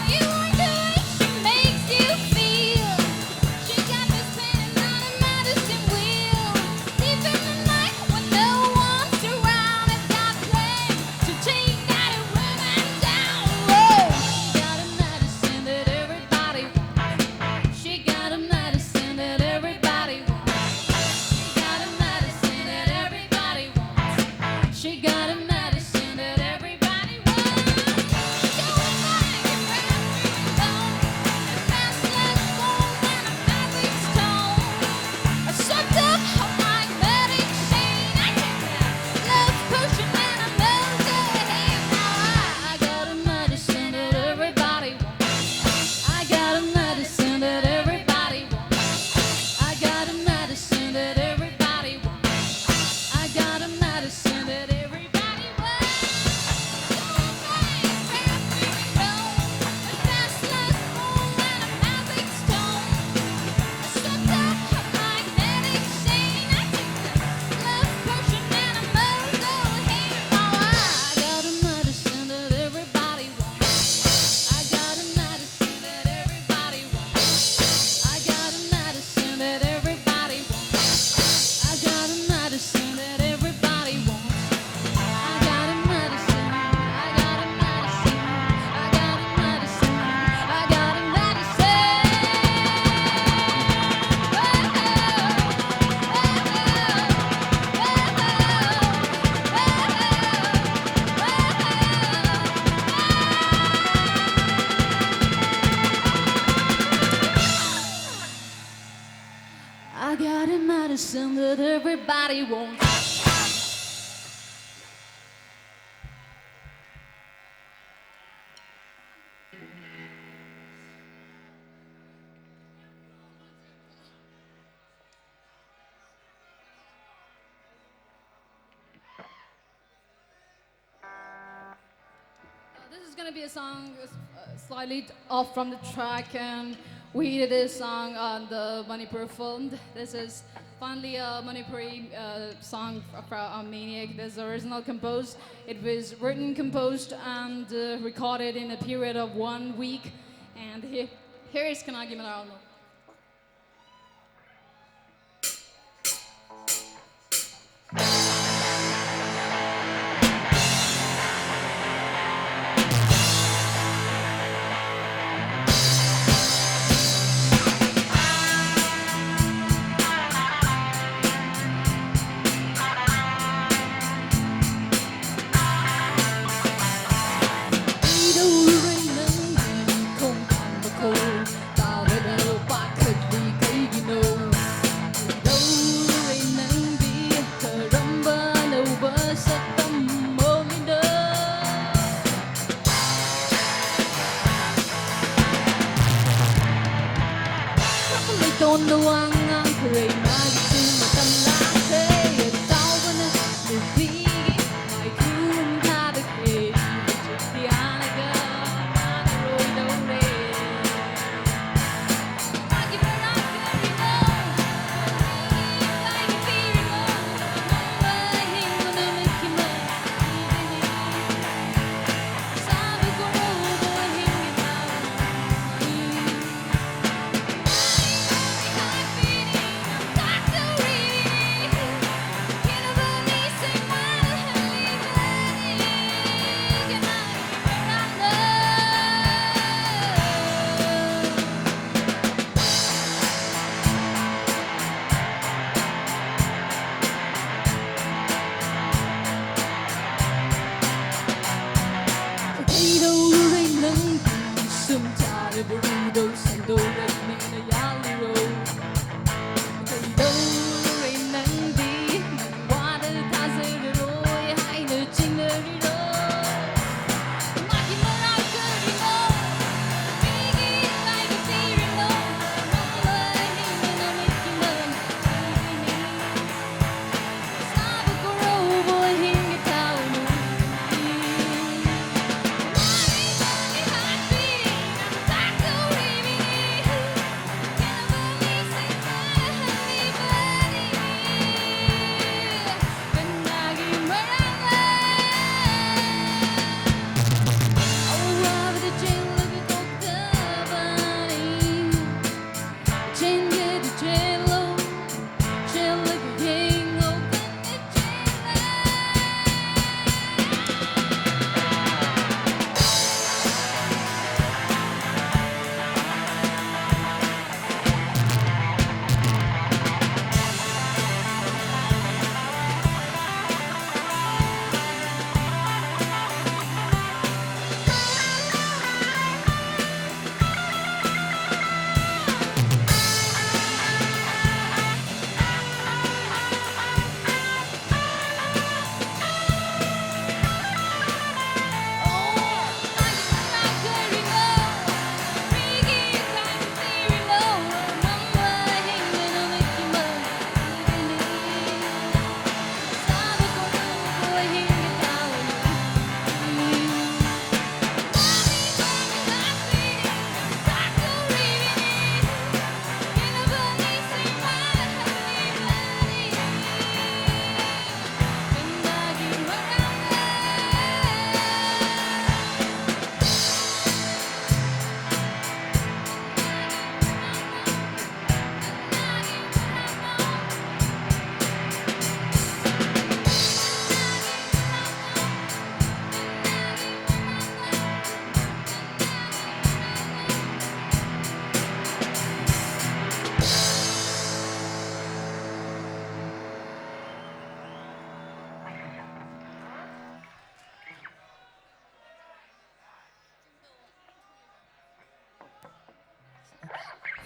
you like the way she makes you feel. She got me spinning on a medicine wheel. Deep in the night when no one's around, I got plans to take that woman down. Whoa. She got a medicine that everybody wants. She got a medicine that everybody wants. She got a medicine. I got a medicine that everybody wants. Uh, this is gonna be a song uh, slightly off from the track, and we did this song on the Manipur film. This is finally a Manipuri uh, song from Maniac. This is original composed. It was written, composed, and uh, recorded in a period of one week. And here, here is Kanagi Malarno.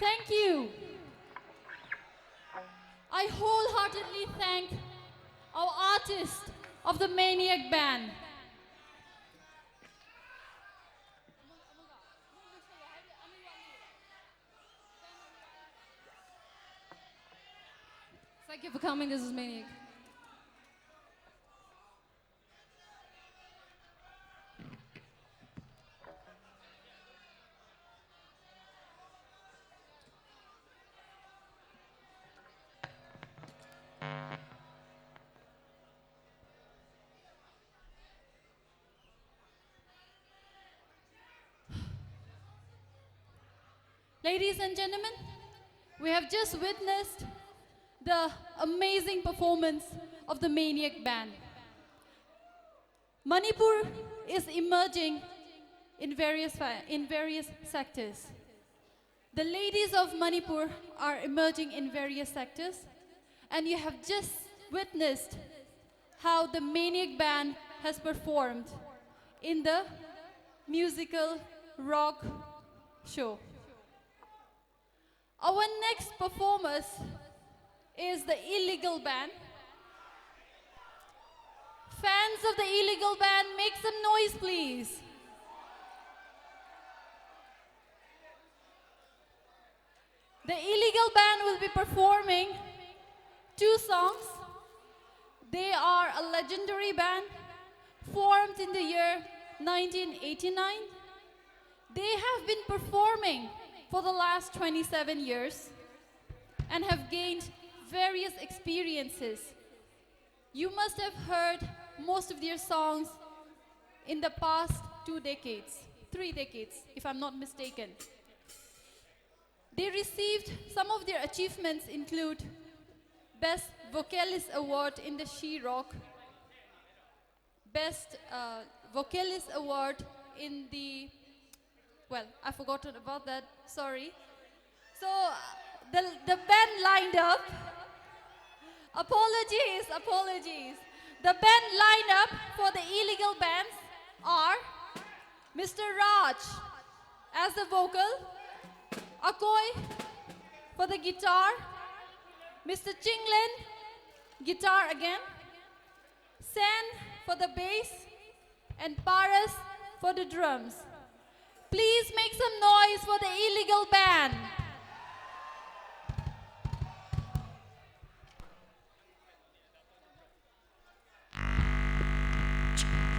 Thank you. I wholeheartedly thank our artist of the Maniac Band. Thank you for coming. This is Maniac. Ladies and gentlemen, we have just witnessed the amazing performance of the Maniac Band. Manipur is emerging in various, fa- in various sectors. The ladies of Manipur are emerging in various sectors, and you have just witnessed how the Maniac Band has performed in the musical rock show. Our next performers is the Illegal Band. Fans of the Illegal Band, make some noise, please. The Illegal Band will be performing two songs. They are a legendary band formed in the year nineteen eighty-nine. They have been performing for the last twenty-seven years and have gained various experiences. You must have heard most of their songs in the past two decades, three decades, if I'm not mistaken. They received, some of their achievements include Best Vocalist Award in the She Rock, Best uh, Vocalist Award in the, well, I've forgotten about that, sorry. So, uh, the, the band lined up, apologies, apologies. The band lined up for the Illegal Bands are Mister Raj as the vocal, Akoi for the guitar, Mister Chinglin, guitar again, Sen for the bass, and Paras for the drums. Please make some noise for the Illegal Band.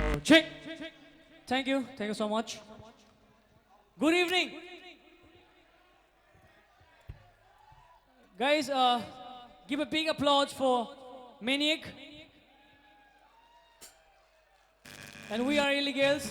Oh, check. Thank you. Thank you so much. Good evening. Guys, uh, give a big applause for Maniac. And we are Illegals.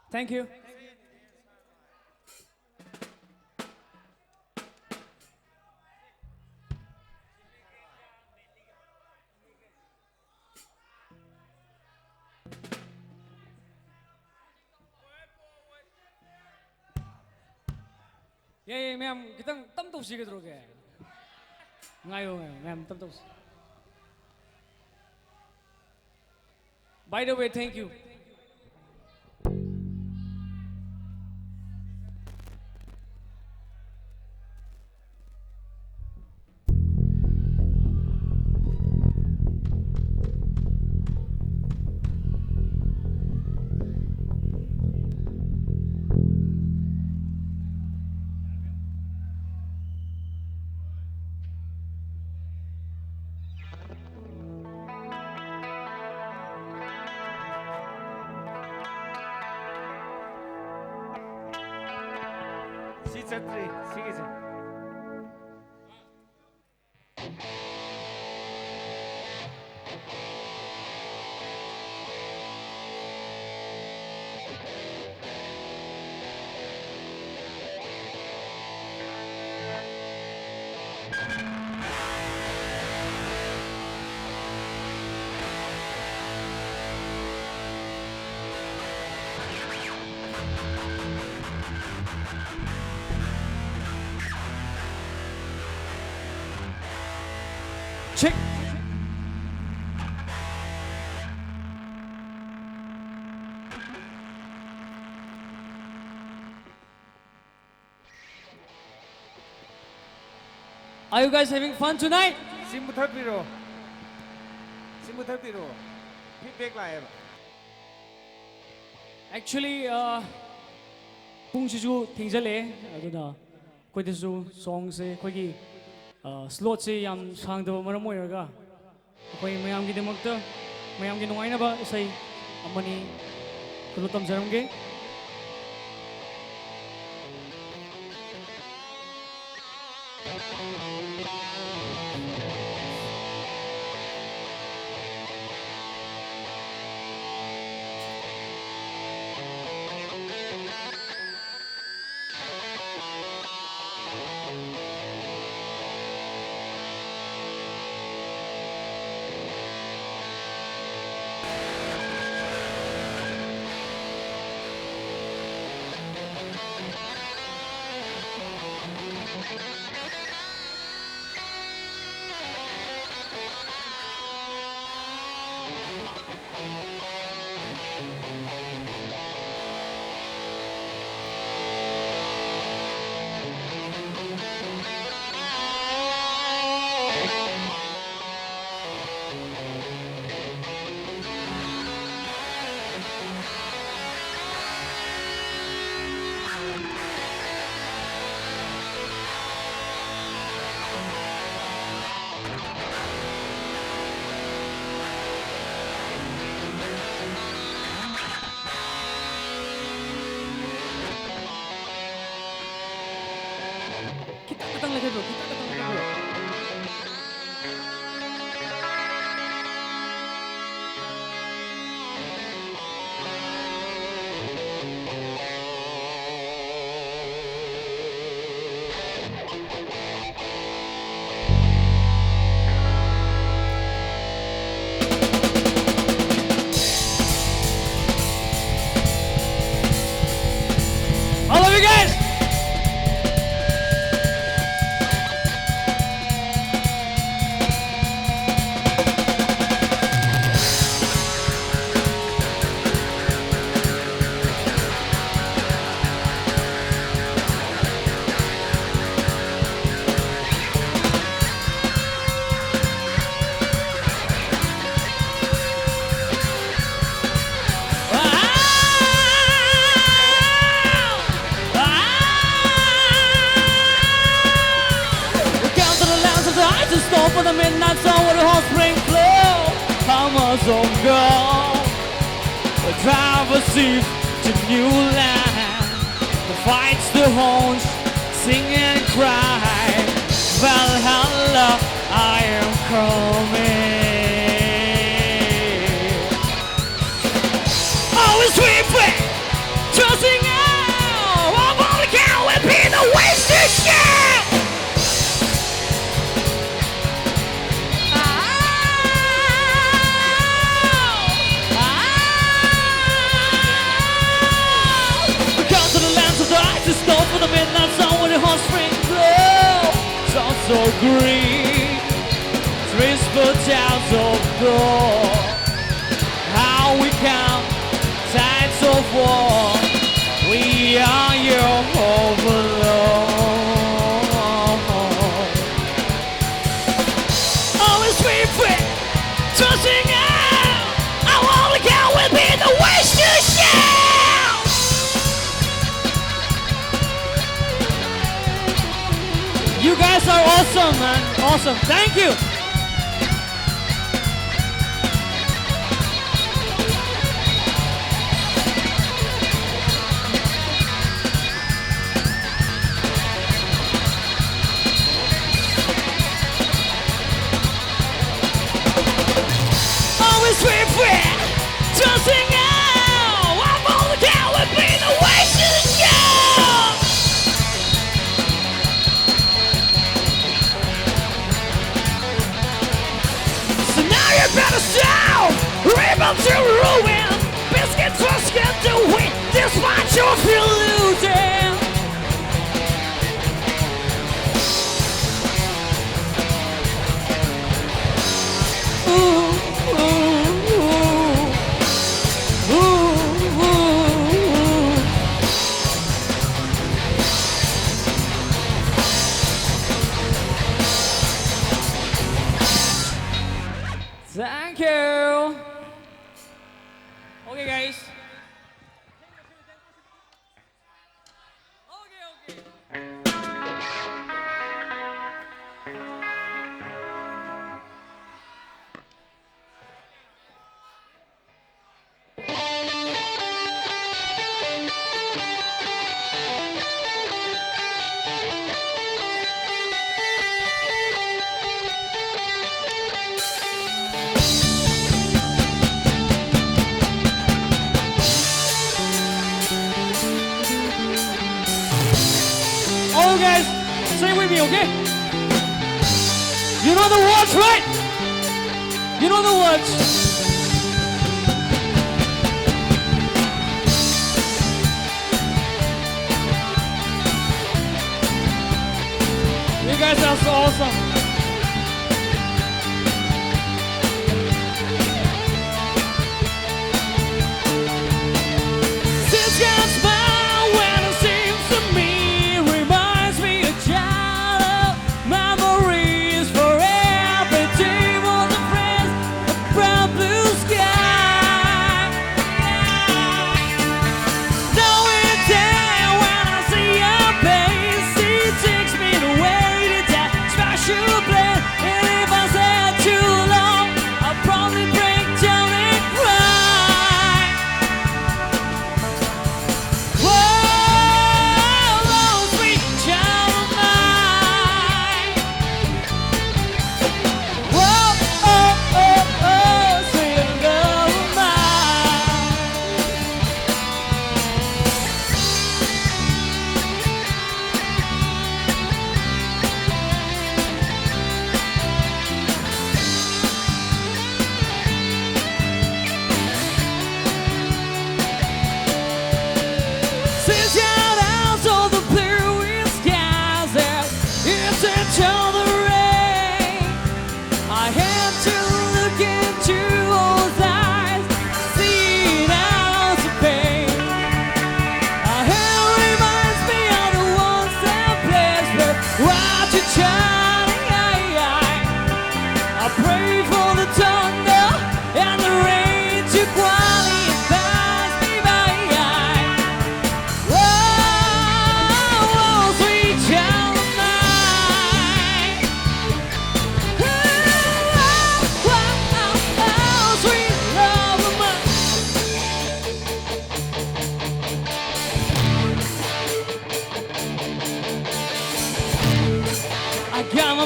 Thank you. ꯌꯥꯏꯌꯦ, ꯃꯌꯥꯝ ꯈꯤꯇꯪ ꯇꯞ ꯇꯧꯁꯤ, ꯀꯩꯗꯧꯔꯒꯦ? ꯉꯥꯏꯌꯣ, ꯉꯥꯏꯌꯣ, ꯃꯌꯥꯝ ꯇꯞ ꯇꯧꯁꯤ. By the way, thank you. ꯆꯠꯇ꯭ꯔꯤ ꯁꯤꯒꯤꯁꯦ꯫ Check. Are you guys having fun tonight? ꯁꯤ ꯃꯨꯊꯠꯄꯤꯔꯣ꯫ ꯁꯤ ꯃꯨꯊꯠꯄꯤꯔꯣ꯫ Feedback ꯂꯥꯛꯑꯦꯕ꯫ Actually, uh, ꯄꯨꯡꯁꯤꯁꯨ ꯊꯦꯡꯖꯜꯂꯛꯑꯦ, ꯑꯗꯨꯅ ꯑꯩꯈꯣꯏꯗꯁꯨ songꯁꯦ ꯑꯩꯈꯣꯏꯒꯤ, uh, slotꯁꯦ ꯌꯥꯝ ꯁꯥꯡꯗꯕ ꯃꯔꯝ ꯑꯣꯏꯔꯒ ꯑꯩꯈꯣꯏ ꯃꯌꯥꯝꯒꯤꯗꯃꯛꯇ, ꯃꯌꯥꯝꯒꯤ ꯅꯨꯡꯉꯥꯏꯅꯕ ꯏꯁꯩ ꯑꯃꯅꯤ ꯈꯨꯗꯣꯜ ꯇꯝꯖꯔꯝꯒꯦ꯫ ꯈꯤꯇꯪ ꯈꯛꯇꯪ ꯍꯥꯏꯕꯤꯔꯣ꯫ I love you guys! Come to the lands of the ice and snow for the midnight sun where the hot spring flow. Hammers of gold, the drivers shift to new land. The fights, the horns, sing and cry. Valhalla, I am coming. Always we pray, trusting now. Our only count will be the ways to share. Come to the lands of the ice and snow for the midnight sun where the hot spring glow. Sounds so green, trees for towns of gold. How we come, tides of war. We are your overlord. Always we pray, trusting you. Our only count will be the ways to share. You guys are awesome, man. Awesome. Thank you. Don't feel losing. Ooh, ooh, ooh. Ooh, ooh, ooh. Thank you. Okay, guys. All you guys, sing with me, okay? You know the words, right? You know the words. You guys are so awesome. Since your smile when it seems to me reminds me of childhood memories forever. Dream of the friends, a brown blue sky. Knowing that when I see your face, it takes me away to that special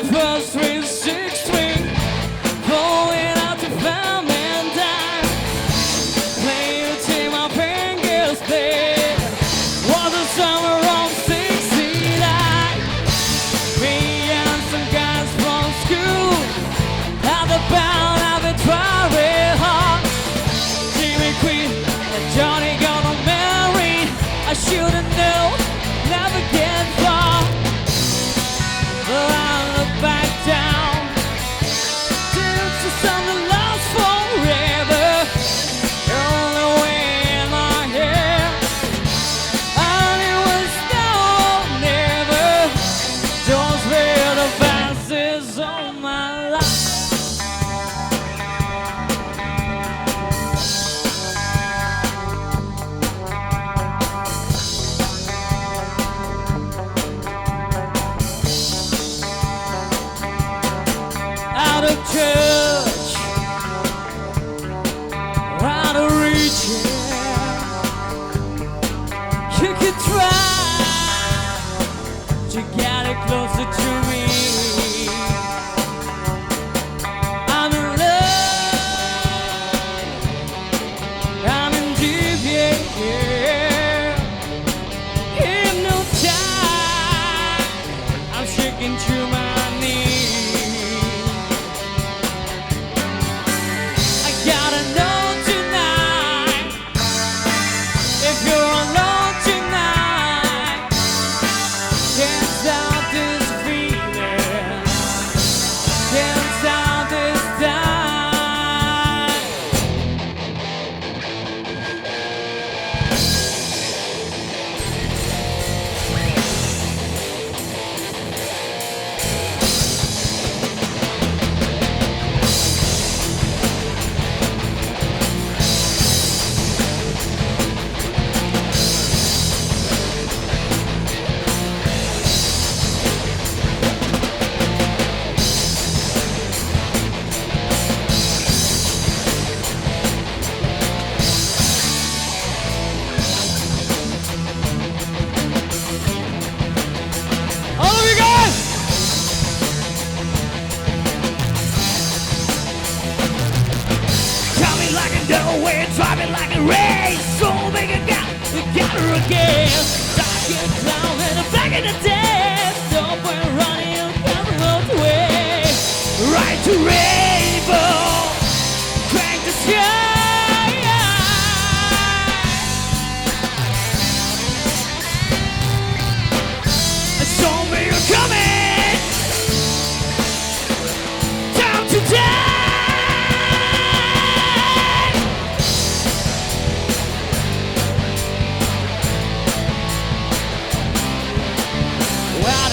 First three six three, falling out to find and die. Play the team my fingers play. Was the summer of sixty-nine. Me and some guys from school at the bound of the private heart. Jimmy Queen and Johnny gonna marry. I shouldn't know, never get far. But I look back down. Since the summer lasts forever, only way in my head. And it was now or never. Those were the fastest of my life. Out of touch, out of reach. You could try to get it closer to me. I'm in love, I'm in deep, yeah, yeah. In no time, I'm shaking to my knees. I gotta know tonight if you're alone tonight. Can't stop this feeling. Can't stop this time.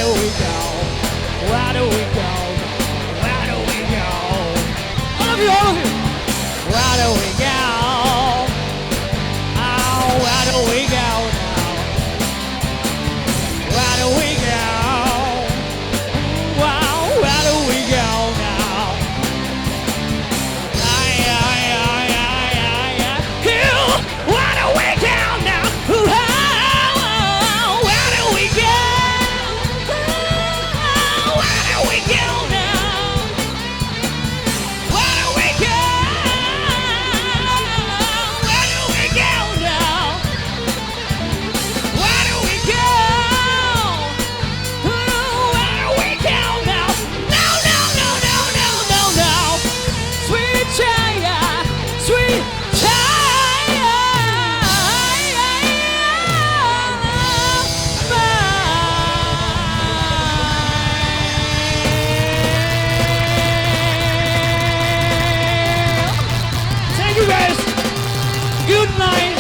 Where do we go? Where do we go? Where do we go? All of you, all of you. Where do we go? Oh, where do we go now? Where do we go? Wow, where do we go now? Ay, ay, ay, ay, ay, ay. Ew, where do we go now? Ooh, oh, oh, oh, where do we go? Oh, where do we go now? Where do we go? Where do we go now? Where do we go? Where do we go now? No, no, no, no, no, no, no. Sweet China, sweet China. Thank you, guys. Good night.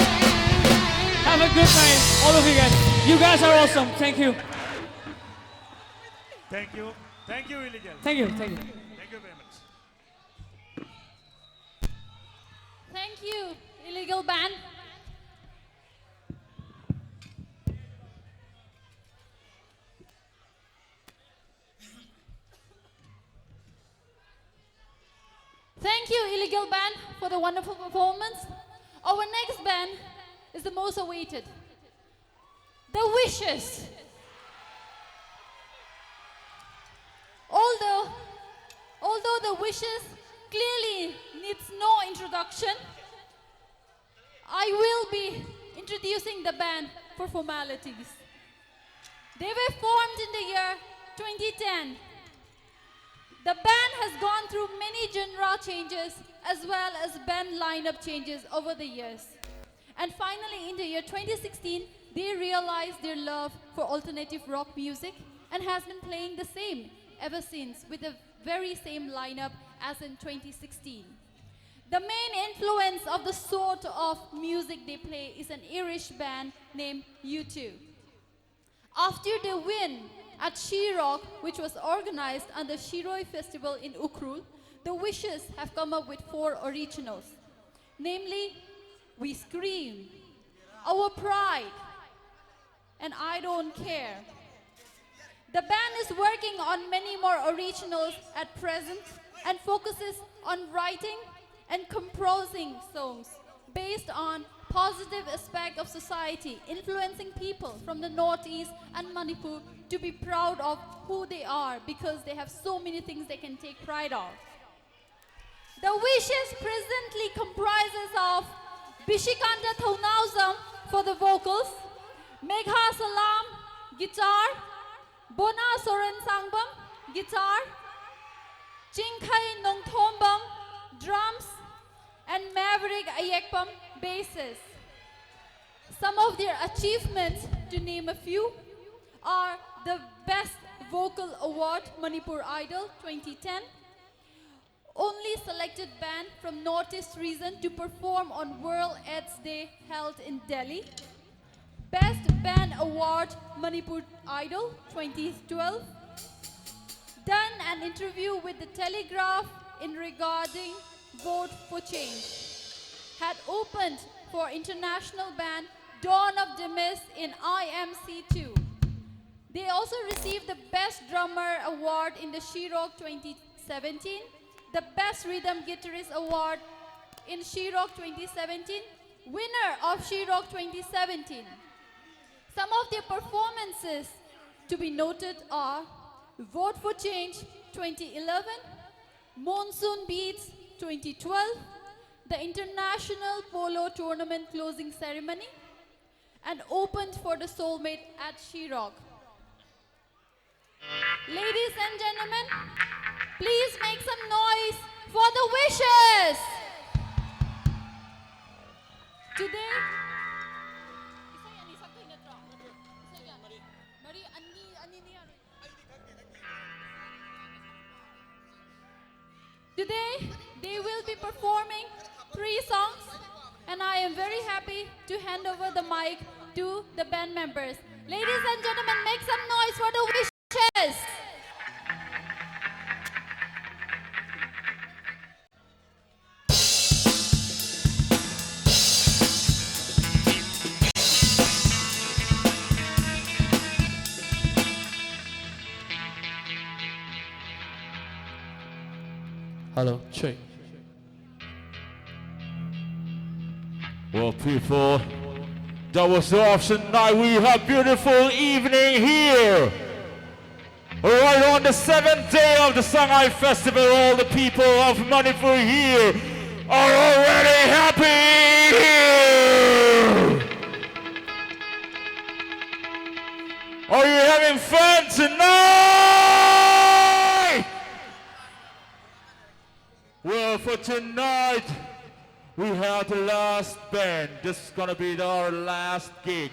Have a good night, all of you guys. You guys are awesome. Thank you. Thank you. Thank you, Illegal. Thank you. Thank you. Thank you very much. Thank you, Illegal Band. Thank you, Illegal Band, for the wonderful performance. Our next band is the most awaited, the Wishes. Although, although the Wishes clearly needs no introduction, I will be introducing the band for formalities. They were formed in the year twenty ten. The band has gone through many genre changes as well as band lineup changes over the years. And finally, in the year twenty sixteen, they realized their love for alternative rock music and has been playing the same ever since, with the very same lineup as in twenty sixteen. The main influence of the sort of music they play is an Irish band named U two. After they win At Shirok, which was organized under Shiroi Festival in Ukhrul, the Wishes have come up with four originals. Namely, we scream, our pride, and I don't care. The band is working on many more originals at present and focuses on writing and composing songs based on positive aspect of society, influencing people from the Northeast and Manipur to be proud of who they are because they have so many things they can take pride of. The Wishes presently comprises of Bishikanta Thounaojam for the vocals, Megha Salam guitar, Bona Soren Sangbam guitar, Chingkhai Nongthombam drums, and Maverick Ayekpam basses. Some of their achievements, to name a few, are the Best Vocal Award Manipur Idol twenty ten, only selected band from Northeast region to perform on World AIDS Day held in Delhi. Best Band Award Manipur Idol twenty twelve. Done an interview with the Telegraph in regarding Vote for Change. Had opened for international band Dawn of the Mist in I M C two. They also received the Best Drummer Award in the Shirok twenty seventeen, the Best Rhythm Guitarist Award in Shirok twenty seventeen, winner of Shirok twenty seventeen. Some of their performances to be noted are Vote for Change twenty eleven, Monsoon Beats twenty twelve, the International Polo Tournament closing ceremony, and opened for the Soulmate at Shirok. Ladies and gentlemen, please make some noise for the Wishes. Today, ꯏꯁꯩ ꯑꯅꯤ ꯁꯛꯇꯣꯏ ꯅꯠꯇ꯭ꯔꯣ? ꯏꯁꯩ ꯀꯌꯥ? ꯃꯔꯤ, ꯑꯅꯤ, ꯑꯅꯤꯗꯤ ꯌꯥꯔꯣꯏ꯫ Today, they will be performing three songs, and I am very happy to hand over the mic to the band members. Ladies and gentlemen, make some noise for the Wish. Fest. Hello, check. Well, people, that was the option night. We have beautiful evening here. All right, on the seventh day of the Sangai Festival, all the people of Manipur here are already happy here. Are you having fun tonight? Well, for tonight, we have the last band. This is gonna be our last gig.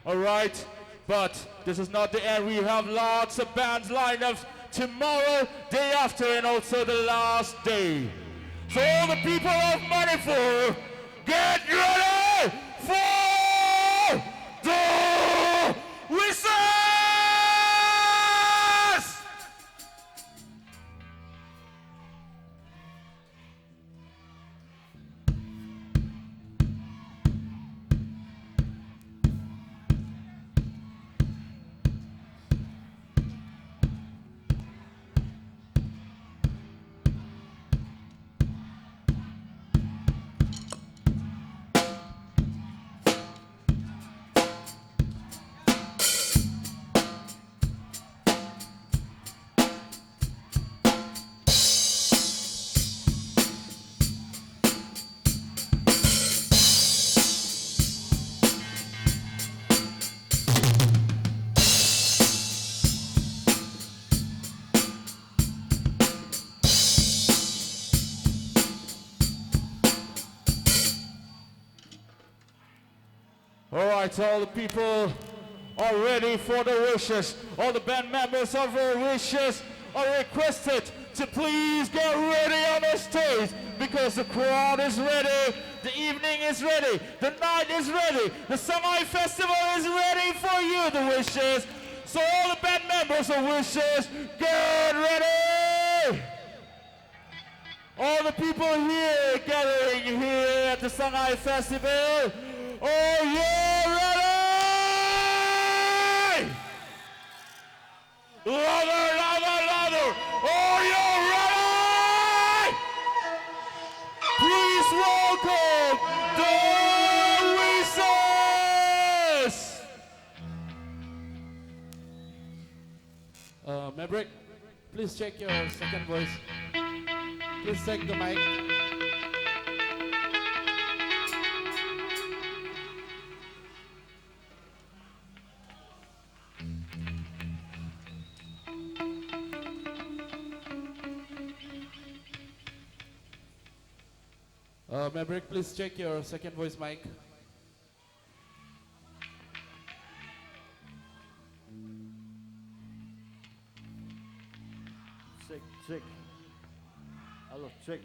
All right? But this is not the end. We have lots of bands lined up tomorrow, day after, and also the last day. So all the people of Manipur, get ready for the Wishes! All right, all the people are ready for the wishes. All the band members of the wishes are requested to please get ready on the stage because the crowd is ready, the evening is ready, the night is ready, the Sangai Festival is ready for you, the wishes. So all the band members of Wishes, get ready! All the people here gathering here at the Sangai Festival, are you ready? Louder, louder, louder! Are you ready? Please welcome the Wishes! Uh, Maverick, please check your second voice. Please check the mic. Uh, Maverick, please check your second voice mic. Check, check. Hello, check.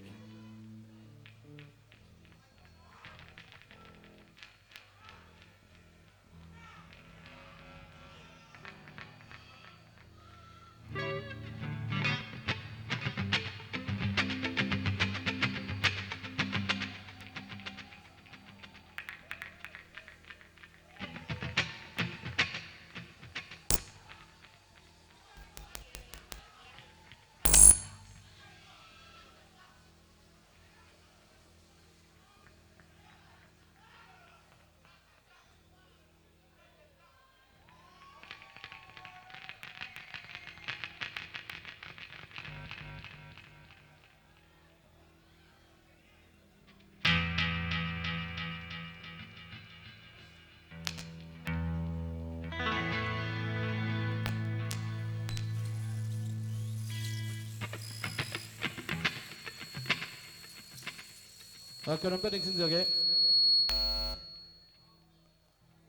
ꯑ, ꯀꯩꯅꯣꯝꯇ ꯅꯤꯡꯁꯤꯡꯖꯒꯦ꯫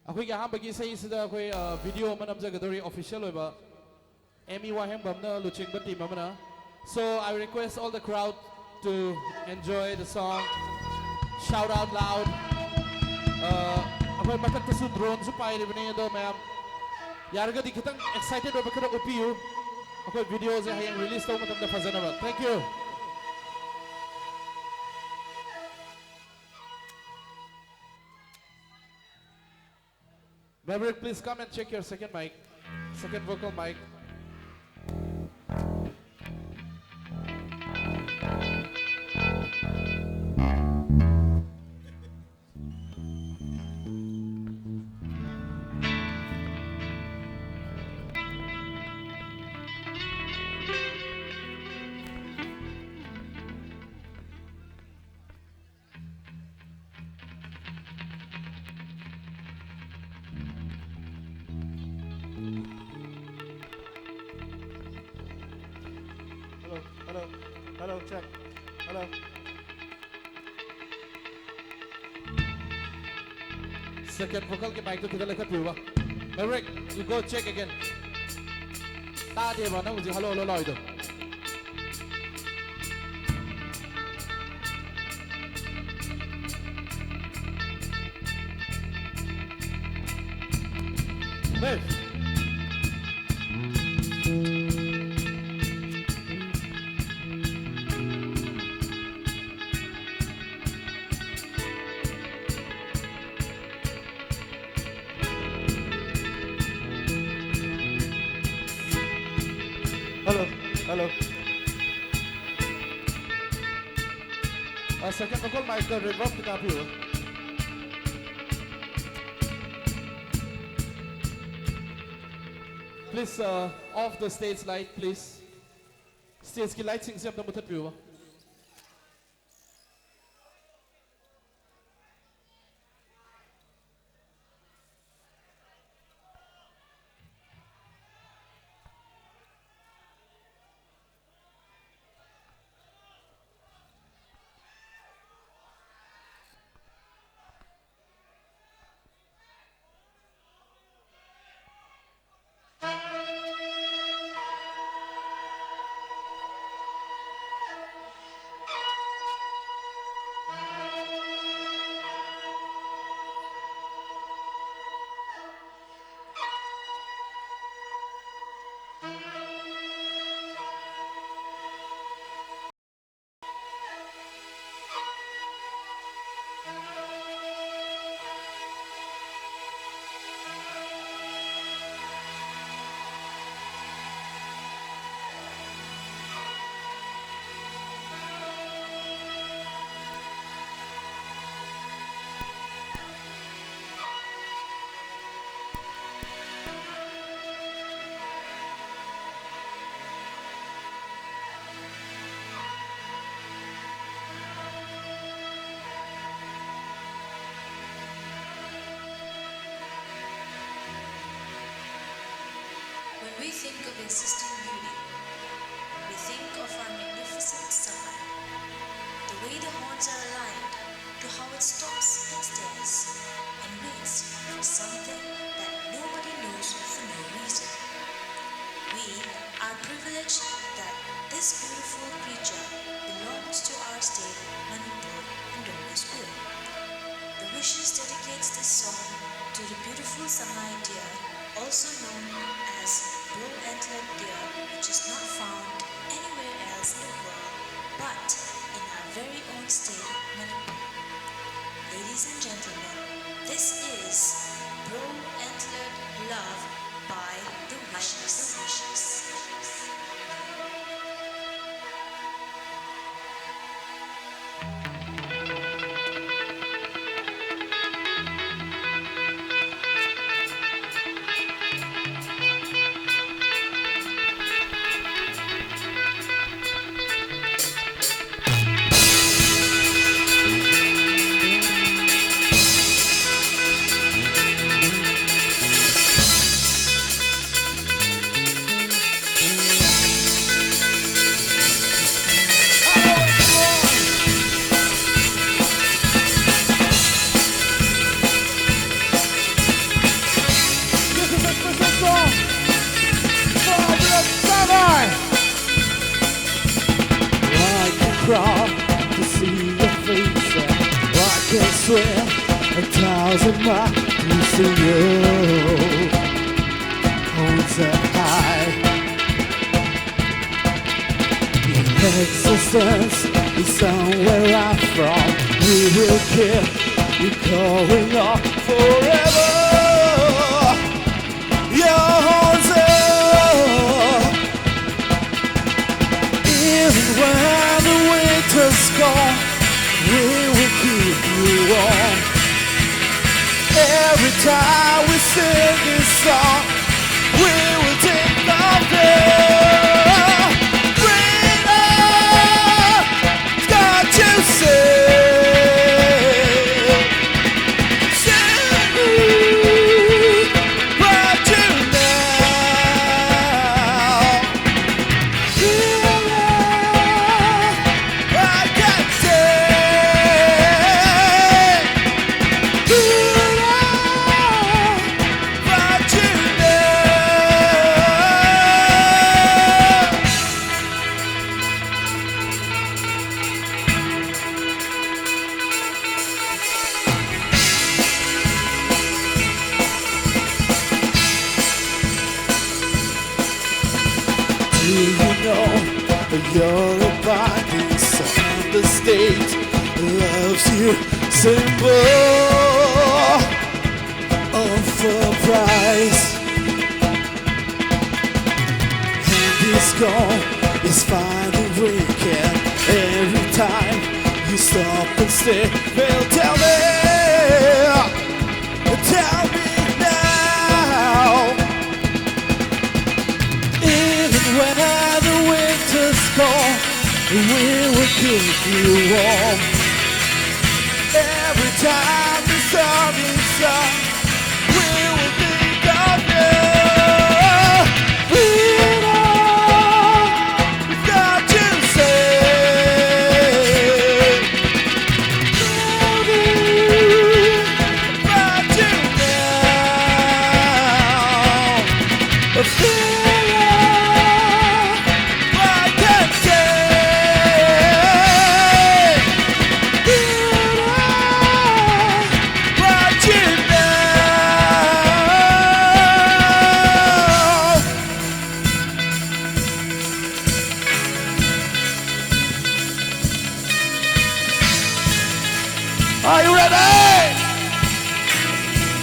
ꯑꯩꯈꯣꯏꯒꯤ ꯑꯍꯥꯟꯕꯒꯤ ꯏꯁꯩꯁꯤꯗ ꯑꯩꯈꯣꯏ, ꯑ, video ꯑꯃ ꯅꯝꯖꯒꯗꯧꯔꯤ, official ꯑꯣꯏꯕ꯫ Amy ꯋꯥꯍꯦꯡꯕꯝꯅ ꯂꯨꯆꯤꯡꯕ team ꯑꯃꯅ꯫ So I request all the crowd to enjoy the song. Shout out loud. ꯑ, ꯑꯩꯈꯣꯏ ꯃꯊꯛꯇꯁꯨ droneꯁꯨ ꯄꯥꯏꯔꯤꯕꯅꯤ, ꯑꯗꯣ ꯃꯌꯥꯝ ꯌꯥꯔꯒꯗꯤ ꯈꯤꯇꯪ excited ꯑꯣꯏꯕ ꯈꯔ ꯎꯠꯄꯤꯌꯨ꯫ ꯑꯩꯈꯣꯏ video ꯁꯦ ꯍꯌꯦꯡ release ꯇꯧꯕ ꯃꯇꯝꯗ ꯐꯖꯅꯕ꯫ Thank you. Maverick, please come and check your second mic. Second vocal mic. Hello, hello, hello, check. Hello. Second vocal ꯒꯤ mic ꯇꯨ ꯈꯤꯇ ꯂꯩꯈꯠꯄꯤꯌꯨꯕ꯫ Maverick, you go check again. ꯇꯥꯗꯦꯕ ꯅꯪ ꯍꯧꯖꯤꯛ hello hello ꯂꯥꯎꯔꯤꯗꯣ꯫ Move. Hello, hello. Uh, second vocal mic ꯇ reverb ꯈꯤꯇ ꯍꯥꯞꯄꯤꯌꯨ꯫ Please, uh, off the stage light, please. Stage ꯀꯤ light ꯁꯤꯡꯁꯦ ꯑꯝꯇ ꯃꯨꯊꯠꯄꯤꯌꯨꯕ꯫ We think of existing beauty. We think of our magnificent Sangai. The way the horns are aligned to how it stops and stares and waits for something that nobody knows for no reason. We are privileged that this beautiful creature belongs to our state, Manipur, and Domino's School. The Wishes dedicates this song to the beautiful Sangai deer, also known as blue-antlered deer, which is not found anywhere else in the world but in our very own state, Manipur. Ladies and gentlemen, this is Blue Antlered Love by the Wishes. This is a special song for the Sangai. I can cry to see your face. I can swim a thousand miles to see you. Hold so high. Existence is somewhere I'm from. We will keep it going on forever. Your horns up. Even when the winter's gone, we will keep you warm. Every time we sing this song, we will take the field. Bring on, God, you say, sing, what you know. Loves you, symbol of a price. And this call is finding weekend. Every time you stop and stay, well, tell me, tell me now. Even when the winter's cold, we will keep you warm. Every time the sun is up, we will think of you. We know we've got you safe. But you know, I feel like I can't take it. But you know, are you ready?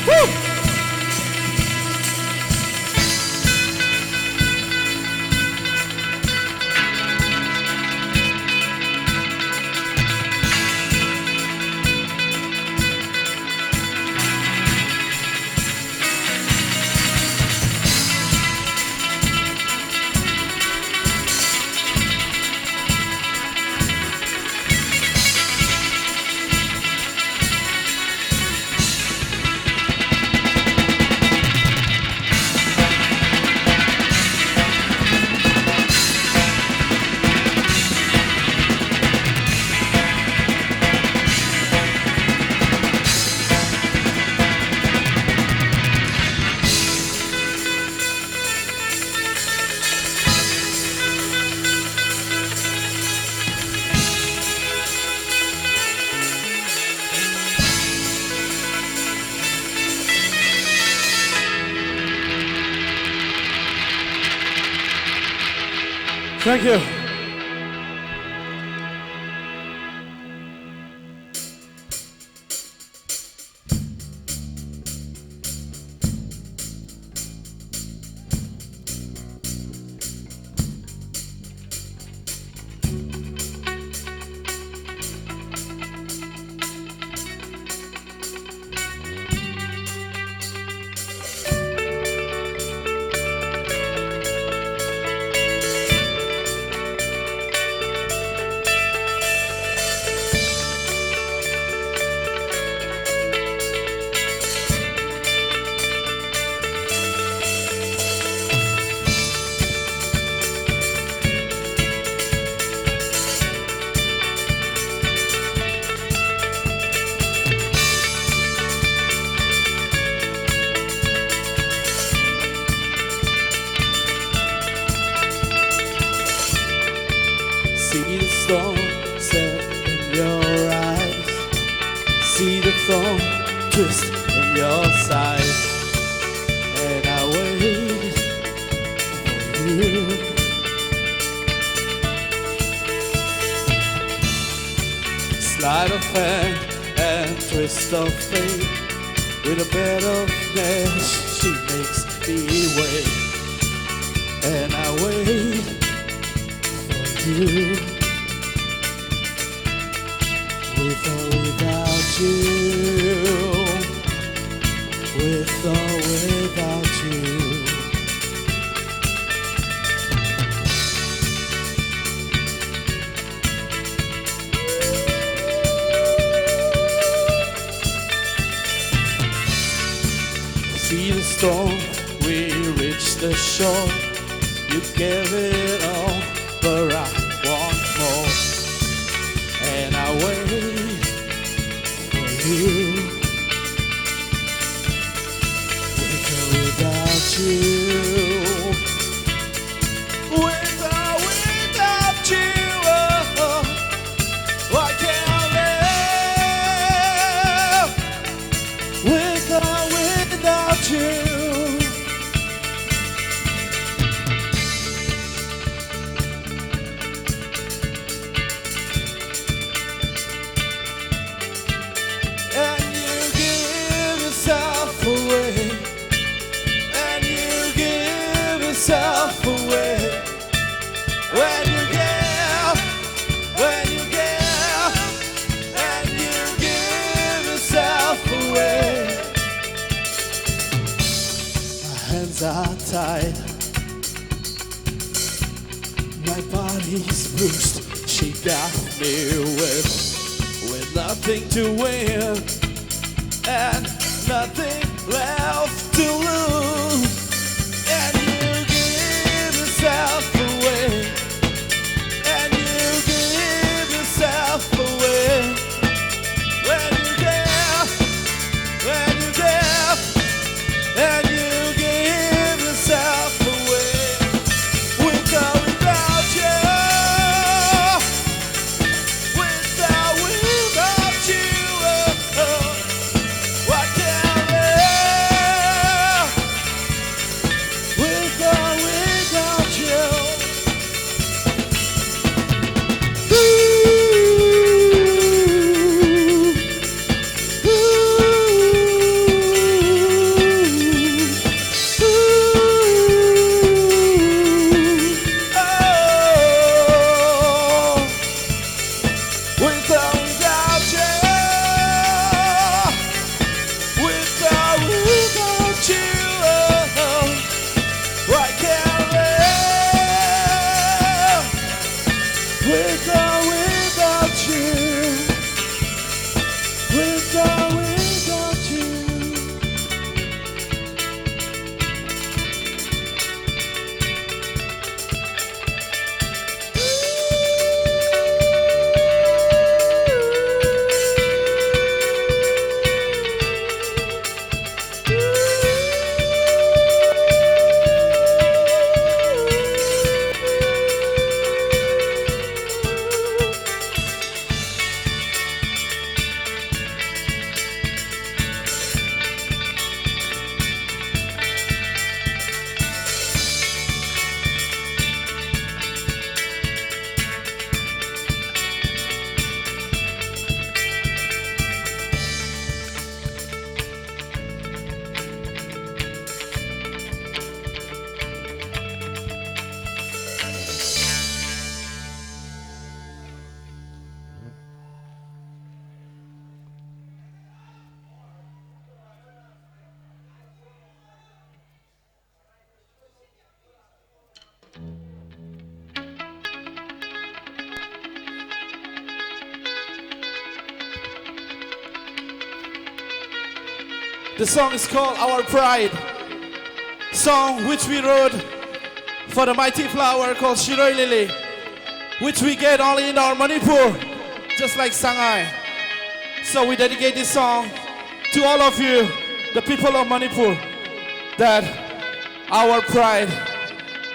Woo! Thank you. And, and twist of fate, with a bed of nails, she makes me wait. And I wait for you. With or without you, with or without you. See the storm, we reach the shore. You gave it all, but I want more. And I wait for you. With or without you. With or without you, oh, I can't live. With or without you. And you give yourself away. And you give yourself away. When you give, when you give, and you give yourself away. My hands are tied. My body's bruised. She got me whipped with nothing to win and nothing left to lose. And you give yourself away. And you give yourself away. When you give, when you give, and you give yourself away. With or without you, with or without you, oh, oh, I can't live. The song is called Our Pride, song which we wrote for the mighty flower called Shiroi Lily, which we get only in our Manipur, just like Sangai. So we dedicate this song to all of you, the people of Manipur, that our pride,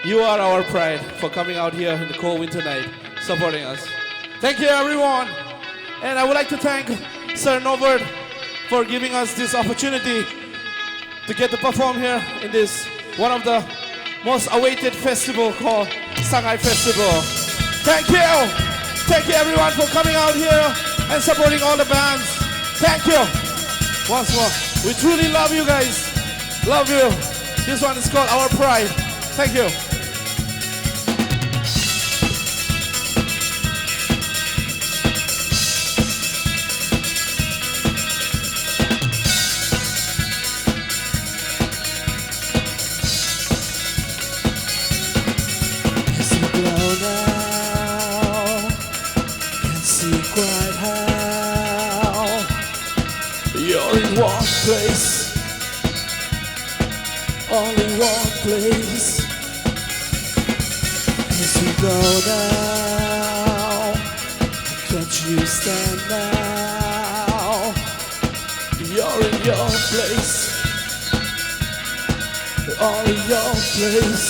you are our pride for coming out here in the cold winter night, supporting us. Thank you, everyone. And I would like to thank Sir Norbert for giving us this opportunity to get to perform here in this one of the most awaited festival called Sangai Festival. Thank you. Thank you, everyone, for coming out here and supporting all the bands. Thank you. Once more, we truly love you guys. Love you. This one is called Our Pride. Thank you. As you glow now, can see quite how you're in one place, only one place. As you go now, don't you stand now? You're in your place, only your place.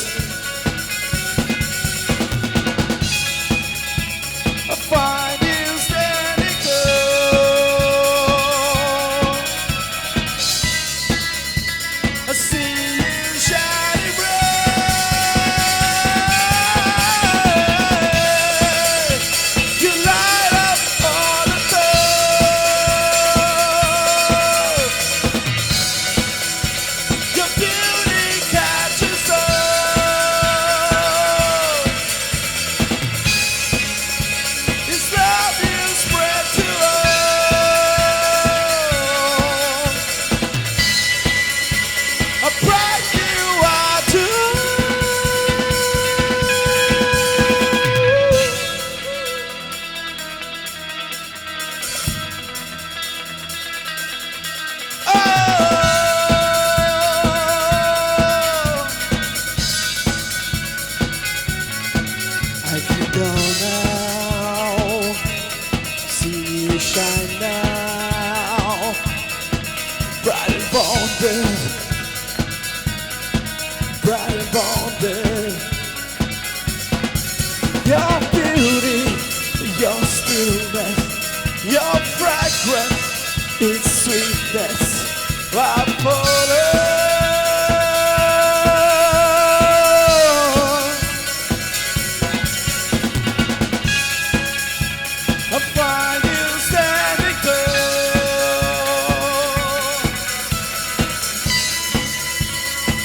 I find you standing tall. I see you shining bright. You light up all the time. Your beauty catches us.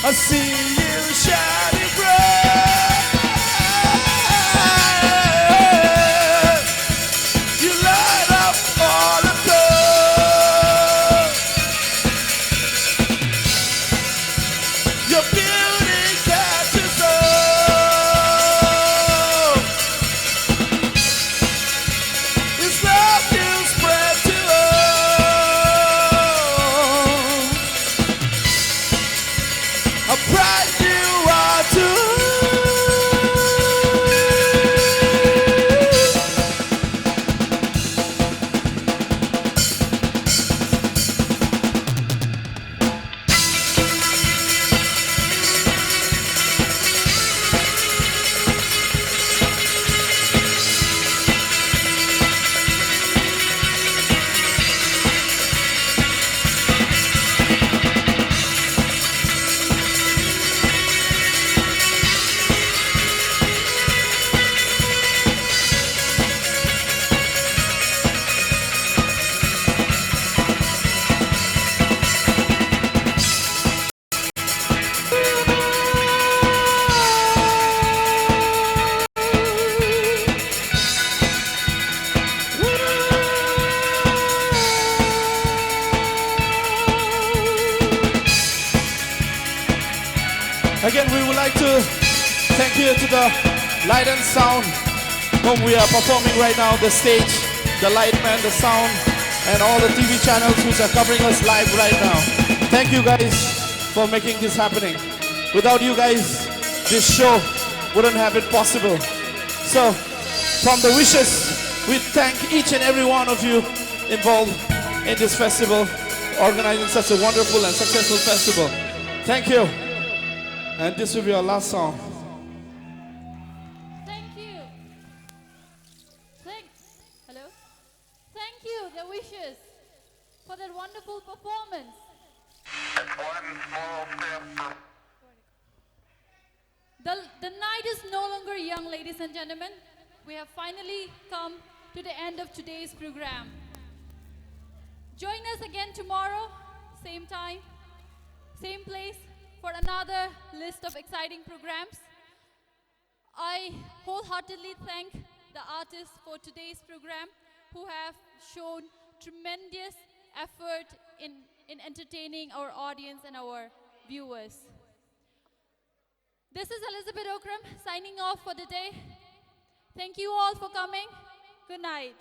I see you shining bright. You light up all the door. Your beauty catches all. It's love you spread to all. A bright new world to Again, we would like to thank you to the light and sound whom we are performing right now, the stage, the light man, the sound, and all the T V channels which are covering us live right now. Thank you guys for making this happening. Without you guys, this show wouldn't have been possible. So, from the Wishes, we thank each and every one of you involved in this festival, organizing such a wonderful and successful festival. Thank you. And this will be our last song. Thank you. Thank, hello? Thank you, the Wishes, for that wonderful performance. One small step for The, the night is no longer young, ladies and gentlemen. We have finally come to the end of today's program. Join us again tomorrow, same time, same place, for Another list of exciting programs. I wholeheartedly thank the artists for today's program who have shown tremendous effort in, in entertaining our audience and our viewers. This is Elizabeth Okram signing off for the day. Thank you all for coming. Good night.